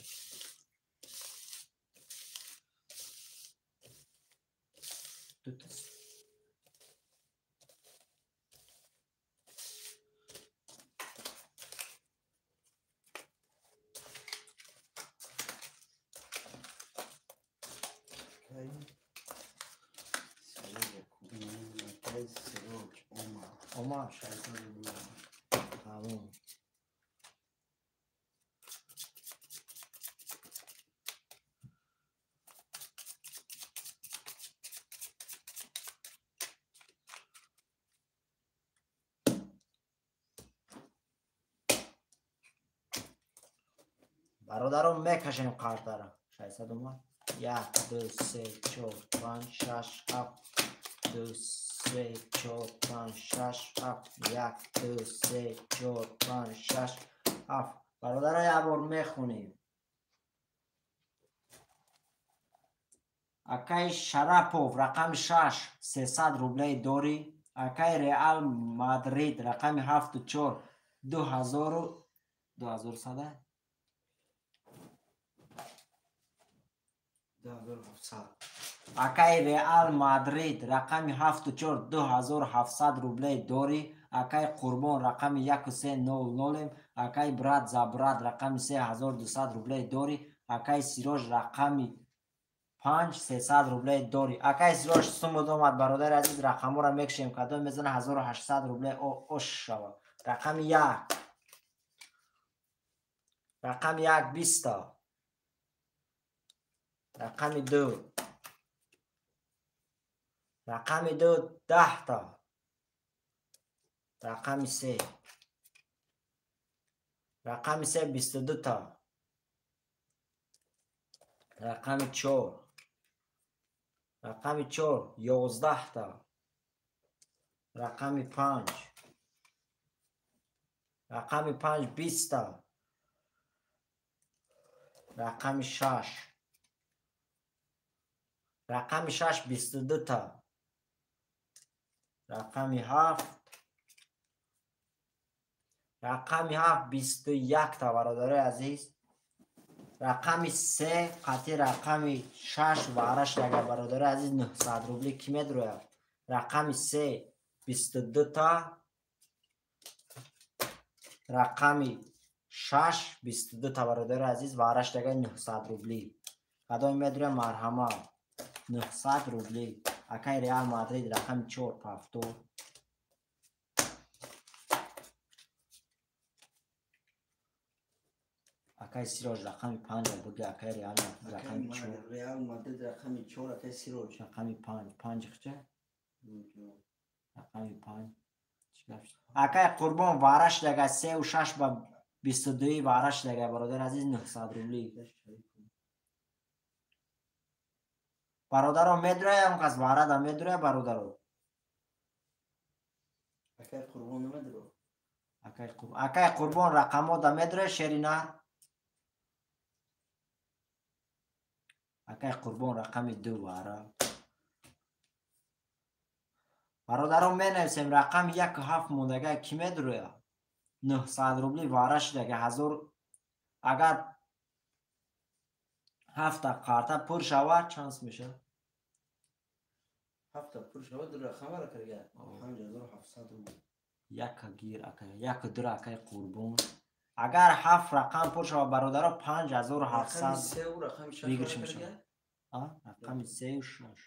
[SPEAKER 1] Омад. Тамом. Бародарон мекашем қартара. 600 омад. 1, 2, 3, 4, 5, 6, 7, 2, 3, 4, 5, 6, 7, 1, 2, 3, 4, 5, 6, 7. Бародарон як бор мехонем. Акай Шарапов рақами 6 300 рублей дорӣ. Акай Реал Мадрид рақами 7 4 2000 2100
[SPEAKER 2] 2700.
[SPEAKER 1] Акай Реал Мадрид рақами 7 4 2700 рублей дорӣ. Акай Қурбон рақами 1300. Акай Брат за брат рақами 3200 рублей дорӣ. Акай Сироҷ рақами 5 300 рублей дорӣ. Акай Сироҷ сумуд омад бародари азиз, рақамҳоро мекшем, кадом мезана 1800 рублей ош шавад. Рақами 1. Рақами 1 20. Рақами 2. Рақами 2 10 та. Рақами 3. Рақами 3 22 та. Рақами 4. Рақами 4 11 та. Рақами 5. Рақами 5 20 та. Рақами 6. Рақами 6 22 та. Рақами 7. Рақами 7 21 та бародарои азиз. Рақами 3 қатъи рақами 6 вараш агар бародарои азиз 900 рубли ки медрояд? Рақами 3 22 та. Рақами 6 22 та бародарои азиз вараш агар 900 рубли. Кадом медрояд марҳамат? 900 рубли. Акай Реал Мадрид рақами 4 пафтор. Акай Сироҷ рақами 5 буги. Акай Реал Мадрид рақами 4.
[SPEAKER 2] Реал Мадрид рақами 4 акай Сироҷ.
[SPEAKER 1] Рақами 5. 5 хча? Рақами 5. Акай Қурбон вараш дага 3 ва 6 ба 22 вараш дага бародар азиз 900 рубли. Бародаро медроям кас варада медроя бародаро.
[SPEAKER 2] Акай Қурбон намедро.
[SPEAKER 1] Акай Қурбон рақамо да медроя шерина. Акай Қурбон рақами 2 вара. Бародарон менависем рақами 1 7 мондага ки медуроя? 900 рубли вара шидага ҳазор агар ҳафта қарта пур шавад чанд сум мешавад?
[SPEAKER 2] Ҳафта пур шавад ду рақам вара карга 5700 рубл.
[SPEAKER 1] Яка гир ака, яка дура акай Қурбон. Агар ҳафт рақам пур шавад бародаро 5700 выигрыш мешавад. Рақами сею шаш.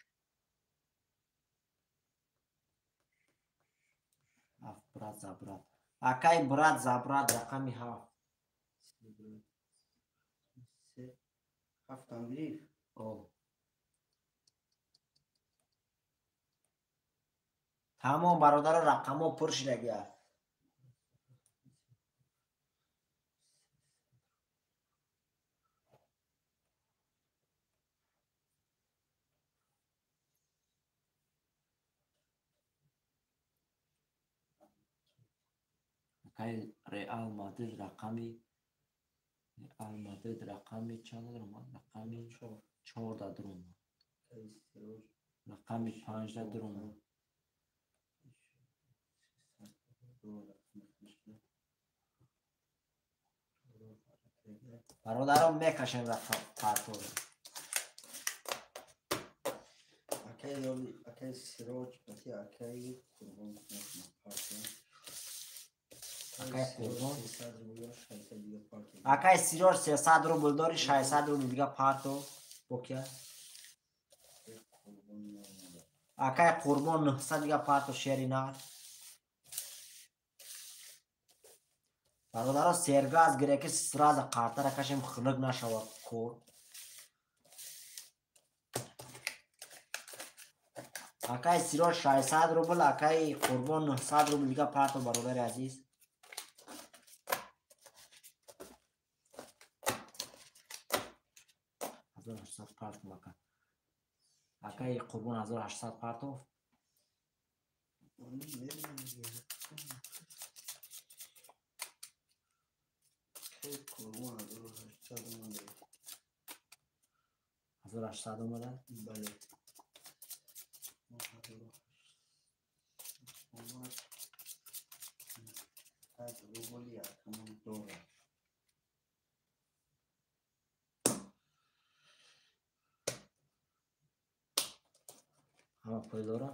[SPEAKER 1] Ҳафт брат за брат. Акай брат за брат рақами ҳафт.
[SPEAKER 2] Ҳафтам гирифт.
[SPEAKER 1] Тамом бародаро рақамҳо пур шидагия. Акай Реал Мадрид рақами Реал Мадрид рақами чанд даромад? Рақами чорда даромад. Рақами панҷда даромад. Бародарон мекашем парторо.
[SPEAKER 2] Акай Сироҷ бати акай Қурбон.
[SPEAKER 1] Акай Қурбон. Акай Сироҷ 300 рубл дори, 600 рубл дига парто. Бокия? Акай Қурбон 900 дига парто шери нар. Бародаро сергаз гире ки сразу қартара кашем хунук нашавад кор. Акай Сироҷ 600 рубл, акай Қурбон 900 рубл дига парто бародари азиз. Партом ака. Акай Қурбон 1800 партов. Ҳазору ҳаштсад омада?
[SPEAKER 2] Бале. Рубли якамон дорад.
[SPEAKER 1] Ҳама пул дора?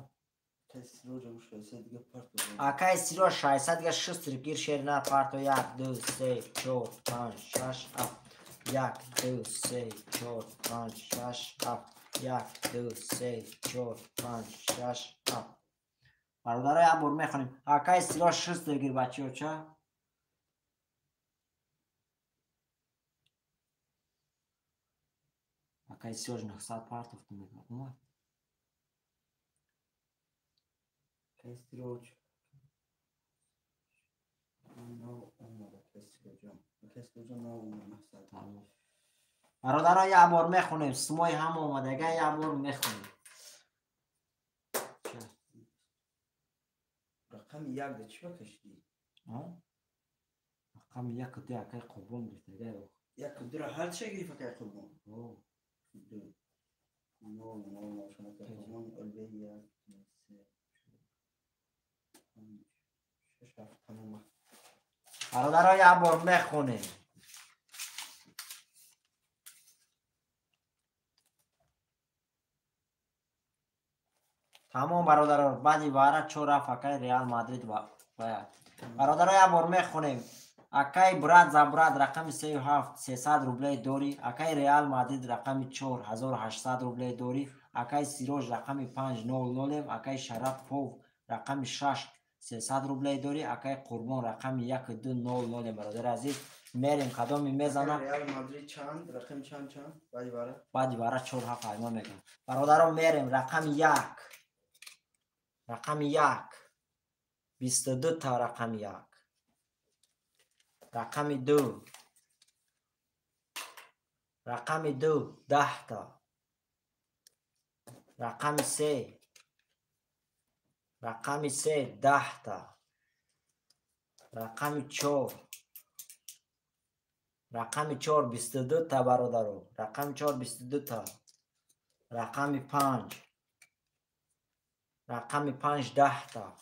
[SPEAKER 1] Акай Сироҷ 600 дига шустр гир шер на парто 1 2 3 4 5 6 7 1 2 3 4 5 6 7 1 2 3 4 5 6 7. Бародаро як бор мехонем. Акай Сироҷ шустр гир бачаҳо ча? Акай Сироҷ 900 партофт мегӯяд. Омад?
[SPEAKER 2] Акай Сироҷ нав омад. Акай Сироҷон. Акай Сироҷон нав омад 900.
[SPEAKER 1] Тамом. Бародаро як бор мехонем. Сумои ҳама омадага як бор мехонем.
[SPEAKER 2] Рақами як да чӣ бакашидӣ?
[SPEAKER 1] Рақами яку ду акай Қурбон гирифтага.
[SPEAKER 2] Яку дура ҳар чӣ гирифт акай Қурбон? Ду. Нол нол нол шумо акай Қурбон олбе як ду се чор панҷ шаш ҳафт тамом.
[SPEAKER 1] Бародаро як бор мехонем. Тамом бародаро баъди вара чор рафт акай Реал Мадрид бояд. Бародаро як бор мехонем. Акай брат за брат рақами сею ҳафт 300 рублей дорӣ. Акай Реал Мадрид рақами чор 1800 рублей дорӣ. Акай Сироҷ рақами панҷ нол нолем. Акай Шарапов рақами шаш 300 рублей дорӣ. Акай Қурбон рақами як ду нол нолем. Бародари азиз мерем кадоми мезанам.
[SPEAKER 2] Реал Мадрид чанд? Рақами чанд чанд? Баъди вара?
[SPEAKER 1] Баъди вара чор ҳафт аймон мекунам. Бародаро мерем рақами як. Рақами як. 22 та рақами як. Рақами ду. Рақами ду 10 та. Рақами се. Рақами се 10 та. Рақами чор. Рақами чор 22 та бародаро. Рақами чор 22 та. Рақами панҷ. Рақами 5 10 та.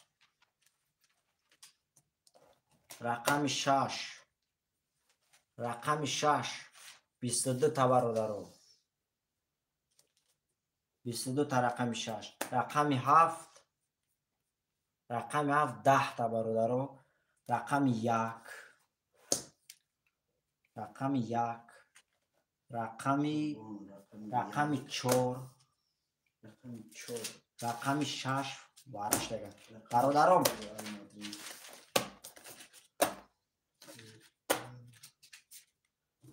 [SPEAKER 1] Рақами 6. Рақами 6 22 та бародаро. 22 та рақами 6. Рақами 7. Рақами 7 10 та бародаро. Рақами 1. Рақами 1. Рақами 4.
[SPEAKER 2] Рақами 4.
[SPEAKER 1] Рақами 6 вараш дага. Бародаром,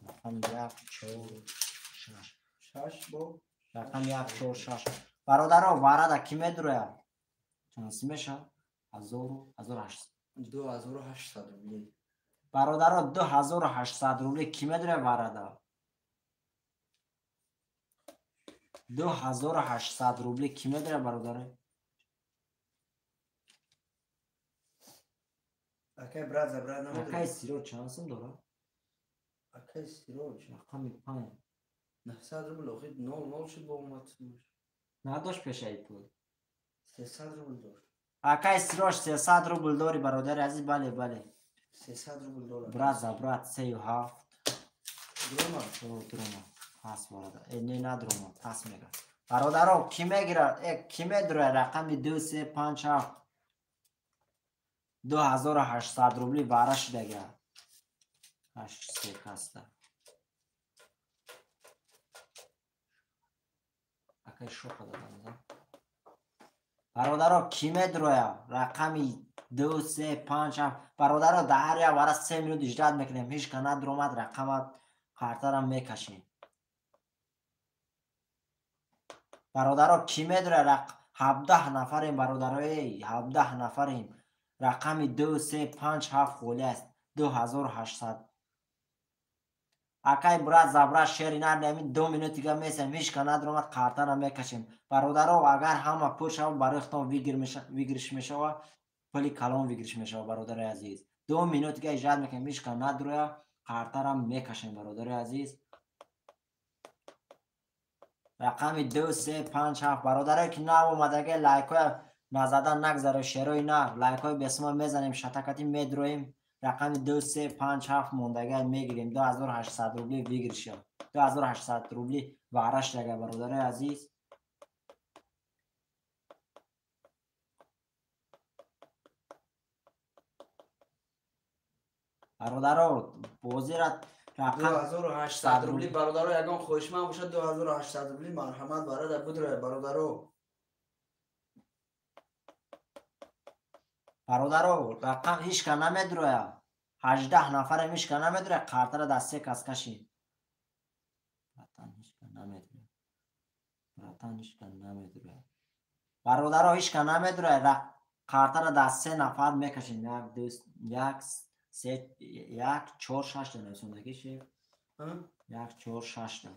[SPEAKER 1] рақами 1, 4, 6.
[SPEAKER 2] 6 бо
[SPEAKER 1] Рақами 1, 4, 6. Бародаро, варада ки медурояд? Чанд меша? 1000, 1800.
[SPEAKER 2] 2800 рубли.
[SPEAKER 1] Бародаро, 2800 рубли ки медурояд варада? 2800 рубли ки медурояд, бародаро?
[SPEAKER 2] Акай брат за брат намедонам.
[SPEAKER 1] Акай Сироҷ чанд сум дорад?
[SPEAKER 2] Акай Сироҷ
[SPEAKER 1] Рақами 5.
[SPEAKER 2] 900 рубл охир 0 0 шуд бо омад.
[SPEAKER 1] Надошт пешаи пул.
[SPEAKER 2] 300 рубл дошт.
[SPEAKER 1] Акай Сироҷ, 300 рубл дори, бародари азиз, бале, бале.
[SPEAKER 2] 300 рубл дорад.
[SPEAKER 1] Брат за брат 3 7.
[SPEAKER 2] Дрома.
[SPEAKER 1] О, дрома. Пас бародар. Э, не, надрома, пас мега. Бародаро, ки мегирад? Э, ки медурояд рақами 2, 3, 5, 7? 2800 рубли вара шудага. 8 се каста. Акай шоха дадам, да? Бародаро, ки медурояд? Рақами 2, 3, 5, 7. Бародаро, дар ҳар як вара 3 минут иждат мекунем. Ҳеҷ ка надуромад, рақама қартарам мекашем. Бародаро, ки медурояд? 17 нафарем, бародарои, 17 нафарем. Рақами 2, 3, 5, 7 холӣ аст. 2800. Акай брат за брат шери нар нами 2 минут дига месем. Ҳеҷ ка надуромад, қартара мекашем. Бародаро, агар ҳама пур шавад, барои худтон выигрыш мешавад, пули калон выигрыш мешавад, бародари азиз. 2 минут дига иждат мекунем. Ҳеҷ ка надурояд, қартарам мекашем, бародари азиз. Рақами 2, 3, 5, 7. Бародарое ки нав омадаги, лайкҳоя назадан нагзаре, шерои нар. Лайкҳои бесума мезанем, шатакатӣ медроем. Рақами 2, 3, 5, 7 мондагиа мегирем. 2800 рубли выигрыш а. 2800 рубли вара шудага, бародарои азиз. Бародаро, бозира рақам
[SPEAKER 2] 2800 рубли, бародаро, ягон хоҳишманд бошад, 2800 рубли, марҳамат, барада будрояд, бародаро.
[SPEAKER 1] Бародаро, рақам ҳеҷ ка намедурояд. 18 нафарем, ҳеҷ ка намедурояд, қартара дар се кас кашем. Братан, ҳеҷ ка намедурояд. Братан, ҳеҷ ка намедурояд. Бародаро, ҳеҷ ка намедурояд. Қартара дар се нафар мекашем. Як, ду, як, се, як, чор, шаш та нависондагӣ шеф. Як, чор, шаш та.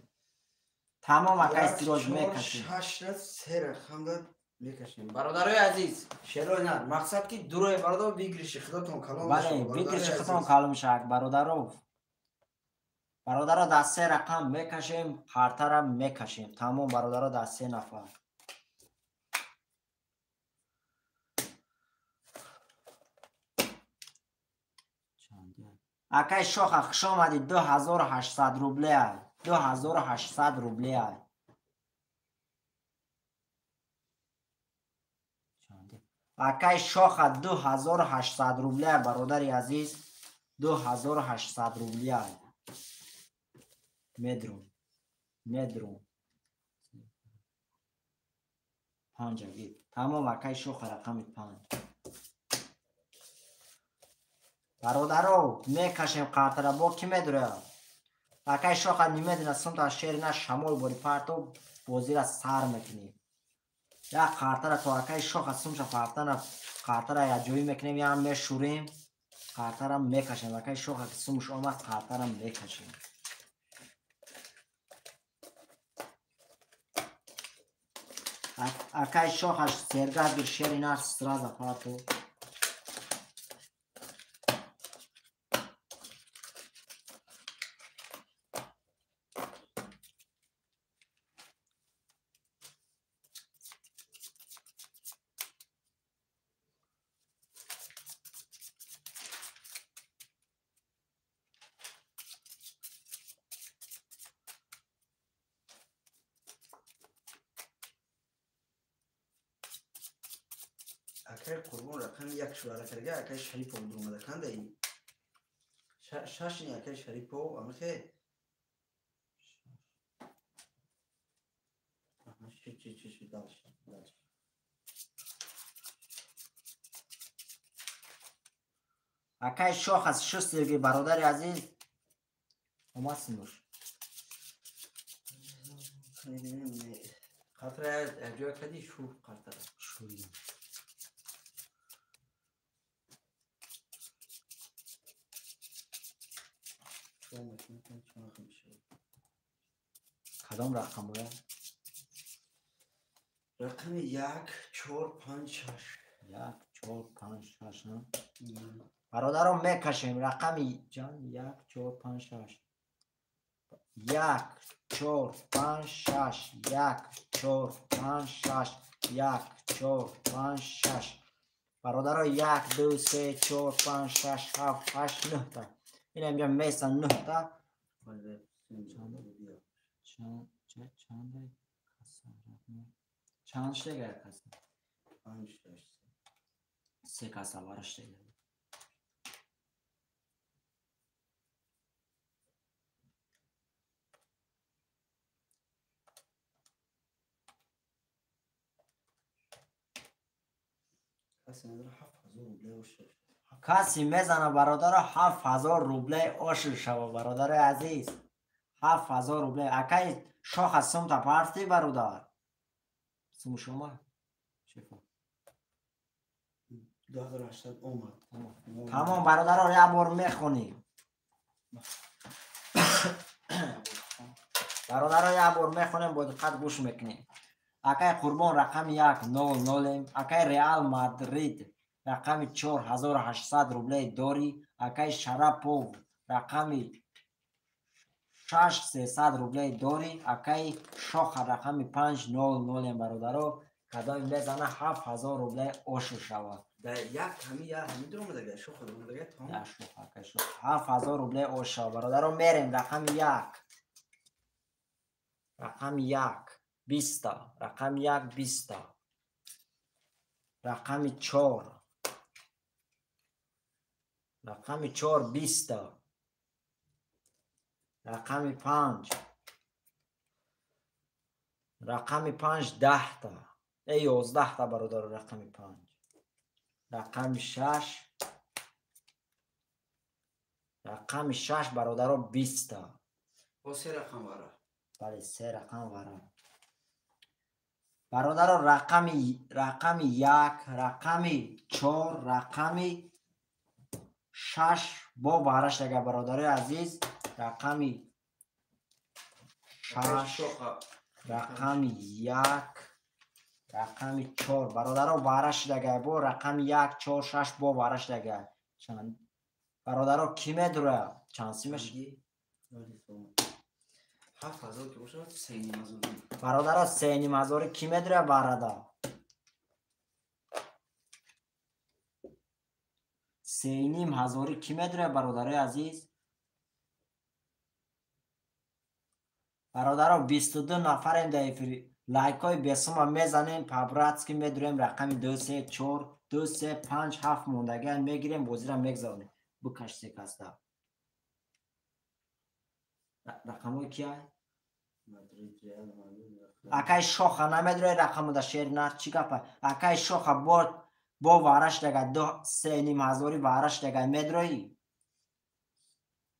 [SPEAKER 1] Тамом, акай Сироҷ, мекашем.
[SPEAKER 2] Шашта се рақамда мекашем. Бародарои азиз, шерои нар, мақсад ки дурои, бародар, выигрыш и худотон калон.
[SPEAKER 1] Бале, выигрыш и худотон калон мешавад, бародаро. Бародаро, дар се рақам мекашем, қартара мекашем. Тамом, бародаро, дар се нафар. Акай Шоха, хуш омадӣ. 2800 рублеа. 2800 рублеа. Акай Шоха, 2800 рублеа, бародари азиз. 2800 рублеа. Медрум. Медрум. Панҷа гир. Тамом, акай Шоха, рақами 5. Бародаро, мекашем қартара, бо ки медурояд? Акай Шоха немедина сумта шери на шамол бори парто, бозира сар мекунем. Як қартара то акай Шоха сумша партана, қартара якҷоӣ мекунем, ям мешӯрем, қартара мекашем. Акай Шоха ки сумш омад, қартара мекашем. Акай Шоха, сергаз гир, шери нар сразу парто.
[SPEAKER 2] Акай Қурбон рақами як шуара карга, акай Шарипов дуромада канда ин. Шашни акай Шарипов, амихе. Чи, дальше, дальше.
[SPEAKER 1] Акай Шох аз шустерги бародари азиз. Омад синуш.
[SPEAKER 2] Қатра ҷоя кади шу қартара.
[SPEAKER 1] Шуи. Кадом рақам бояд?
[SPEAKER 2] Рақами 1, 4, 5, 6.
[SPEAKER 1] 1, 4, 5, 6, на? Бародарон мекашем рақами ҷан 1, 4, 5, 6. 1, 4, 5, 6, 1, 4, 5, 6, 1, 4, 5, 6. Бародаро 1, 2, 3, 4, 5, 6, 7, 8, 9 та. Ина инҷа месан 9 та. Чанд штега каса?
[SPEAKER 2] 5, 6.
[SPEAKER 1] Се каса вара штега. Каси мезана бародаро 7000 рублей ошил шава бародари азиз. 7000 рублей. Акай Шоха сумта парти бародар. Суму шума? Шефа.
[SPEAKER 2] 2800 омад.
[SPEAKER 1] Тамом бародаро як бор мехонем. Бародаро як бор мехонем, бо диққат гӯш мекунем. Акай Қурбон рақами 1 0 0, акай Реал Мадрид рақами 4800 рублей дори, акай Шарапов рақами 6300 рублей дори, акай Шоха рақами 5 0 0 бародаро, кадоми мезана 7000 рублей ошу шава.
[SPEAKER 2] Да як ҳами я ҳами дуромадага, Шоха дуромадага том.
[SPEAKER 1] Я Шоха, акай Шоха 7000 рублей ош шава. Бародаро мерем рақами 1. Рақами 1 20, рақами 1 20, рақами 4, рақами 4 20, рақами 5, рақами 5 10 та, 11 та бародар, рақами 5, рақами 6, рақами 6 бародаро 20 та.
[SPEAKER 2] О се рақам вара.
[SPEAKER 1] Бале, се рақам вара. Бародаро рақами 1, рақами 4, рақами 6 бо бараш дага бародарои азиз, рақами 6, рақами 1, рақами 4 бародаро бараш дага бо рақами 1, 4, 6 бо бараш дага. Чанд бародаро ки медура? Чанд симеш?
[SPEAKER 2] 7000 ки бошад 3,5.
[SPEAKER 1] Бародаро 3,5 ки медура барада? 3,5 ки медура бародарои азиз? Бародаро 22 нафарем дар эфир. Лайкҳои бесума мезанем, по-братски медурем рақами 2, 3, 4, 2, 3, 5, 7 мондагиан мегирем, бозира мегзаронем. Бикаш се каста. Рақамҳои кия? Акай Шоха намедурай рақаму да шери нар чӣ гапа? Акай Шоха бо вараш дага 3,5 вараш дага медуроӣ?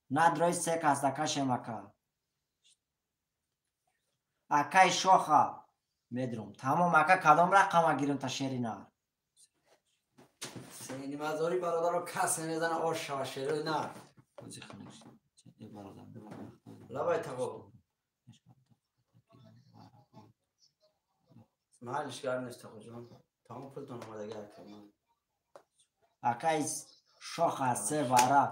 [SPEAKER 1] Надурои се каста кашем ака. Акай Шоха медурам. Тамом ака кадом рақама гирем та шери нар?
[SPEAKER 2] 3,5 бародаро касе мезана ош шава шери нар. Лабай тағо. Маҳаллиш гар нест тағоҷон. Тамом пултон омадага ака.
[SPEAKER 1] Акай Шоха се вара.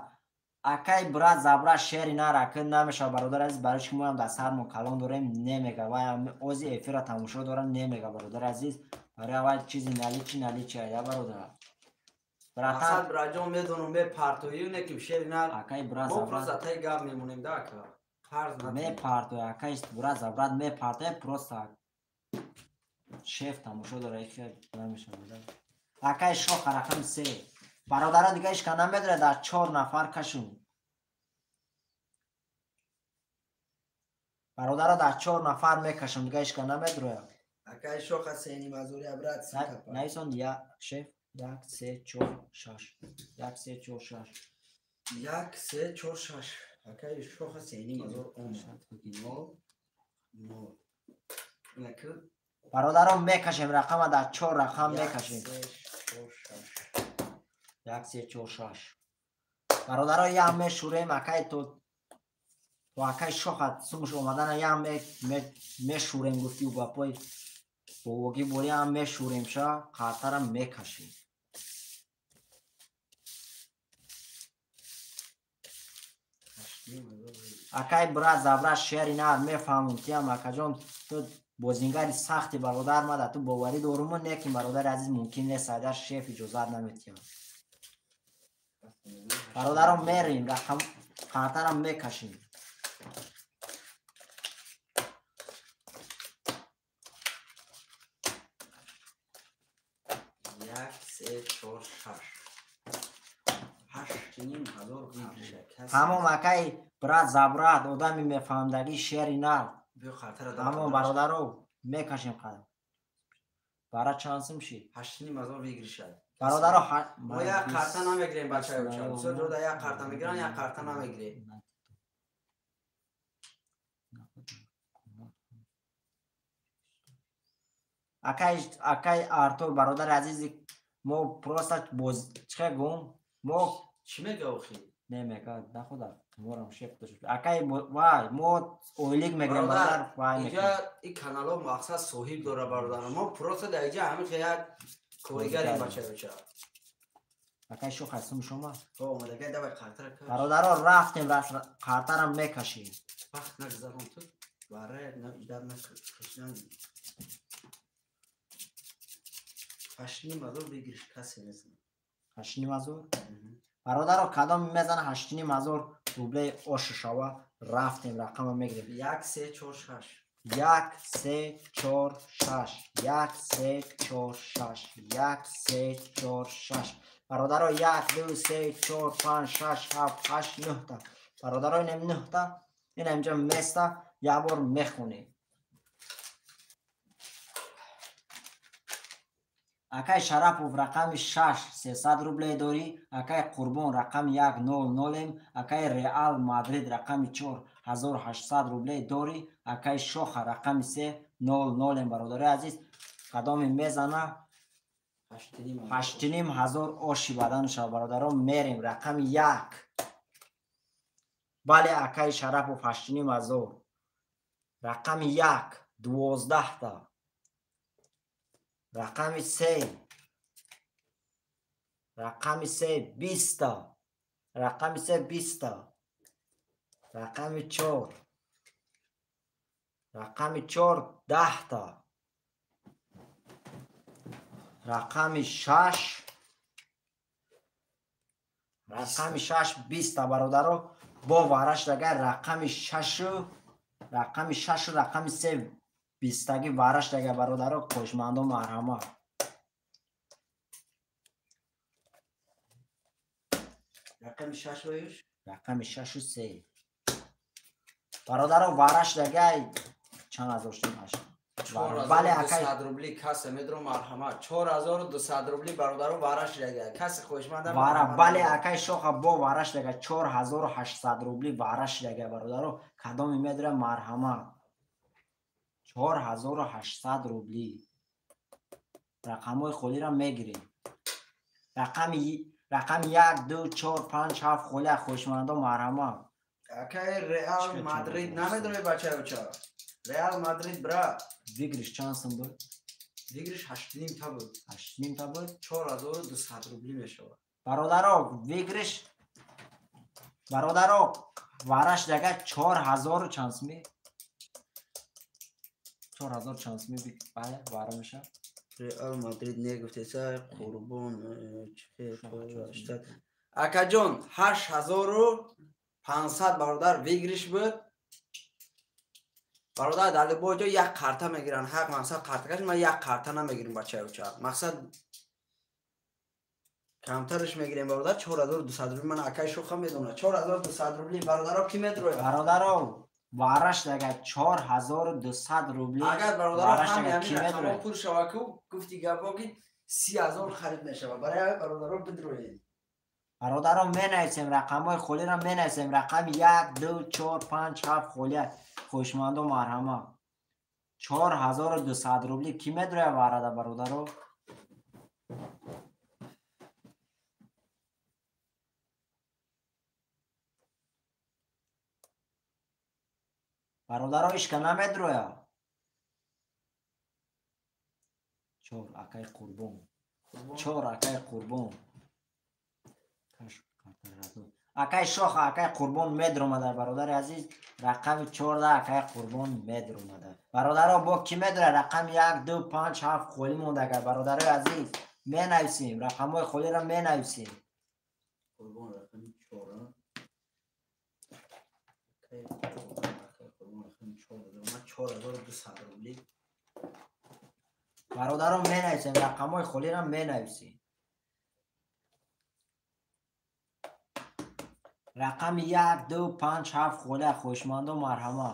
[SPEAKER 1] Акай брат забра шери нар ака намешава бародар азиз, барои чи моам дар сармон калон дорем немега. Вай ози эфира тамошо дорам немега бародар азиз. Барои аввал чизи наличи ая бародар.
[SPEAKER 2] Братан браҷон медонам мепартоӣ неким шери нар.
[SPEAKER 1] Акай брат
[SPEAKER 2] мо
[SPEAKER 1] забра
[SPEAKER 2] просто тай гап мемонем да ака. Қарз натем.
[SPEAKER 1] Мепартоӣ акай брат забрат мепартоӣ просто шеф тамошо дора ихе намешава. Акай Шоха рақами се. Бародаро дига ишка намедора, дар 4 нафар кашум. Бародаро дар 4 нафар мекашам, дига ишка намедроя.
[SPEAKER 2] Акай Шоха сени мазури брат.
[SPEAKER 1] Нависон я шеф 1 3 4 6. 1 3 4 6.
[SPEAKER 2] 1 3 4 6. Акай Шоха сени мазур омад. 0 0.
[SPEAKER 1] Бародаро мекашем рақама дар 4 рақам мекашем. 1 3 4 6. Бародаро ям мешурем акай то акай Шоха сумш омадана ям мешурем гуфти у гапой бовоги бори ям мешурем ша қартара мекашем. Акай брат забра шери нар мефаҳмум тиям акаҷон ту бозингари сахти бародар ма да ту боварӣ доруму не ки бародари азиз мумкин нест айдар шеф иҷозат наметиҳад. Бародаро мерем рақам қартарам мекашем.
[SPEAKER 2] Як се чор шаш. 8,5 ҳазор.
[SPEAKER 1] Ҳамон акай брат забрат одами мефаҳмдагӣ шери нар. Ҳамон бародаро мекашем қадам. Бара чанд сум шид?
[SPEAKER 2] 8,5 ҳазор выигрыша.
[SPEAKER 1] Бародаро
[SPEAKER 2] мо як қарта намегирем бачаё. Бисёр ҷода як қарта мегиран, як қарта намегирем.
[SPEAKER 1] Акай Артур бародари азизи мо просто боз чӣ гум мо
[SPEAKER 2] чӣ мега охи?
[SPEAKER 1] Не мега нахуда морам шеф дошт. Акай вай мо ойлик мегирем бародар вай
[SPEAKER 2] инҷа ин каналҳо мақсад соҳиб дора бародар. Мо просто дар инҷа ҳамин як коригарем бачаёча.
[SPEAKER 1] Акай шух ҳастум шума?
[SPEAKER 2] Ҳо омадагай давай қартара каш.
[SPEAKER 1] Бародаро рафтем қартарам мекашем.
[SPEAKER 2] Вақт нагзарон ту барая дар накашидан. 8,5 ҳазор выигрыш касе мезана.
[SPEAKER 1] 8,5 ҳазор? Бародаро кадом мезана 8,5 ҳазор рублей ошу шава рафтем рақама мегирем.
[SPEAKER 2] 1 3 4 6.
[SPEAKER 1] 1 3 4 6. 1 3 4 6. 1 3 4 6. Бародаро 1 2 3 4 5 6 7 8 9 та. Бародаро инам 9 та. Ин инҷа места як бор мехонем. Акай Шарапов рақами 6 300 рублей дорӣ. Акай Қурбон рақами 1 0 0. Акай Реал Мадрид рақами 4 1800 рублей дорӣ. Акай Шоха рақами 3 0 0. Бародари азиз кадоме мезана 8,5 ҳазор оши бадан шава бародарон мерем рақами 1. Бале акай Шарапов 8,5 ҳазор. Рақами 1 12 та. Рақами 3 рақами 3 20 та. Рақами 3 20 та. Рақами 4 рақами 4 10 та. Рақами 6 рақами 6 20 та бародаро бо вараш дагар рақами 6 рақами 6 рақами 3 бистаги вараш дага бародаро хоҳишмандо марҳамат.
[SPEAKER 2] Рақами 6 ваюш?
[SPEAKER 1] Рақами 6 3. Бародаро вараш дага чанд ҳазор шуд?
[SPEAKER 2] Бале акай 200 рубли кассе медро марҳамат. 4200 рубли бародаро вараш дага. Кассе хоҳишманда
[SPEAKER 1] вара бале акай Шоха бо вараш дага 4800 рубли вараш дага бародаро кадоми медра марҳамат. 4800 рубли. Рақамҳои холиро мегирем. Рақами 1 2 4 5 7 холи хоҳишмандо марҳамат.
[SPEAKER 2] Акай Реал Мадрид намедрои бачаёча. Реал Мадрид брат.
[SPEAKER 1] Выигрыш чанд сум буд?
[SPEAKER 2] Выигрыш 8,5 та буд.
[SPEAKER 1] 8,5 та буд?
[SPEAKER 2] 4200 рубли мешавад.
[SPEAKER 1] Бародаро выигрыш бародаро вараш дага 4000 чанд суми? 4000 чанд суми бале вара мешавад?
[SPEAKER 2] Реал Мадрид не гуфтеса Қурбон акаҷон 8500 бародар выигрыш буд. Бародар дар любой ҷо як қарта мегиранд. Ҳақ мақсад қарта каш, ман як қарта намегирим бачаёча. Мақсад Камтарш мегирем бародар 4200 рубли. Ман акай шуха медонам. 4200 рубли бародаро ки медрояд?
[SPEAKER 1] Бародаро вараш дага 4200 рубли.
[SPEAKER 2] Агар бародаро ҳамин рақамҳо пур шава ку гуфти гапо ки 30000 харид мешава. Барои бародаро бидроед.
[SPEAKER 1] Бародаро менависем рақамҳои холиро менависем. Рақами 1 2 4 5 7 холия. Хоҳишмандо марҳама. 4200 рубли ки медрояд варада бародаро? Бародаро ишка намедроя. 4 акай Қурбон. 4 акай Қурбон. Акай Шоха, акай Қурбон медромада бародари азиз. Рақами 14 акай Қурбон медромада. Бародаро бо ки медроя? Рақами 1 2 5 7 холӣ мондага бародарои азиз. Менависем, рақамҳои холиро менависем.
[SPEAKER 2] Қурбон рақами 4. Акай Қурбон 4200 рубли.
[SPEAKER 1] Бародаро менависем, рақамҳои холиро менависем. Рақами 1 2 5 7 холия. Хоҳишмандо марҳама.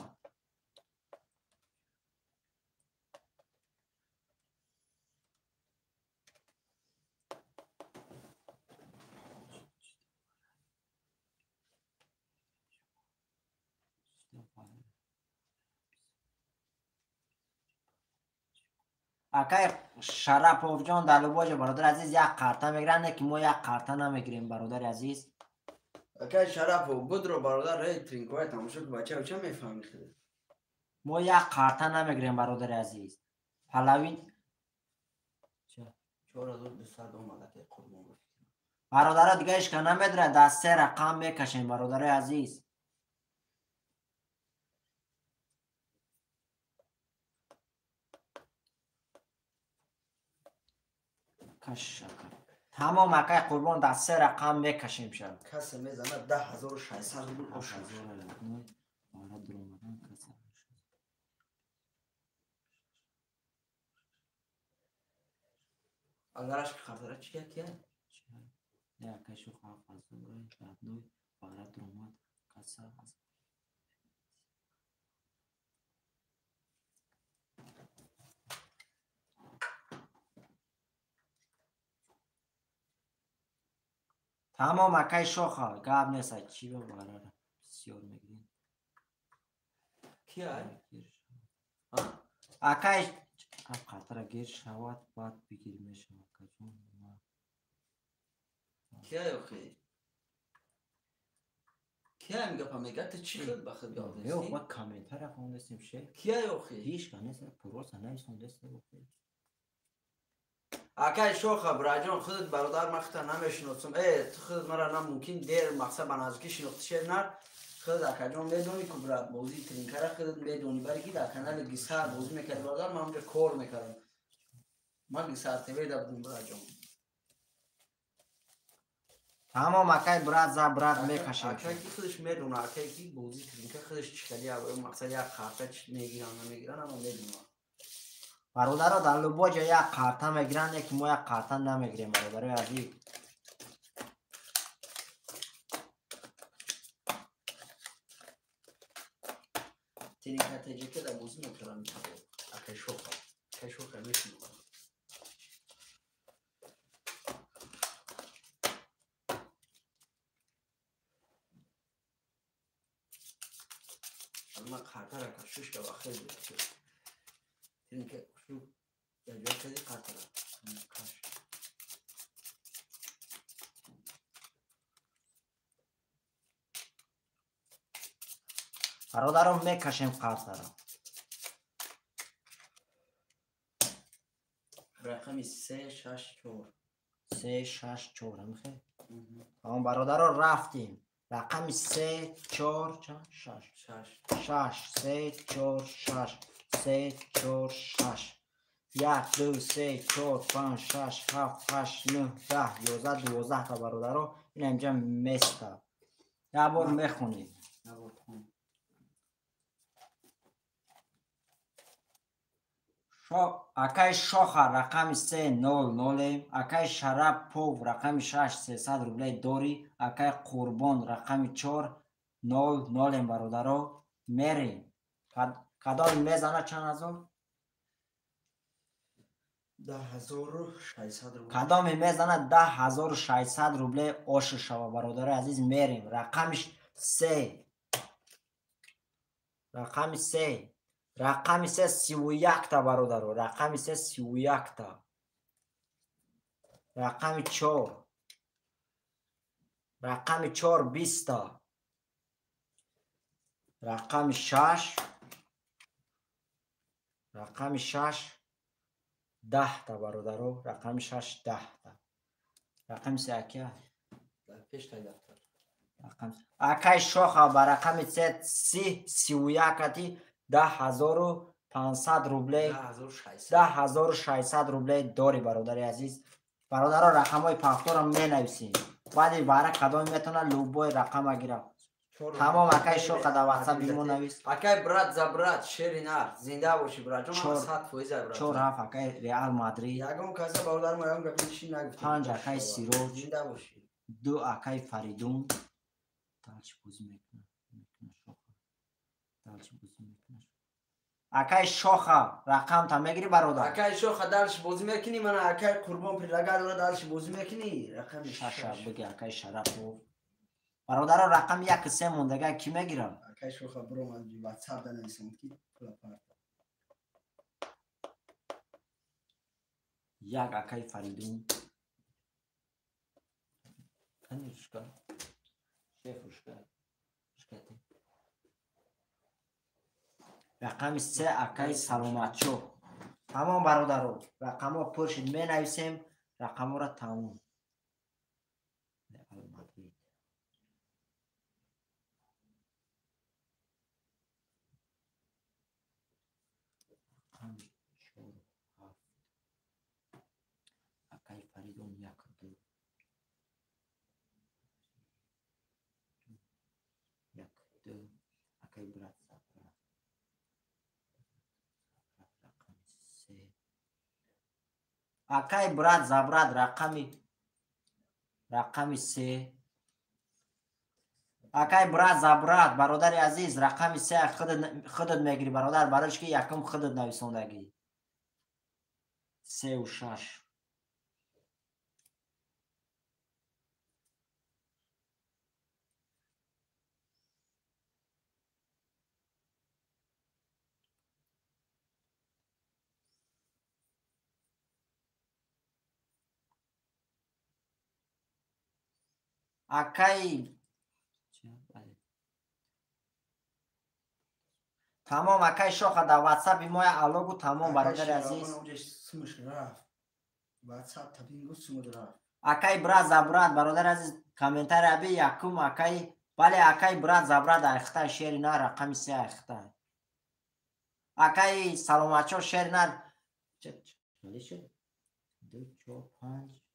[SPEAKER 1] Акай Шараповҷон дар Лубоҷа бародари азиз як қарта мегиранд, не ки мо як қарта намегирем бародари азиз.
[SPEAKER 2] Акай Шарапов будро бародар, эй тринкоя тамошо ки бача ча мефаҳми хеле.
[SPEAKER 1] Мо як қарта намегирем бародари азиз. Палавин
[SPEAKER 2] 4200 омад акай Қурбон.
[SPEAKER 1] Бародаро дига ишка намедорад, дар се рақам мекашем бародари азиз. Тамом акай Қурбон дар се рақам мекашем шав.
[SPEAKER 2] Касе мезанад 10600 рубл ош. Агараш қартара чи як я?
[SPEAKER 1] Акай шуха 7009 бара дуромад каса. Тамом акай Шоха, гап нест, чи ба барара бисёр мегирем.
[SPEAKER 2] Ки ай?
[SPEAKER 1] Акай қартара гир шавад, баъд бигир мешавад акаҷон.
[SPEAKER 2] Ки ай охи? Ки ай гапа мега? Ту чи худ ба худ гап
[SPEAKER 1] нести? Ё, ма комментария хондестем ше.
[SPEAKER 2] Ки ай охи?
[SPEAKER 1] Ҳеч ка нест, пурроса нависондестем охи.
[SPEAKER 2] Акай Шоха, браҷон, худат бародар ман худта намешиносам. Э, ту худат мара на мумкин дер мақсад ба наздикӣ шинохта шед нар. Худат акаҷон медонӣ ку брат бозии тринкара худат медонӣ, баре ки дар канали Гисар бозӣ мекард бародар, ман онҷо кор мекардам. Ман Гисар ТВ да будам браҷон.
[SPEAKER 1] Тамом акай брат за брат мекашем.
[SPEAKER 2] Акай ки худаш медона, акай ки бозии тринка худаш чӣ хеле мақсад як қарта чӣ мегиранд, намегиранд, ама медонам.
[SPEAKER 1] Бародаро дар Лубоҷа як қарта мегиранд, не ки мо як қарта намегирем бародарои азиз.
[SPEAKER 2] Тринка ТЖК да бозӣ мекардам акай Шоха. Акай Шоха мешинохтам. Ман қартара кашишка ва хеле тринка шу яҷо кади қартара. Каш.
[SPEAKER 1] Бародаро мекашем қартара.
[SPEAKER 2] Рақами 3 6 4.
[SPEAKER 1] 3 6 4 ҳамихе? Тамом бародаро рафтем. Рақами 3 4 6
[SPEAKER 2] 6
[SPEAKER 1] 6 3 4 6 3 4 6 1 2 3 4 5 6 7 8 9 10 11 12 та бародаро ин инҷа места. Як бор мехонем.
[SPEAKER 2] Як бор хон.
[SPEAKER 1] Акай Шоха рақами 3 0 0, акай Шарапов рақами 6 300 рублей дори, акай Қурбон рақами 4 0 0 бародаро. Мерем. Кадом мезана чанд ҳазор?
[SPEAKER 2] 10600 рублей.
[SPEAKER 1] Кадоме мезана 10600 рублей ош шава бародари азиз. Мерем. Рақами 3. Рақами 3. Рақами 3 31 та бародаро. Рақами 3 31 та. Рақами 4. Рақами 4 20 та. Рақами 6. Рақами 6 10 та бародаро. Рақами 6 10 та. Рақами 3 акия.
[SPEAKER 2] Пеш тай дафтар.
[SPEAKER 1] Рақами акай Шоха ба рақами 3 31 ати 10500 рублей, 10600 рублей дори бародари азиз. Бародаро рақамҳои пахторо менависем. Баъди бара кадоме метавона любой рақама гирад. Тамом акай Шоха дар WhatsApp имо навис.
[SPEAKER 2] Акай брат за брат шери нар зинда боши брат. Ҷон 100% брат.
[SPEAKER 1] 4 7 акай Реал Мадрид.
[SPEAKER 2] Ягон каса бародар мо ягон гапи чӣ нагуфт.
[SPEAKER 1] 5 акай Сироҷ.
[SPEAKER 2] Зинда боши.
[SPEAKER 1] 2 акай Фаридун. Дальше бозӣ мекунад. Шоха. Дальше бозӣ мекунад. Акай Шоха рақамта мегири бародар.
[SPEAKER 2] Акай Шоха дальше бозӣ мекунӣ? Мана акай Қурбон предлагай дора дальше бозӣ мекунӣ? Рақами
[SPEAKER 1] 6 биги акай Шарапов. Бародаро рақами 1 3 мондага ки мегирам?
[SPEAKER 2] Акай Шоха бро ман WhatsApp да нависам ки пула парт.
[SPEAKER 1] 1 акай Фаридун. Канишка. Шефушка. Шкати. Рақами 3 акай Саломатчо. Тамом бародаро, рақамҳо пур шид, менависем рақамҳоро тамом. Реал Мадрид. Рақами 4 7. Акай Фаридун 1 2. 1 2. Акай брат за брат. Акай брат за брат рақами 3. Акай брат за брат бародари азиз рақами 3 худат мегири бародар, барои ки якум худат нависондагӣ. 3 ва 6. Акай тамом акай Шоха дар WhatsApp мо алло гу тамом бародари азиз. Акай брат за брат бародари азиз комментарий аби якум акай бале акай брат за брат айхта шери на рақами 3 айхта. Акай Саломатчо шери на 2 4 5 6 5.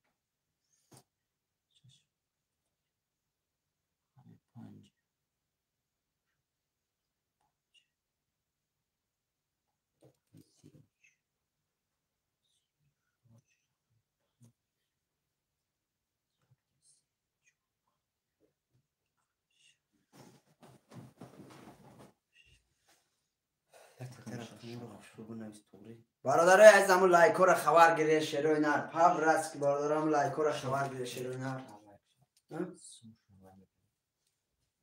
[SPEAKER 2] Бародарои азиз ҳамун лайкҳоро хабар гиред шерои нар. Паб раст ки бародарам лайкҳоро хабар гиред шерои нар.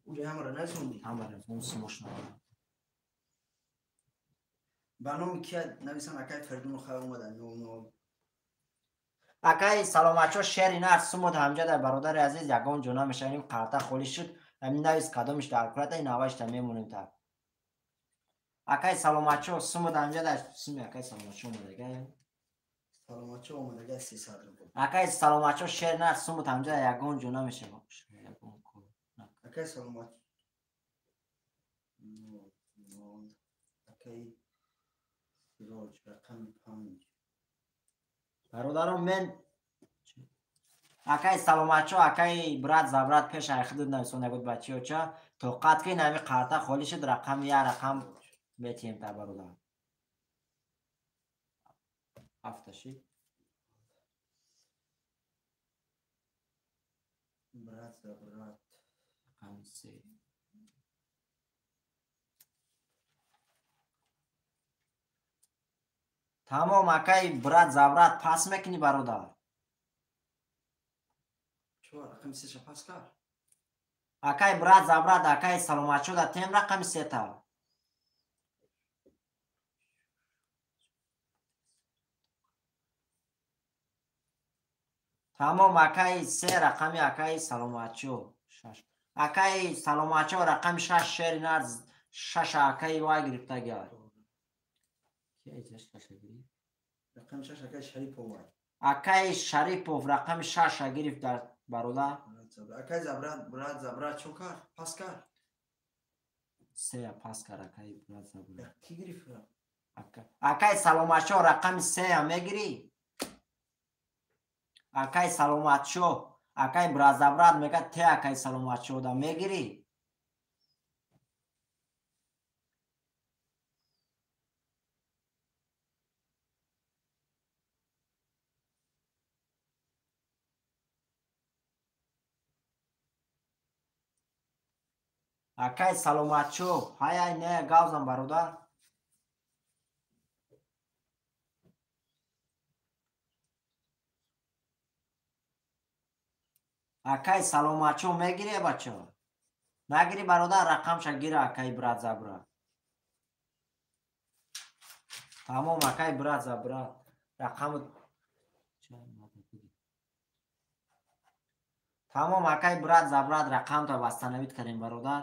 [SPEAKER 2] Уҷа ҳамаро насонди?
[SPEAKER 1] Ҳамаро сумош навард.
[SPEAKER 2] Ба номи кия нависан акай Фаридуну хай омада 00.
[SPEAKER 1] Акай Саломатчо шери нар сумод ҳамҷа дар бародари азиз ягон ҷо намешавем қарта холӣ шуд. Ҳамин навис кадомиш дар курата ин авашта мемонем та. Акай Саломатчо сумод ҳамҷа дар суми акай Саломатчо омадага.
[SPEAKER 2] Саломатчо омадага 300 рубл.
[SPEAKER 1] Акай Саломатчо шери нар сумод ҳамҷа дар ягон ҷо намешавем. Ягон кор.
[SPEAKER 2] Акай Саломат 0 акай Сироҷ рақами 5.
[SPEAKER 1] Бародарон мен акай Саломатчо акай брат за брат пеш ай худат нависонда буд бачиёча тоқат ки нами қарта холӣ шуд рақами я рақам метиҳем та бародар. Ҳафташи.
[SPEAKER 2] Брат за брат.
[SPEAKER 1] Рақами се. Тамом, акай брат за брат пас мекунӣ, бародар?
[SPEAKER 2] Чор, рақами сеша пас кард.
[SPEAKER 1] Акай брат за брат, акай саломатшо да тем рақами сета. Тамом, акай се рақами акай саломатшо. Шаш. Акай саломатшо рақами шаш шери нар шаша акай вай гирифтагиай.
[SPEAKER 2] Рақами шаш акай Шарипов.
[SPEAKER 1] Акай Шарипов рақами шаша гирифт дар бародар.
[SPEAKER 2] Акай забрат, брат забрат чо кард? Пас кард.
[SPEAKER 1] Сея пас кард акай брат забрат.
[SPEAKER 2] Ки гирифт?
[SPEAKER 1] Акай саломатшо рақами сея мегирӣ? Акай саломатшо, акай брат забрат мегӯяд те акай саломатшо да мегирӣ? Акай саломатшо, ҳай не гавзам бародар. Акай саломатшо мегирӣ бачо? Нагирӣ бародар, рақамша гира акай брат забрат. Тамом, акай брат забрат. Рақам Тамом, акай брат забрат рақамта восстановить кардем бародар.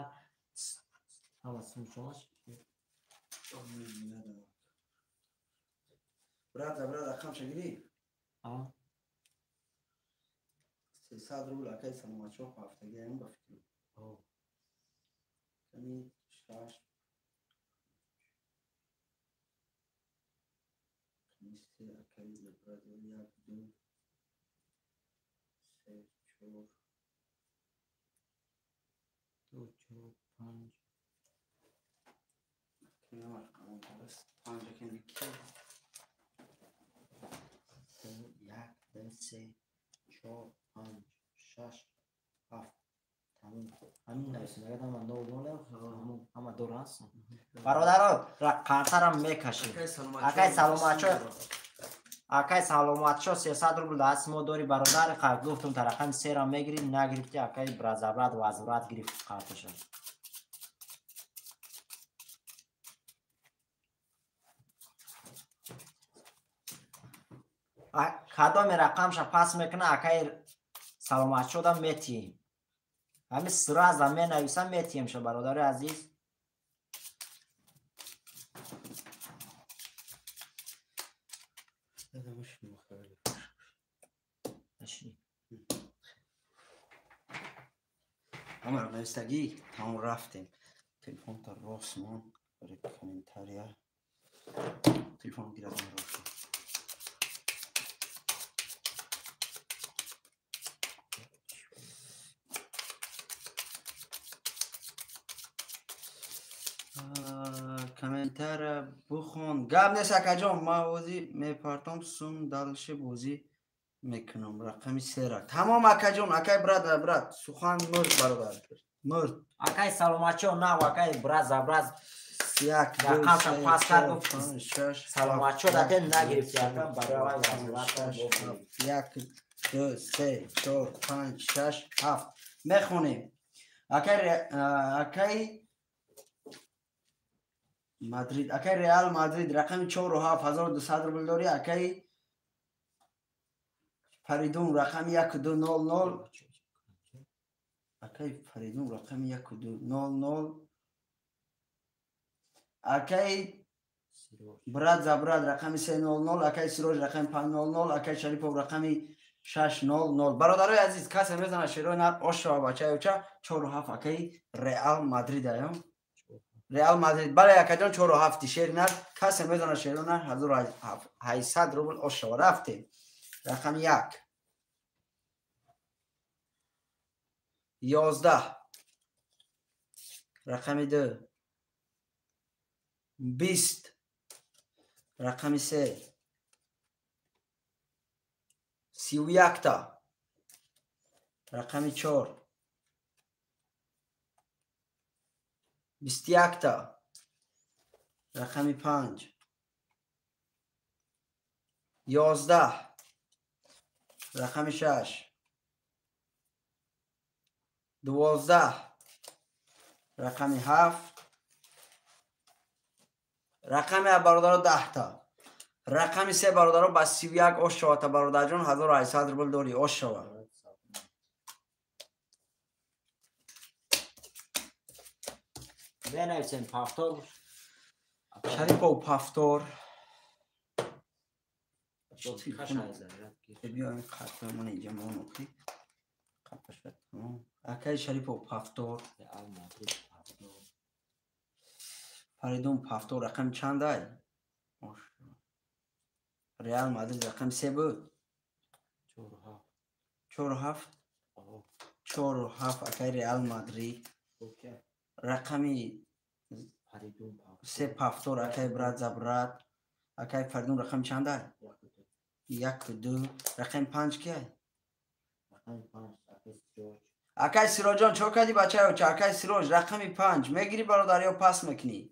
[SPEAKER 2] Брат забрат рақамша гирӣ? 300 рубл акай саломатшо ҳафтагиам ба фикр. Ками шаш ками се акай забрат як ду се чор
[SPEAKER 1] ду чор панҷ.
[SPEAKER 2] Панҷ акай ки
[SPEAKER 1] як ду се чор панҷ шаш ҳафт. Тамом. Ҳамин нависем. Агар ҳама нол нол ҳама дора ҳастам. Бародаро, қартарам мекашем. Акай саломатшо, акай саломатшо 300 рубл даст мо дори бародар. Гуфтум та рақами сера мегирӣ, нагирифти акай брат забрат возврат гирифт қарташа. Кадоми рақамша пас мекуна акай саломатшода метиҳем. Ҳамин сраза менависам метиҳемша бародари азиз.
[SPEAKER 2] Ҳамаро навистагӣ тамом рафтем. Телефонта рост мон барои комментария. Телефон гирад ман рост. Комментария бухон. Гап нест акаҷон, ман бозӣ мепартом, сум дальше бозӣ мекунам. Рақами сера. Тамом акаҷон, акай брат брат, сухан мурд бародар. Мурд.
[SPEAKER 1] Акай саломатшо нав акай брат за брат.
[SPEAKER 2] Як
[SPEAKER 1] рақамша пас кард гуфт. Саломатшо датен нагирифти ака барои вай возврат.
[SPEAKER 2] Як ду се чор панҷ шаш ҳафт. Мехонем. Акай Мадрид, акай Реал Мадрид рақами 4 ва 7200 рубл дори, акай Фаридун рақами 1200, акай Фаридун рақами 1200, акай брат за брат рақами 300, акай Сироҷ рақами 500, акай Шарипов рақами 600. Бародарои азиз, касе мезанад шерои нар ошава бачаюча 4 ва 7 акай Реал Мадрид аём. Реал Мадрид. Бале акаҷон 4 ва 7 шери нар касе мезанад шерои нар 1800 рубл ошава. Рафтем. Рақами 1 11, рақами 2 20, рақами 3 31та. Рақами 4. 21та. Рақами 5. 11. Рақами 6. 12. Рақами 7. Рақами бародаро 10та. Рақами 3 бародаро ба 31 ош шавата бародарҷон 1800 рубл дорӣ ош шава.
[SPEAKER 1] Менависем пафтор.
[SPEAKER 2] Шарипов пафтор. Биёем қапамон инҷа монохи. Қапашат. Акай Шарипов пафтор. Фаридун пафтор рақами чандай? Реал Мадрид рақами 3 буд. 4 7. 4 7 акай Реал Мадрид. Рақами 3 пафтор акай брат за брат. Акай Фаридун рақами чандай? 1 2. Рақами 5 кияй? Акай Сироҷон чо кардӣ бачаё? Акай Сироҷ рақами 5 мегирӣ бародар ё пас мекунӣ?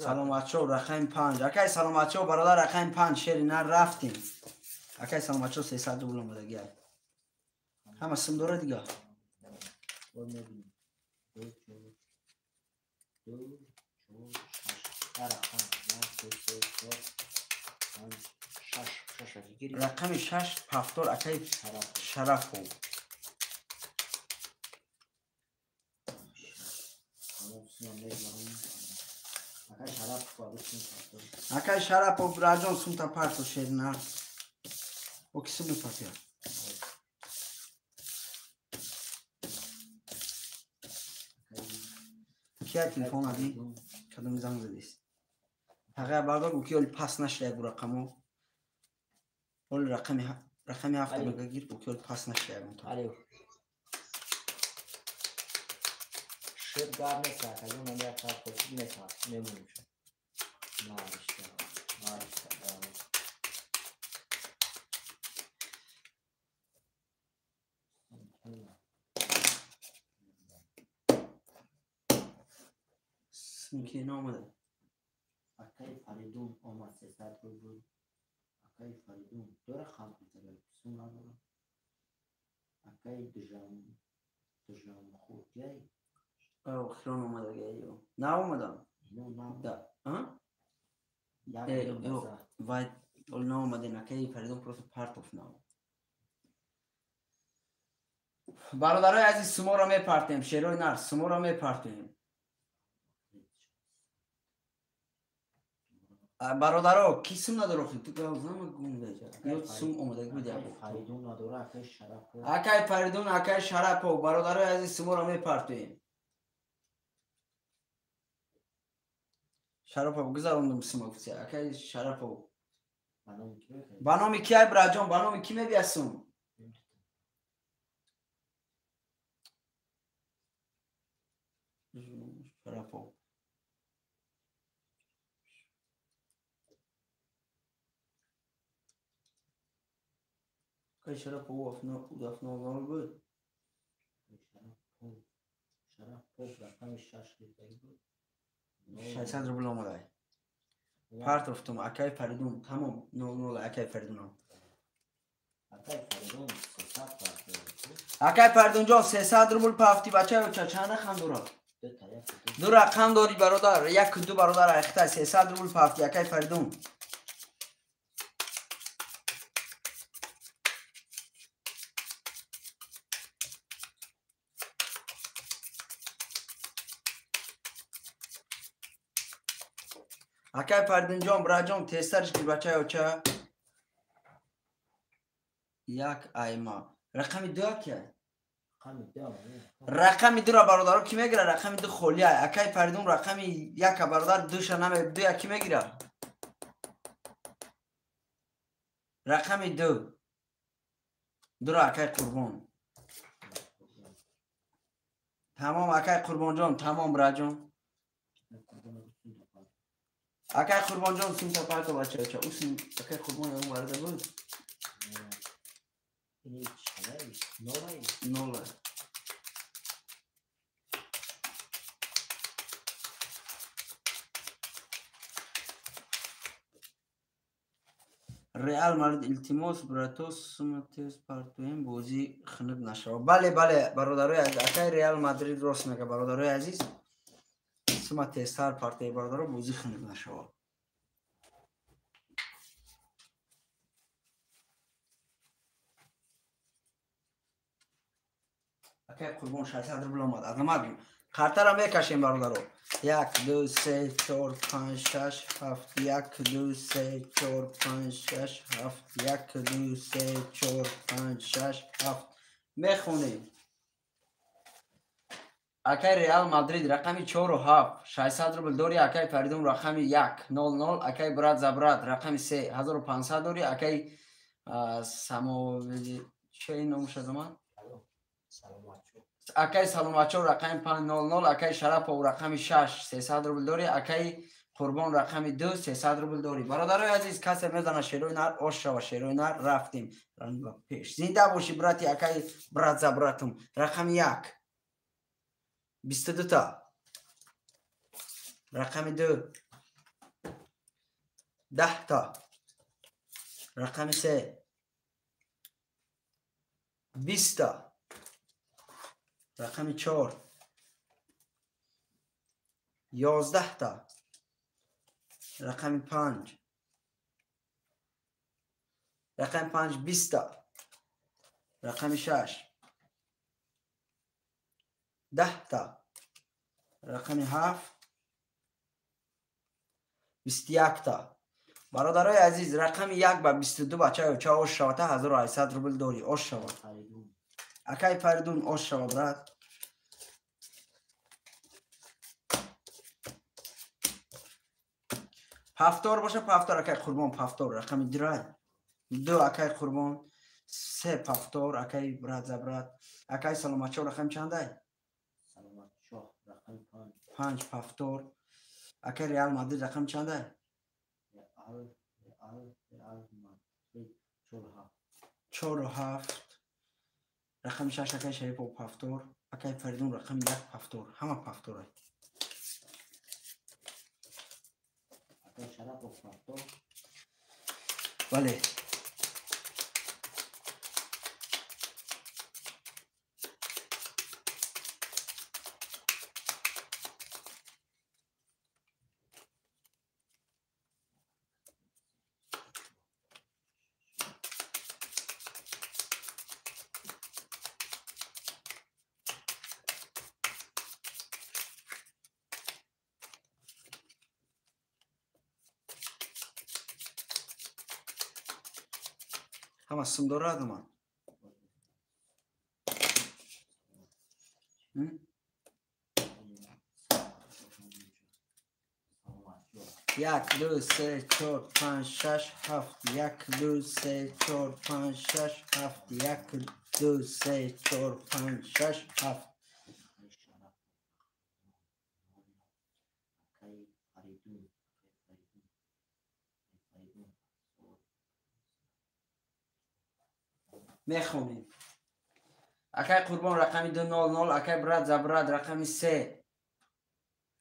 [SPEAKER 2] Саломатшо рақами 5. Акай саломатшо бародар рақами 5 шери нар рафтем. Акай саломатшо 300 рубл омадагиай. Ҳама сум дора дига. Рақами 6 пафтор акай Шарафов. Акай Шарапов раҷон сумта парто шеринар. О ки сум мепартия? Кия телефон ади? Кадоми занг задист? Тағайя бардор гу ки оли пас нашуда ягу рақамо. Оли рақами 7 мега гир гу ки оли пас нашуда ягу.
[SPEAKER 1] Алё. Шуд гап нест, акаҷон, ман як тараф қосид нест, мемонем шуд. Наришта, наришта.
[SPEAKER 2] Сумки наомада.
[SPEAKER 1] Акай Фаридун омад 300 рубл. Акай Фаридун ду рақам мезанад, сум надорам. Акай Дужамхурҷай.
[SPEAKER 2] Охирон омадагиай ё. Наомадам? Да. А? Вай ол наомаден, акай Фаридун просто партов наомад. Бародарои азиз, суморо мепартем, шерои нар, суморо мепартем. Бародаро, ки сум надора охи? Ту гавзама гум ё сум омадаги буди або.
[SPEAKER 1] Фаридун надора, акай Шарапов.
[SPEAKER 2] Акай Фаридун, акай Шарапов, бародарои азиз, суморо мепартем. Шарапов гузарондум сума гуфти. Акай Шарапов. Ба номи ки ай браҷон, ба номи ки мебия сум? Шарапов. Акай Шарапов удафнол буд.
[SPEAKER 1] Шарапов рақами 6 гирифтагӣ буд.
[SPEAKER 2] 600 рубл омадай. Партофтум, акай Фаридун, тамом 00 акай Фаридунам.
[SPEAKER 1] Акай Фаридун 300 партофт.
[SPEAKER 2] Акай Фаридунҷон 300 рубл пафти бачаё, чанд рақам дорад? Ду рақам дорӣ бародар, 1 2 бародар айхта 300 рубл пафти акай Фаридун. Акай Фаридунҷон, браҷон, тезтарш гир бачаё ча. Як айма. Рақами 2 акай? Рақами 2-ра бародаро ки мегира? Рақами 2 холия. Акай Фаридун рақами 1 бародар 2-ша наме 2 ки мегира? Рақами 2. 2-ра акай Қурбон. Тамом акай Қурбонҷон, тамом браҷон. Акай Қурбонҷон сумта парто бачаоча. Усм акай Қурбон он варда буд. Нола. Реал Мадрид илтимос брато сума тез партоем бозӣ хунук нашава. Бале, бале, бародарои азиз, акай Реал Мадрид рост мега, бародарои азиз. Сума тезтар партои бародаро бозӣ хунук нашава. Акай Қурбон 600 рубл омад. Азамат қартара мекашем бародаро. 1 2 3 4 5 6 7 1 2 3 4 5 6 7 1 2 3 4 5 6 7 мехонем. Акай Реал Мадрид рақами 4 7 600 рубл дори. Акай Фаридун рақами 1 00. Акай брат за брат рақами 3 1500 дори. Акай Самовели чӣ номаш азамат? Акай Саломатчо рақами 500. Акай Шарапов рақами 6 300 рубл дори. Акай Қурбон рақами 2 300 рубл дори. Бародарои азиз, касе мезана шерои нар ош шава, шерои нар рафтем пеш. Зинда бошӣ брати акай брат за братум. Рақами 1 22 та. Рақами 2 10 та. Рақами 3 20 та. Рақами 4 11 та. Рақами 5 рақами 5 20 та. Рақами 6 10 та. Рақами 7 21 та. Бародарои азиз, рақами 1 ба 22 бачаё ча ош шавата 1800 рубл дори. Ош шава. Акай Фаридун ош шава брат. Пафтор боша, пафтор акай Қурбон, пафтор рақами 2 акай Қурбон, 3 пафтор акай брат за брат. Акай Саломатчо рақами чандай?
[SPEAKER 1] Саломатчо рақами 5.
[SPEAKER 2] 5 пафтор. Акай Реал Мадрид рақами чандай?
[SPEAKER 1] Реал Мадрид 4
[SPEAKER 2] 4 7. Рақами 6 акай Шарипов пафтор. Акай Фаридун рақами 1 пафтор. Ҳама пафторай.
[SPEAKER 1] Шарапов пафтор.
[SPEAKER 2] Бале. Ҳама сум дорад ман. 1 2 3 4 5 6 7 1 2 3 4 5 6 7 1 2 3 4 5 6 7. Мехонем. Акай Қурбон рақами 200. Акай брат за брат рақами 3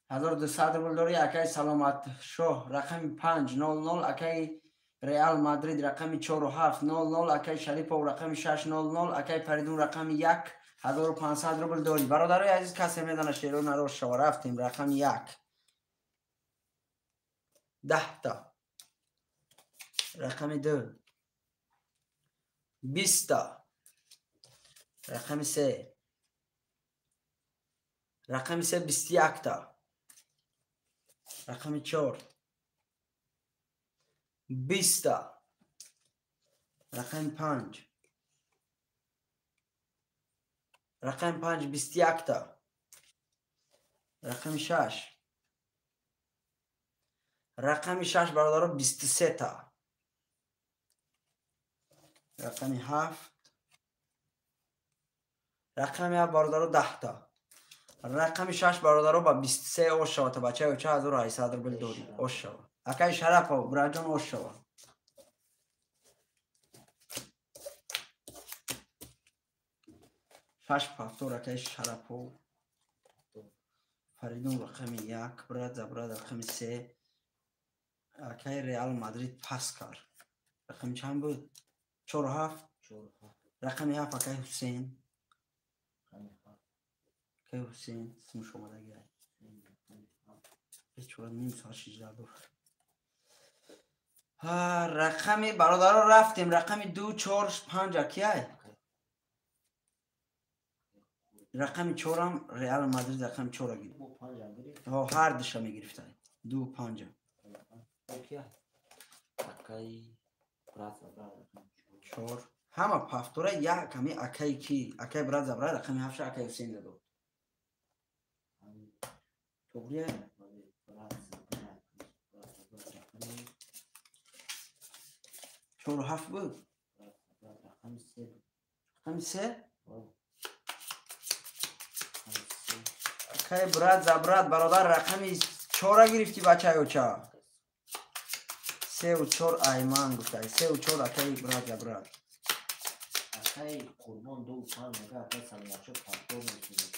[SPEAKER 2] 1200 рубл дори. Акай Саломатшоҳ рақами 500. Акай Реал Мадрид рақами 4 700. Акай Шарипов рақами 600. Акай Фаридун рақами 1 1500 рубл дори. Бародарои азиз, касе медана шеро нарош шава. Рафтем рақами 1 10 та. Рақами 2 20 та. Рақами 3 рақами 3 21 та. Рақами 4 20 та. Рақами 5 рақами 5 21 та. Рақами 6 рақами 6 бародаро 23 та. Рақами 7 рақами 7 бародаро 10 та. Рақами 6 бародаро ба 23 ош шава, та бачаи оча 1800 рубл дорӣ. Ош шава. Акаи Шарапов, браҷон, ош шава. Шаш повтор, акаи Шарапов. Фаридун рақами 1, брат за брат рақами 3. Акаи Реал Мадрид пас кард. Рақами чанд буд? 4 7. Рақами 7 акаи Ҳусейн. Акаи Ҳусейн сумш омадаги. Бечора ним соат шижда буд. Рақами бародаро рафтем. Рақами 2 4 5 акияй. Рақами 4-ам Реал Мадрид рақами 4-а гирифт. Ҳар душа мегирифта. 2 5. 4. Ҳама повтора як ҳами акаи ки? Акаи брат за брат рақами 7 акаи Ҳусейн дадо. Тоғрия? 4 7 буд? Рақами 3? Акаи брат за брат бародар рақами 4 гирифти бачаи оча. 3 4 айман гуфта. 3 4 акаи брат за брат.
[SPEAKER 1] Акаи Қурбон 2 5 мега, акаи Саломатчо повтор мекунад.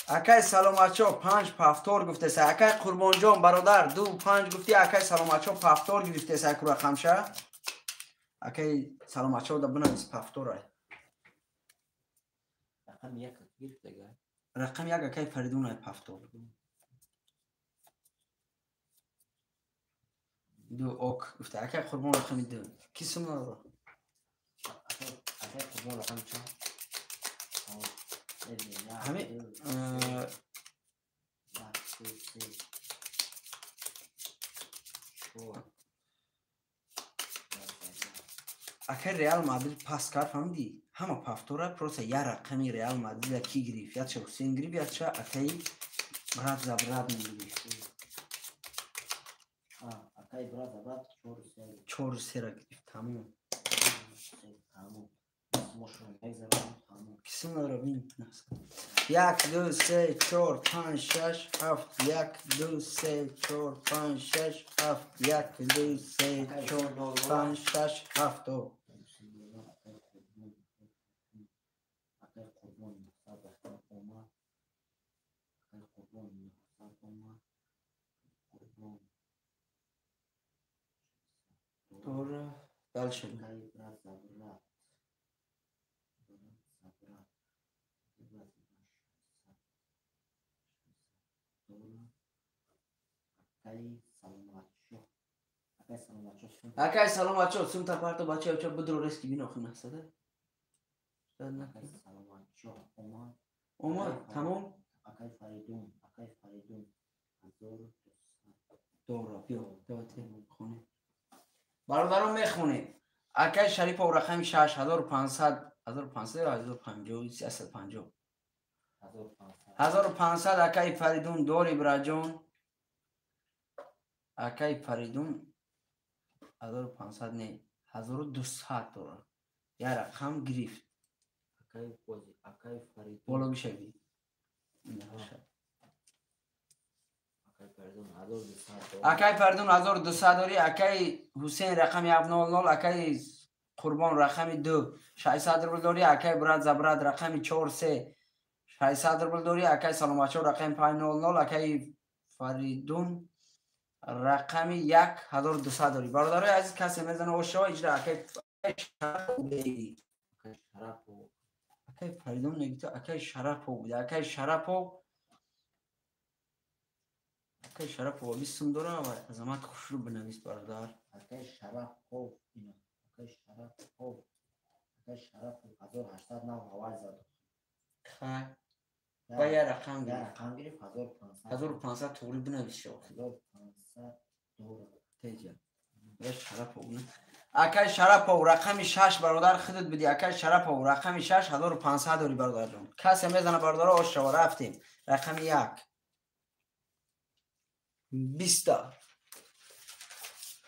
[SPEAKER 2] Акаи Саломатчо 5 повтор гуфтеса. Акаи Қурбонҷон бародар 2 5 гуфти, акаи Саломатчо повтор гирифтеса ку рақамша. Акаи Саломатчо да бинавис повторай.
[SPEAKER 1] Рақами 1 гирифтага.
[SPEAKER 2] Рақами 1 акаи Фаридун ай повтор. 2 ок гуфта. Акаи Қурбон рақами 2. Ки сум надора?
[SPEAKER 1] Акаи Қурбон рақами чанд?
[SPEAKER 2] Ҳами акаи Реал Мадрид пас кард, фаҳмидӣ? Ҳама повтора просто я рақами Реал Мадрида ки гирифт? Якча Ҳусейн гирифт, якча акаи брат за брат мегирифт.
[SPEAKER 1] Акаи брат за брат
[SPEAKER 2] 4 3 гирифт. Тамом. Кисм надора бин. 1 2 3 4 5 6 7 1 2 3 4 5 6 7 1 2 3 4 5 6 7. Дора дальше. Акаи Саломатчо сумта парто бачаи оча будро рески бинохи насада. Омад, тамом.
[SPEAKER 1] Акаи Фаридун, акаи Фаридун 1200.
[SPEAKER 2] Дора, биё, давайте хонем. Бародарон мехонем. Акаи Шарипов рақами 6 1500 1500 ё 1050 350. 1500 акаи Фаридун дори браҷон. Акаи Фаридун 1500 не, 1200 дора. Я рақам гирифт.
[SPEAKER 1] Акаи бози, акаи Фаридун.
[SPEAKER 2] Боло бишави. Акаи Фаридун 1200 дори, акаи Ҳусейн рақами 700, акаи Қурбон рақами 2 600 рубл дори, акаи брат за брат рақами 4 3 600 рубл дори, акаи Саломатчо рақами 500, акаи Фаридун рақами 1 1200 дори. Бародарои азиз, касе мезана ошава иҷра акаи Шарапов. Акаи Фаридун негита, акаи Шарапов буда. Акаи Шарапов, акаи Шарапов 20 сум дора ва азамат хушрӯ бинавис бародар.
[SPEAKER 1] Акаи Шарапов ина, акаи Шарапов, акаи Шарапов 1800 ҳавай зад.
[SPEAKER 2] Хай. Ба я рақам гирифт.
[SPEAKER 1] Рақам гирифт 1500.
[SPEAKER 2] 1500 туғри бинавис шо.
[SPEAKER 1] 1500 дора.
[SPEAKER 2] Теҷа. Я Шарапов. Акаи Шарапов рақами 6 бародар худат биди. Акаи Шарапов рақами 6 1500 дори бародарҷон. Касе мезана бародаро ош шава рафтем. Рақами 1 20.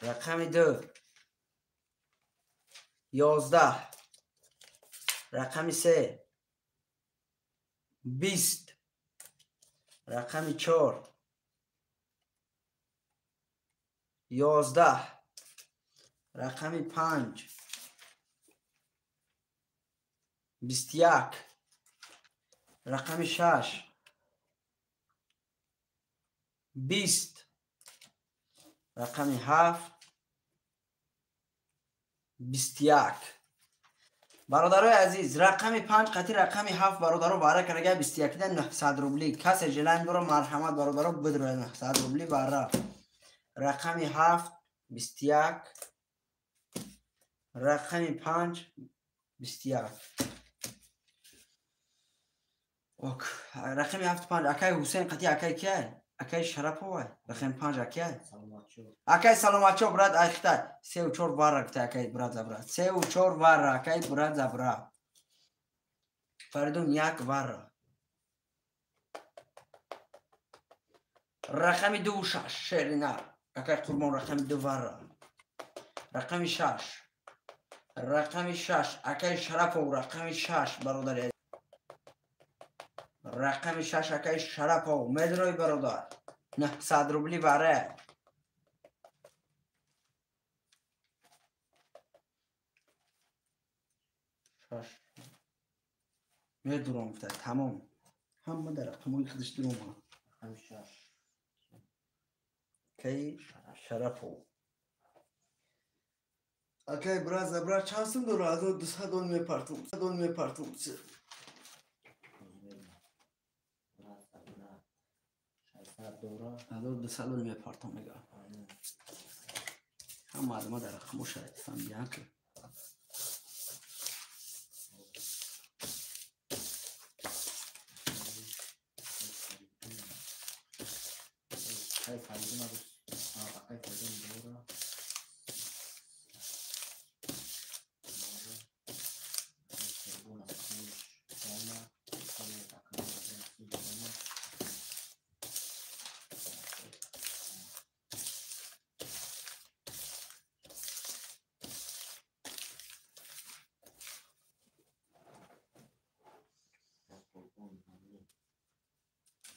[SPEAKER 2] Рақами 2 11. Рақами 3 20, рақами 4, 11, рақами 5, 21, рақами 6, 20, рақами 7, 21. Бародарои азиз, рақами 5 қати рақами 7 бародаро вара карага 21 да 900 рубли. Касе желание дора марҳамат бародаро бидро 900 рубли вара. Рақами 7 21, рақами 5 21. Ок, рақами 7 5 акай Ҳусейн қати акай кияй? Акай Шарапова, рақами 5 акай? Акай Саломатчо брат айхта 3 4 вара гуфта акай брат забра. 3 4 вара акай брат забра. Фаридун 1 вара. Рақами 2 6 Шерина. Акай Қурбон рақами 2 вара. Рақами 6. Рақами 6 акай Шарапов рақами 6 бародари. Рақами 6 акай Шарапов медрой бародар. 900 рубли вара. Медурам гуфта тамом. Ҳама дар рақамҳои худаш дурома.
[SPEAKER 1] Рақами 6
[SPEAKER 2] Акай Шарапов. Акай брат забра чанд сум дора? 1200 дон мепартум. Дон мепартум. 1200 дон мепартум мега. Ҳама одама дар рақамҳо шароит фаҳмидиан ки.
[SPEAKER 1] Акай Фаридун акай Фаридун дора.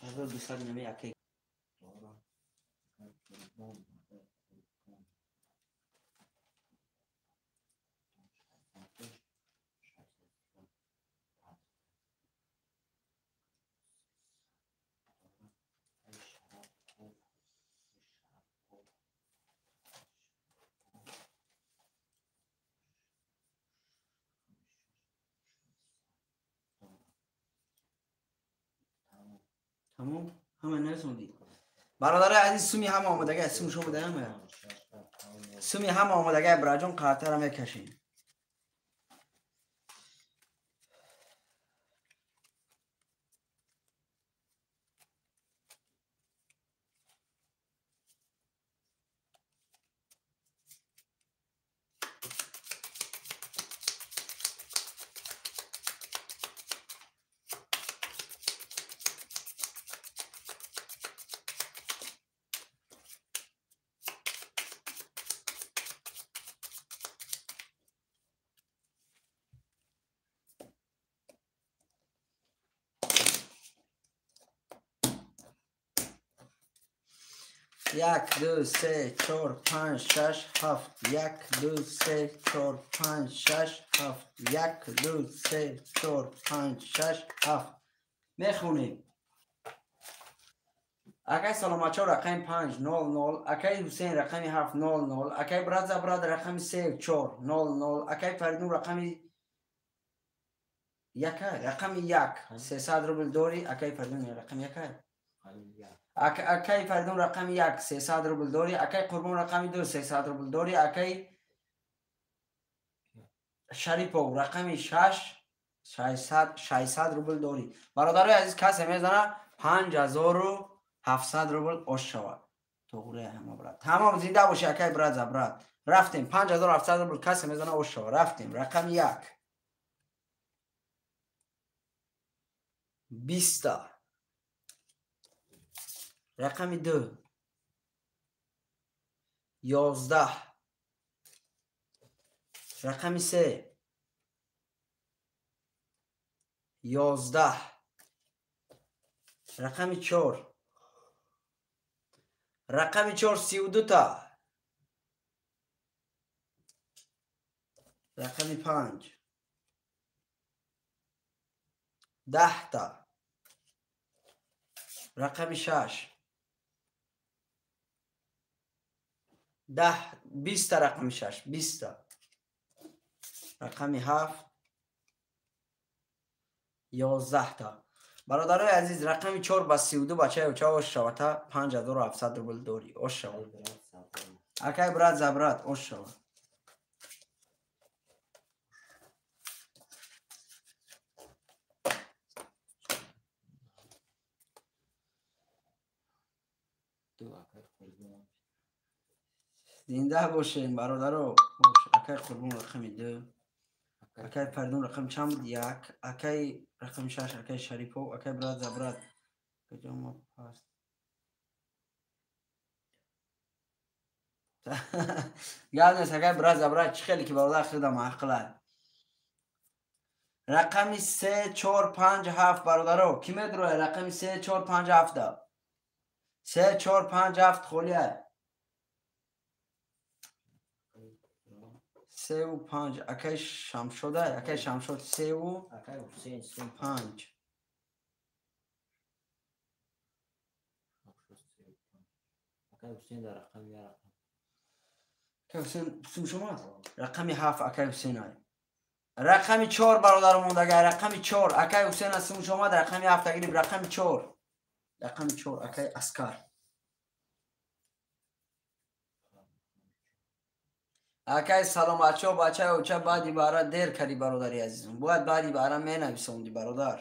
[SPEAKER 2] Ҳазор дусад нами акай тамом ҳама нарасондӣ. Бародарои азиз, суми ҳама омодага, сум шумо даҳама. Суми ҳама омодага, бираҷон қартара мекашем. 1 2 3 4 5 6 7 1 2 3 4 5 6 7 1 2 3 4 5 6 7 мехонем. Акай Саломатчо рақами 5 0 0, акай Ҳусейн рақами 7 0 0, акай брат забрат рақами 3 4 0 0, акай Фаридун рақами 1 рақами 1 300 рубл дорӣ, акай Фаридун рақами 1. Акай Фаридун рақами 1 300 рубл дорӣ, акай Қурбон рақами 2 300 рубл дорӣ, акай Шарипов рақами 6 600 рубл дорӣ. Бародарои азиз, касе мезана 5700 рубл ош шавад. Тоғри ҳама брат. Тамом, зинда бошӣ акай брат за брат. Рафтем 5700 рубл касе мезана ош шавад. Рафтем рақами 1 20, рақами 2 11, рақами 3 11, Рақами 4. Рақами 4 32 та. Рақами 5. 10 та. Рақами 6. 10 20 та рақами 6 20 та. Рақами 7 11 та. Бародарои азиз, рақами 4 ба 32 бачаи оча ош шавата 5700 рубл дорӣ. Ош шава. Акай брат за брат ош шава. Зинда бошен бародаро. Акай Қурбон рақами 2. Акай Фаридун рақами чанд буд? 1. Акай рақами 6, акай Шарипов, акай брат за брат. Куҷо мо паст? Гап нест, акай брат за брат чӣ хеле ки бародар хеле маъқула. Рақами 3, 4, 5, 7 бародаро. Ки медрояд рақами 3, 4, 5, 7 да? 3, 4, 5, 7 холия. 3 و 5 акай Шамшода, акай Шамшод 3 و
[SPEAKER 1] акай Ҳусейн 3
[SPEAKER 2] 5.
[SPEAKER 1] Акай Ҳусейн дар рақами 1 рақам.
[SPEAKER 2] Акай Ҳусейн сум шумо? Рақами 7 акай Ҳусейн ай. Рақами 4 бародаро мондагай, рақами 4 акай Ҳусейн аз сум шумо, рақами 7 гириб, рақами 4. Рақами 4 акай Аскар. Акай саломатчо бачаи оча баъди баъра дер кардӣ бародари азизум. Бояд баъди баъра менависонди бародар.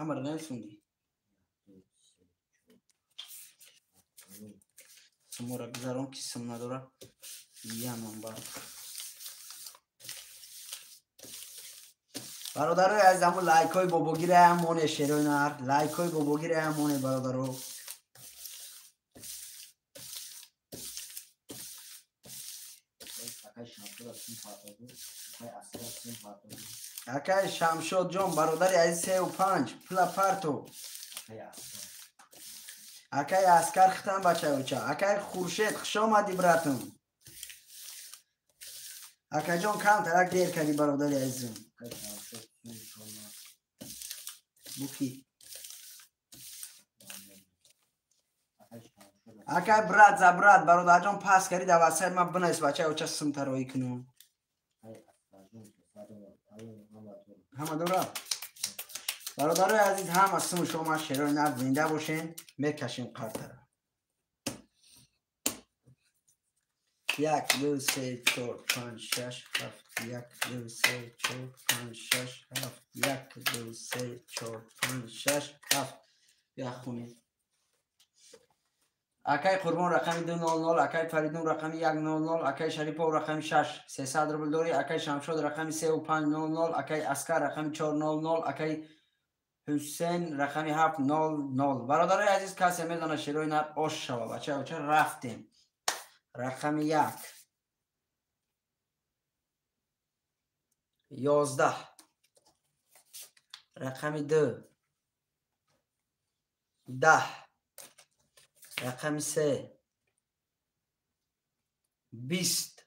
[SPEAKER 2] Ҳамаро нависонди. Сумора гузарон ки сум надора. Я номбар. Бародарои азиз, ҳамун лайкҳои бобогираям моне шерои нар. Лайкҳои бобогираям моне бародаро. Акай Шамшод ҷон бародари азиз 3 و 5 пула парто. Акай Аскар хитам бачаюча. Акай Хуршед хуш омадӣ братум. Акайҷон камтарак дер кардӣ бародари азизум. Буки. Акай брат за брат бародарҷон пас кардӣ дар васаи ман бинавис бачаюча сумтароӣ кунум. Ҳама дора? Бародарои азиз, ҳама суму шумо шерои нар зинда бошен, мекашем қартара. 1 2 3 4 5 6 7 1 2 3 4 5 6 7 1 2 3 4 5 6 7. Бия хунед. Акай Қурбон рақами 200, акай Фаридун рақами 100, акай Шарипов рақами 6 300 рубл дорӣ, акай Шамшод рақами 3500, акай Аскар рақами 400, акай Ҳусейн рақами 700. Бародарои азиз, касе медонад шерои нар ош шава бача оча рафтем. Рақами 1 11, рақами 2 10, рақами 3 20,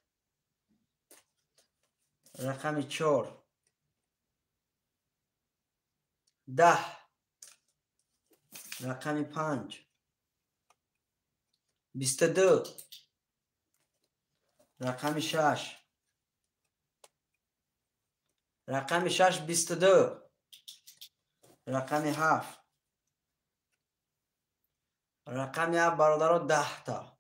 [SPEAKER 2] рақами 4 10, рақами 5 22, рақами 6, рақами 6 22, рақами 7, рақами 7 бародаро 10 та.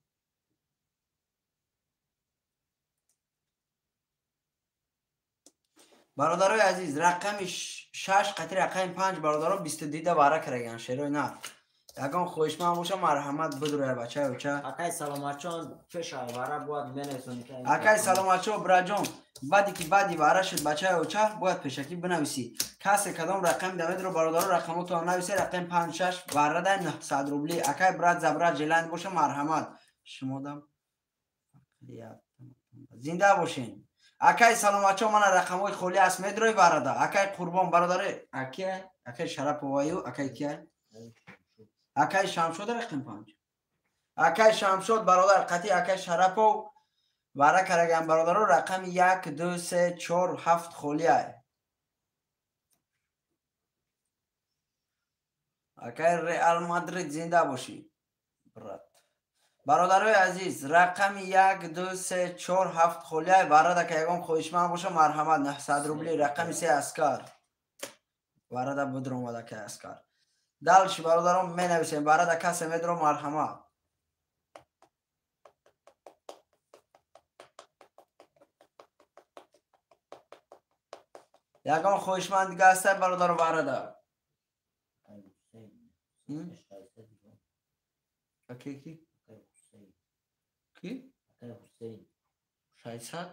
[SPEAKER 2] Бародарои азиз, рақами 6 қатъи рақами 5 бародаро 22 да бара караган шерои нар. Ягон хоҳишманд боша марҳамат бидроя бачаи оча.
[SPEAKER 1] Акай саломатчон пеш авара бояд менависонӣ.
[SPEAKER 2] Акай саломатчо браҷон, баъди ки баъди вара шуд бачаи оча бояд пешакӣ бинависӣ. Касе кадом рақами даведро бародаро рақамотро нависе, рақами 5 6 вара дай 900 рубли. Акай брат за брат желани боша марҳамат. Шумодам зинда бошен. Акай саломатчо мана рақамҳои холӣ аст медрои варада. Акай Қурбон бародари акай, акай Шараповаю, акай кия? Акай Шамшод рақами 5. Акай Шамшод бародар қатъи акай Шарапов вара караган бародаро рақами 1 2 3 4 7 холиай. Акай Реал Мадрид зинда бошӣ брат. Бародарои азиз рақами 1 2 3 4 7 холиай варада ка ягон хоҳишманд боша марҳамат 900 рубли рақами 3 аскар. Варада бидромад акай аскар. Дальше бародарон менависем варада касе медро марҳамат. Ягон хоҳишманд дига ҳастай бародаро варада? Акай ки? Ки?
[SPEAKER 1] Акай Ҳусейн.
[SPEAKER 2] 600?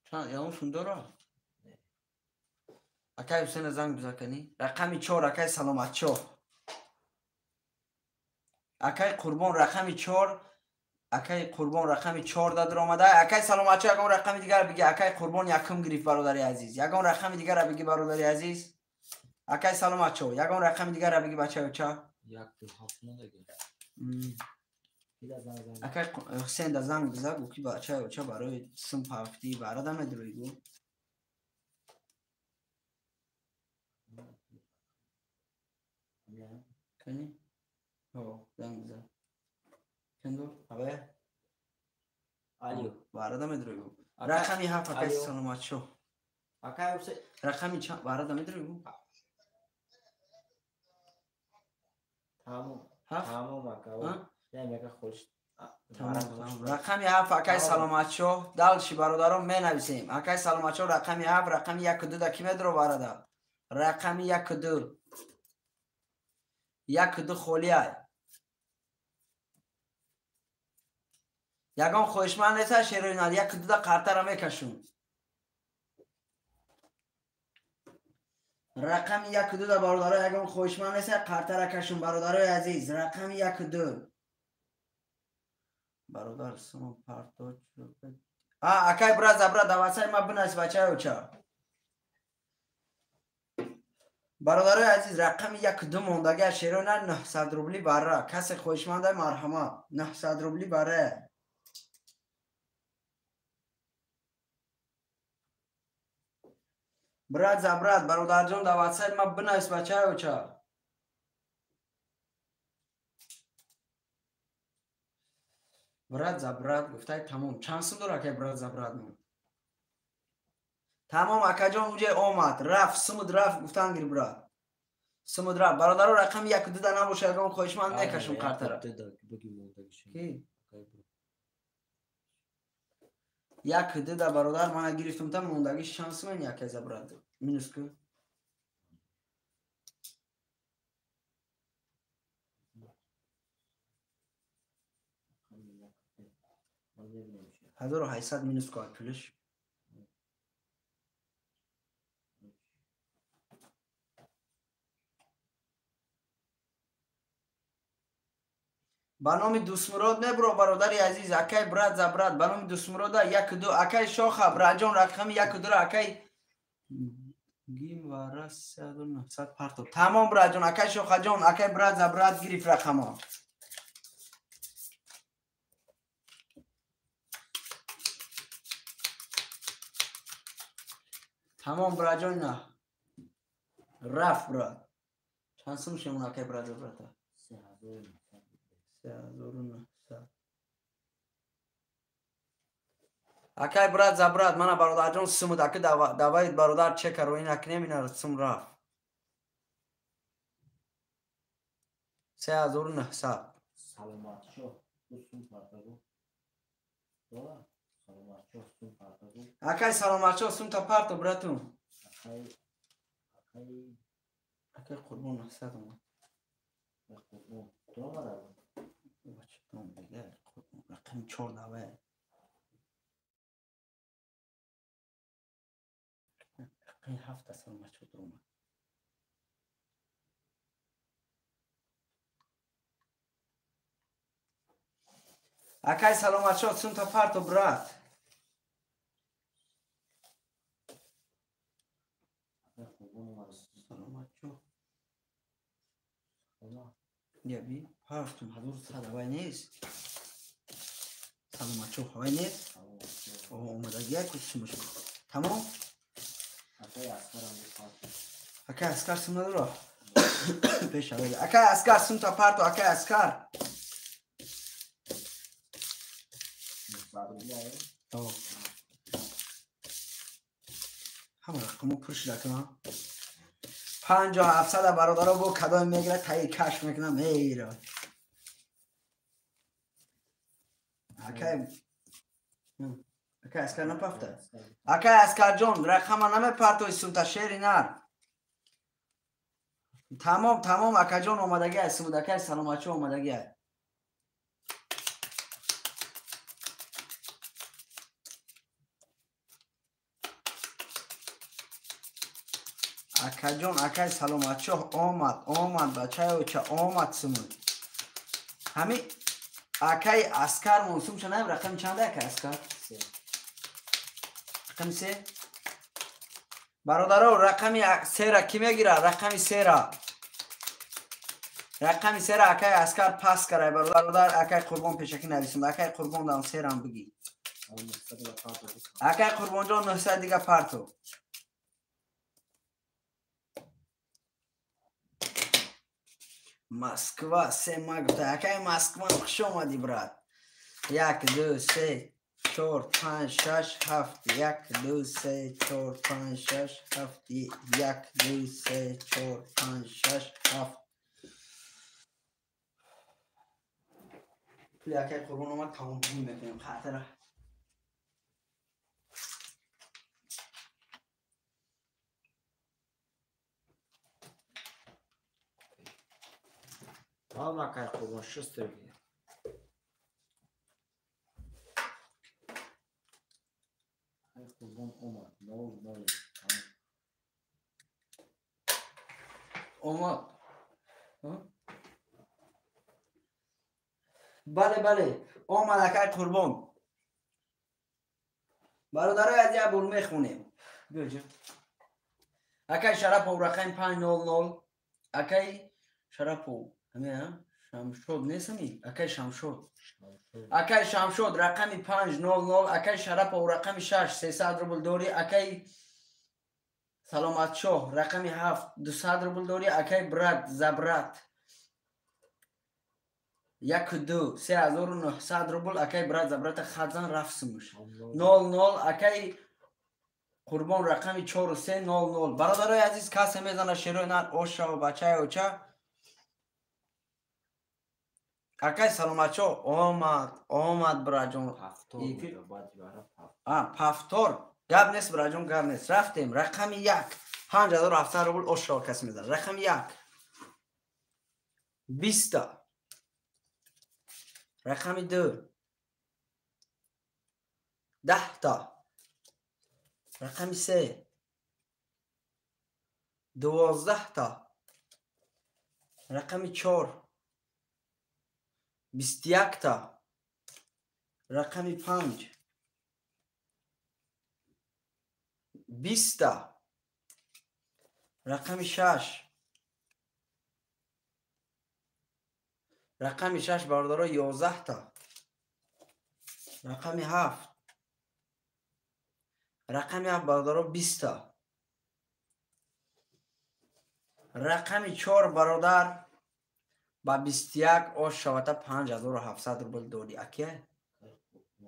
[SPEAKER 2] Чанд ягон сум дора? Акай Ҳусейна занг бизаканӣ. Рақами 4 акай Саломатшоҳ. Акай Қурбон рақами 4. Акай Қурбон рақами 4 да даромада. Акай Саломатшоҳ ягон рақами дигар биги. Акай Қурбон якум гирифт бародари азиз. Ягон рақами дигара биги бародари азиз. Акай Саломатшоҳ ягон рақами дигара биги бачаюча.
[SPEAKER 1] 1 2 7 мондаги.
[SPEAKER 2] Акай Ҳусейн да занг биза гу ки бачаюча барои сум ҳафтӣ барада медрои гу. Кани? Ҳо, занг биза. Кендо?
[SPEAKER 1] Абе? Алё.
[SPEAKER 2] Барада медрои гу. Рақами 7 акай Саломатшоҳ.
[SPEAKER 1] Акай Ҳусейн.
[SPEAKER 2] Рақами чанд барада медрои гу?
[SPEAKER 1] Тамом.
[SPEAKER 2] Ҳафт?
[SPEAKER 1] Тамом ака.
[SPEAKER 2] Рақами 7 акай Саломатшоҳ. Дальше бародарон менависем. Акай Саломатшоҳ рақами 7, рақами 1 2 да ки медро барада? Рақами 1 2. 1 2 холиай. Ягон хоҳишманд нест шерои нар 1 2 да қартара мекашум. Рақами 1 2 да бародаро ягон хоҳишманд нест қартара кашум бародарои азиз. Рақами 1 2. Бародар сум парто. А акай брат забра давасай ма бинавис бачаюча. Бародарои азиз рақами 1 2 мондага шерои нар 900 рубли бара. Касе хоҳишманда марҳамат 900 рубли бара. Брат за брат бародарҷон даватсай ма бинавис бачаюча. Брат за брат гуфтай тамом. Чанд сум дора акай брат за брат мон? Тамом акаҷон уҷе омад. Рафт сумуд рафт гуфтан гир брат. Сумуд рафт. Бародаро рақами 1 2 да набоша ягон хоҳишманд мекашум қартара. Ки? 1 2 да бародар мана гирифтум та мондагиш чанд сум акай за брат? Минус ку? Ҳазору ҳаштсад минус ку пулиш. Ба номи Дустмурод мебро бародари азиз. Акай брат за брат ба номи Дустмурода 1 2 акай Шоха браҷон рақами 1 2 акай гим ва 3900 парто. Тамом браҷон акай Шохаҷон акай брат за брат гирифт рақамо. Тамом браҷон на. Рафт брат. Чанд сум шемон акай брат за брата? 3900. Акай брат за брат мана бародарҷон сумуд ака даваид бародар чека рои накунем ина сум рафт. 3900.
[SPEAKER 1] Саломатшоҳ сум партагу. Саломатшоҳ сум партагу.
[SPEAKER 2] Акай Саломатшоҳ сум та парто братум. Акай Қурбон 900 омад.
[SPEAKER 1] Қурбон омада.
[SPEAKER 2] Рақами 4 давай. Рақами 7 Саломатшоҳ омад. Акай Саломатшоҳ сум та парто брат. Саломатшоҳ. Я би партум 1100 ҳавай нест. Саломатчо ҳавай нест. Омадагия кусумаш. Тамом? Акай Аскар сум надора? Пеш ҳавай. Акай Аскар сумта парту, акай Аскар. Ҳама рақамо пур шуда кунам. 5700 бародаро бо кадом мегирад таи кашф мекунам мейра. Акай Аскар напафта. Акай Аскарҷон рақама намепартои сумта шери нар. Тамом тамом акаҷон омадагӣ аст сумуд акай саломатчо омадагӣ аст. Акаҷон акай саломатчо омад омад бачаи оча омад сумуд. Ҳами акай Аскар мон сумша наем рақами чанда акай Аскар? Рақами се? Бародаро рақами сера ки мегирад? Рақами сера. Рақами сера акай Аскар пас карай бародар акай Қурбон пешакӣ нависум. Акай Қурбон дам серам бигӣ. Акай Қурбонҷон 900 дига парту. Москва се ма гуфта. Акай Москва хуш омадӣ брат. 1 2 3 4 5 6 7 1 2 3 4 5 6 7 1 2 3 4 5 6 7. Пули акай Қурбон омад тамом мекунем хатара.
[SPEAKER 1] Акай Қурбон шустер гир. Акай Қурбон омад. 0 0.
[SPEAKER 2] Омад. Бале бале. Омад акай Қурбон. Бародарои аз як бор мехонем. Биё ҷа. Акай Шарапов рақами 500. Акай Шарапов. Ҳамин Шамшод нестами? Акай Шамшод. Акай Шамшод рақами 500. Акай Шарапов рақами 6 300 рубл дорӣ. Акай Саломатшоҳ рақами 7 200 рубл дорӣ. Акай брат забрат 1 2 3900 рубл. Акай брат забрата хадзан рафт сумуш. 00. Акай Қурбон рақами 4 3 00. Бародарои азиз касе мезана шерои нар ошава бачаи оча. Акай саломатчо омад омад браҷон. Пафтор гап нест браҷон гап нест. Рафтем рақами 1 5700 рубл ошава кас мезанад. Рақами 1 20. Рақами 2 10. Рақами 3 12. Рақами 4 21. Рақами 5 20. Рақами 6. Рақами 6 бародаро 11. Рақами 7. Рақами 7 бародаро 20. Рақами 4 бародар ба 21 ош шавата 5700 рубл дорӣ. Аке?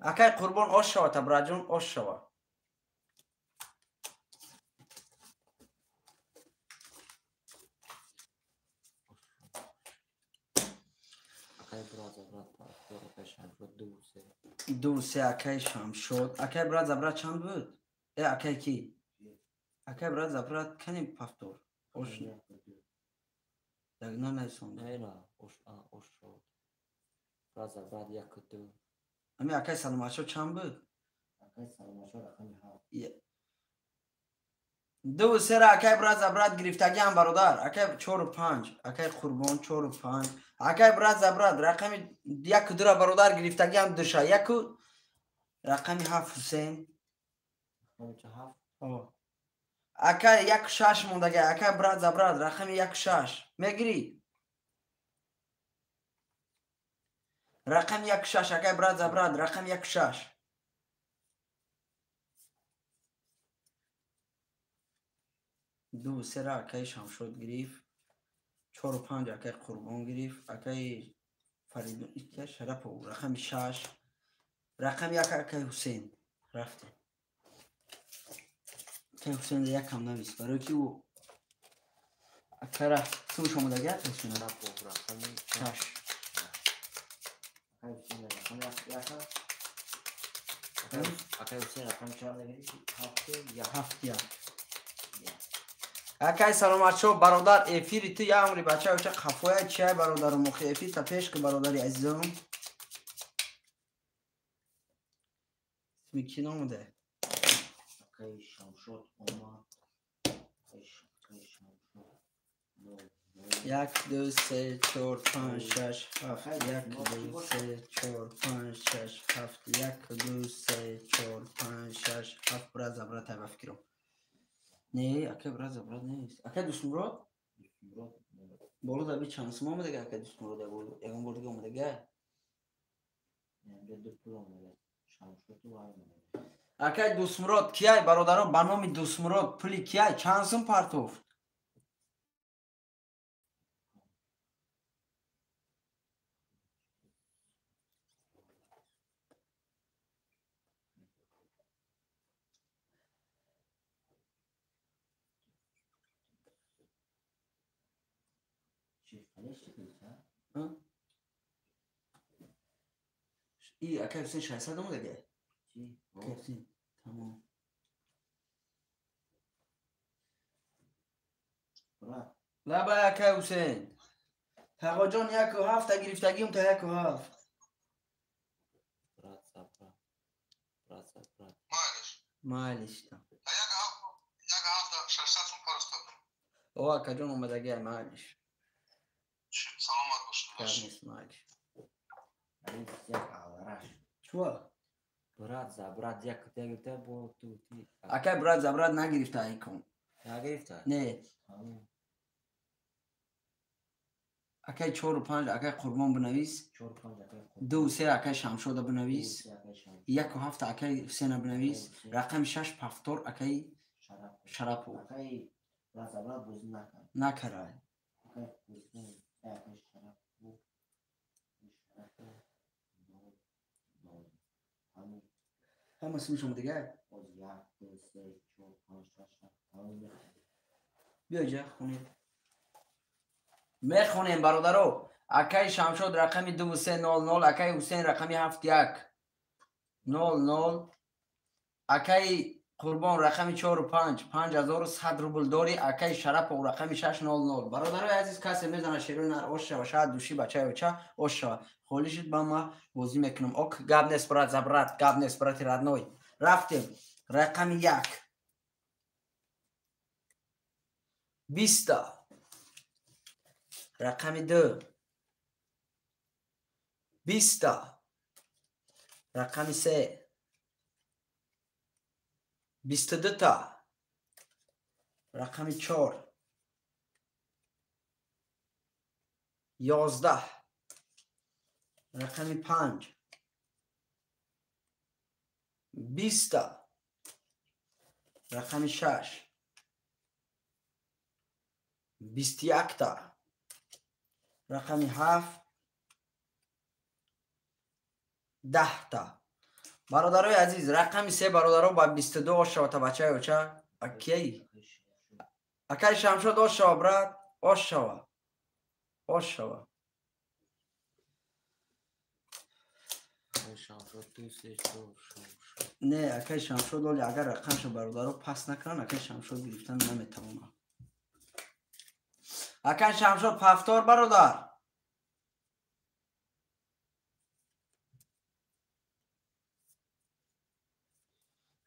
[SPEAKER 2] Акай Қурбон ош шавата браҷон ош шава. 2 3 акай Шамшод. Акай брат забрат чанд буд? Акай ки? Акай брат забрат кани пафтор. Ош. Дагна найсон.
[SPEAKER 1] Не, ош ош шод. Брат забрат 1 2.
[SPEAKER 2] Ами акай Саломатшо чанд буд?
[SPEAKER 1] Акай Саломатшо рақами 7.
[SPEAKER 2] 2 3 акай брат забрат гирифтагиам бародар. Акай 4 5. Акай Қурбон 4 5. Акай брат забрат рақами 1 2 бародар гирифтагиам душа. 1 рақами 7 Ҳусейн.
[SPEAKER 1] Рақами 7.
[SPEAKER 2] Акай 1 6 мондага. Акай брат забрат рақами 1 6. Мегирӣ? Рақами 1-6 акай брат за брат, рақами 1-6. Ду сера акай Шамшод гирифт. 4-5 акай Қурбон гирифт. Акай Фаридун икка Шарапов рақами 6. Рақами 1 акай Ҳусейн. Рафтем. Акай Ҳусейн якам навис. Барои ки ӯ акара сумш омадагӣ акай Ҳусейн.
[SPEAKER 1] Шарапов рақами
[SPEAKER 2] 6.
[SPEAKER 1] Акай Ҳусейн рақами 1. Акай Ҳусейн рақами чанд гирифт? 7
[SPEAKER 2] 7 Акай саломатшо бародар, эфири ту я умри бача оча қафоя чиай бародару мухи эфир та пеш ки бародари азизом. Исми ки номуде?
[SPEAKER 1] Акай Шамшод омад. Акай Шамшод.
[SPEAKER 2] 1 2 3 4 5 6 7 1 2 3 4 5 6 7 1 2 3 4 5 6 7 брат за брат ба фикрам. Не, акай брат за брат нест. Акай Дустмурод? Боло даби чанд сум омадага акай Дустмурод боло? Ягон бор дига омадага? Акай Дустмурод кияй бародаро ба номи Дустмурод пули кияй чанд сум партофт? И акай Ҳусейн 600 омадага? Акай Ҳусейн тамом. Лабай акай Ҳусейн. Тағоҷон 1.7 гирифтагим та 1.7.
[SPEAKER 1] Брат за брат. Брат за брат.
[SPEAKER 2] Майлиш.
[SPEAKER 3] 1.7 600 сум парастадам.
[SPEAKER 2] О акаҷон омадагиай майлиш.
[SPEAKER 3] Саломат бошед.
[SPEAKER 2] Майлиш.
[SPEAKER 1] Чуа? Брат за брат як гирифта бо ту ти.
[SPEAKER 2] Акай брат за брат нагирифта айкон.
[SPEAKER 1] Нагирифта?
[SPEAKER 2] Не. Акай 4-5 акай Қурбон бинавис.
[SPEAKER 1] 4-5 акай Қурбон.
[SPEAKER 2] 2-3 акай Шамшода бинавис. 1.7 акай Ҳусейна бинавис. Рақами 6 пафтор акай Шарапов.
[SPEAKER 1] Акай брат за брат бозӣ накард.
[SPEAKER 2] Накард.
[SPEAKER 1] Акай Ҳусейн, акай Шарапов.
[SPEAKER 2] Ҳама сумш омадага?
[SPEAKER 1] 1 2 3 4 5 6 7
[SPEAKER 2] Биё ҷа хонем. Мехонем бародаро. Акай Шамшод рақами 2300, акай Ҳусейн рақами 7100, акай Қурбон рақами 45 5100 рубл дори, акай Шарапов рақами 600. Бародарои азиз, касе мезана шерои нар ош шава, шояд души бачаи оча ош шава. Холӣ шуд ба ма бозӣ мекунам. Ок, гап нест брат за брат, гап нест брати родной. Рафтем. Рақами 1. 20. Рақами 2. 20. Рақами 3. 22 та. Рақами 4. 11. Рақами 5. 20. Рақами 6. 21 та. Рақами 7. 10 та. Бародарои азиз, рақами 3 бародаро ба 22 ош шава та бачаи оча. Акей? Акай Шамшод ош шава брат, ош шава. Ош шава. Не, акай Шамшод оли агар рақамша бародаро пас накунанд, акай Шамшод гирифтан наметавонад. Акай Шамшод пафтор бародар.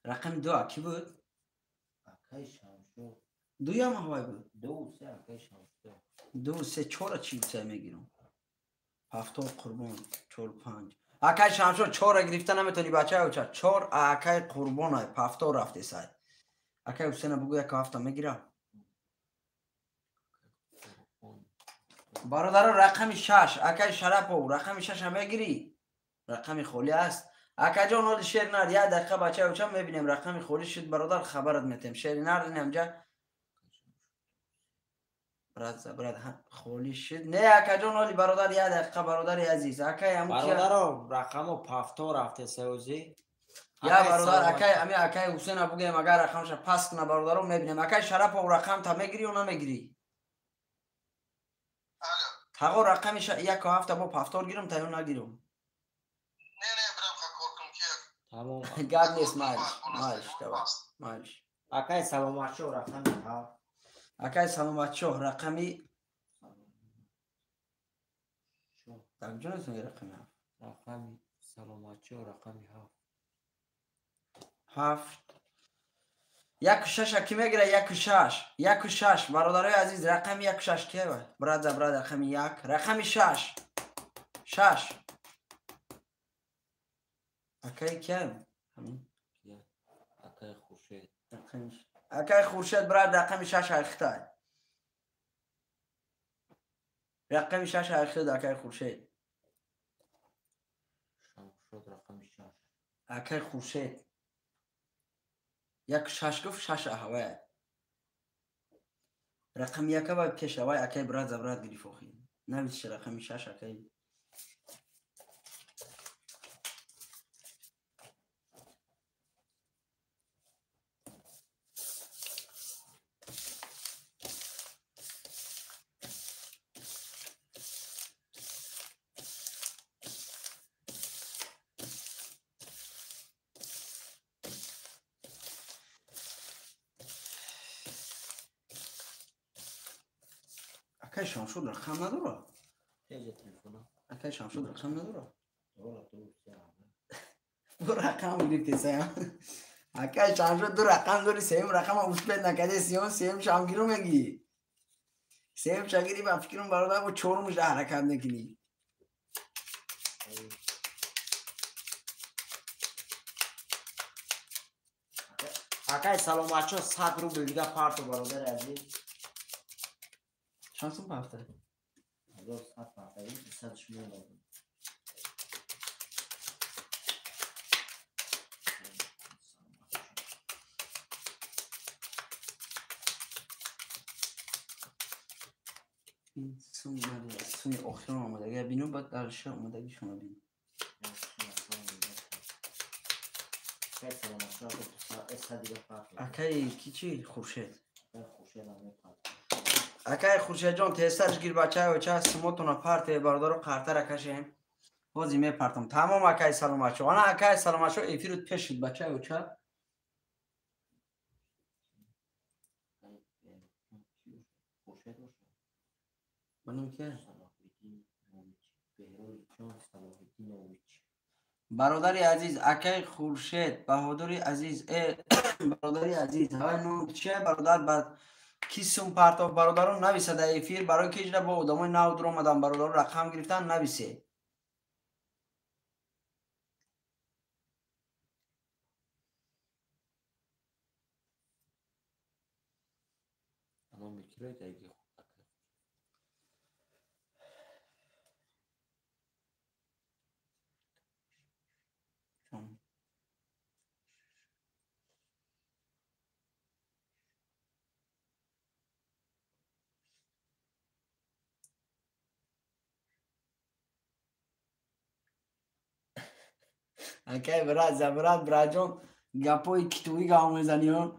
[SPEAKER 2] Рақами 2 ки буд?
[SPEAKER 1] Акай Шамшод.
[SPEAKER 2] Дуям ҳавай буд?
[SPEAKER 1] 2 3 акай Шамшод.
[SPEAKER 2] 2 3 4 чӣ се мегирам? Пафтор Қурбон 4 5. Акай Шамшод 4 гирифта наметони бачаи оча. 4 акай Қурбон ай пафтор рафтесай. Акай Ҳусейна бугу 1.7 мегира. Бародаро рақами 6, акай Шарапов, рақами 6 мегирӣ? Рақами холӣ аст. Акаҷон ҳоли шер нар, як дақиқа бачаи очам мебинем рақами холӣ шуд бародар хабарат метем. Шери нар инамҷа. Брат брат холӣ шуд. Не акаҷон ҳоли бародар як дақиқа бародари азиз. Акай ҳаму
[SPEAKER 1] бародаро рақамо пафто рафте сеозӣ.
[SPEAKER 2] Я бародар акай ами акай Ҳусейна бугем агар рақамша пас куна бародаро мебинем. Акай Шарапов рақам та мегирӣ ё намегирӣ? Тағо рақами 1 ҳафта бо пафтор гирам та ё нагирам?
[SPEAKER 1] Тамом.
[SPEAKER 2] Гап нест, майлиш, майлиш, давай, майлиш.
[SPEAKER 1] Акай Саломатшоҳ рақами 7.
[SPEAKER 2] Акай Саломатшоҳ рақами дар куҷо нест рақами 7?
[SPEAKER 1] Рақами Саломатшоҳ рақами 7.
[SPEAKER 2] 7. 1 6 ки мегира? 1 6, 1 6 бародарои азиз, рақами 1 6 киева? Брат за брат рақами 1, рақами 6, 6. Акай кием? Ҳамин.
[SPEAKER 1] Акай Хуршед.
[SPEAKER 2] Акай Хуршед брат рақами 6 айхтай. Рақами 6 айхтад акай Хуршед.
[SPEAKER 1] Шамшод рақами 6.
[SPEAKER 2] Акай Хуршед. 1 6 гуфт 6 аҳавай. Рақами 1 ва пешавай акай брат за брат гирифт охи. Навис рақами 6 акай. Акай Шамшуд рақам надора? Акай Шамшуд рақам надора? Ду рақам гирифти сеям. Акай Шамшуд ду рақам дори, сеюм рақама успеть накарди, сеюм сеюм шамгиру мегӣ. Сеюм шагири ба фикрам бародар бо чорумаш ҳаракат мекунӣ.
[SPEAKER 1] Акай Саломатшоҳ 100 рубл дига парту бародари азиз.
[SPEAKER 2] Чанд сум пафта?
[SPEAKER 1] 1100 пафта, 200 шумо додам.
[SPEAKER 2] Ин сум суми охирон омадагия бину, баъд дарша омадагишона бин. Акай ки чи? Хуршед. Акай Хуршедҷон тезтарш гир бачаи оча сумотона парте бародаро қартара кашем. Ҳозир мепартам. Тамом акай Саломатшо. Ана акай Саломатшо эфирут пеш шуд бачаи оча. Манам ки? Бародари азиз акай Хуршед Баҳодури азиз бародари азиз ҳавай ном чия бародар ба ки сум партоф бародарон нависа дар эфир барои ки иҷра бо одамои нав дур омадан бародарон рақам гирифтан нависе. Акай брат забрат братҷон гапои китуӣ гап мезанӣ он.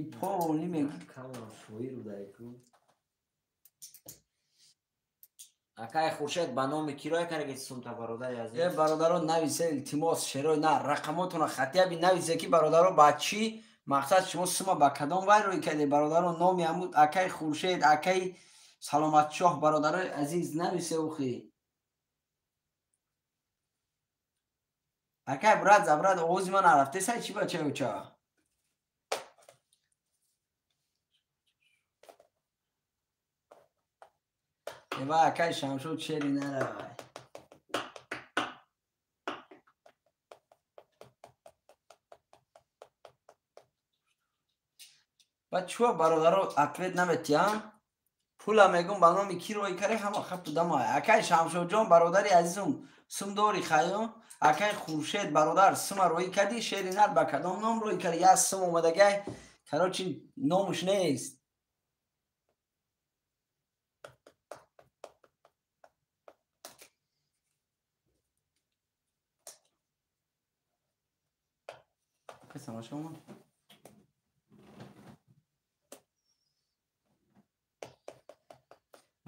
[SPEAKER 2] И полни меги.
[SPEAKER 1] Акай Хуршед ба номи кироя кардаги сумта бародари азиз?
[SPEAKER 2] Э бародарон нависе илтимос шерои на рақамотона хатияби нависе ки бародаро ба чӣ мақсад шумо сума ба кадом вай рӯй кардед бародарон номи ҳамун акай Хуршед акай Саломатшоҳ бародарои азиз нависе ухи. Акай брат за брат овози ман нарафте сай чӣ бачаи оча? Эва акай Шамшуд шери наравай. Ба чуа бародаро ответ наметиям? Пула мегум ба номи ки рой каре ҳама хапту дама. Акай Шамшодҷон бародари азизум сум дори хайо? Акай Хуршед бародар сума рой кади шери нар ба кадом ном рой кари? Я сум омадагай. Короче номуш нест.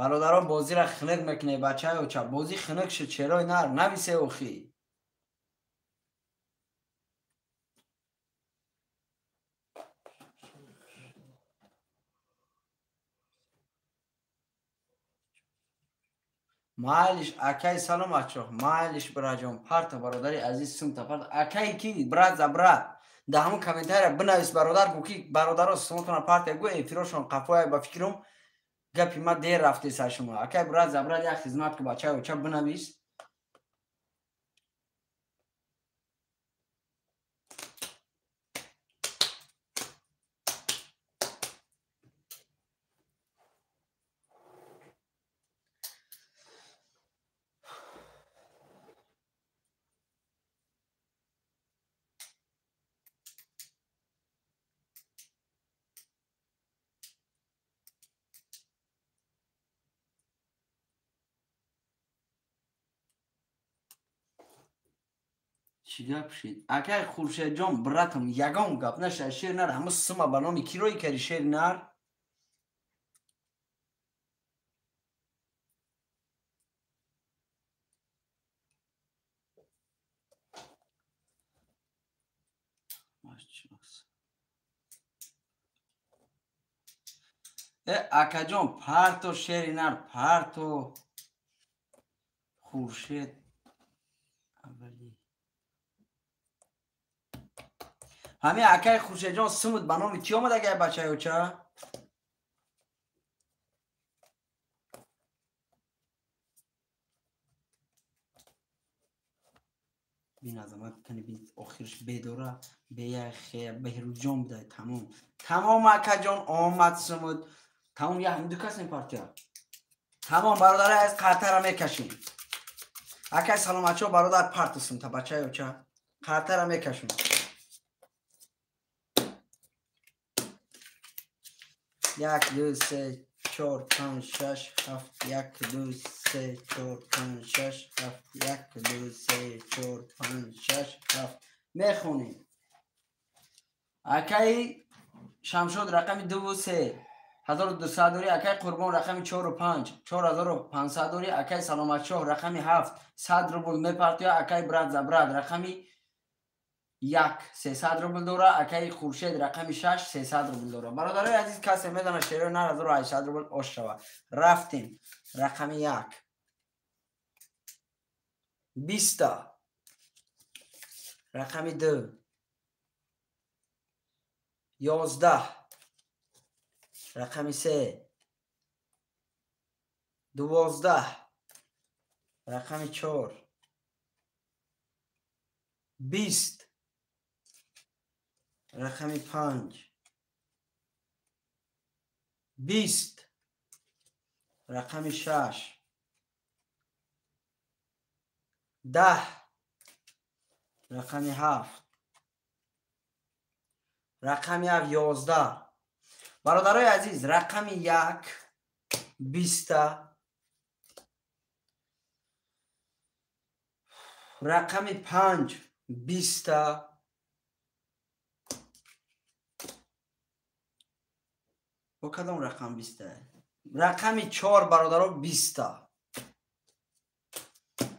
[SPEAKER 2] Бародарон бозиро хунук мекунед бачаи оча. Бозӣ хунук шуд шерои нар нависе охи. Майлиш акай саломатшоҳ, майлиш бираҷон парта бародари азиз сумта парта. Акай ки брат за брат. Да ҳамун комментария бинавис бародар гу ки бародаро сумтона парта гу эфирошон қафоя ба фикрум гапи ма дер рафтеса шумо. Акай брат за брат як хизмат ку бачаи оча бинавис. Чӣ гап шид? Акай Хуршедҷон братам ягон гап наша шер нар ҳама сума ба номи ки рой кари шери нар? Акаҷон парто шери нар парто Хуршед аввали. Ҳамин акай Хуршедҷон сумуд ба номи ки омад агай бачаи оча? Бин азамат кани бин охирш бедора бея хе Беҳрӯзҷон будай тамом. Тамом акаҷон омад сумуд. Тамом я ҳамин ду кас партия. Тамом бародари аз қартара мекашем. Акай саломатчо бародар парту сумта бачаи оча. Қартара мекашем. 1 2 3 4 5 6 7 1 2 3 4 5 6 7 1 2 3 4 5 6 7 мехонем. Акай Шамшод рақами 2 ва 3 1200 дори. Акай Қурбон рақами 4 ва 5 4500 дори. Акай Саломатшоҳ рақами 7 100 рубл мепартоя. Акай брат за брат рақами 1 300 рубл дора. Акай Хуршед рақами 6 300 рубл дора. Бародарои азиз касе медона шерои нар 1800 рубл ош шава. Рафтем. Рақами 1 20, рақами 2 11, рақами 3 12, рақами 4 20, рақами 5 20, рақами 6 10, рақами 7, рақами 11. Бародарои азиз рақами 1 20, рақами 5 20, бо кадом рақам 20? Рақами 4 бародаро 20.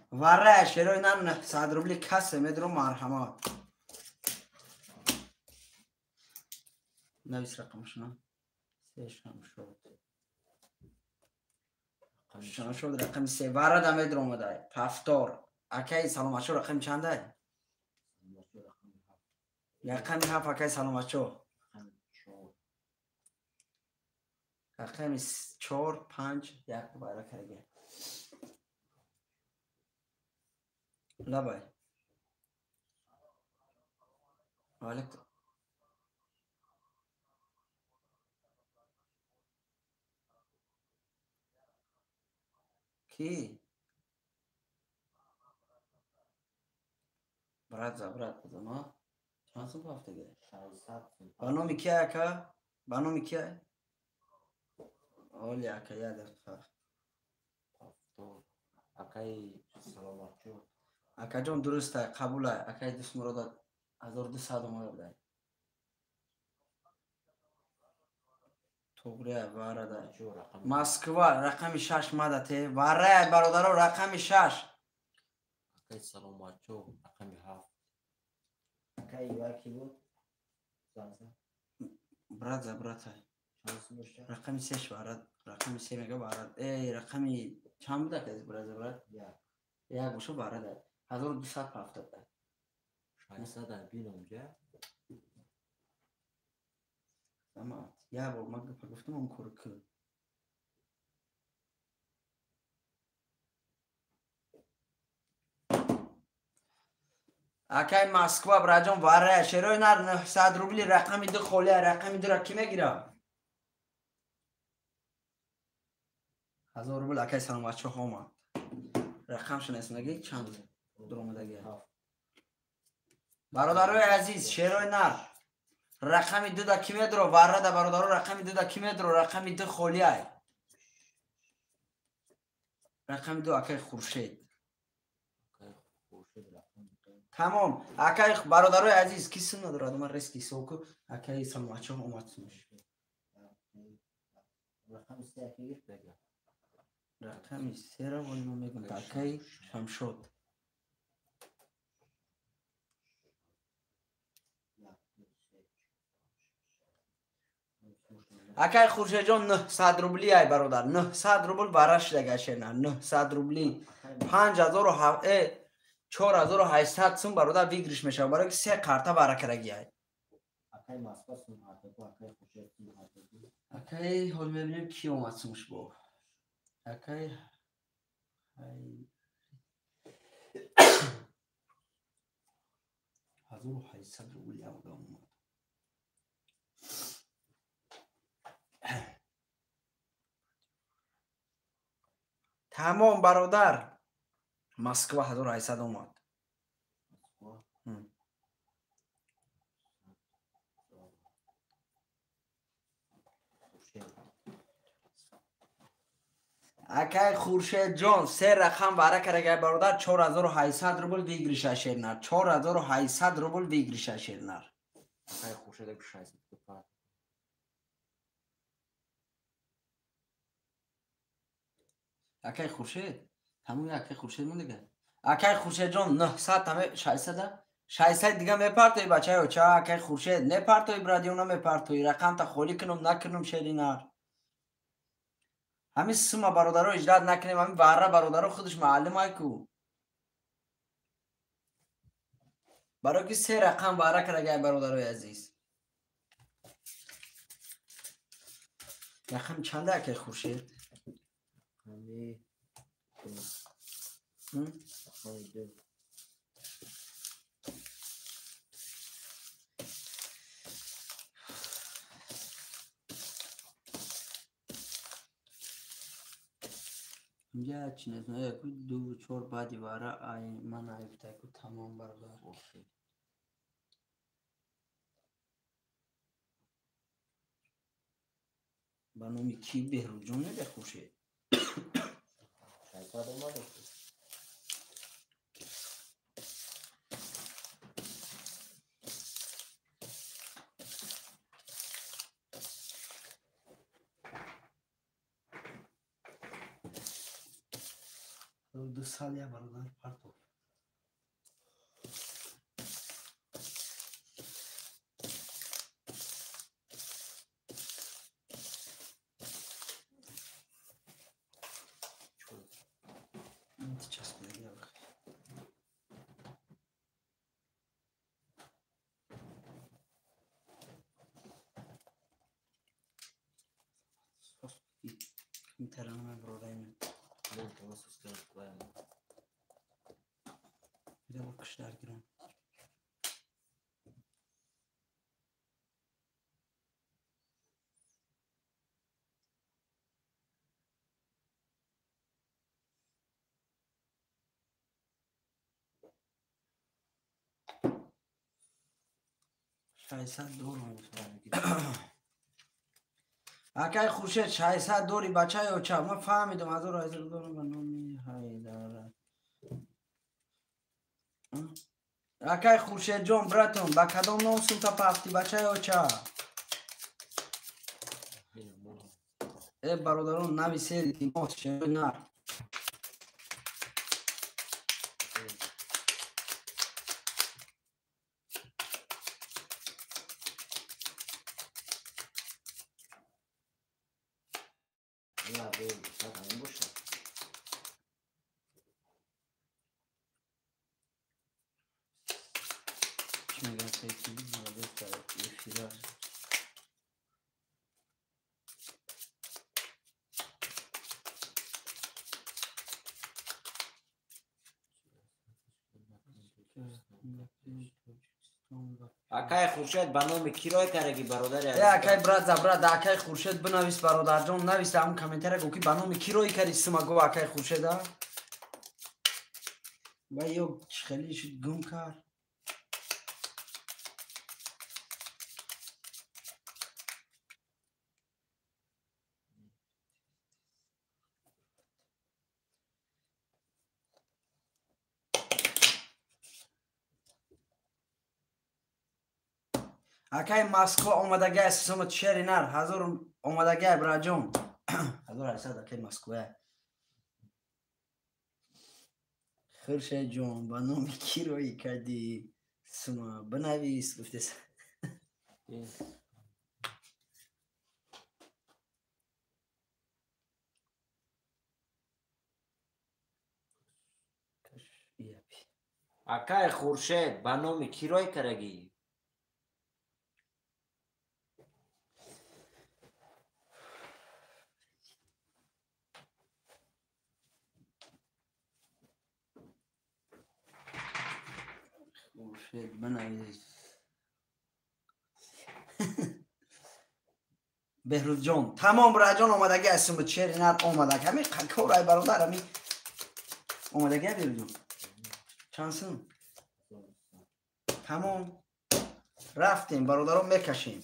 [SPEAKER 2] Варая шерои нар 900 рубли касе медро марҳамат. Навис рақамшона. 3 Шамшод. Шамшод рақами 3 варада медро омадай. Пафтор. Акай саломатшо рақами чандай? Рақами 7 акай саломатшо. Рақами 4 5 1 вара карга. Лабай. Валейкум. Ки? Брат за брат бизама. Чанд сум ҳафтага?
[SPEAKER 1] 600 сум.
[SPEAKER 2] Ба номи ки ака? Ба номи ки? Оли ака, як дақиқа.
[SPEAKER 1] Акаи саломатчо.
[SPEAKER 2] Акаҷон дурустай, қабулай. Акаи Дӯстмурода 1200 омада будай. Туғрия варада. Москва рақами 6 мадате. Варая бародаро рақами 6.
[SPEAKER 1] Акаи саломатчо рақами 7. Акаи ваки буд? Занза.
[SPEAKER 2] Брат за брата. Рақами 3 варад, рақами 3 мега варад. Эй, рақами чанд буда акаи брат за брат?
[SPEAKER 1] Як.
[SPEAKER 2] Як боша варада. 1270.
[SPEAKER 1] 600 бинам ҷа.
[SPEAKER 2] Самат, як бор ман гапа гуфтам, он кор ку. Акай Москва браҷон варая шерои нар 900 рубли рақами 2 холия, рақами 2 ра ки мегира? 1000 рубл акай саломатчо омад. Рақамшо неснаги чанд дуромадаги. Бародарои азиз, шерои нар рақами 2 да ки медро? Варрада бародаро рақами 2 да ки медро? Рақами 2 холияй. Рақами 2 акай Хуршед. Тамом, акай бародарои азиз, ки сум надорад? Ман рески ҳисоб ку, акай саломатчо омад сумш.
[SPEAKER 1] Рақами 3 аки гирифт бага.
[SPEAKER 2] Рақами 3 ра воли мо мегӯем акай Шамшод. Акай Хуршедҷон 900 рубли ай бародар, 900 рубл вара шидага шена, 900 рубли 4800 сум бародар выигрыш мешава, барои ки се карта вара кардаги ай.
[SPEAKER 1] Акай Москва сум ҳардагу, акай Хуршед сум ҳардагу.
[SPEAKER 2] Акай ҳол мебинем ки омад сумш бо. Акай 1800 рубли омад. Тамом бародар, Москва 1800 омад. Акай Хуршедҷон се рақам вара карагай бародар, 4800 рубл выигрыша шернар, 4800 рубл выигрыша шернар.
[SPEAKER 1] Акай Хуршед 600.
[SPEAKER 2] Акай Хуршед, тамоми акай Хуршед мондага. Акай Хуршедҷон 900 таме 600 600 дига мепартои бачаё, ча акай Хуршед мепартои брадиона мепартои, рақамта холӣ кунум накунум шеринар. Ҳамин сума бародаро иҷрат накунем, ҳамин варра бародаро худаш маълум ай ку. Барои ки се рақам варра кардагай бародарои азиз. Рақам чанда акай Хуршед?
[SPEAKER 1] Рақами 2.
[SPEAKER 2] Инҷа чи незнаю, ку 2 4 баъди вара ай ман айбтай ку тамом бародар. Ба номи ки Беҳрӯзҷон мебе Хуршед?
[SPEAKER 1] 600 омад.
[SPEAKER 2] 2 сол я бародар партов. 600 дорум. Акай Хуршед 600 дори бача ё ча? Ман фаҳмидам 1800 дорум ба номи Ҳайдара. Акай Хуршедҷон братон ба кадом ном сумта пафти бача ё ча? Э бародарон нависед илтимос шерои нар.
[SPEAKER 1] Акай Хуршед ба номи ки рой кардаги бародари азиз?
[SPEAKER 2] Э акай брат за брат, акай Хуршед бинавис бародарҷон, навис ҳамун комментария гӯ ки ба номи ки рой карди сима гӯ акай Хуршеда. Ва ё хеле шуд гум кард. Акай Москва омадагай сумат шери нар ҳазор омадагай браҷон 1800 акай Москва. Хуршедҷон ба номи ки рой кардӣ сума бинавис гуфтес.
[SPEAKER 1] Акай Хуршед ба номи ки рой кардагӣ?
[SPEAKER 2] Бинавис. Беҳрӯзҷон тамом браҷон омадагӣ аз сумат шери нар омадаг. Ҳамин корай бародар ҳамин омадагӣ Беҳрӯзҷон. Чанд сум? Тамом рафтем бародарон мекашем.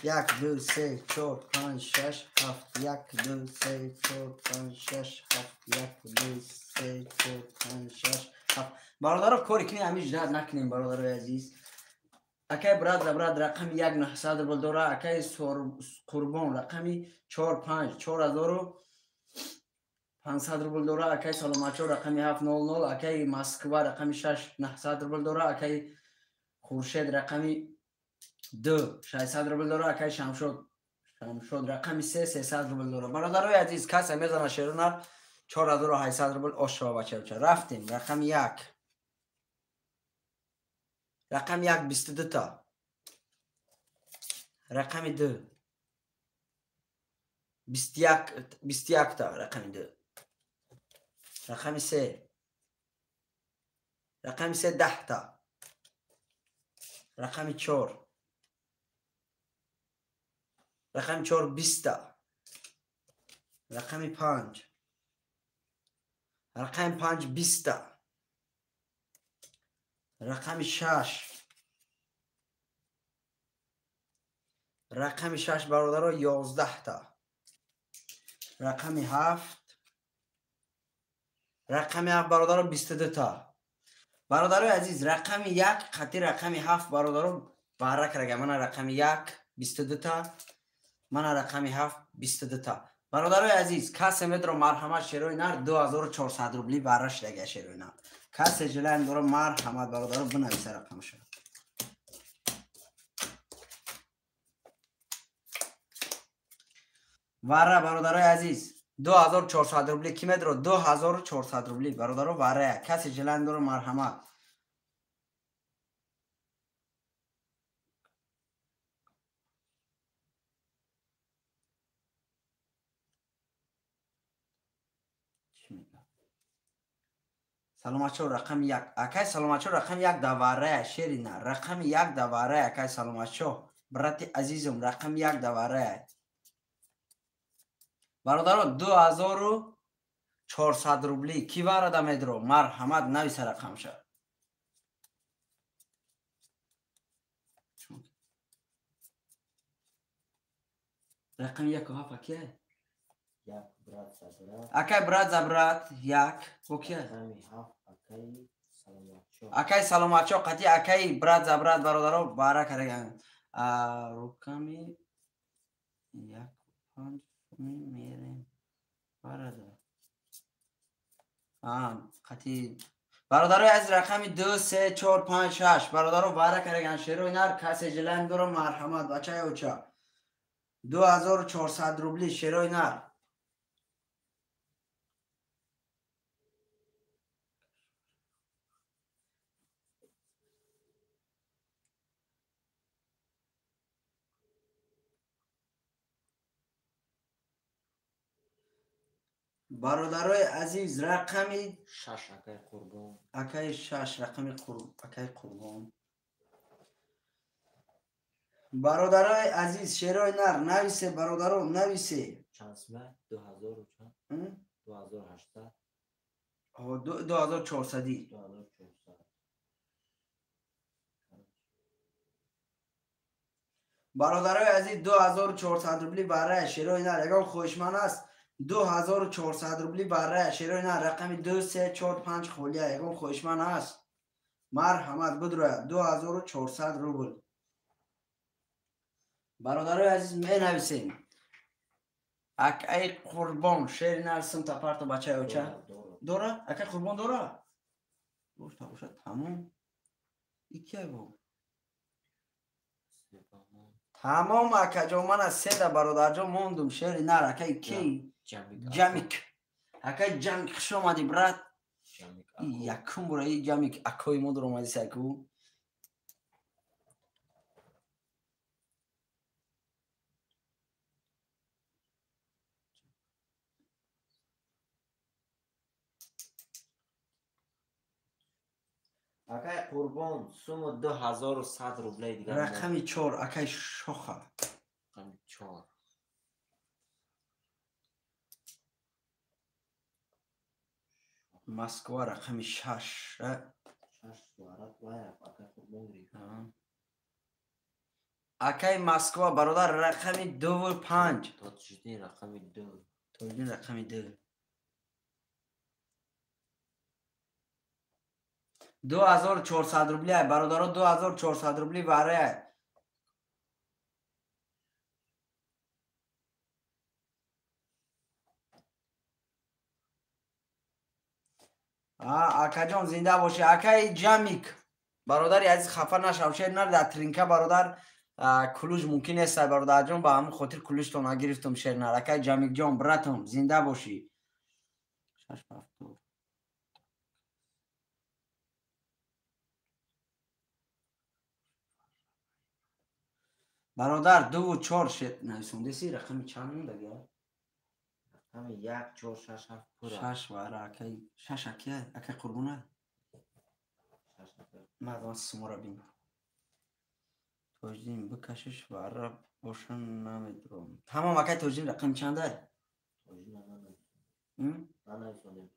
[SPEAKER 2] 1 2 3 4 5 6 7 1 2 3 4 5 6 7 1 2 3 4 5 6 7. Бародаро кори кунем ҳамин ждат накунем бародарои азиз. Акай брат за брат рақами 1900 рубл дора, акай Қурбон рақами 4 5 4500 рубл дора, акай Саломатчо рақами 700, акай Москва рақами 6 900 рубл дора, акай Хуршед рақами 2 600 рубл дора, акай Шамшод рақами 3 300 рубл дора. Бародарои азиз касе мезана шерунар 4800 рубл ошава бача. Рафтем рақами 1. Рақами 1 22 та. Рақами 2 21 та рақами 2. Рақами 3. Рақами 3 10 та. Рақами 4. Рақами 4 20 та. Рақами 5. Рақами 5 20 та. Рақами 6. Рақами 6 бародаро 11 та. Рақами 7. Рақами 7 бародаро 22 та. Бародарои азиз рақами 1 қати рақами 7 бародаро барак рага. Мана рақами 1 22 та. Мана рақами 7 22 та. Бародарои азиз касе медро марҳамат шерои нар 2400 рубли бараш рага шерои нар. Касе желаем дора марҳамат бародаро бинависа рақамша. Вара бародарои азиз 2400 рубли ки медро 2400 рубли бародаро вара касе желаем дора марҳамат. Саломатчо рақами 1. Акай Саломатчо рақами 1 даварая шерина. Рақами 1 даварая акай Саломатчо. Брати азизум рақами 1 даварая. Бародаро 2400 рубли ки варада медро марҳамат нависа рақамша. Рақами 1 ва 7 акай?
[SPEAKER 1] Як брат за брат.
[SPEAKER 2] Акай брат за брат, як. Бо кия?
[SPEAKER 1] Рақами 7 акай Саломатчо.
[SPEAKER 2] Акай Саломатчо қати акай брат за брат бародаро бара караган. Руками 1 5 мерем. Бародар. Қати бародарои аз рақами 2 3 4 5 6 бародаро бара караган шерои нар касе желан дорам марҳамат бачаи оча. 2400 рубли шерои нар. Бародарои азиз рақами
[SPEAKER 1] 6 акай Қурбон.
[SPEAKER 2] Акай 6 рақами акай Қурбон. Бародарои азиз шерои нар нависе бародаро нависе.
[SPEAKER 1] Чанд сма? 2000 чанд? 2800.
[SPEAKER 2] 2400.
[SPEAKER 1] 2400.
[SPEAKER 2] Бародарои азиз 2400 рубли барои шерои нар ягон хоҳишманд аст 2400 рубли барои шерои нар рақами 2 3 4 5 холия ягон хоҳишманд аст марҳамат бидрояд 2400 рубл. Бародарои азиз менависем. Акай Қурбон шери нар симта парто бачаи оча. Дора? Акай Қурбон дора? Бошта боша тамом. Икия бо. Тамом акаҷон ман аз седа бародарҷон мондум шери нар акай ки? Ҷамик. Акай Ҷамик хуш омадӣ брат. Якум бора и Ҷамик акои мо дор омадӣ сайку.
[SPEAKER 1] Акай Қурбон сумма 2100 рублей дигар.
[SPEAKER 2] Рақами 4 акай Шоха.
[SPEAKER 1] Рақами 4.
[SPEAKER 2] Москва рақами 6.
[SPEAKER 1] 6 варат вай акай Қурбон гирифт.
[SPEAKER 2] Акай Москва бародар рақами 2 ва 5.
[SPEAKER 1] Тоҷиддин рақами 2.
[SPEAKER 2] Тоҷиддин рақами 2. 2400 рубли бародаро 2400 рубли барои акаҷон зинда бошӣ. Акаи Ҷамик бародари азиз хафа нашав шер нар дар тринка бародар кулуш мумкин нест бародарҷон ба ҳамон хотир кулуштон нагирифтум шер нар. Акаи Ҷамикҷон братом зинда бошӣ. 6 7 бародар 2 4 шер нависондеси рақами чанд мондаги?
[SPEAKER 1] Рақами 1 4 6 7 пура.
[SPEAKER 2] 6 вара акай 6 акай акай Қурбона.
[SPEAKER 1] 6 акай.
[SPEAKER 2] Мадам сумора бин. Тоҷиддин бикашиш вара боша намедурам. Тамом акай Тоҷиддин рақами чанда?
[SPEAKER 1] Тоҷиддин нанависондем.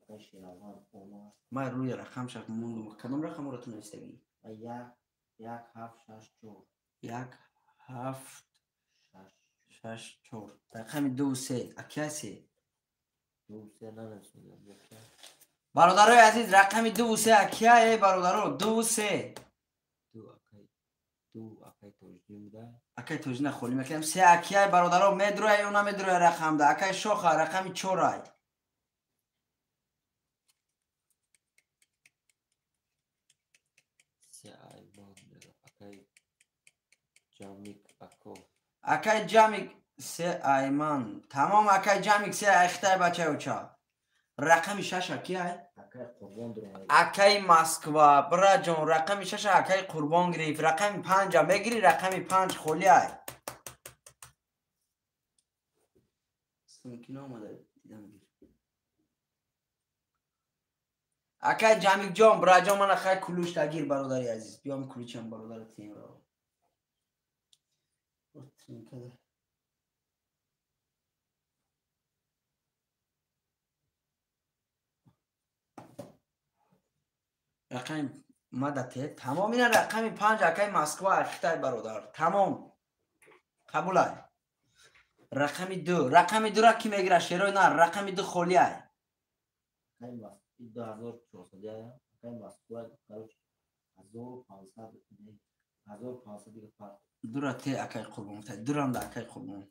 [SPEAKER 1] Акай Шераван Омар.
[SPEAKER 2] Ман рӯи рақам шак мондум. Кадом рақамро ту навистагӣ?
[SPEAKER 1] 1 1 7 6 4.
[SPEAKER 2] 1 7 6 4. Рақами 2 3 акай 3.
[SPEAKER 1] 2 3 нанависондем.
[SPEAKER 2] Бародарои азиз рақами 2 3 акай бародаро 2 3.
[SPEAKER 1] 2 акай 2 акай Тоҷиддин буда.
[SPEAKER 2] Акай Тоҷиддин холӣ мекунем. 3 акай бародаро медроя ё намедроя рақамда? Акай Шоха рақами 4 ай.
[SPEAKER 1] 3 ай акай Ҷамик ако.
[SPEAKER 2] Акай Ҷамик 3 айман. Тамом акай Ҷамик 3 ай хитай бачаи оча. Рақами 6 акай?
[SPEAKER 1] Акай Қурбон дуромад.
[SPEAKER 2] Акай Москва браҷон рақами 6 акай Қурбон гирифт. Рақами 5 мегири рақами 5 холӣ ай. Мумкин омада дидам гир. Акай Ҷамикҷон браҷон мана хай кулуш тагир бародари азиз. Биём кулучам бародари тимро. Рақами мадате тамом ина рақами 5 акай Москва хитай бародар. Тамом. Қабулай. Рақами 2. Рақами 2-ра ки мегира шерои нар? Рақами 2 холиай.
[SPEAKER 1] Акай 2400 акай Москва, короче 1500, 1500 дига парто.
[SPEAKER 2] Дура те акай Қурбон, дурам да акай Қурбон.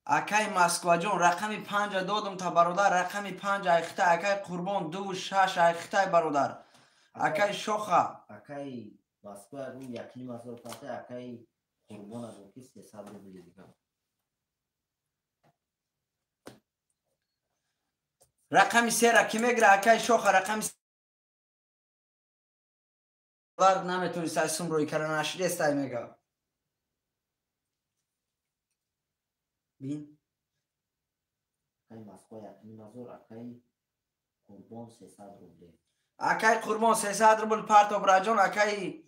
[SPEAKER 2] Акай Москваҷон рақами 5 додум та бародар, рақами 5 айхитай акай Қурбон 2 6 айхитай бародар. Акай Шоха.
[SPEAKER 1] Акай Москва 1,5 ҳазор парта, акай Қурбон ки 300 рубли дига.
[SPEAKER 2] Рақами 3-ра ки мегира акай Шоха? Рақами наметонист ай сум рӯй кара нашидестай мега. Бин.
[SPEAKER 1] Акай Москва 1,5 ҳазор, акай Қурбон 300 рубли.
[SPEAKER 2] Акай Қурбон 300 рубл парто браҷон, акай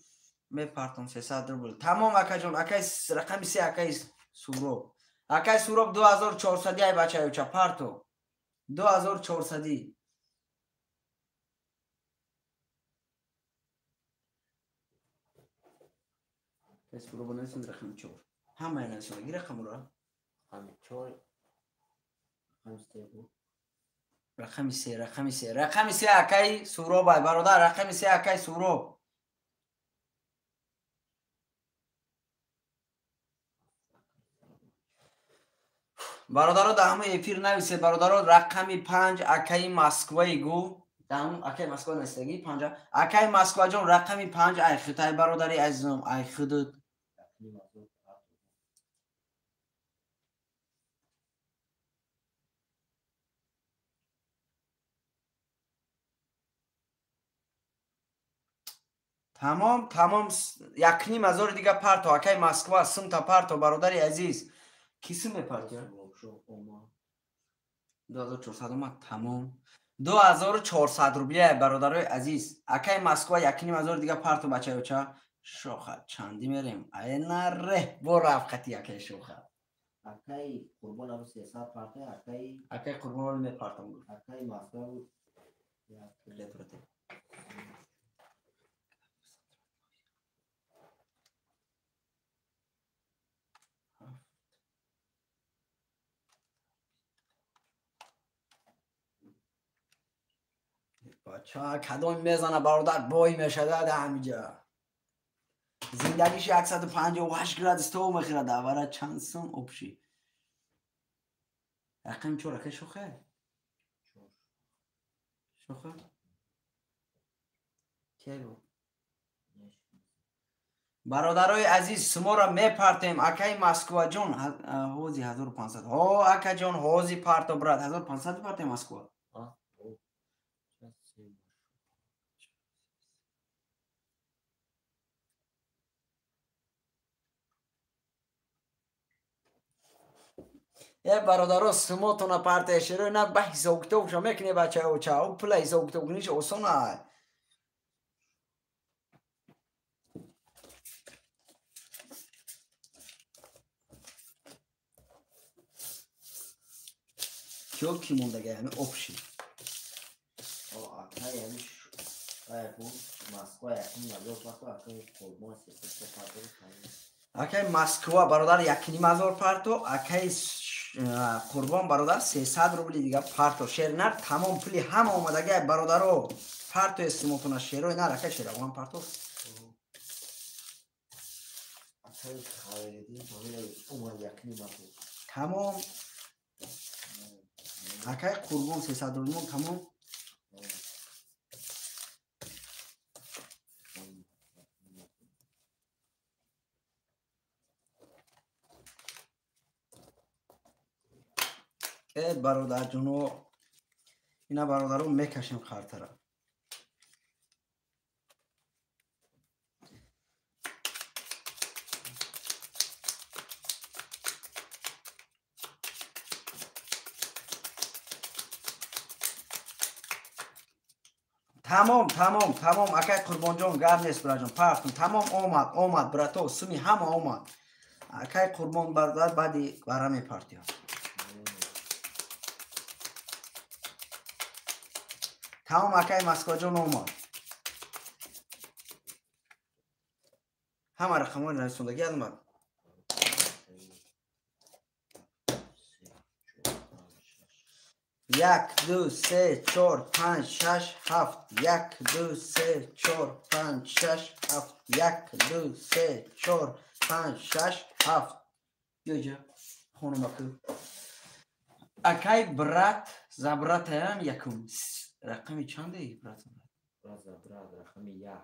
[SPEAKER 2] мепартон 300 рубл. Тамом акаҷон, акай рақами 3 акай Суроб. Акай Суроб 2400 ай бачаюча парто. 2400. Акай Суроб нависем рақами 4. Ҳамаи нависем, ги рақамро.
[SPEAKER 1] Рақами 4, рақами 3 буд.
[SPEAKER 2] Рақами 3, рақами 3, рақами 3 акай Суроб ай бародар, рақами 3 акай Суроб. Бародаро дар ҳамаи эфир нависе бародаро рақами 5 акаи Москваи гу. Дар акаи Москва нависаги 5. Акаи Москваҷон рақами 5 ай хитай бародари азизом, ай худут.
[SPEAKER 1] 1,5 ҳазор парто.
[SPEAKER 2] Тамом, тамом, 1,5 ҳазори дига парто акаи Москва, сумта парто бародари азиз. Ки сум мепартия? 2400 омад, тамом. 2400 рубли бародарои азиз. Акаи Москва 1,5 ҳазори дига парто бачаюча. Шоха чандӣ мерем? Ай наре, бо рафқати акаи Шоха.
[SPEAKER 1] Акай Қурбон абу 300 парта, акай
[SPEAKER 2] Акаи Қурбон мепартам гуфт.
[SPEAKER 1] Акай Москва
[SPEAKER 2] Ле брате. Бача кадом мезана бародар бой мешада да ҳамиҷа. Зиндагиш 158 градус то мехӯрад, авара чанд сум общий. Рақами 4 акай Шоха? Шоха? Кия гуфт? Бародарои азиз, шуморо мепартем акаи Москваҷон, ҳози 1500. Ҳо акаҷон, ҳози парто брат, 1500 партем Москва. Э бародаро, сумотона партия шерои на ба ҳисобкитобша мекуне бачаоча, ӯ пула ҳисобкитоб куниш осон ай. Киё ки мондага ҳами общий?
[SPEAKER 1] Акай ҳами Москва 1,5 ҳазор парто, акай Қурбон 300 парто.
[SPEAKER 2] Акай Москва бародар 1,5 ҳазор парто, акай Қурбон бародар 300 рубли дига парто. Шернар тамом пули ҳама омадага бародаро. Парто эстимотона шерои нар акай Шеравон парто.
[SPEAKER 1] Акай Хайриддин омад 1,5 ҳазор.
[SPEAKER 2] Тамом. Акай Қурбон 300 рубли тамом. Э бародарҷоно, ина бародаро мекашем қартара. Тамом, тамом, тамом, акай Қурбонҷон, гап нест бираҷон, партун, тамом омад, омад, брато, суми ҳама омад. Акай Қурбон бародар баъди бара мепартиям. Тамом акай Москваҷон омад. Ҳама рақамҳои нависондагӣ омад. 1 2 3 4 5 6 7 1 2 3 4 5 6 7 1 2 3 4 5 6 7. Биёҷа хонумаку. Акай брат за братаям якум. Рақами чанде брат за брат?
[SPEAKER 1] Брат за брат рақами 1.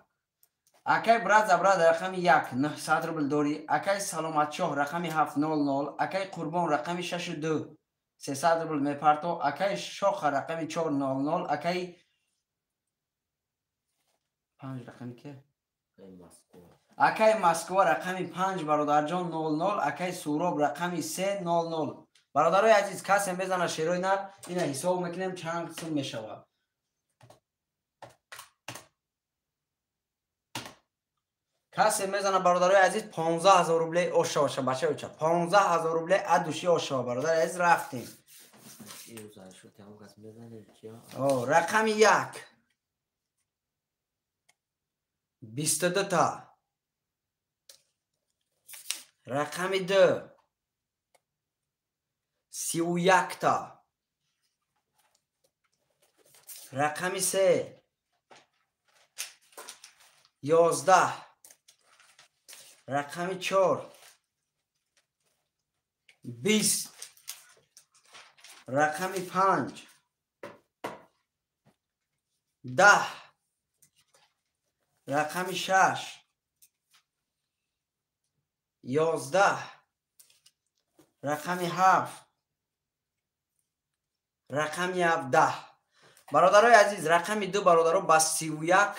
[SPEAKER 2] Акай брат за брат рақами 1 900 рубл дорӣ. Акай Саломатшоҳ рақами 700. Акай Қурбон рақами 62 300 рубл мепарто. Акай Шоха рақами 400. Акай 5 рақами ке? Акай Москва рақами 5 бародарҷон 00. Акай Суроб рақами 300. Бародарои азиз, касе мезана шерои нар, ина ҳисоб мекунем чанд сум мешавад. Касе мезана бародарои азиз 15000 рубле ошава бача уча. 15000 рубле адуши ошава бародари азиз рафтем. Рақами 1 22 та. Рақами 2 31 та. Рақами 3 11. Рақами 4 20. Рақами 5 10. Рақами 6 11. Рақами 7 рақами 17. Бародарои азиз, рақами 2 бародаро ба 31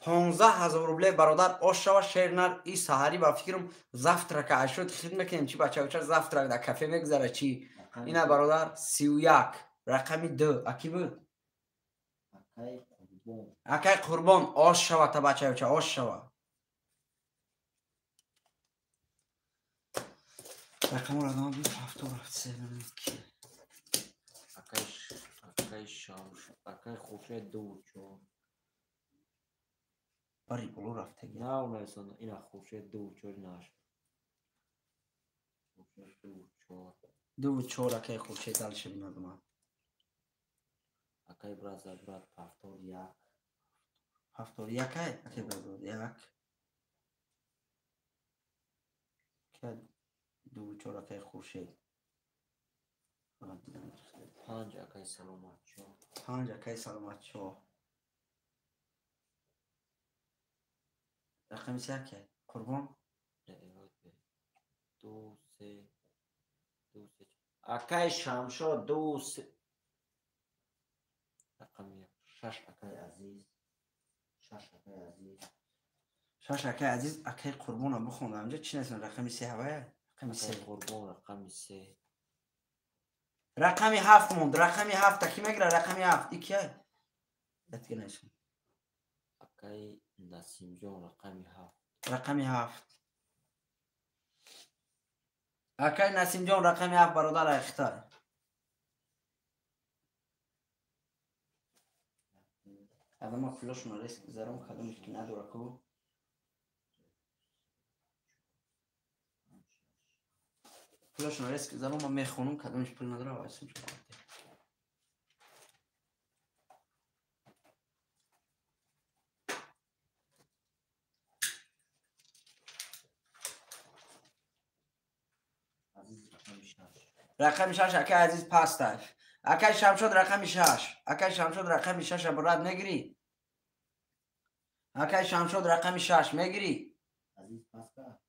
[SPEAKER 2] 15000 рубле бародар ошава шернар и саҳарӣ ба фикрам завтрака ашуд хид мекунем чи бачауча завтрак дар кафе мегузара чи ина бародар 31 рақами 2 аки буд? Акай Қурбон ошава та бачауча ошава. Рақамро адама 27
[SPEAKER 1] Акай Шамш, акай Хуршед 2 4.
[SPEAKER 2] Бари боло рафтаги.
[SPEAKER 1] На, нависон ина Хуршед 2 4 наш. Хуршед 2 4.
[SPEAKER 2] 2 4 акай Хуршед дальше бинадума.
[SPEAKER 1] Акай брат за брат 71.
[SPEAKER 2] 71 акай, акай брат за брат 1. 2 4 акай Хуршед.
[SPEAKER 1] 5 акай Саломатшоҳ.
[SPEAKER 2] 5 акай Саломатшоҳ. Рақами 3 акай Қурбон?
[SPEAKER 1] 2 3 2 3. Акай Шамшо 2 3. Рақами 6 акай Азиз. 6 акай Азиз.
[SPEAKER 2] 6 акай Азиз акай Қурбонам бихондам. Инҷа чӣ нест? Рақами 3 ҳавая? Рақами 3.
[SPEAKER 1] Қурбон рақами 3.
[SPEAKER 2] Рақами 7 монд. Рақами 7 ки мегира? Рақами 7 ики ай? Датга нест.
[SPEAKER 1] Акай Насимҷон рақами 7.
[SPEAKER 2] Рақами 7. Акай Насимҷон рақами 7 бародар айхтай. Адама пулошона риск заром кадомиш ки надора ку. Пулошона риск заром ма мехонум кадомиш пул надора вайсум. Рақами 6 акай Азиз пастай. Акай Шамшод рақами 6. Акай Шамшод рақами 6 брат мегирӣ? Акай Шамшод рақами 6 мегирӣ?
[SPEAKER 1] Азиз паста.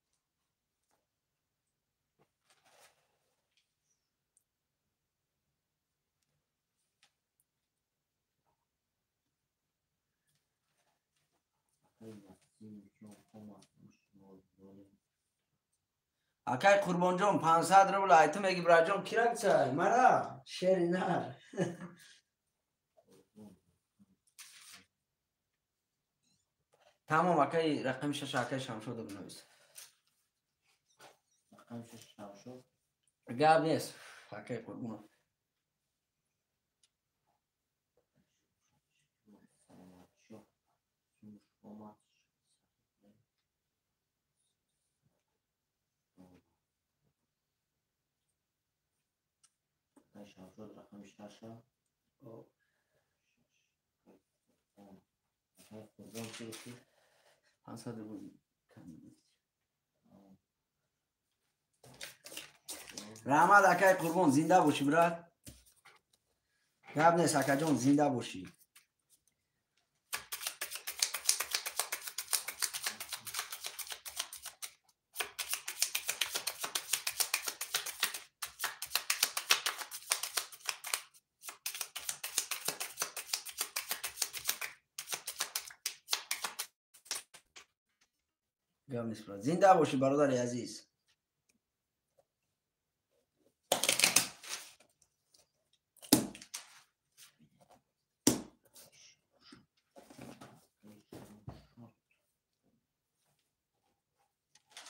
[SPEAKER 2] Акай Қурбонҷон 500 рубл ай ту меги браҷон киракчай мара шери нар. Тамом акай рақами 6 акай Шамшодо бинавис.
[SPEAKER 1] Рақами 6 Шамшод.
[SPEAKER 2] Гап нест акай Қурбонов.
[SPEAKER 1] Шамшод рақами шаша. Акай Қурбон чӣ гуфтӣ?
[SPEAKER 2] 500 рубл кам. Раҳмат, акай Қурбон, зинда бошӣ, брат. Гап нест, акаҷон, зинда бошӣ. Гап нест, брат. Зинда бошӣ, бародари азиз.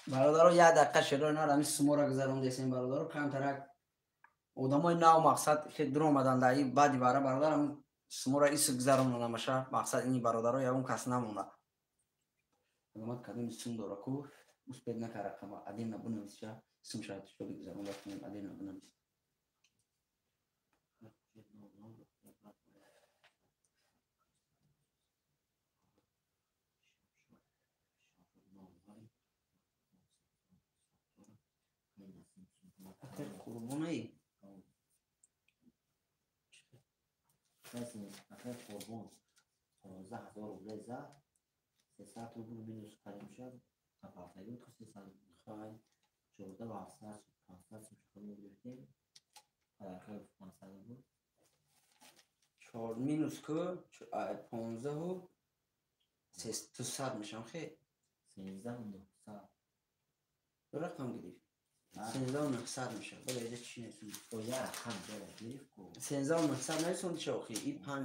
[SPEAKER 2] Бародаро, як дақиқа шерои нар ҳамин сумора гузарондесем, бародаро. Камтарак одамои нав мақсад хел дуромадан дар ин баъди вара, бародар, ҳамин сумора ис гузаронда намаша. Мақсад ини, бародаро, ягон кас намонда. Азамат кадоми сум дора ку успед накара рақама отдельно бинависша, сум шояд шоби гузаронда кунем, отдельно бинавис. Акай Қурбонаи?
[SPEAKER 1] Акай Қурбон 15 000 рубле зад, 300 рубл минус кардем шуд, қапафтагӣ буд ку 300.
[SPEAKER 2] Хай.
[SPEAKER 1] 14 ва 700, 500 сум шуд гирифтем. Падарка 500 рубл.
[SPEAKER 2] Чор минус ку понздаҳу дусад мешам, хе?
[SPEAKER 1] 13 900.
[SPEAKER 2] Ду рақам гирифт. 13 900 мешавад. Бале, иҷа чӣ несун?
[SPEAKER 1] О, як рақам ҷоя гирифт ку.
[SPEAKER 2] 13 900 нарисонди ша охи. И панҷ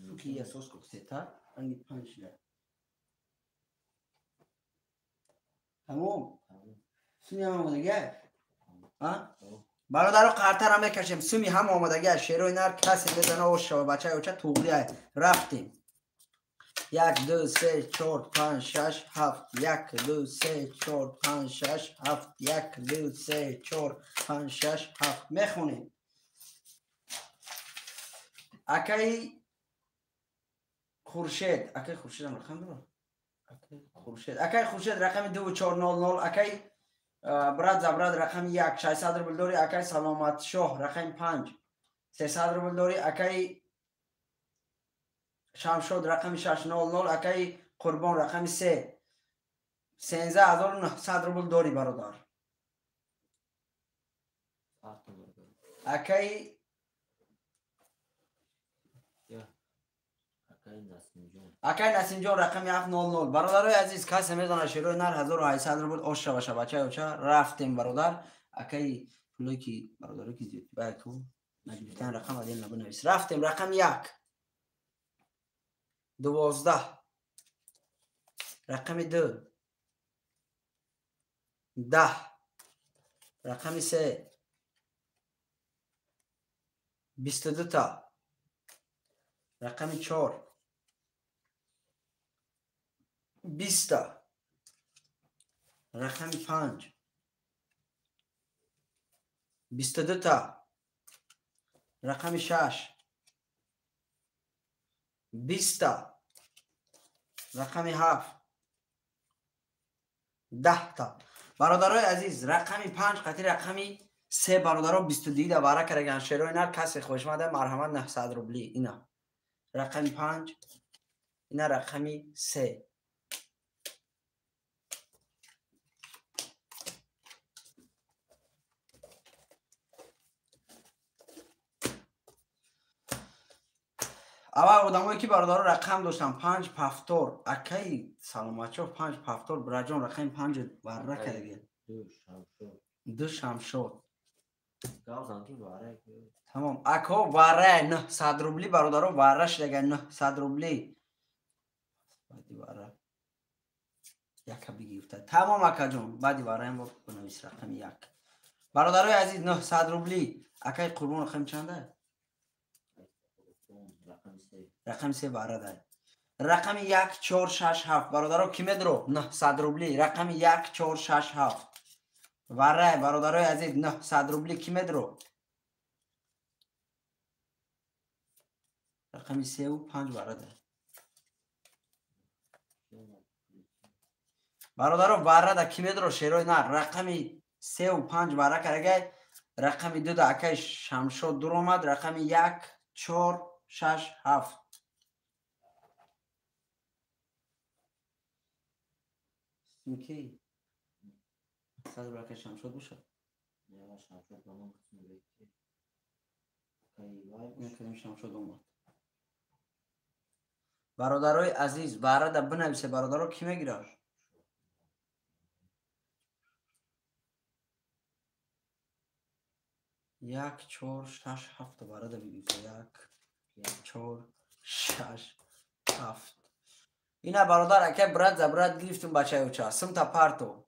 [SPEAKER 2] суки асос ку сета, ани панҷ шида. Тамом. Суми ҳам омодагиа? А? Бародаро, қартара мекашем. Суми ҳам омодагиа. Шерои нар касе мезана, ош шава, бачаи оча туғрия. Рафтем. Як, ду, се, чор, панҷ, шаш, ҳафт. Як, ду, се, чор, панҷ, шаш, ҳафт. Як, ду, се, чор, панҷ, шаш, ҳафт. Мехонем. Акаи Хуршед, акаи Хуршедам рақам дорад? Акаи Хуршед, акаи Хуршед рақами 2400, акаи брат за брат рақами як, 600 рубл дорӣ, акаи Саломатшоҳ рақами панҷ, 300 рубл дорӣ, акаи Шамшод рақами 600, акаи Қурбон рақами се, 13 900 рубл дорӣ, бародар. Акаи Акаи Насимҷон рақами 700. Бародарои азиз, касе медонад шерои нар 1800 рубл ош шаваша, бачаи оча. Рафтем, бародар. Акаи пулое ки бародаро ки зиёд байку нагирифтан, рақам отдельно бинавис. Рафтем, рақами як 12, рақами ду 10, рақами се 22та, рақами чор 20та, рақами панҷ 22та, рақами шаш 20та, рақами ҳафт 10та. Бародарои азиз, рақами панҷ қатъи рақами се, бародаро, 22 да вара караган. Шерои нар касе хоҳишманда, марҳамат, 900 рубли. Ина рақами панҷ, ина рақами се. Аввал одамое ки, бародаро, рақам доштан панҷ пафтор, акаи Саломатшоҳ панҷ пафтор, бираҷон, рақами панҷ варра кардаги. Ду Шамшод. Тамом, ако, варра 900 рубли, бародаро, варра шидага 900 рубли. Баъди варра яка бигирифта. Тамом, акаҷон, баъди варраам бинавис рақами як. Бародарои азиз, 900 рубли. Акаи Қурбон рақами чанда? Рақами се варра дай. Рақами як, чор, шаш, ҳафт, бародаро, ки медро 900 рубли? Рақами як, чор, шаш, ҳафт варра, бародарои азиз, 900 рубли ки медро? Рақами 3 ва 5 варада. Бародаро, варада ки медро шерои нар? Рақами 3 ва 5 вара карагай. Рақами 2 да акай Шамшод дуромад. Рақами 1, 4, 6, 7. Ки? Садр акай Шамшод бошад. Шамшод омад. Бародарои азиз, варада бинависе, бародаро, кӣ мегирад? 1, 4, 6, 7 варада бигиред. 1, 4, 6, 7. Ина, бародар, акай брат за брат гирифтум, бачаи оча. Сумта парто.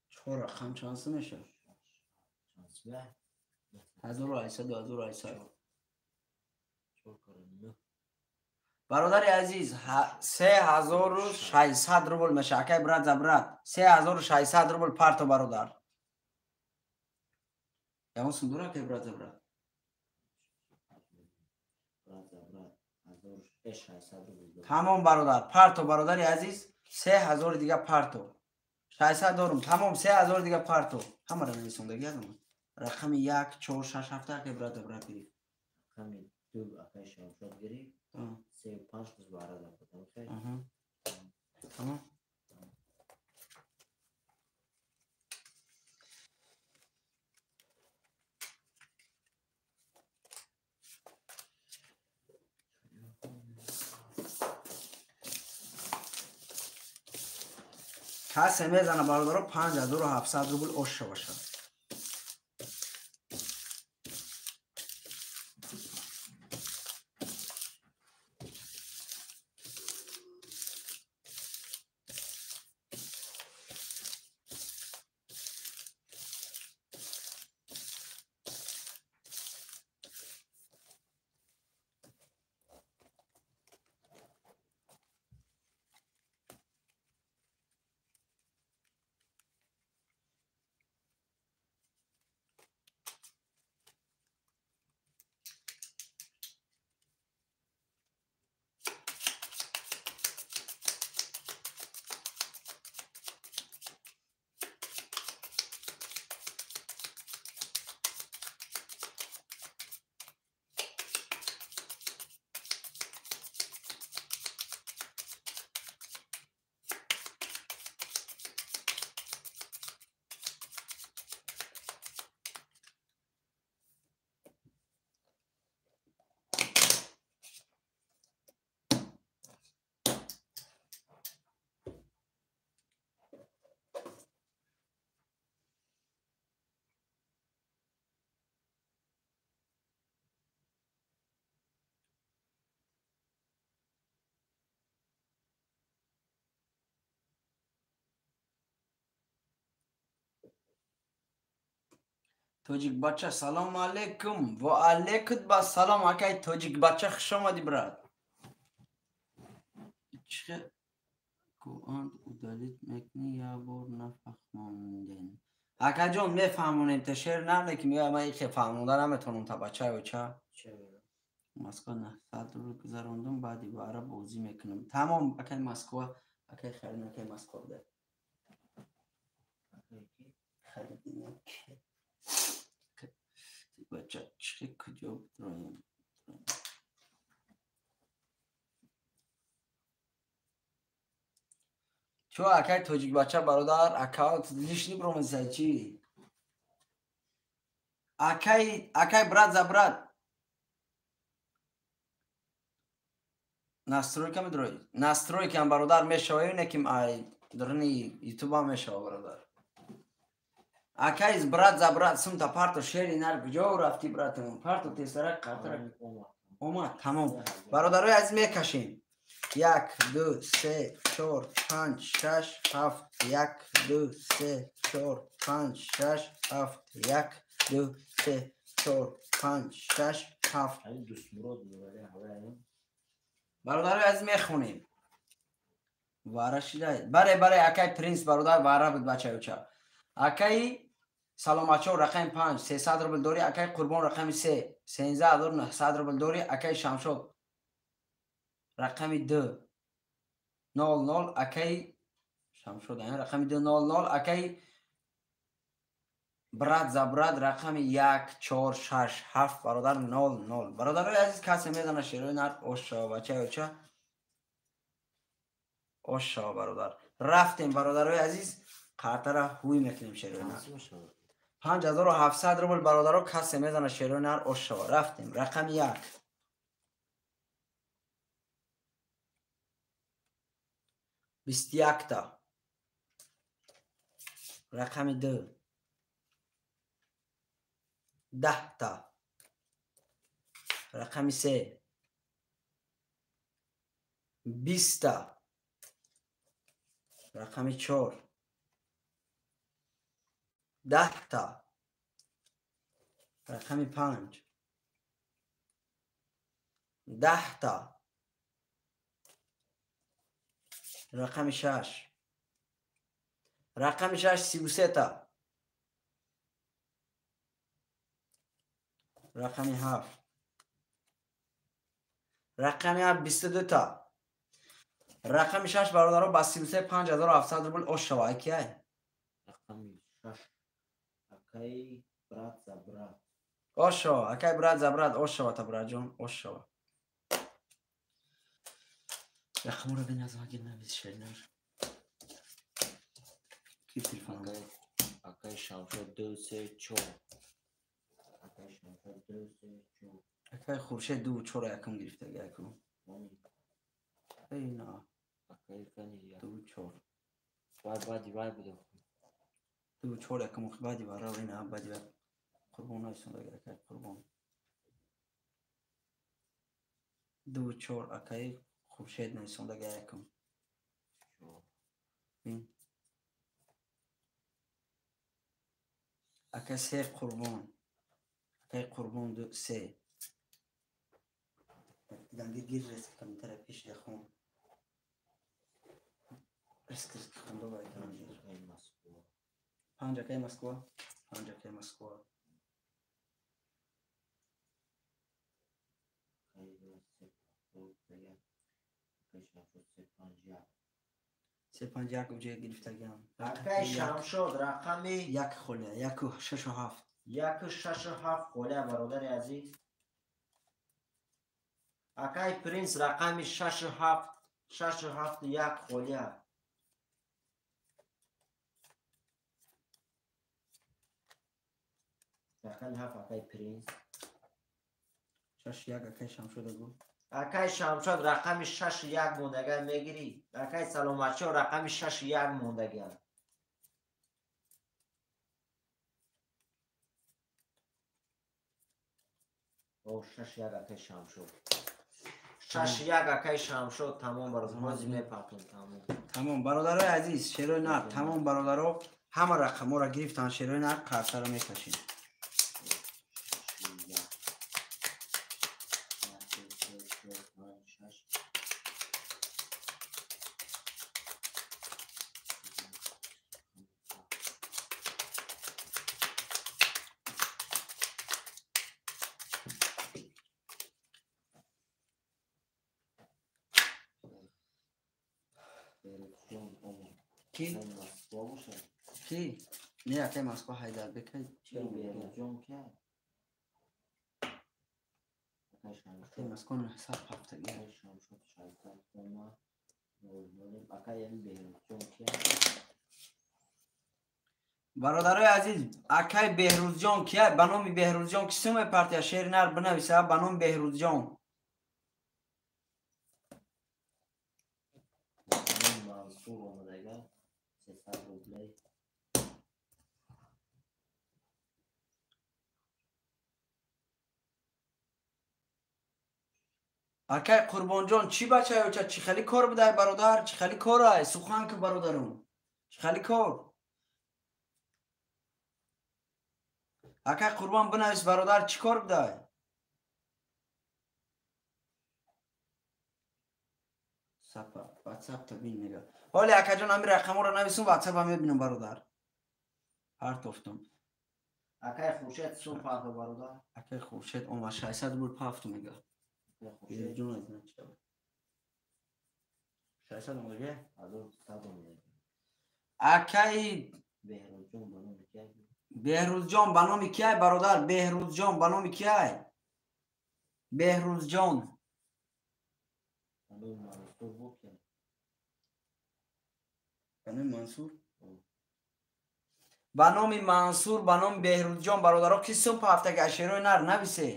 [SPEAKER 2] Чор рақам чанд сум мешавад? 1800, 1800. Бародари азиз, 3600 рубл меша, акай брат за брат. 3600 рубл парто, бародар. Ягон сум дора, акай брат за брат? Тамом, бародар, парто, бародари азиз, 3000 дига парто. 600 дорум, тамом, 3000 дига парто. Ҳамаро нависондагӣ ҳастам. Рақами 1, 4, 6, 7 акай брат за брат гирифт.
[SPEAKER 1] Рақами 2 акай Шамшод гирифт. 3 5 қиз варада.
[SPEAKER 2] Тамом. Касе мезана, бародаро, 5700 рубл оша бошад. Тоҷикбача, салому алейкум. Ва алейкум ба салом, акай Тоҷикбача, хуш омадӣ, брат. Чӣ куанд удалить мекунӣ, як бор нафаҳмондем. Акаҷон, мефаҳмонем, та шер нарне ки мега, ман ихе фаҳмонда наметавонам та бачаи оча. Москва 900 рубл гузарондум, баъди вара бозӣ мекунам. Тамом, акай Москва, акай Харин, акай Москва буда. Харидин. Бача, чӣ куҷо бидроем? Чо, акай тоҷикбача, бародар, аккаунт лишний бромеса чӣ? Акай брат за брат. Настройка медрои. Настройка бародар мешава, не ки ай дарни ютуба мешава, бародар. Акай брат за брат, сумта парто, шери нар, куҷо рафтӣ, братамон? Парто тезтарак, қартарак. Омад, тамом. Бародарои азиз, мекашем. 1, 2, 3, 4, 5, 6, 7, 1, 2, 3, 4, 5, 6, 7, 1, 2, 3, 4, 5, 6, 7. Бародарои азиз, мехонем. Вара шида. Баре, баре, акай Принс, бародар, вара буд, бачаи оча. Акаи Саломатчо рақами 5 300 рубл дорӣ. Акаи Қурбон рақами 3 13900 рубл дорӣ. Акаи Шамшод рақами 2 00. Акаи Шамшод рақами 2 00. Акаи брат за брат рақами 1 4 6 7 бародар 00. Бародарои азиз, касе мезана шерои нар ош шава бачаи оча ош шава бародар. Рафтем бародарои азиз, қартара ҳуй мекунем шерои нар. 5700 рубл бародаро, касе мезана шерои нар ош шава. Рафтем рақами 1 21 та, рақами 2 10 та, рақами 3 20 та, рақами 4 10 та, рақами 5 10 та, рақами 6 рақами 6 33 та, рақами 7 рақами 7 22 та, рақами 6 бародаро ба 33 5700 рубл ош шава. Акияй
[SPEAKER 1] рақами 6 акай брат за брат
[SPEAKER 2] ош шава. Акай брат за брат ош шава та братҷон ош шава. Рақамро биназ вагир навис шернар. Ки телефон?
[SPEAKER 1] Акай Шамшод 2 3 4. Акай Шамшод 2 3 4.
[SPEAKER 2] Акай Хуршед 2 4 якум гирифтаги аку. Эй на.
[SPEAKER 1] Акай кани
[SPEAKER 2] 2 4.
[SPEAKER 1] Баъд баъди вай буда.
[SPEAKER 2] 2 4 якум баъди вара ина баъди вай. Қурбон айсондаги акай Қурбон. 2 4 акай Хуршед нависондаги якум. Бин. Акай 3 Қурбон. Акай Қурбон 2 3. Дангир гир реск комментария пеш дехон. Реск реск хондо вай дангир. 5 акай Москва. 5 акай Москва. Се панҷ як уҷа гирифтагиам.
[SPEAKER 1] Акай Шамшод рақами
[SPEAKER 2] 1 холия 1 6 7.
[SPEAKER 1] 1 6 7 холия бародари азиз. Акай Принс рақами 6 7 6 7 1 холия. Рақами 7 акай Принс.
[SPEAKER 2] 6 1 акай Шамшод агу.
[SPEAKER 1] Акай Шамшод рақами 6 1 мондага мегирӣ. Акай Саломатчо рақами 6 1 мондага. О 6 1 акай Шамшод. 6 1 акай Шамшод тамом бародар. Ҳозир мепартом тамом.
[SPEAKER 2] Тамом бародарои азиз, шерои нар тамом бародаро, ҳама рақамҳоро гирифтан шерои нар қартаро мекашем. Ки? Ки? Не, акай Москва Ҳайдарбекай. Акай Москва 970. Бародарои азиз, акай Беҳрӯзҷон кия? Ба номи Беҳрӯзҷон ки суме партия шери нар бинависа ба номи Беҳрӯзҷон. Акай Қурбонҷон, чӣ бачаё ча чӣ хели кор будай бародар? Чӣ хели корай? Сухан ки бародарум. Чӣ хели кор? Акай Қурбон бинавис бародар, чӣ кор будай? Сапа, WhatsApp та бин мега. Ҳоли акаҷон ҳамин рақамҳоро нависум, WhatsApp-а мебинам бародар. Партофтум.
[SPEAKER 1] Акай Хуршед сум парто бародар.
[SPEAKER 2] Акай Хуршед омад 600 рубл пафту мега. Ҷон аз нача. 600 омадаге?
[SPEAKER 1] 1200 омадаге.
[SPEAKER 2] Акай
[SPEAKER 1] Беҳрӯзҷон ба номи киай?
[SPEAKER 2] Беҳрӯзҷон ба номи киай бародар? Беҳрӯзҷон ба номи киай? Беҳрӯзҷон.
[SPEAKER 1] Ба номи Мансур бо киай?
[SPEAKER 2] Ба номи Мансур? Ба номи Мансур, ба номи Беҳрӯзҷон бародаро ки сум пафтага шерои нар нависе.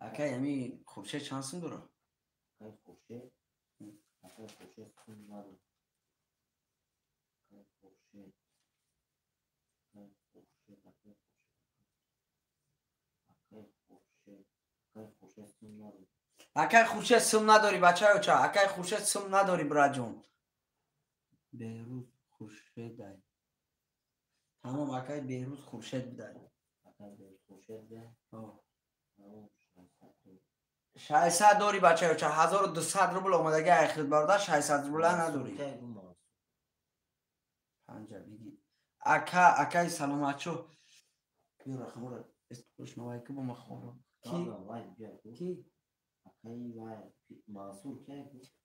[SPEAKER 2] Акай ами Хуршед чанд сум дора?
[SPEAKER 1] Акай Хуршед? Акай Хуршед сум надорад. Акай Хуршед. Акай Хуршед, Акай Хуршед. Акай Хуршед. Акай Хуршед сум надорад.
[SPEAKER 2] Акай Хуршед сум надорӣ бачаёча. Акай Хуршед сум надорӣ браҷон. Беҳрӯз Хуршедай. Тамом акай Беҳрӯз Хуршед бидай.
[SPEAKER 1] Акай Беҳрӯз Хуршед бидай? Тамом
[SPEAKER 2] 600 дорӣ бачаёча. 1200 рубл омадаги айхид бародар 600 рубла надорӣ. Панҷа биги. Ака, акай саломатчо. Биё рақамро эстпӯшнавай ки бо ма хонам. Ки? Ки?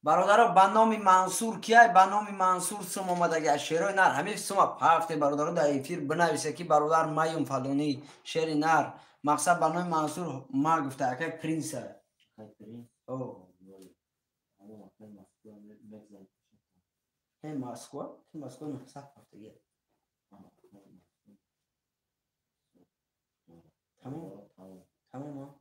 [SPEAKER 2] Бародаро ба номи Мансур киай? Ба номи Мансур сум омадаги аз шерои нар. Ҳамин сума пафте бародаро дар эфир бинависе ки бародар маюм фалонӣ шери нар. Мақсад ба номи Мансур ма гуфта акай принса. Акай Москва? Ки Москва 900 пафтаги. Тамом? Тамом?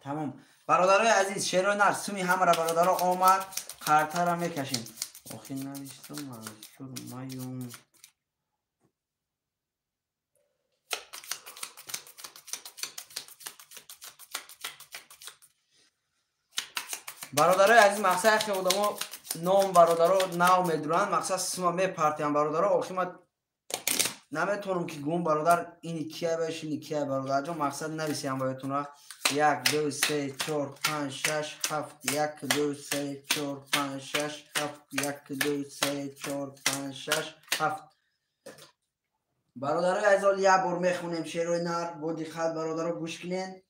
[SPEAKER 2] Тамом. Бародарои азиз, шерои нар суми ҳамара бародаро омад, қартара мекашем. Охи навиштум Мансур маюм. Бародарои азиз, мақсад яхе одамо ном бародаро нав медуранд, мақсад сума мепартиянд бародаро. Охи ма наметавонам ки гум бародар ини кия беш, ини кия бародарҷон, мақсад нависиям боятонра. 1 2 3 4 5 6 7 1 2 3 4 5 6 7 1 2 3 4 5 6 7. Бародарои азиз, як бор мехонем шерои нар, бо диққат бародаро гӯш кунед.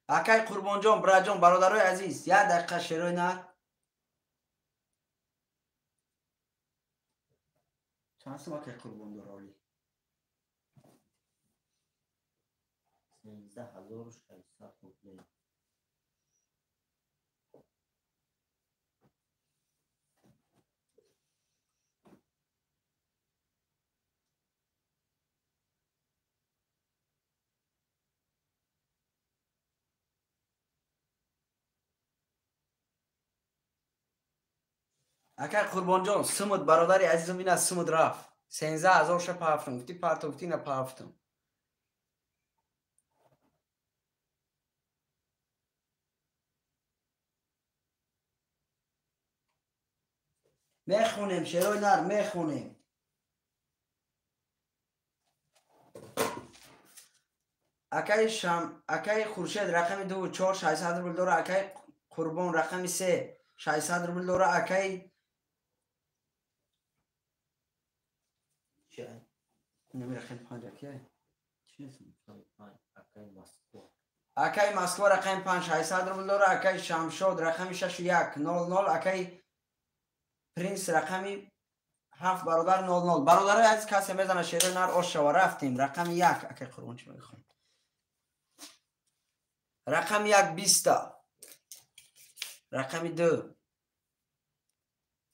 [SPEAKER 2] Акай Қурбонҷон, браҷон, бародарои азиз, як дақиқа шерои нар. Чанд сум акай Қурбон дора оли?
[SPEAKER 1] 13600 рублей.
[SPEAKER 2] Акай Қурбонҷон, сумуд бародари азизум ина сумуд рафт. 13000 ша пафтум. Гуфти парту, гуфти ина пафтум. Мехонем шерои нар, мехонем. Акай Шам, акай Хуршед рақами 2 4 600 рубл дора, акай Қурбон рақами 3 600 рубл дора, акай Нами рақами 5 акай? Чи аст?
[SPEAKER 1] Акай Москва.
[SPEAKER 2] Акай Москва рақами 5 600 рубл дора, акай Шамшод рақами 6 1 00, акай Принс рақами 7 бародар 00. Бародарои азиз, касе мезана шерои нар ош шава. Рафтем. Рақами 1 акай Қурбон чӣ мехоҳад? Рақами 1 20. Рақами 2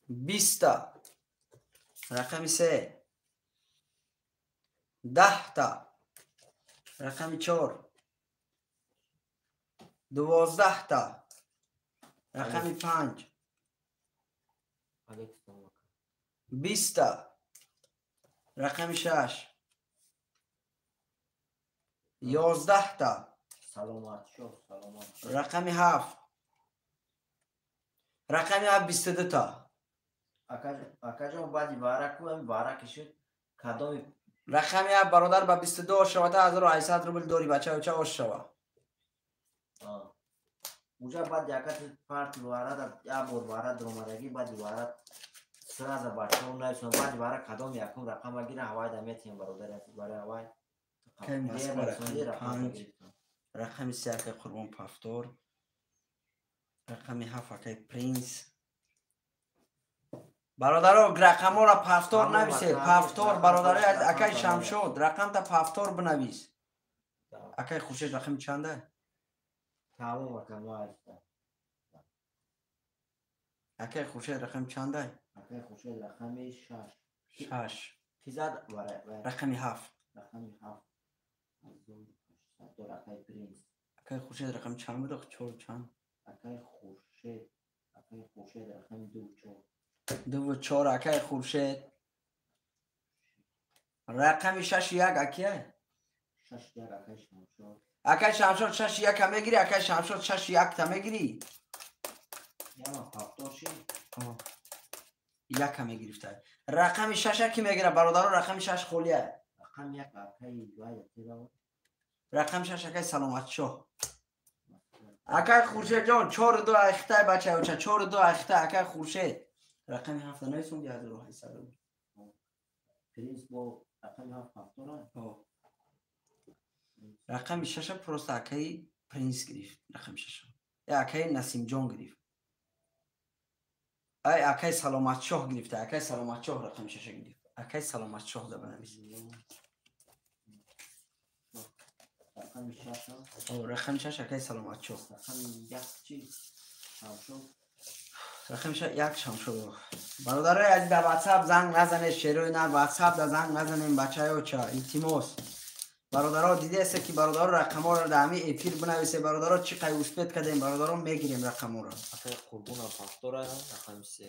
[SPEAKER 2] 20. Рақами 3 10 та. Рақами 4 12 та. Рақами 5 Биста. Рақами шаш. 11та. Рақами ҳафт. Рақами ҳафт 22та.
[SPEAKER 1] Акаҷон, баъди вараку вараки шуд кадоми
[SPEAKER 2] рақами ҳафт бародар ба 22 ош шавата 1800 рубл дорӣ бачаоча ош шава.
[SPEAKER 1] Уҷа баъд яка парти варада як бор вара дуромадагӣ баъди вара сразу бачаҳо нависанд баъди вара кадом якум рақама гира ҳавайда метиҳем бародари азиз барои ҳавай.
[SPEAKER 2] Рақами се акай Қурбон Пафтор. Рақами ҳафт акай Принс. Бародаро рақамҳоро пафтор нависед. Пафтор бародарои азиз акай Шамшод рақамта пафтор бинавис. Акай Хуршед рақами чанда?
[SPEAKER 1] Тамом ака муаррифа.
[SPEAKER 2] Акай Хуршед рақами чанда?
[SPEAKER 1] Акай Хуршед рақами шаш.
[SPEAKER 2] Шаш.
[SPEAKER 1] Кизад вара?
[SPEAKER 2] Рақами ҳафт.
[SPEAKER 1] Рақами ҳафт. Акай Принс.
[SPEAKER 2] Акай Хуршед рақами чанд буд? Чор чанд?
[SPEAKER 1] Акай Хуршед. Акай Хуршед рақами ду чор.
[SPEAKER 2] Дуву чор акай Хуршед. Рақами шаши як акия?
[SPEAKER 1] Шаш як акай Шамшод.
[SPEAKER 2] Акай Шамшод шаши яка мегирӣ? Акай Шамшод шаши якта мегирӣ?
[SPEAKER 1] Яма пафтор ши?
[SPEAKER 2] Яка мегирифта. Рақами шаша ки мегира бародаро? Рақами шаш холия.
[SPEAKER 1] Рақами як акай вайда теба.
[SPEAKER 2] Рақами шаш акай Саломатшоҳ. Акай Хуршедҷон чору ду айхтай бачаюча чору ду айхтай акай Хуршед. Рақами ҳафта нависонди 1800 рубл.
[SPEAKER 1] Принс бо рақами ҳафт пафтора?
[SPEAKER 2] Рақами шаша просто акаи Принс гирифт. Рақами шаша. Акаи Насимҷон гирифт. Ай акаи Саломатшоҳ гирифта. Акаи Саломатшоҳ рақами шаша гирифт. Акаи Саломатшоҳ да бинавис.
[SPEAKER 1] Рақами шаша?
[SPEAKER 2] Рақами шаш акаи Саломатшоҳ.
[SPEAKER 1] Рақами як чи? Шамшод?
[SPEAKER 2] Рақами шаш як Шамшод. Бародарои азиз дар ватсап занг назанед, шерои нар ватсап да занг назанем бачаёча, илтимос. Бародаро дидесе ки бародаро рақамҳоро дар ҳамин эфир бинависе бародаро чӣ қай успет кардем бародаро мегирем рақамҳоро.
[SPEAKER 1] Акай Қурбонам пафтора рақами се.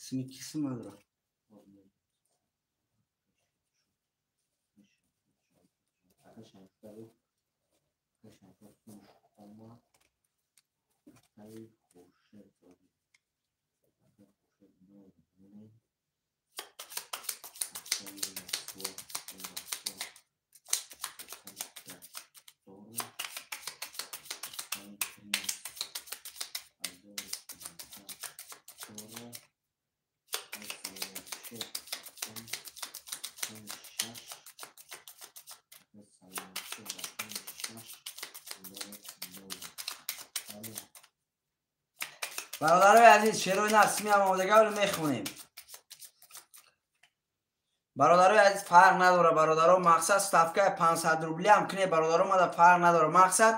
[SPEAKER 2] Сми ки симадра? Бародарои азиз шерои нар симиам омодагиро мехонем. Бародарои азиз фарқ надора бародаро мақсад ставкаи 500 рублиам кне бародаро мада фарқ надора мақсад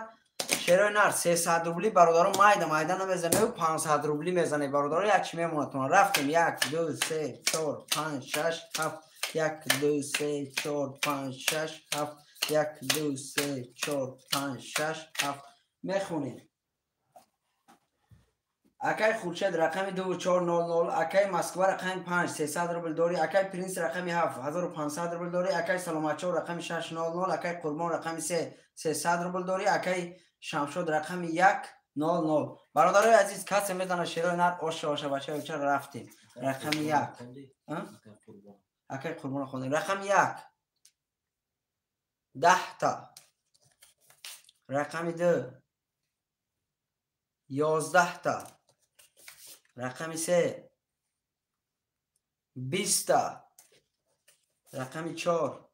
[SPEAKER 2] шерои нар 300 рубли бародаро майда майда намезанем 500 рубли мезанем бародаро як чи мемонатон рафтем 1 2 3 4 5 6 7 1 2 3 4 5 6 7 1 2 3 4 5 6 7 мехонем. Акай Хуршед рақами 2400, акай Москва рақами 5 300 рубл дорӣ, акай Принс рақами 7 1500 рубл дорӣ, акай Саломатшоҳ рақами 600, акай Қурбон рақами 3 300 рубл дорӣ, акай Шамшод рақами 1 00. Бародарои азиз касе медонад шерои нар оша оша бачаюча рафтем. Рақами 1. Акай Қурбон хондем. Рақами 1 10та. Рақами 2 11та. Рақами се 20та. Рақами 4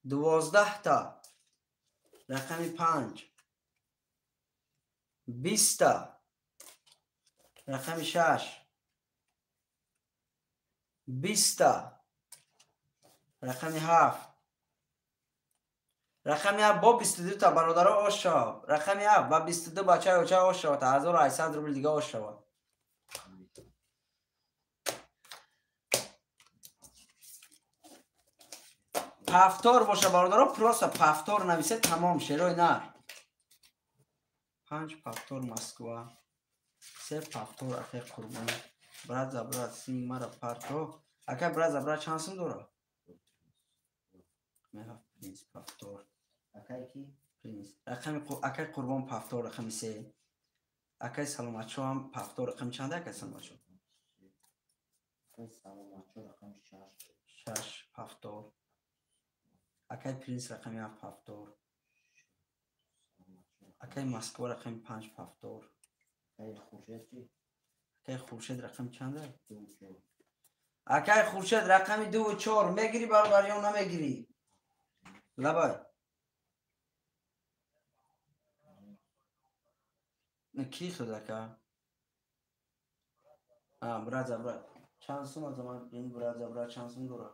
[SPEAKER 2] 12та. Рақами 5 20та. Рақами 6 20та. Рақами 7 рақами 7 бо 22та бародаро ош шавад. Рақами 7 ба 22 бачаи оча ош шавад. 1800 рубл дига ош шавад. Повтор боша бародаро, просто повтор нависе, тамом, шерои нар. 5 повтор Москва, 3 повтор акай Қурбон. Брат за брат, сим мара парто. Акай брат за брат чанд сум дора? Меҳафт принц повтор.
[SPEAKER 1] Акай ки?
[SPEAKER 2] Принц. Рақами акай Қурбон повтор рақами 3. Акай Саломатшо ҳам повтор рақами чанда акай Саломатшо?
[SPEAKER 1] Акай Саломатшо рақами 6.
[SPEAKER 2] 6 повтор. Акай Принц рақами 7 повтор. Акай Москва рақами 5 повтор.
[SPEAKER 1] Акай Хуршед чи?
[SPEAKER 2] Акай Хуршед рақами чанда?
[SPEAKER 1] 2 4.
[SPEAKER 2] Акай Хуршед рақами 2 4 мегири бародар ё намегири? Лабай. Ки худ ака? А, брат за брат. Чанд сум аз ман ин брат за брат чанд сум дора?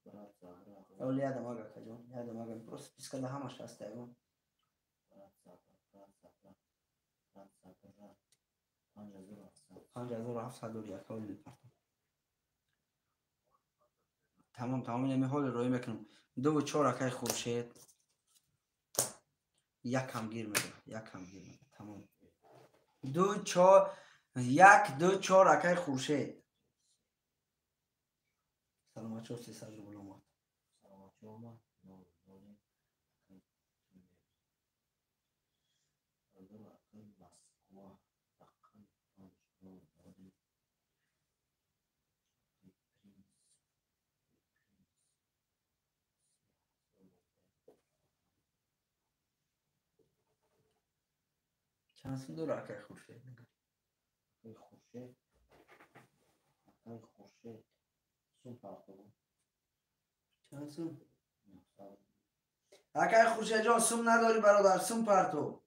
[SPEAKER 1] Брат за брат.
[SPEAKER 2] Оли ядам ага акаҷон, ядам ага. Просто спискада ҳамаш ҳаст ягон.
[SPEAKER 1] Брат за брат, брат за брат. Брат за брат. 5700.
[SPEAKER 2] 5700 дори ака, оли мепартам. Тамом, тамом, инами ҳоли роӣ мекунам. 2 4 акай Хуршед. Якам гир меда, якам гир меда. Тамом. 2 4 1 2 4 акай Хуршед. Саломатшо 300 рубл омад.
[SPEAKER 1] Саломатшо омад. 0 0 акай Москва рақами 5 0 0 акай Принц.
[SPEAKER 2] Чанд сум дора акай Хуршед?
[SPEAKER 1] Акай Хуршед. Акай Хуршед. Сум партов.
[SPEAKER 2] Чанд сум? Акай Хуршедҷон, сум надорӣ бародар, сум партов.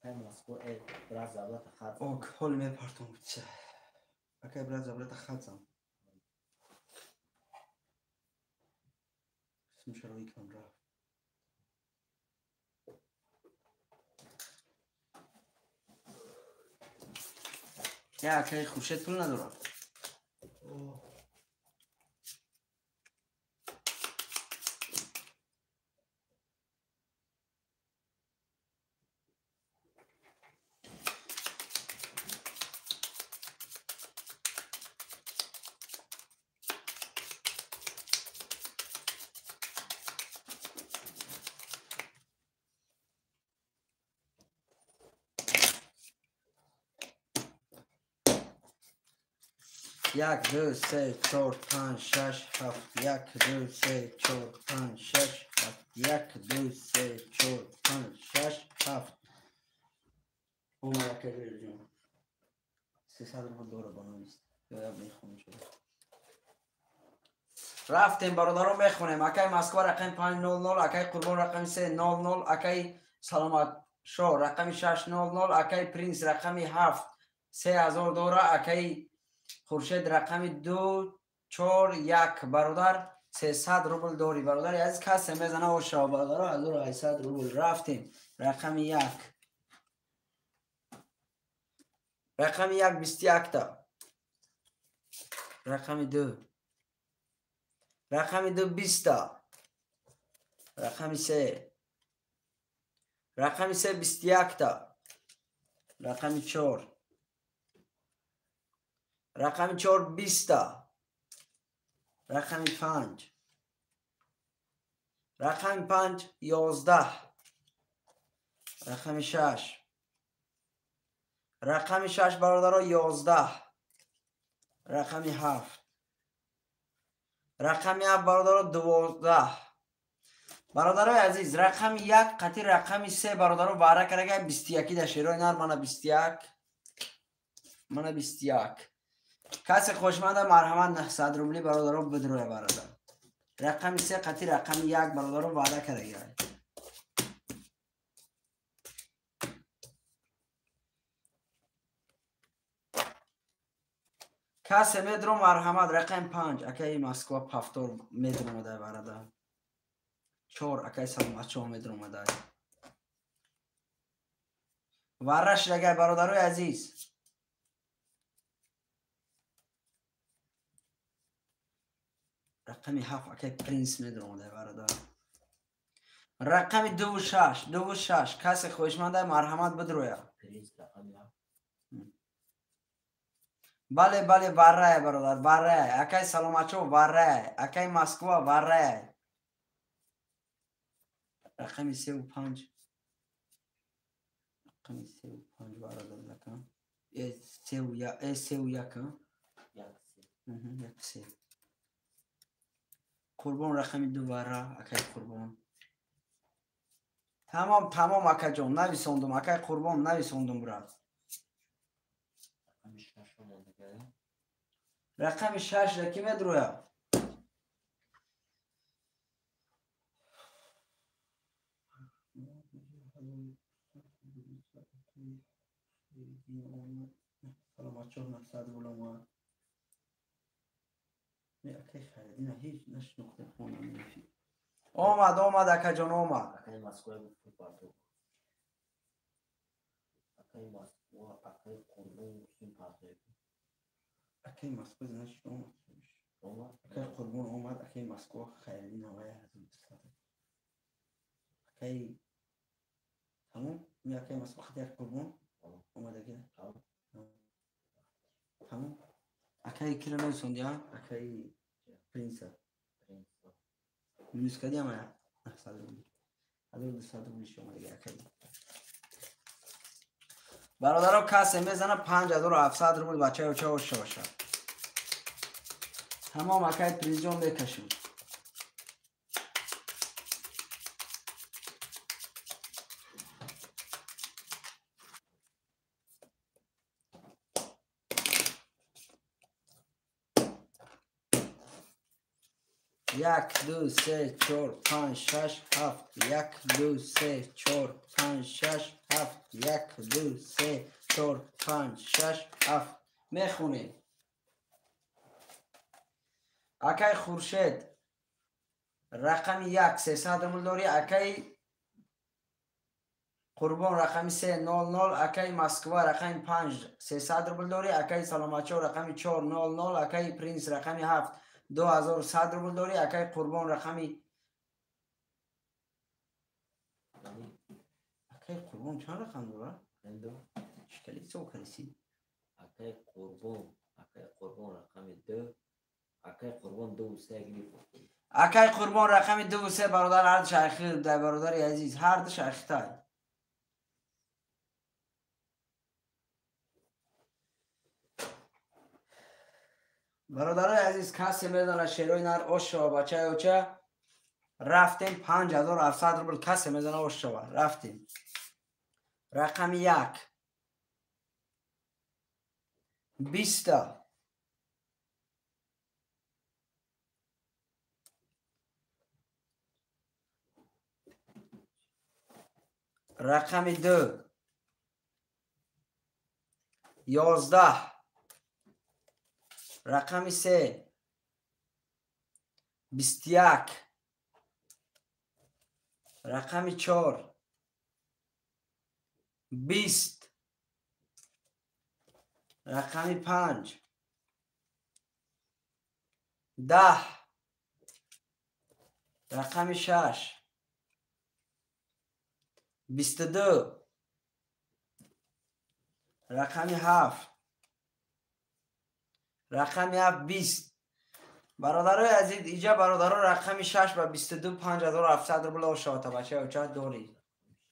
[SPEAKER 1] Акай Москва брат за брата хат.
[SPEAKER 2] Ок, ҳоли мепартом. Акай брат за брата хатзам. Сум шарои кам рафт. Я акай Хуршед пул надорад. 1 2 3 4 5 6 7 1 2 3 4 5 6 7 1 2 3 4 5 6 7. Омад акай ҷон. 300 рубл дора бонавист. Ё мехонам шуда. Рафтем бародарон, мехонем. Акай Москва рақами 500, акай Қурбон рақами 300, акай Саломатшо рақами 600, акай Принц рақами 7 3000 дора, акай Хуршед рақами 2 4 1 бародар 300 рубл дори бародар. Азиз касе мезана оша бародаро 1800 рубл. Рафтем рақами 1. Рақами 1 21 та. Рақами 2. Рақами 2 20 та. Рақами 3. Рақами 3 21 та. Рақами 4. Рақами 4 20 та. Рақами 5. Рақами 5 11. Рақами 6. Рақами 6 бародаро 11. Рақами 7. Рақами 7 бародаро 12. Бародарои азиз, рақами 1 қатъи рақами 3 бародаро ваъра карага 21 да шерои нар мана 21. Мана 21. Касе хушманда марҳамат 900 рубли бародаро бидроя бародар. Рақами се қати рақами як бародаро ваъда кардагиай. Касе медро марҳамат рақами 5 акаи Москва пафтор медромадай барада. 4 акаи Саломатшоҳ медромадай. Варра шидагай бародарои азиз. Рақами 7 акаи Принс медромадай бародар. Рақами 2 6 2 6 касе хоҳишмандай марҳамат бидроя. Бале бале варрая бародар варрая. Акаи Саломатшоҳ варрая. Акаи Москва варрая. Рақами 3 ва 5 рақами 3 ва 5 бародар рақам 3 ва 1 3 ва 1 1 3 Қурбон рақами 2 варра акаи Қурбон. Тамом тамом акаҷон нависондум акаи Қурбон нависондум брат. Рақами 6 ра ки медроя? Саломатшоҳ 900 рубл омад. Акаи Хайриддин ҳеҷ нашинохта хона. Омад омад акаҷон омад.
[SPEAKER 1] Акаи Москва гуфт партов. Акаи Москва акаи Қурбон гуфтим партов.
[SPEAKER 2] Акаи Москва значит омад.
[SPEAKER 1] Омад.
[SPEAKER 2] Акаи Қурбон омад, акаи Москва Хайриддин ҳавая 1200. Акаи тамом? Ми акаи Москва хати Қурбон омадаги. Тамом? Акаи кира нависонди, а? Акаи Принса. Минус кардиам 900 рубл. 1200 рубл омадаги акаи. Бародаро касе мезана 5700 рубл бачаи оча ошта бошад. Тамом акаи Принсҷон мекашем. Як, ду, се, чор, панҷ, шаш, ҳафт. Як, ду, се, чор, панҷ, шаш, ҳафт. Як, ду, се, чор, панҷ, шаш, ҳафт. Мехонем. Акаи Хуршед рақами 1 300 рубл дорӣ. Акаи Қурбон рақами 3 00. Акаи Москва рақами 5 300 рубл дорӣ. Акаи Саломатшоҳ рақами 4 00. Акаи Принс рақами 7 2100 рубл дорӣ. Акаи Қурбон рақами акаи Қурбон чанд рақам дорад? Шикали ҳисоб кардисӣ?
[SPEAKER 1] Акаи Қурбон рақами 2. Акаи Қурбон 2 3 гирифт.
[SPEAKER 2] Акаи Қурбон рақами 2 3 бародар ҳар шайхи дай бародари азиз ҳар ду шайхитай. Бародарои азиз касе медонад шерои нар ош шава бачаи оча рафтем 5700 рубл касе мезана ош шава рафтем. Рақами 1 20 рақами 2 11 рақами 3 21 рақами 4 20 рақами 5 10 рақами 6 22 рақами 7 рақами 7 20. Бародарои азиз иҷа бародаро рақами 6 ба 22 5700 рубл ош шавата бачаи оча дорӣ.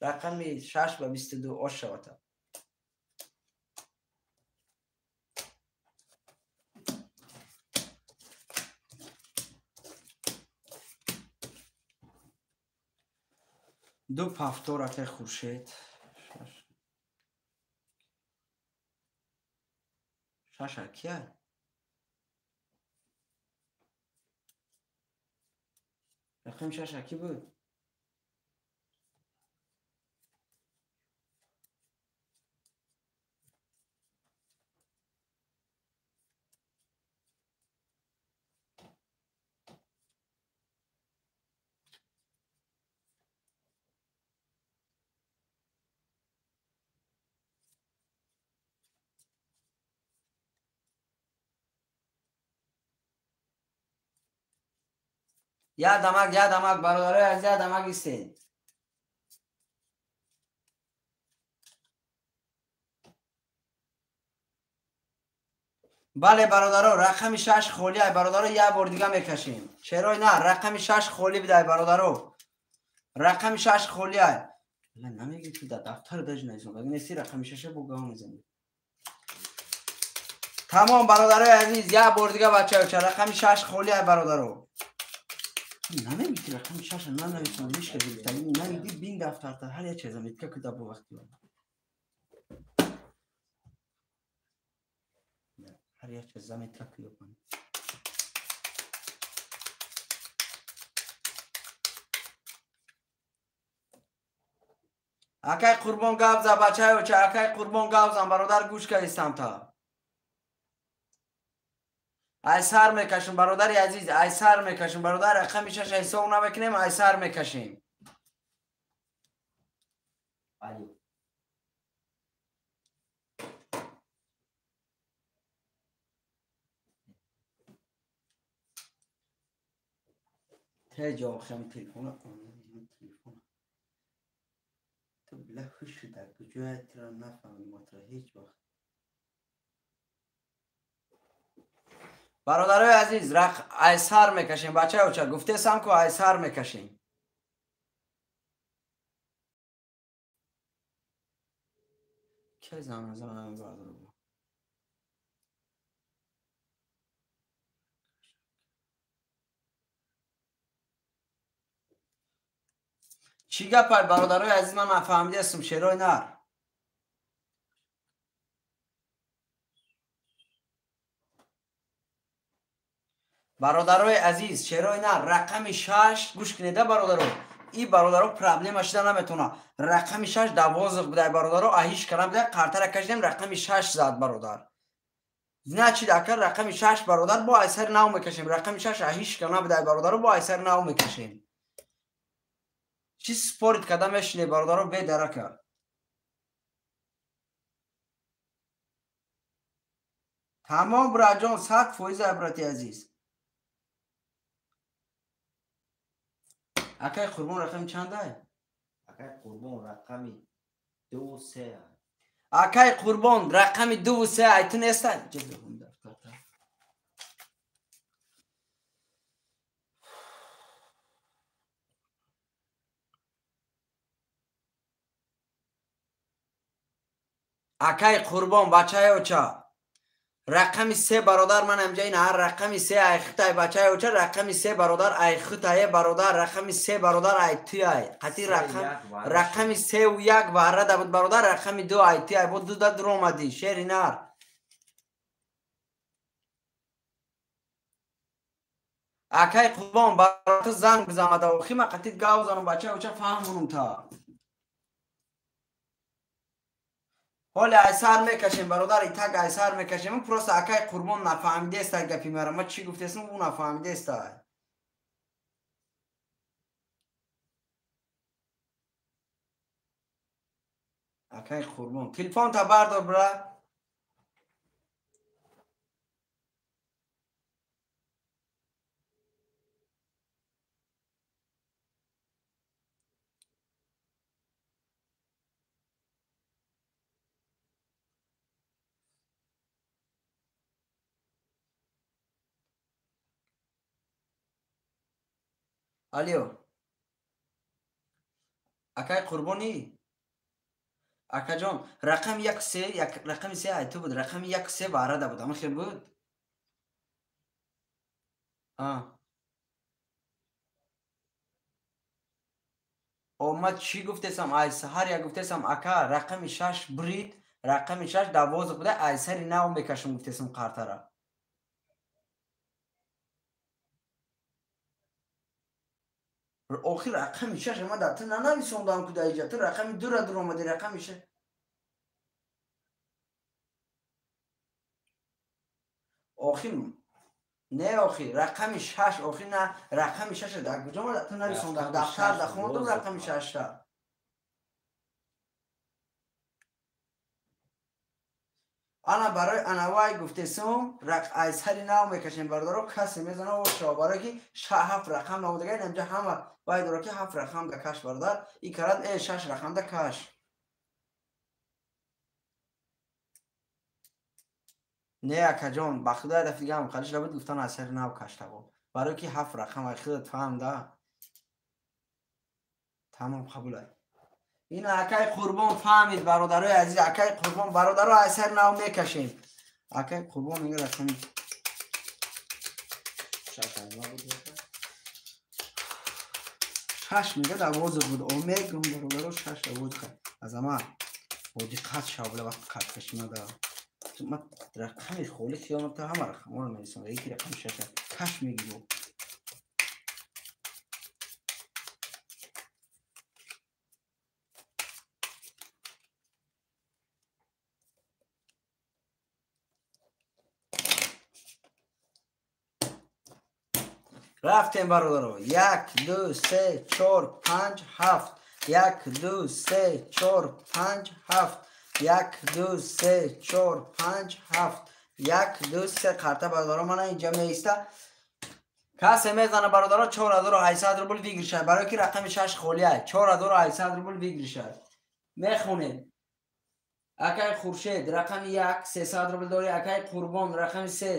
[SPEAKER 2] Рақами 6 ба 22 ош шавата. Ду пафтор акаи Хуршед. 6 кия? Рақами шаш аки буд? Я дамак, бародарои азиз, я дамак истед. Бале, бародаро, рақами шаш холӣ ай, бародаро, як бор дига мекашем. Шерои на, рақами шаш холӣ бидай, бародаро. Рақами шаш холӣ ай. Намегӣ ки дар дафтар даже нависам. Агар неси рақами шаша бо гав мезанӣ. Тамом, бародарои азиз, як бор дига бачаёча, рақами шаш холӣ ай, бародаро. Намегӣ ки рақами шаша нанависам, ҳеч кас гирифтагӣ намедӣ, бин дафтарта ҳар як чиза метка кида бо вақти ҳар як чиза метка киёбан. Акай Қурбон гап за, бачаёча, акай Қурбон гап зан, бародар, гӯш кардистам та. Ай сар мекашем, бародари азиз, ай сар мекашем, бародар, рақами шаша ҳисоб намекунем, ай сар мекашем.
[SPEAKER 1] Алё.
[SPEAKER 2] Теҷо хем телефона, телефона. Ту била хуш шуда, куҷоятро нафаҳмидем атро ҳеҷ вақт. Бародарои азиз, ай сар мекашем, бачаёча, гуфтесам ку ай сар мекашем. Ки занг мезанад бародаро? Чӣ гапай, бародарои азиз, ман нафаҳмидаастам, шерои нар. Бародарои азиз, шерои нар, рақами шаш, гӯш кунеда, бародаро. И бародаро проблема шида наметавона. Рақами шаш давозиқ будай, бародаро, аҳиш кардам будай, қартара кашидем, рақами шаш зад, бародар. Значит, акар рақами шаш, бародар, бо айсари нав мекашем. Рақами шаш аҳиш кардам будай, бародаро, бо айсари нав мекашем. Чӣ спорит карда мешине, бародаро, бедарака. Тамом, браҷон, 100% ай, брати азиз. Акай Қурбон рақами чандай?
[SPEAKER 1] Акай Қурбон рақами ду се.
[SPEAKER 2] Акай Қурбон рақами дуву се ай, ту нестай? Акай Қурбон, бачаёча, рақами се, бародар, ман ҳамҷа ин ҳар рақами се ай хутай, бачаёча, рақами се, бародар, ай хутае, бародар, рақами се, бародар, ай туяй. Қати рақами севу як варрада буд, бародар, рақами ду ай туяй. Бо ду да дуромадӣ, шери нар. Акай Қурбон, бародар, ту занг бизамада, охи ма қатит гав занам, бачаёча, фаҳмонум та. Ҳоле айсар мекашем, бародар, итак айсар мекашем. Просто акай Қурбон нафаҳмидеста гапи мара. Ма чӣ гуфтесам, ӯ нафаҳмидеста. Акай Қурбон, телефонта бардор, бра. Алё. Акай Қурбонӣ? Акаҷон, рақами як се, як рақами се ай ту буд, рақами як се варада буд, ама хел буд? А. О, ма чӣ гуфтесам, ай саҳар як гуфтесам, ака, рақами шаш брид, рақами шаш давозиқ буда, ай сари нав мекашам гуфтесам қартара. Охир рақами шаш ма дар ту нанависондам ку дар иҷа. Ту рақами дура дур омадӣ, рақами шаш. Охир не, охир рақами шаш, охир на, рақами шаш дар куҷо ма дар ту нависондам? Дафтар да хондум рақами шашта. Ана барои анавай гуфтесум, аз сари нав мекашем, бародаро, касе мезана ошава, барое ки ҳафт рақам набудага, инамҷа ҳама вай дора ки ҳафт рақам да каш, бародар, и карад шаш рақам да каш. Не, акаҷон, ба худо дафъи дига ҳам қалиш набуд, гуфтан аз сари нав каштаво, барое ки ҳафт рақам ай худат фаҳмда. Тамом, қабулай. Ин акай Қурбон фаҳмид, бародарои азиз, акай Қурбон, бародаро, аз сари нав мекашем. Акай Қурбон мега рақами шаш мега дар воздух буд. О мегум, бародаро, шаш дар воздух. Азама бо диққат шав, била вақт қат-кашима да. Ма рақами холӣ хиёл та ҳама рақамҳоро нависам, яки рақами шаша каш мегиру. Рафтем, бародаро. Як, ду, се, чор, панҷ, ҳафт. Як, ду, се, чор, панҷ, ҳафт. Як, ду, се, чор, панҷ, ҳафт. Як, ду, се. Қарта, бародаро, мана инҷа меиста. Касе мезана, бародаро, 4800 рубл выигрыш ад. Барои ки рақами шаш холия. 4800 рубл выигрыш ад. Мехонем. Акай Хуршед, рақами як, 300 рубл дори. Акай Қурбон, рақами се,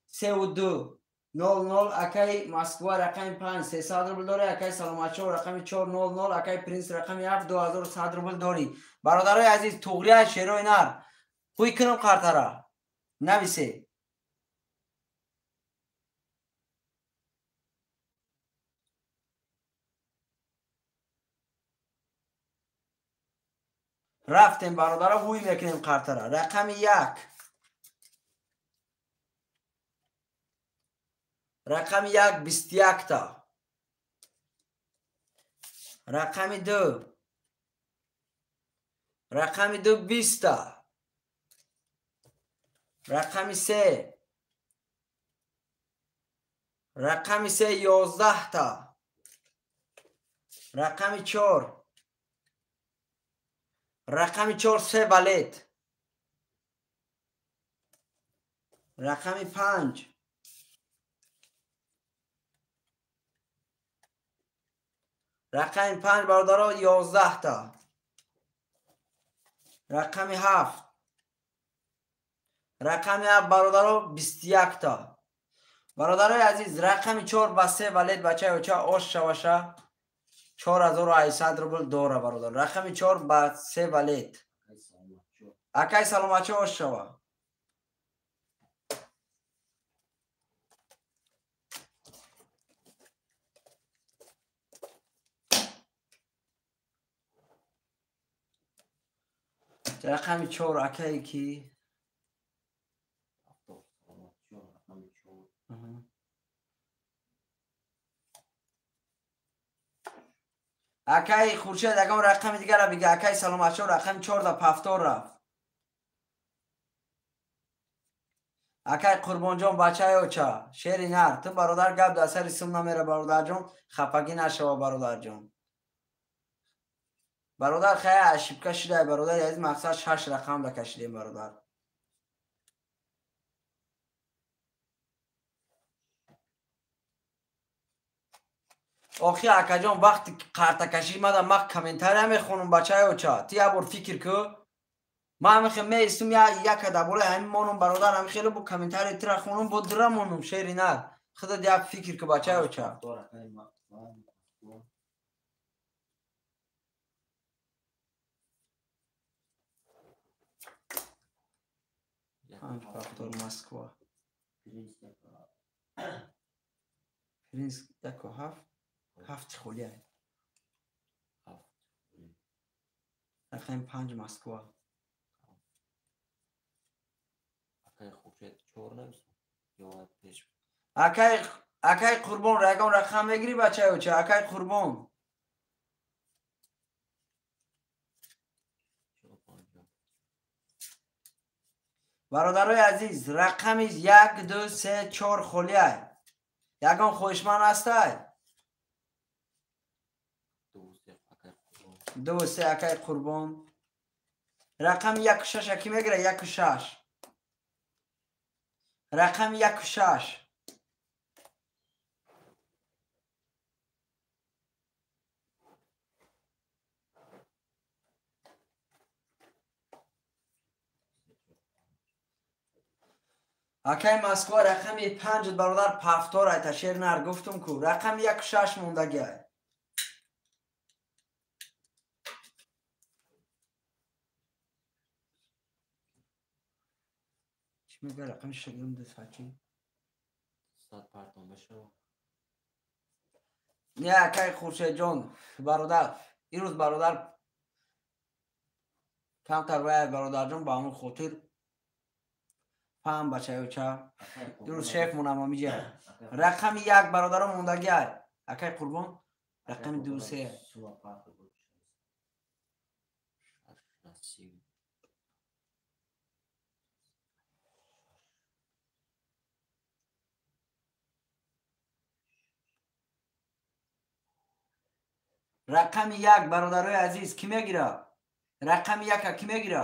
[SPEAKER 2] севу ду, нол нол. Акай Москва, рақами панҷ, 300 рубл дори. Акай Саломатшо, рақами чор, нол нол. Акай Принс, рақами ҳафт, 2100 рубл дори. Бародарои азиз, туғрия шерои нар. Ҳуй кунам қартара. Нависе. Рафтем, бародаро, ҳуй мекунем қартара. Рақами як. Рақами як 21та. Рақами ду. Рақами ду 20та. Рақами се. Рақами се 11та. Рақами чор. Рақами чор се балет. Рақами панҷ. Рақами панҷ, бародаро, 11та. Рақами ҳафт. Рақами ҳафт, бародаро, 21та. Бародарои азиз, рақами чор ба се валет, бачаи оча ош шаваша, 4800 рубл дора, бародар. Рақами чор ба се валет. Акай Саломатчо ош шава. Рақами чор акае ки акаи Хуршед, ягон рақами дигара бига. Акаи Саломатшо, рақами чор да пафтор рафт. Акаи Қурбонҷон, бачаи оча, шери нар, ту бародар гап дар сари сум намера, бародарҷон, хафагӣ нашава, бародарҷон. Бародар, хая ошибка шудай, бародар, аз мақсад шаш рақам да кашидем, бародар. Охи акаҷон, вақти қартакашӣ мада ма комментария мехонам, бачаи оча. Ту як бор фикр ку. Ман ҳамихе меистум яка дар болои ҳамин монум, бародар, ҳамин хеле бо комментария тира хонум, бо дира монум, шери нар. Худат як фикр ку, бачаи оча. Панҷ пафтор Москва. Принс яку ҳафт, ҳафти холия. Рақами панҷ Москва. Акай Акай Қурбон, ягон рақам мегирӣ бачаёча? Акай Қурбон. Бародарои азиз, рақами 1, 2, 3, 4 холиай. Ягон хоҳишманд ҳастай? 2, 3 акай Қурбон. Рақами 1 6 ки мегира? 1 6. Рақами 1 6. Акай Москва рақами 5 бародар пафтор айта шер нар гуфтум ку рақами 1 6 мондагиай. Чӣ мега рақами 6 гирм ду сачи?
[SPEAKER 1] Сад партон бешав.
[SPEAKER 2] Не акай Хуршедҷон бародар, ирӯз бародар камтар вай бародарҷон ба ҳамон хотир пам бачаёча. Ирӯз шеф монам амиҷа. Рақами 1 бародаро мондагиай. Акай Қурбон рақами 2 3. Рақами 1 бародарои азиз кӣ мегира? Рақами 1 кӣ мегира?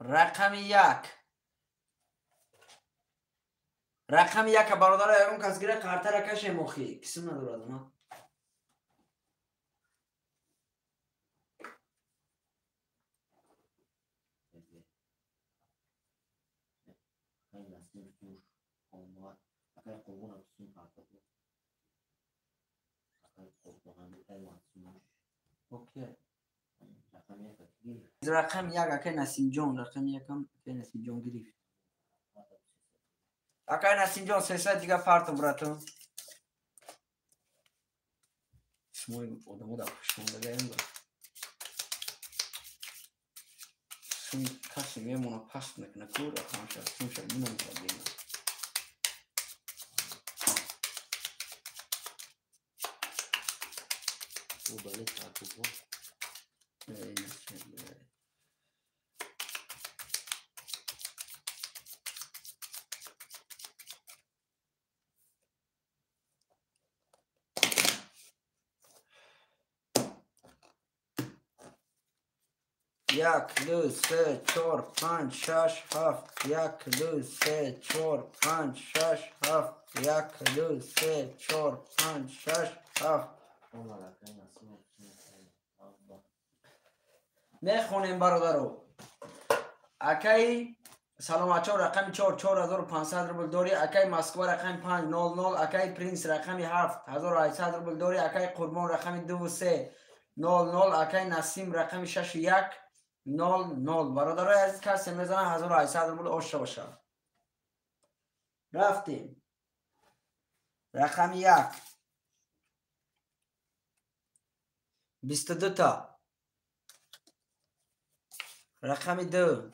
[SPEAKER 2] Рақами 1. Рақами 1 бародаро ягон кас гира қартара кашем охи. Кисм надорад ма. Окей. Рақами 1 акай Насимҷон, рақами 1 акай Насимҷон гирифт. Акай Насимҷон 300 дига парту братон. Шумо одамо дар пушмондагаем ба. Шумо касе мемона паст мекуна ку рақамша, сумша бинам. Як, ду, се, чор, панҷ, шаш, ҳафт. Як, ду, се, чор, панҷ, шаш, ҳафт. Як, ду, се, чор, панҷ, шаш, ҳафт. Мехонем бародаро. Акай Саломатчо рақами 4 4500 рубл дорӣ. Акай Москва рақами 5 00. Акай Принс рақами 7 1800 рубл дорӣ. Акай Қурбон рақами 2 3 00. Акай Насим рақами 6 1 00. Бародарои азиз касе мезанад 1800 рубл ошта бошад. Рафтем. Рақами 1 22 та. Рақами 2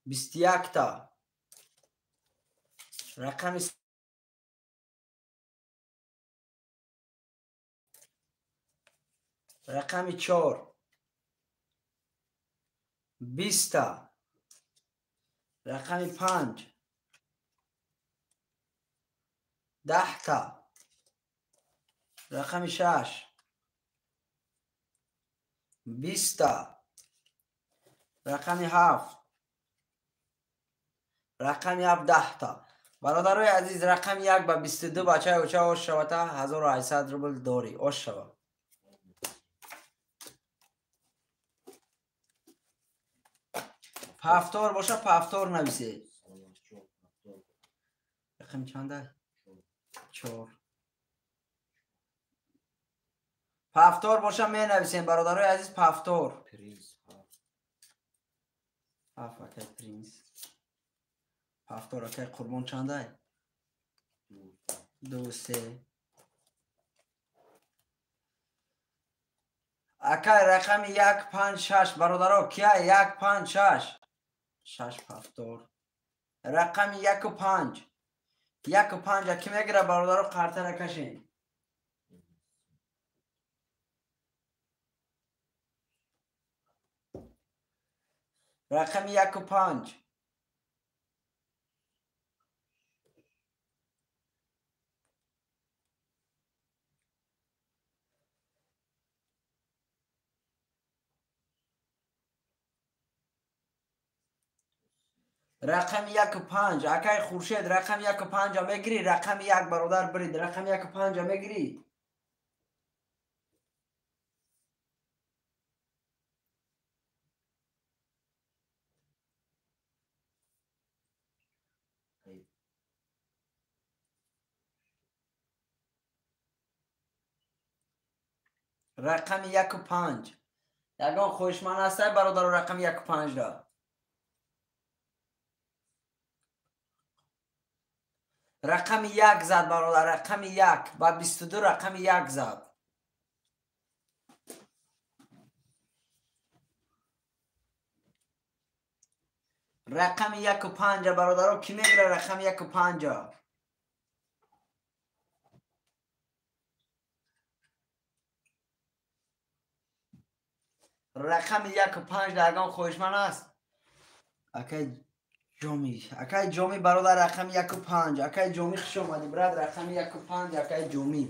[SPEAKER 2] 21 та. Рақами 4 20 та. Рақами 5 10 та. Рақами 6 20 та. Рақами 7 рақами 7 10 та. Бародарои азиз рақами 1 ба 22 бачаи оча ош шавата 1800 рубл дорӣ. Ош шава. Пафтор боша пафтор нависед. Рақами чанда? 4. Пафтор боша менависем бародарои азиз пафтор. Принс. Акай Принс. Повтор акай Қурбон чандай? 2 3. Акай рақами 1 5 6 бародаро кия 1 5 6 6 повтор. Рақами 1 5 1 5 ки мегира бародаро қартара кашен. Рақами 1 5. Рақами 1 5. Акай Хуршед рақами 1 5 мегирӣ, рақами 1 бародар бирид, рақами 1 5 мегирӣ. Рақами 1 5. Ягон хоҳишманд ҳастай бародаро рақами 1 5 ра? Рақами 1 зад бародар, рақами 1 ба 22 рақами 1 зад. Рақами 1 5 бародаро ки мегира рақами 1 5? Рақами 1 5 ягон хоҳишманд аст? Акай Ҷомӣ, акай Ҷомӣ бародар рақами 1 5. Акай Ҷомӣ хуш омадӣ брат, рақами 1 5 акай Ҷомӣ.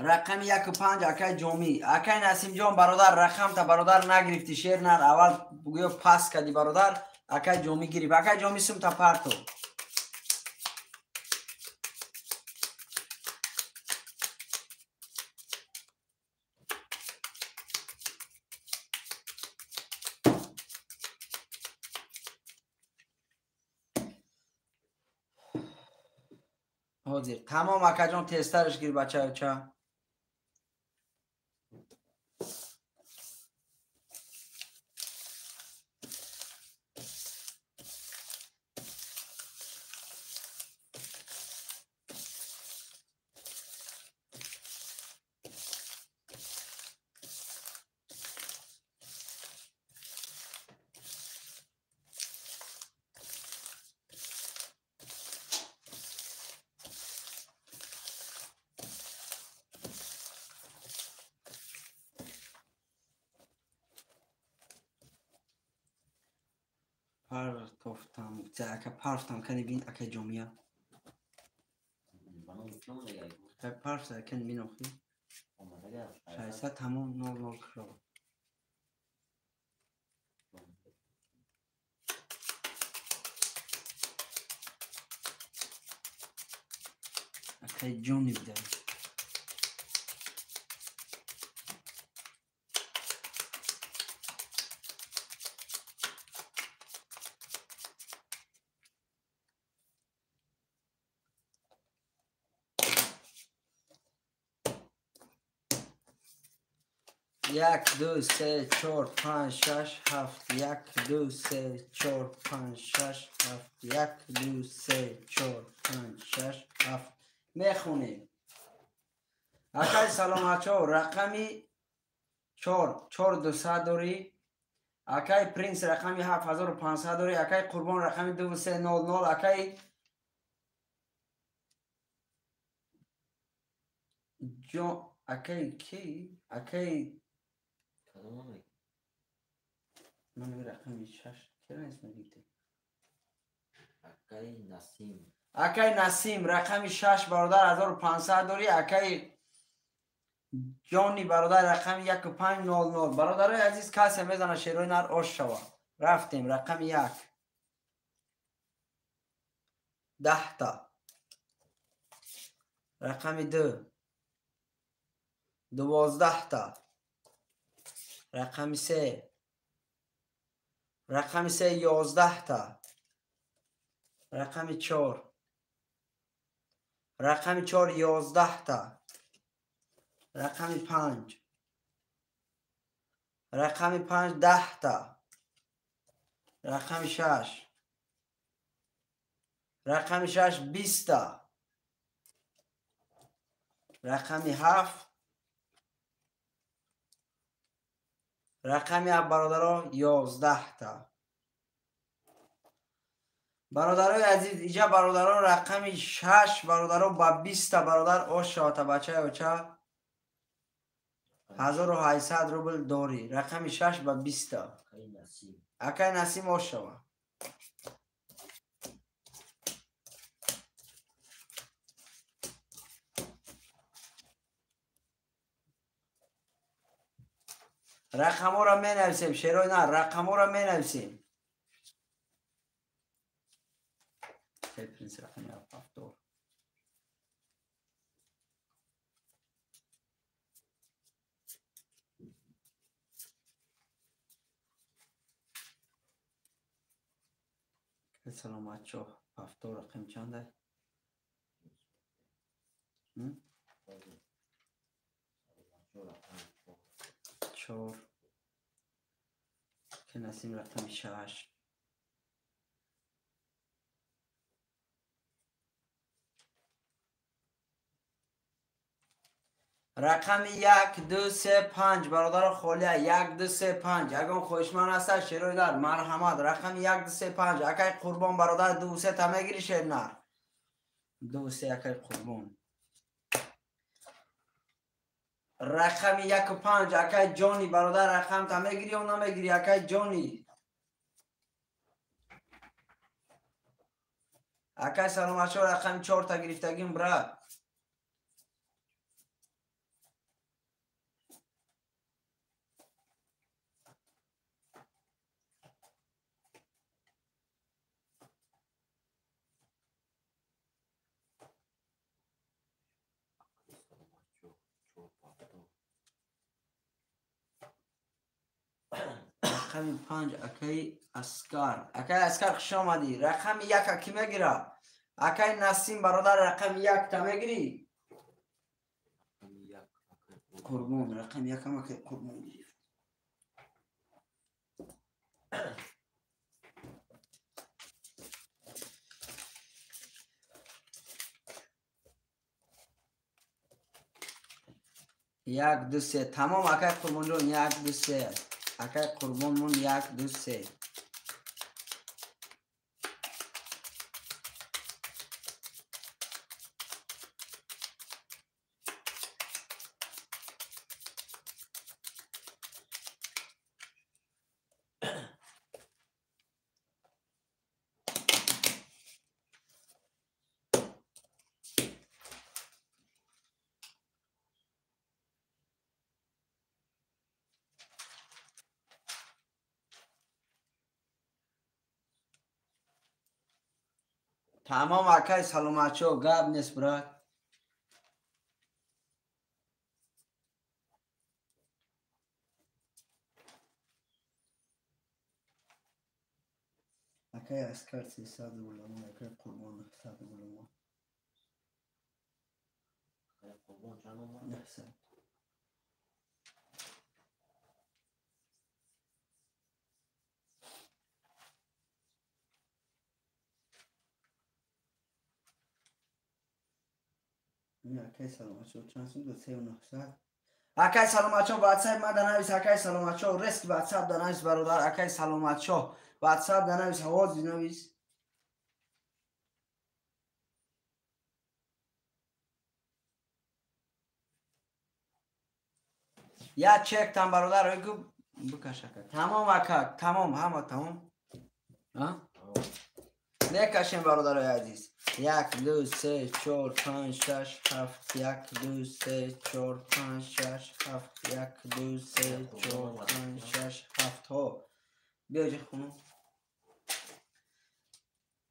[SPEAKER 2] Рақами 1 5 акай Ҷомӣ. Акай Насимҷон бародар рақамта бародар нагирифтӣ, шер нар аввал гӯё пас кардӣ бародар, акай Ҷомӣ гирифт. Акай Ҷомӣ сумта парто. Ҳозир тамом акаҷон тезтараш гир бачаюча. Партофтам, ака партофтам, кани бин акай Ҷомия. Партофта кани бин охи. 600 тамом 00 кро. Акай Ҷони бида. 1 2 3 4 5 6 7 1 2 3 4 5 6 7 1 2 3 4 5 6 7 мехонем. Акай саломатчо рақами 4 4 200 дорӣ. Акай Принс рақами 7500 дорӣ. Акай Қурбон рақами 2 3 0 0. Акай ҷо акай ки акай ман рақами 6 кира исм гирифтӣ?
[SPEAKER 1] Акай Насим.
[SPEAKER 2] Акай Насим рақами 6 бародар 1500 дорӣ. Акай Ҷони бародар рақами 1 5 0 0. Бародарои азиз касе мезана шерои нар ош шава. Рафтем рақами 1. 10 та. Рақами 2 12 та. Рақами 3 рақами 3 11 та. Рақами 4 рақами 4 11 та. Рақами 5 рақами 5 10 та. Рақами 6. Рақами 6 20та. Рақами 7. Рақами 7 бародаро 11та. Бародарои азиз, иҷа бародаро рақами 6 бародаро ба 20та бародар ош шавата бачаи оча 1800 рубл дорӣ. Рақами 6 ба 20та. Акай Насим ош шава. Рақамҳоро менависем, шерои нар, рақамҳоро менависем. Принц рақами 7. Саломатчо, 7 рақам чанда? 4. Ки Насим рақами 6. Рақами 1, 2, 3, 5 бародаро холия 1, 2, 3, 5. Ягон хоҳишманд ҳаста шерои нар, марҳамат. Рақами 1, 2, 3, 5. Акай Қурбон бародар 2, 3 та мегири шер нар. 2, 3 акай Қурбон. Рақами 1, 5 акай Ҷони бародар рақам та мегири ё намегири акай Ҷони? Акай Саломатшо рақами 4 та гирифтагим брат. Рақами 5 акай Аскар. Акай Аскар хуш омадӣ. Рақами 1 ки мегира? Акай Насим бародар рақами 1 та мегирӣ? Қурбон, рақами 1 ам акай Қурбон гирифт. 1, 2, 3. Тамом акай Қурбонҷон 1, 2, 3. Акай Қурбонмон 1, 2, 3. Тамом акай Саломатчо, гап нест брат. Акай Аскар 300 рубл, акай Қурбон 900 рубл.
[SPEAKER 1] Акай Қурбон чанд омад?
[SPEAKER 2] 900. Акай Саломатчо чанд сум дод? 3900. Акай Саломатчо ватсап ма данавис. Акай Саломатчо рест ватсап данавис бародар. Акай Саломатчо ватсап данавис, ҳози навис. Я чек там бародар гу бикаш ака. Тамом ака, тамом, ҳама тамом. А? Мекашем бародарои азиз. 1, 2, 3, 4, 5, 6, 7, 1, 2, 3, 4, 5, 6, 7, 1, 2, 3, 4, 5, 6, 7. Ҳо. Биё ҷа хунум.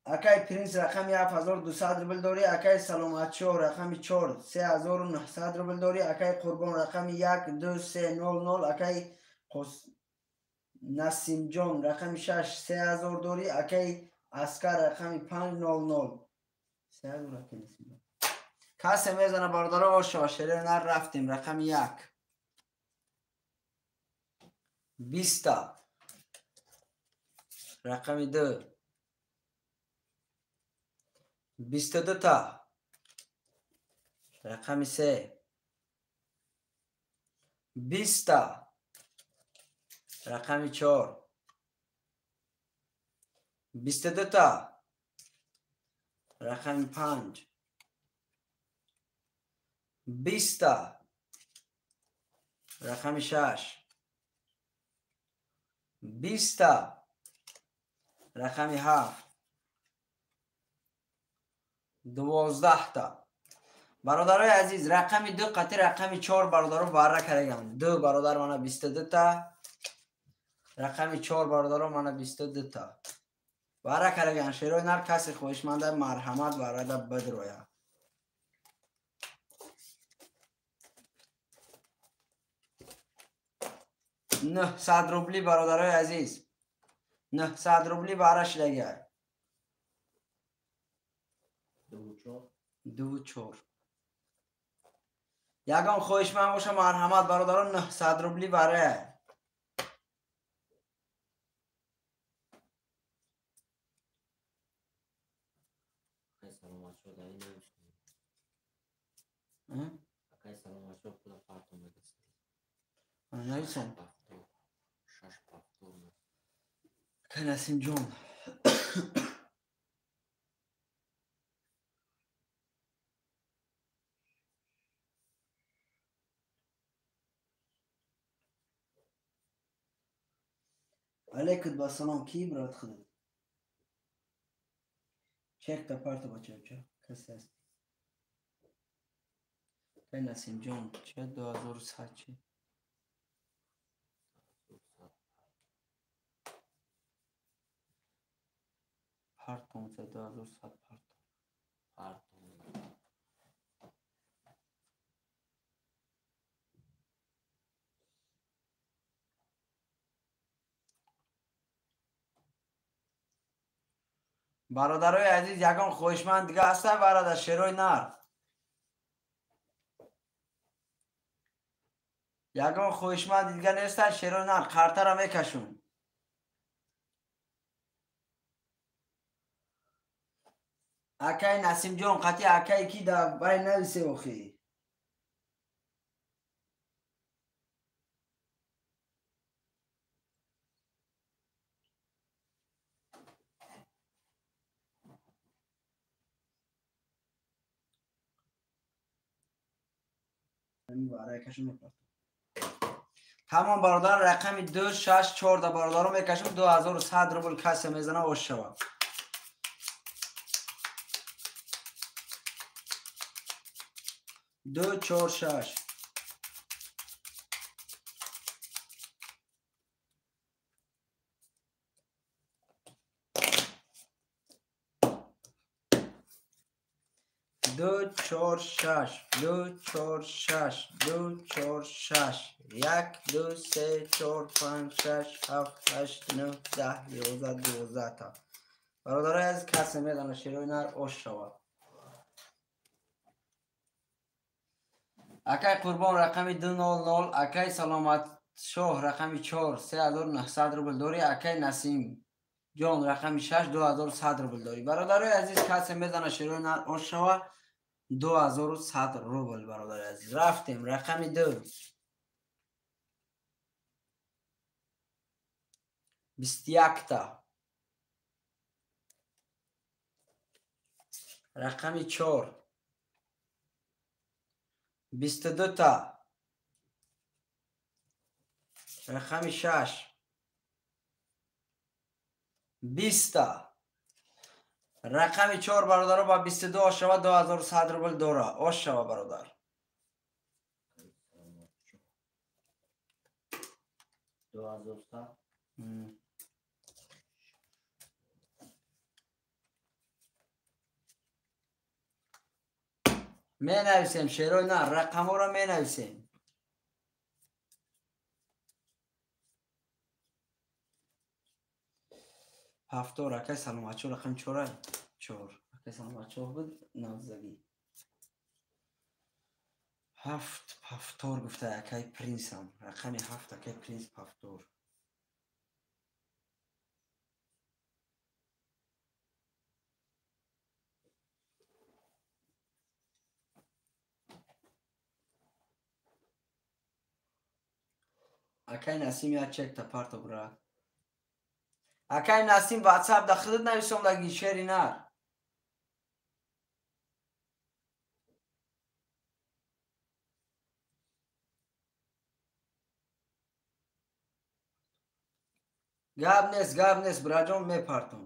[SPEAKER 2] Акай Принц рақами 7200 рубл дорӣ. Акай Саломатшо рақами 4 3900 рубл дорӣ. Акай Қурбон рақами 1, 2, 3, 0, 0. Акай Насимҷон рақами 6 3000 дорӣ. Акай Аскар рақами 5, 0, 0. 3000 акай Насимҷон. Касе мезана бародаро ошо шере нар рафтем рақами 1. 20. Рақами 2. 22 та. Рақами 3. 20 та. Рақами 4. 22 та. Рақами 5. 20 та. Рақами 6. 20 та. Рақами 7. 12 та. Бародарои азиз, рақами 2 қати рақами 4 бародаро барра кардагам. 2 бародар мана 22 та. Рақами 4 бародаро мана 22 та. Барра кардагам. Шерои нар касе хоҳишманда марҳамат баррада бидроя. 900 рубли бародарои азиз. 900 рубли барра шидагай. 2 4. Ягон хоҳишманд боша марҳамат бародарон 900 рубли барра. Нависом. Акай Насимҷон. Алейкум ассалом. Ки брат худат? Чекта парта бача. Касе аст. Акай Насимҷон, че 2100 чи? Партон 2100 партон. Бародарои азиз, ягон хоҳишманд дига ҳаста бародар шерои нар? Ягон хоҳишманд дига неста шерои нар? Қартара мекашум. Акай Насимҷон, қати акай ки да бай нависе охи. Тамом бародар, рақами 2 6 4 да бародаро мекашам. 2100 рубл кассе мезана ош шава. 2 4 6. 2 4 6 2 4 6 2 4 6 1 2 3 4 5 6 7 8 9 10 11 12 та. Бародарои азиз, касе медона шерои нар ош шавад. Акай Қурбон рақами 200, акай Саломатшоҳ рақами 4 3900 рубл дорӣ, акай Насим ҷон рақами 6 2100 рубл дорӣ. Бародарои азиз, касе медона шерои нар ош шавад 2100 рубл. Бародари азиз, рафтем рақами 2. 21 та. Рақами 4. 22 та. Рақами 6. 20 та. Рақами 4 бародаро ба 22 ош шава 2100 рубл дора. Ош шава бародар.
[SPEAKER 1] 2100.
[SPEAKER 2] Менависем шерои нар, рақамҳоро менависем. Ҳафтор акай Саломатшоҳ рақами 4 4. Акай Саломатшоҳ буд навзагӣ. 7 ҳафтор гуфта акай Принсам. Рақами 7 акай Принс ҳафтор. Акай Насим як чекта парто брат. Акай Насим WhatsApp да худат нависондаги шери нар. Гап нест, браҷон, мепартом.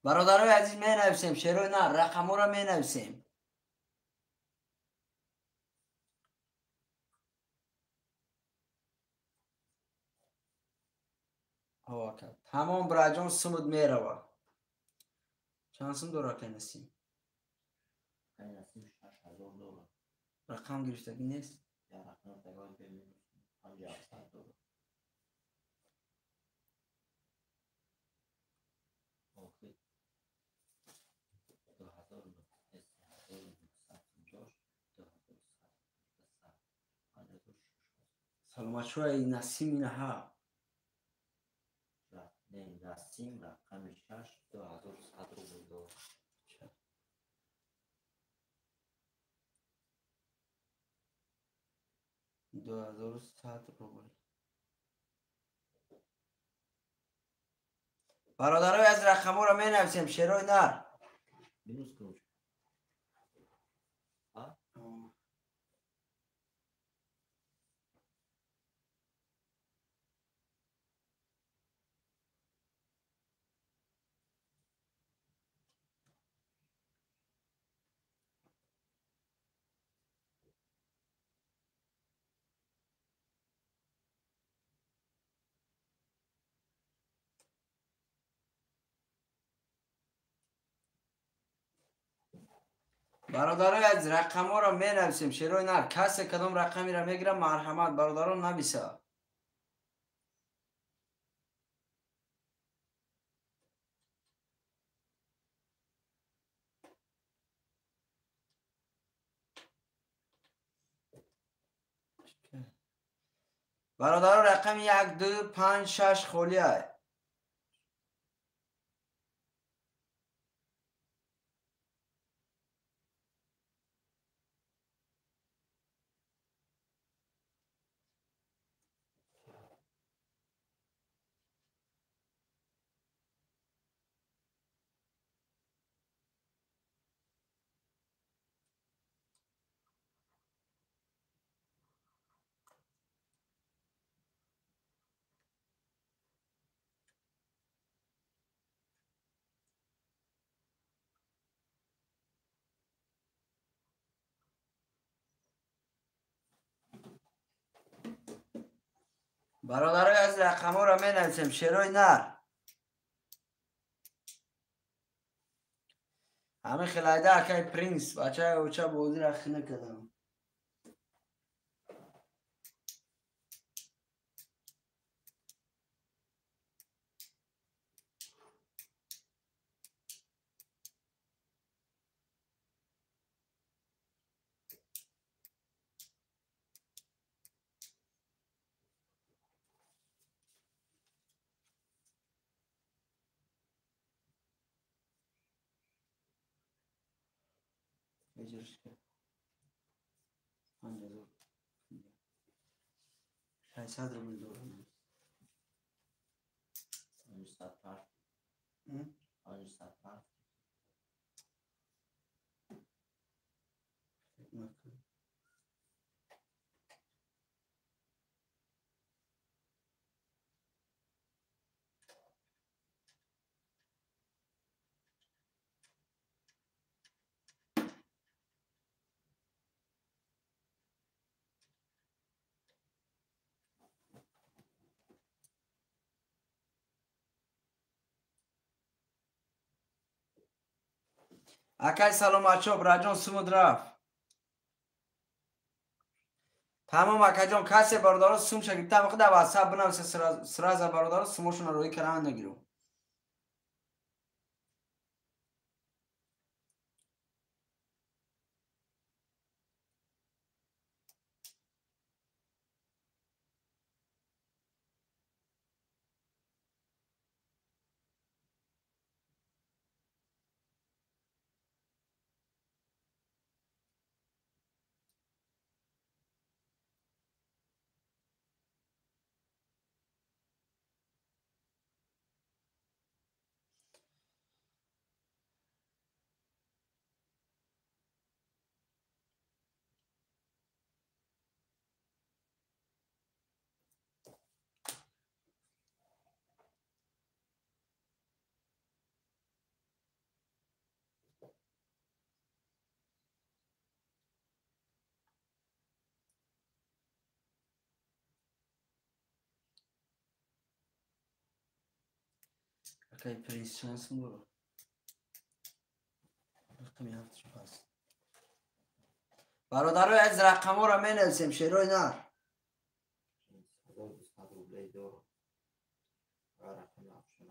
[SPEAKER 2] Бародарои азиз, менависем шерои нар, рақамҳоро менависем. Тамом браҷон, сумуд мерава. Чанд сум дора акай Насим?
[SPEAKER 1] Акай Насим 6000 дорад.
[SPEAKER 2] Рақам гирифтагӣ нест?
[SPEAKER 1] Я рақам гирифтагӣ 5700 дорад. Охир 2900, 3950, 2100, 5600.
[SPEAKER 2] Саломатшои Насим инаҳа.
[SPEAKER 1] Не, Насим рақами 6 2100 рубл дорад.
[SPEAKER 2] 2100 рубл. Бародарои аз рақамҳоро менависем, шерои нар.
[SPEAKER 1] Минус кун. А?
[SPEAKER 2] Бародарои аз рақамҳоро менависем, шерои нар. Касе кадом рақамеро мегирад, марҳамат, бародарон нависа. Бародарон, рақами 1, 2, 5, 6 холия. Бародарои аз рақамҳоро менависем, шерои нар. Ҳамин хелайда акай Принс, бачаи оча бозиро хина кардам. 600 рубл дорам.
[SPEAKER 1] 500 парт. 500 парт.
[SPEAKER 2] Акай саломатшо, браҷон, сумуд рафт. Тамом акаҷон, касе бародаро сумша гирифта, ҳамин WhatsApp бинависа сразу бародаро сумошонро рӯй кардан нагиру. Акай принц шансм дора. Рақами ҳафтш пас. Бародарои азиз, рақамҳоро менависем, шерои нар.
[SPEAKER 1] 1200 рублей дорам. Рақами ҳафтшо.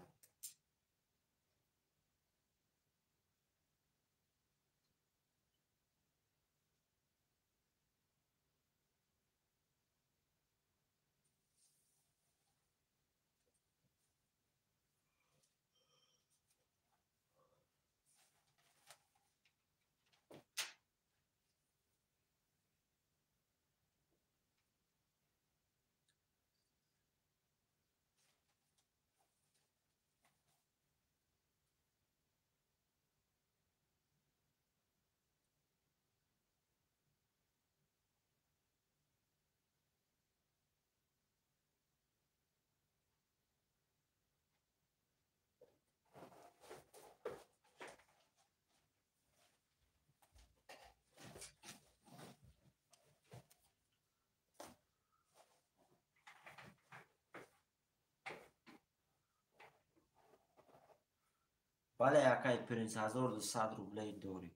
[SPEAKER 1] Бале, акай принц, 1200 рублей дорӣ.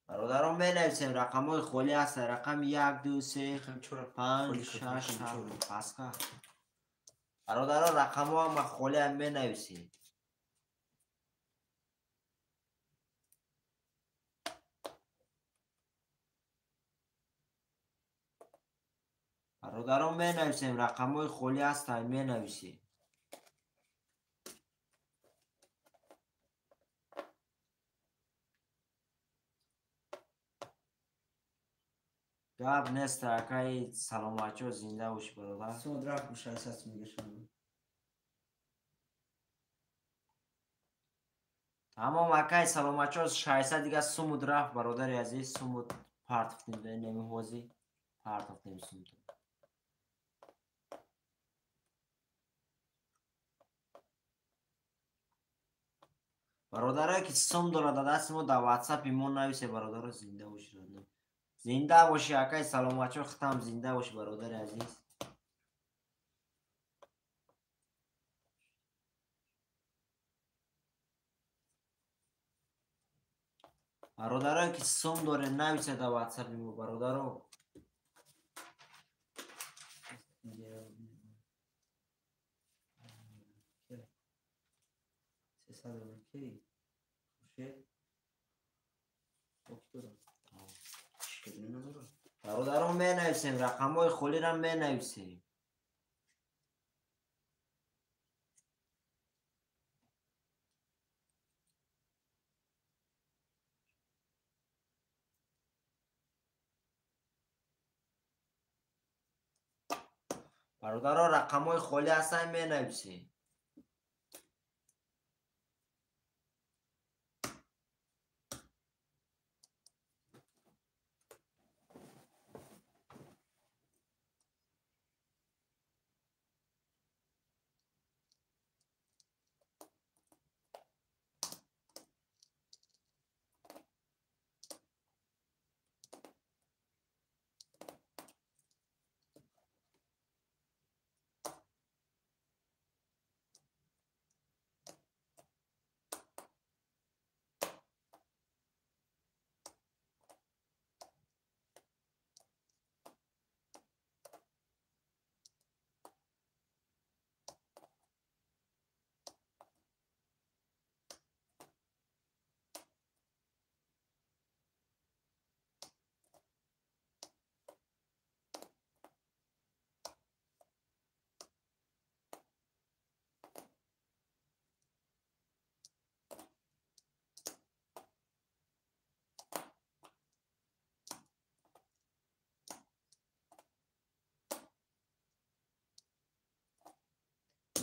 [SPEAKER 1] Бародарон, менависем, рақамҳои холӣ ҳастанд. Рақами 1, 2, 3, 5, 6, 7. Паска. Бародарон, рақамҳо ҳама холиам, менависем. Бародарон, менависем, рақамҳои холӣ ҳастанд, менависем. Гап нест, акаи саломатчо, зинда бошӣ, бародар.
[SPEAKER 2] Сумуд рафт, 600 сум гиршам.
[SPEAKER 1] Тамом, акаи саломатчо, 600 дига сумуд рафт, бародари азиз, сумуд партофтем, немиҳозӣ партофтем сумуд. Бародарое ки сум дорад дар дасти мо, дар ватсапи мо нависе, бародаро, зинда бошӣ. Зинда бошӣ, акаи саломатчо, хитам зинда бошӣ, бародари азиз. Бародарое ки сум доред, нависе дар ватсапи мо, бародаро. Бародарон, менависем, рақамҳои холиро менависем. Бародарон, рақамҳои холӣ ҳастанд, менависем.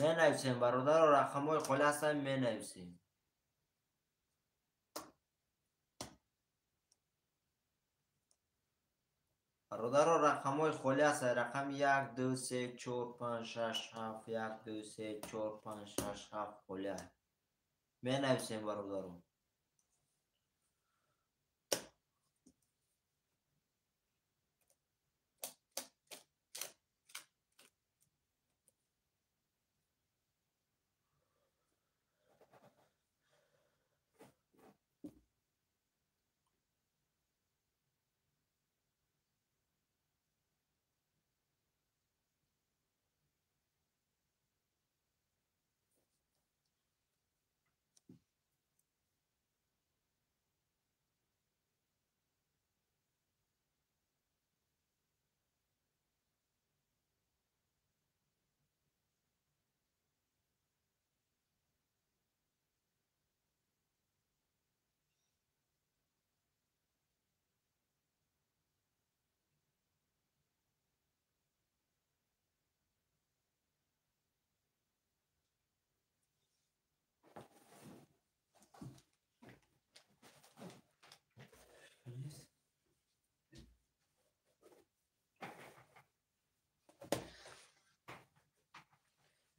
[SPEAKER 1] Менависем, бародаро, рақамҳои холӣ ҳастанд, менависем. Бародаро, рақамҳои холӣ ҳастанд. Рақами 1, 2, 3, 4, 5, 6, 7, 1, 2, 3, 4, 5, 6, 7 холӣ аст. Менависем, бародаро.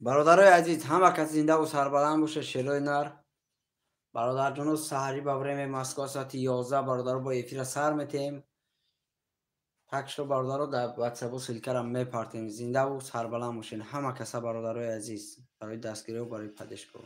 [SPEAKER 2] Бародарои азиз, ҳама кас зиндаву сарбаланд бошад, шерои нар. Бародарҷоно, саҳарӣ ба время Москва соати 11, бародаро, бо эфира сар метем. Так что, бародаро, дар ватсапу ссылка ра мепартем. Зиндаву сарбаланд бошед ҳама каса, бародарои азиз, барои дастгириу барои поддержка.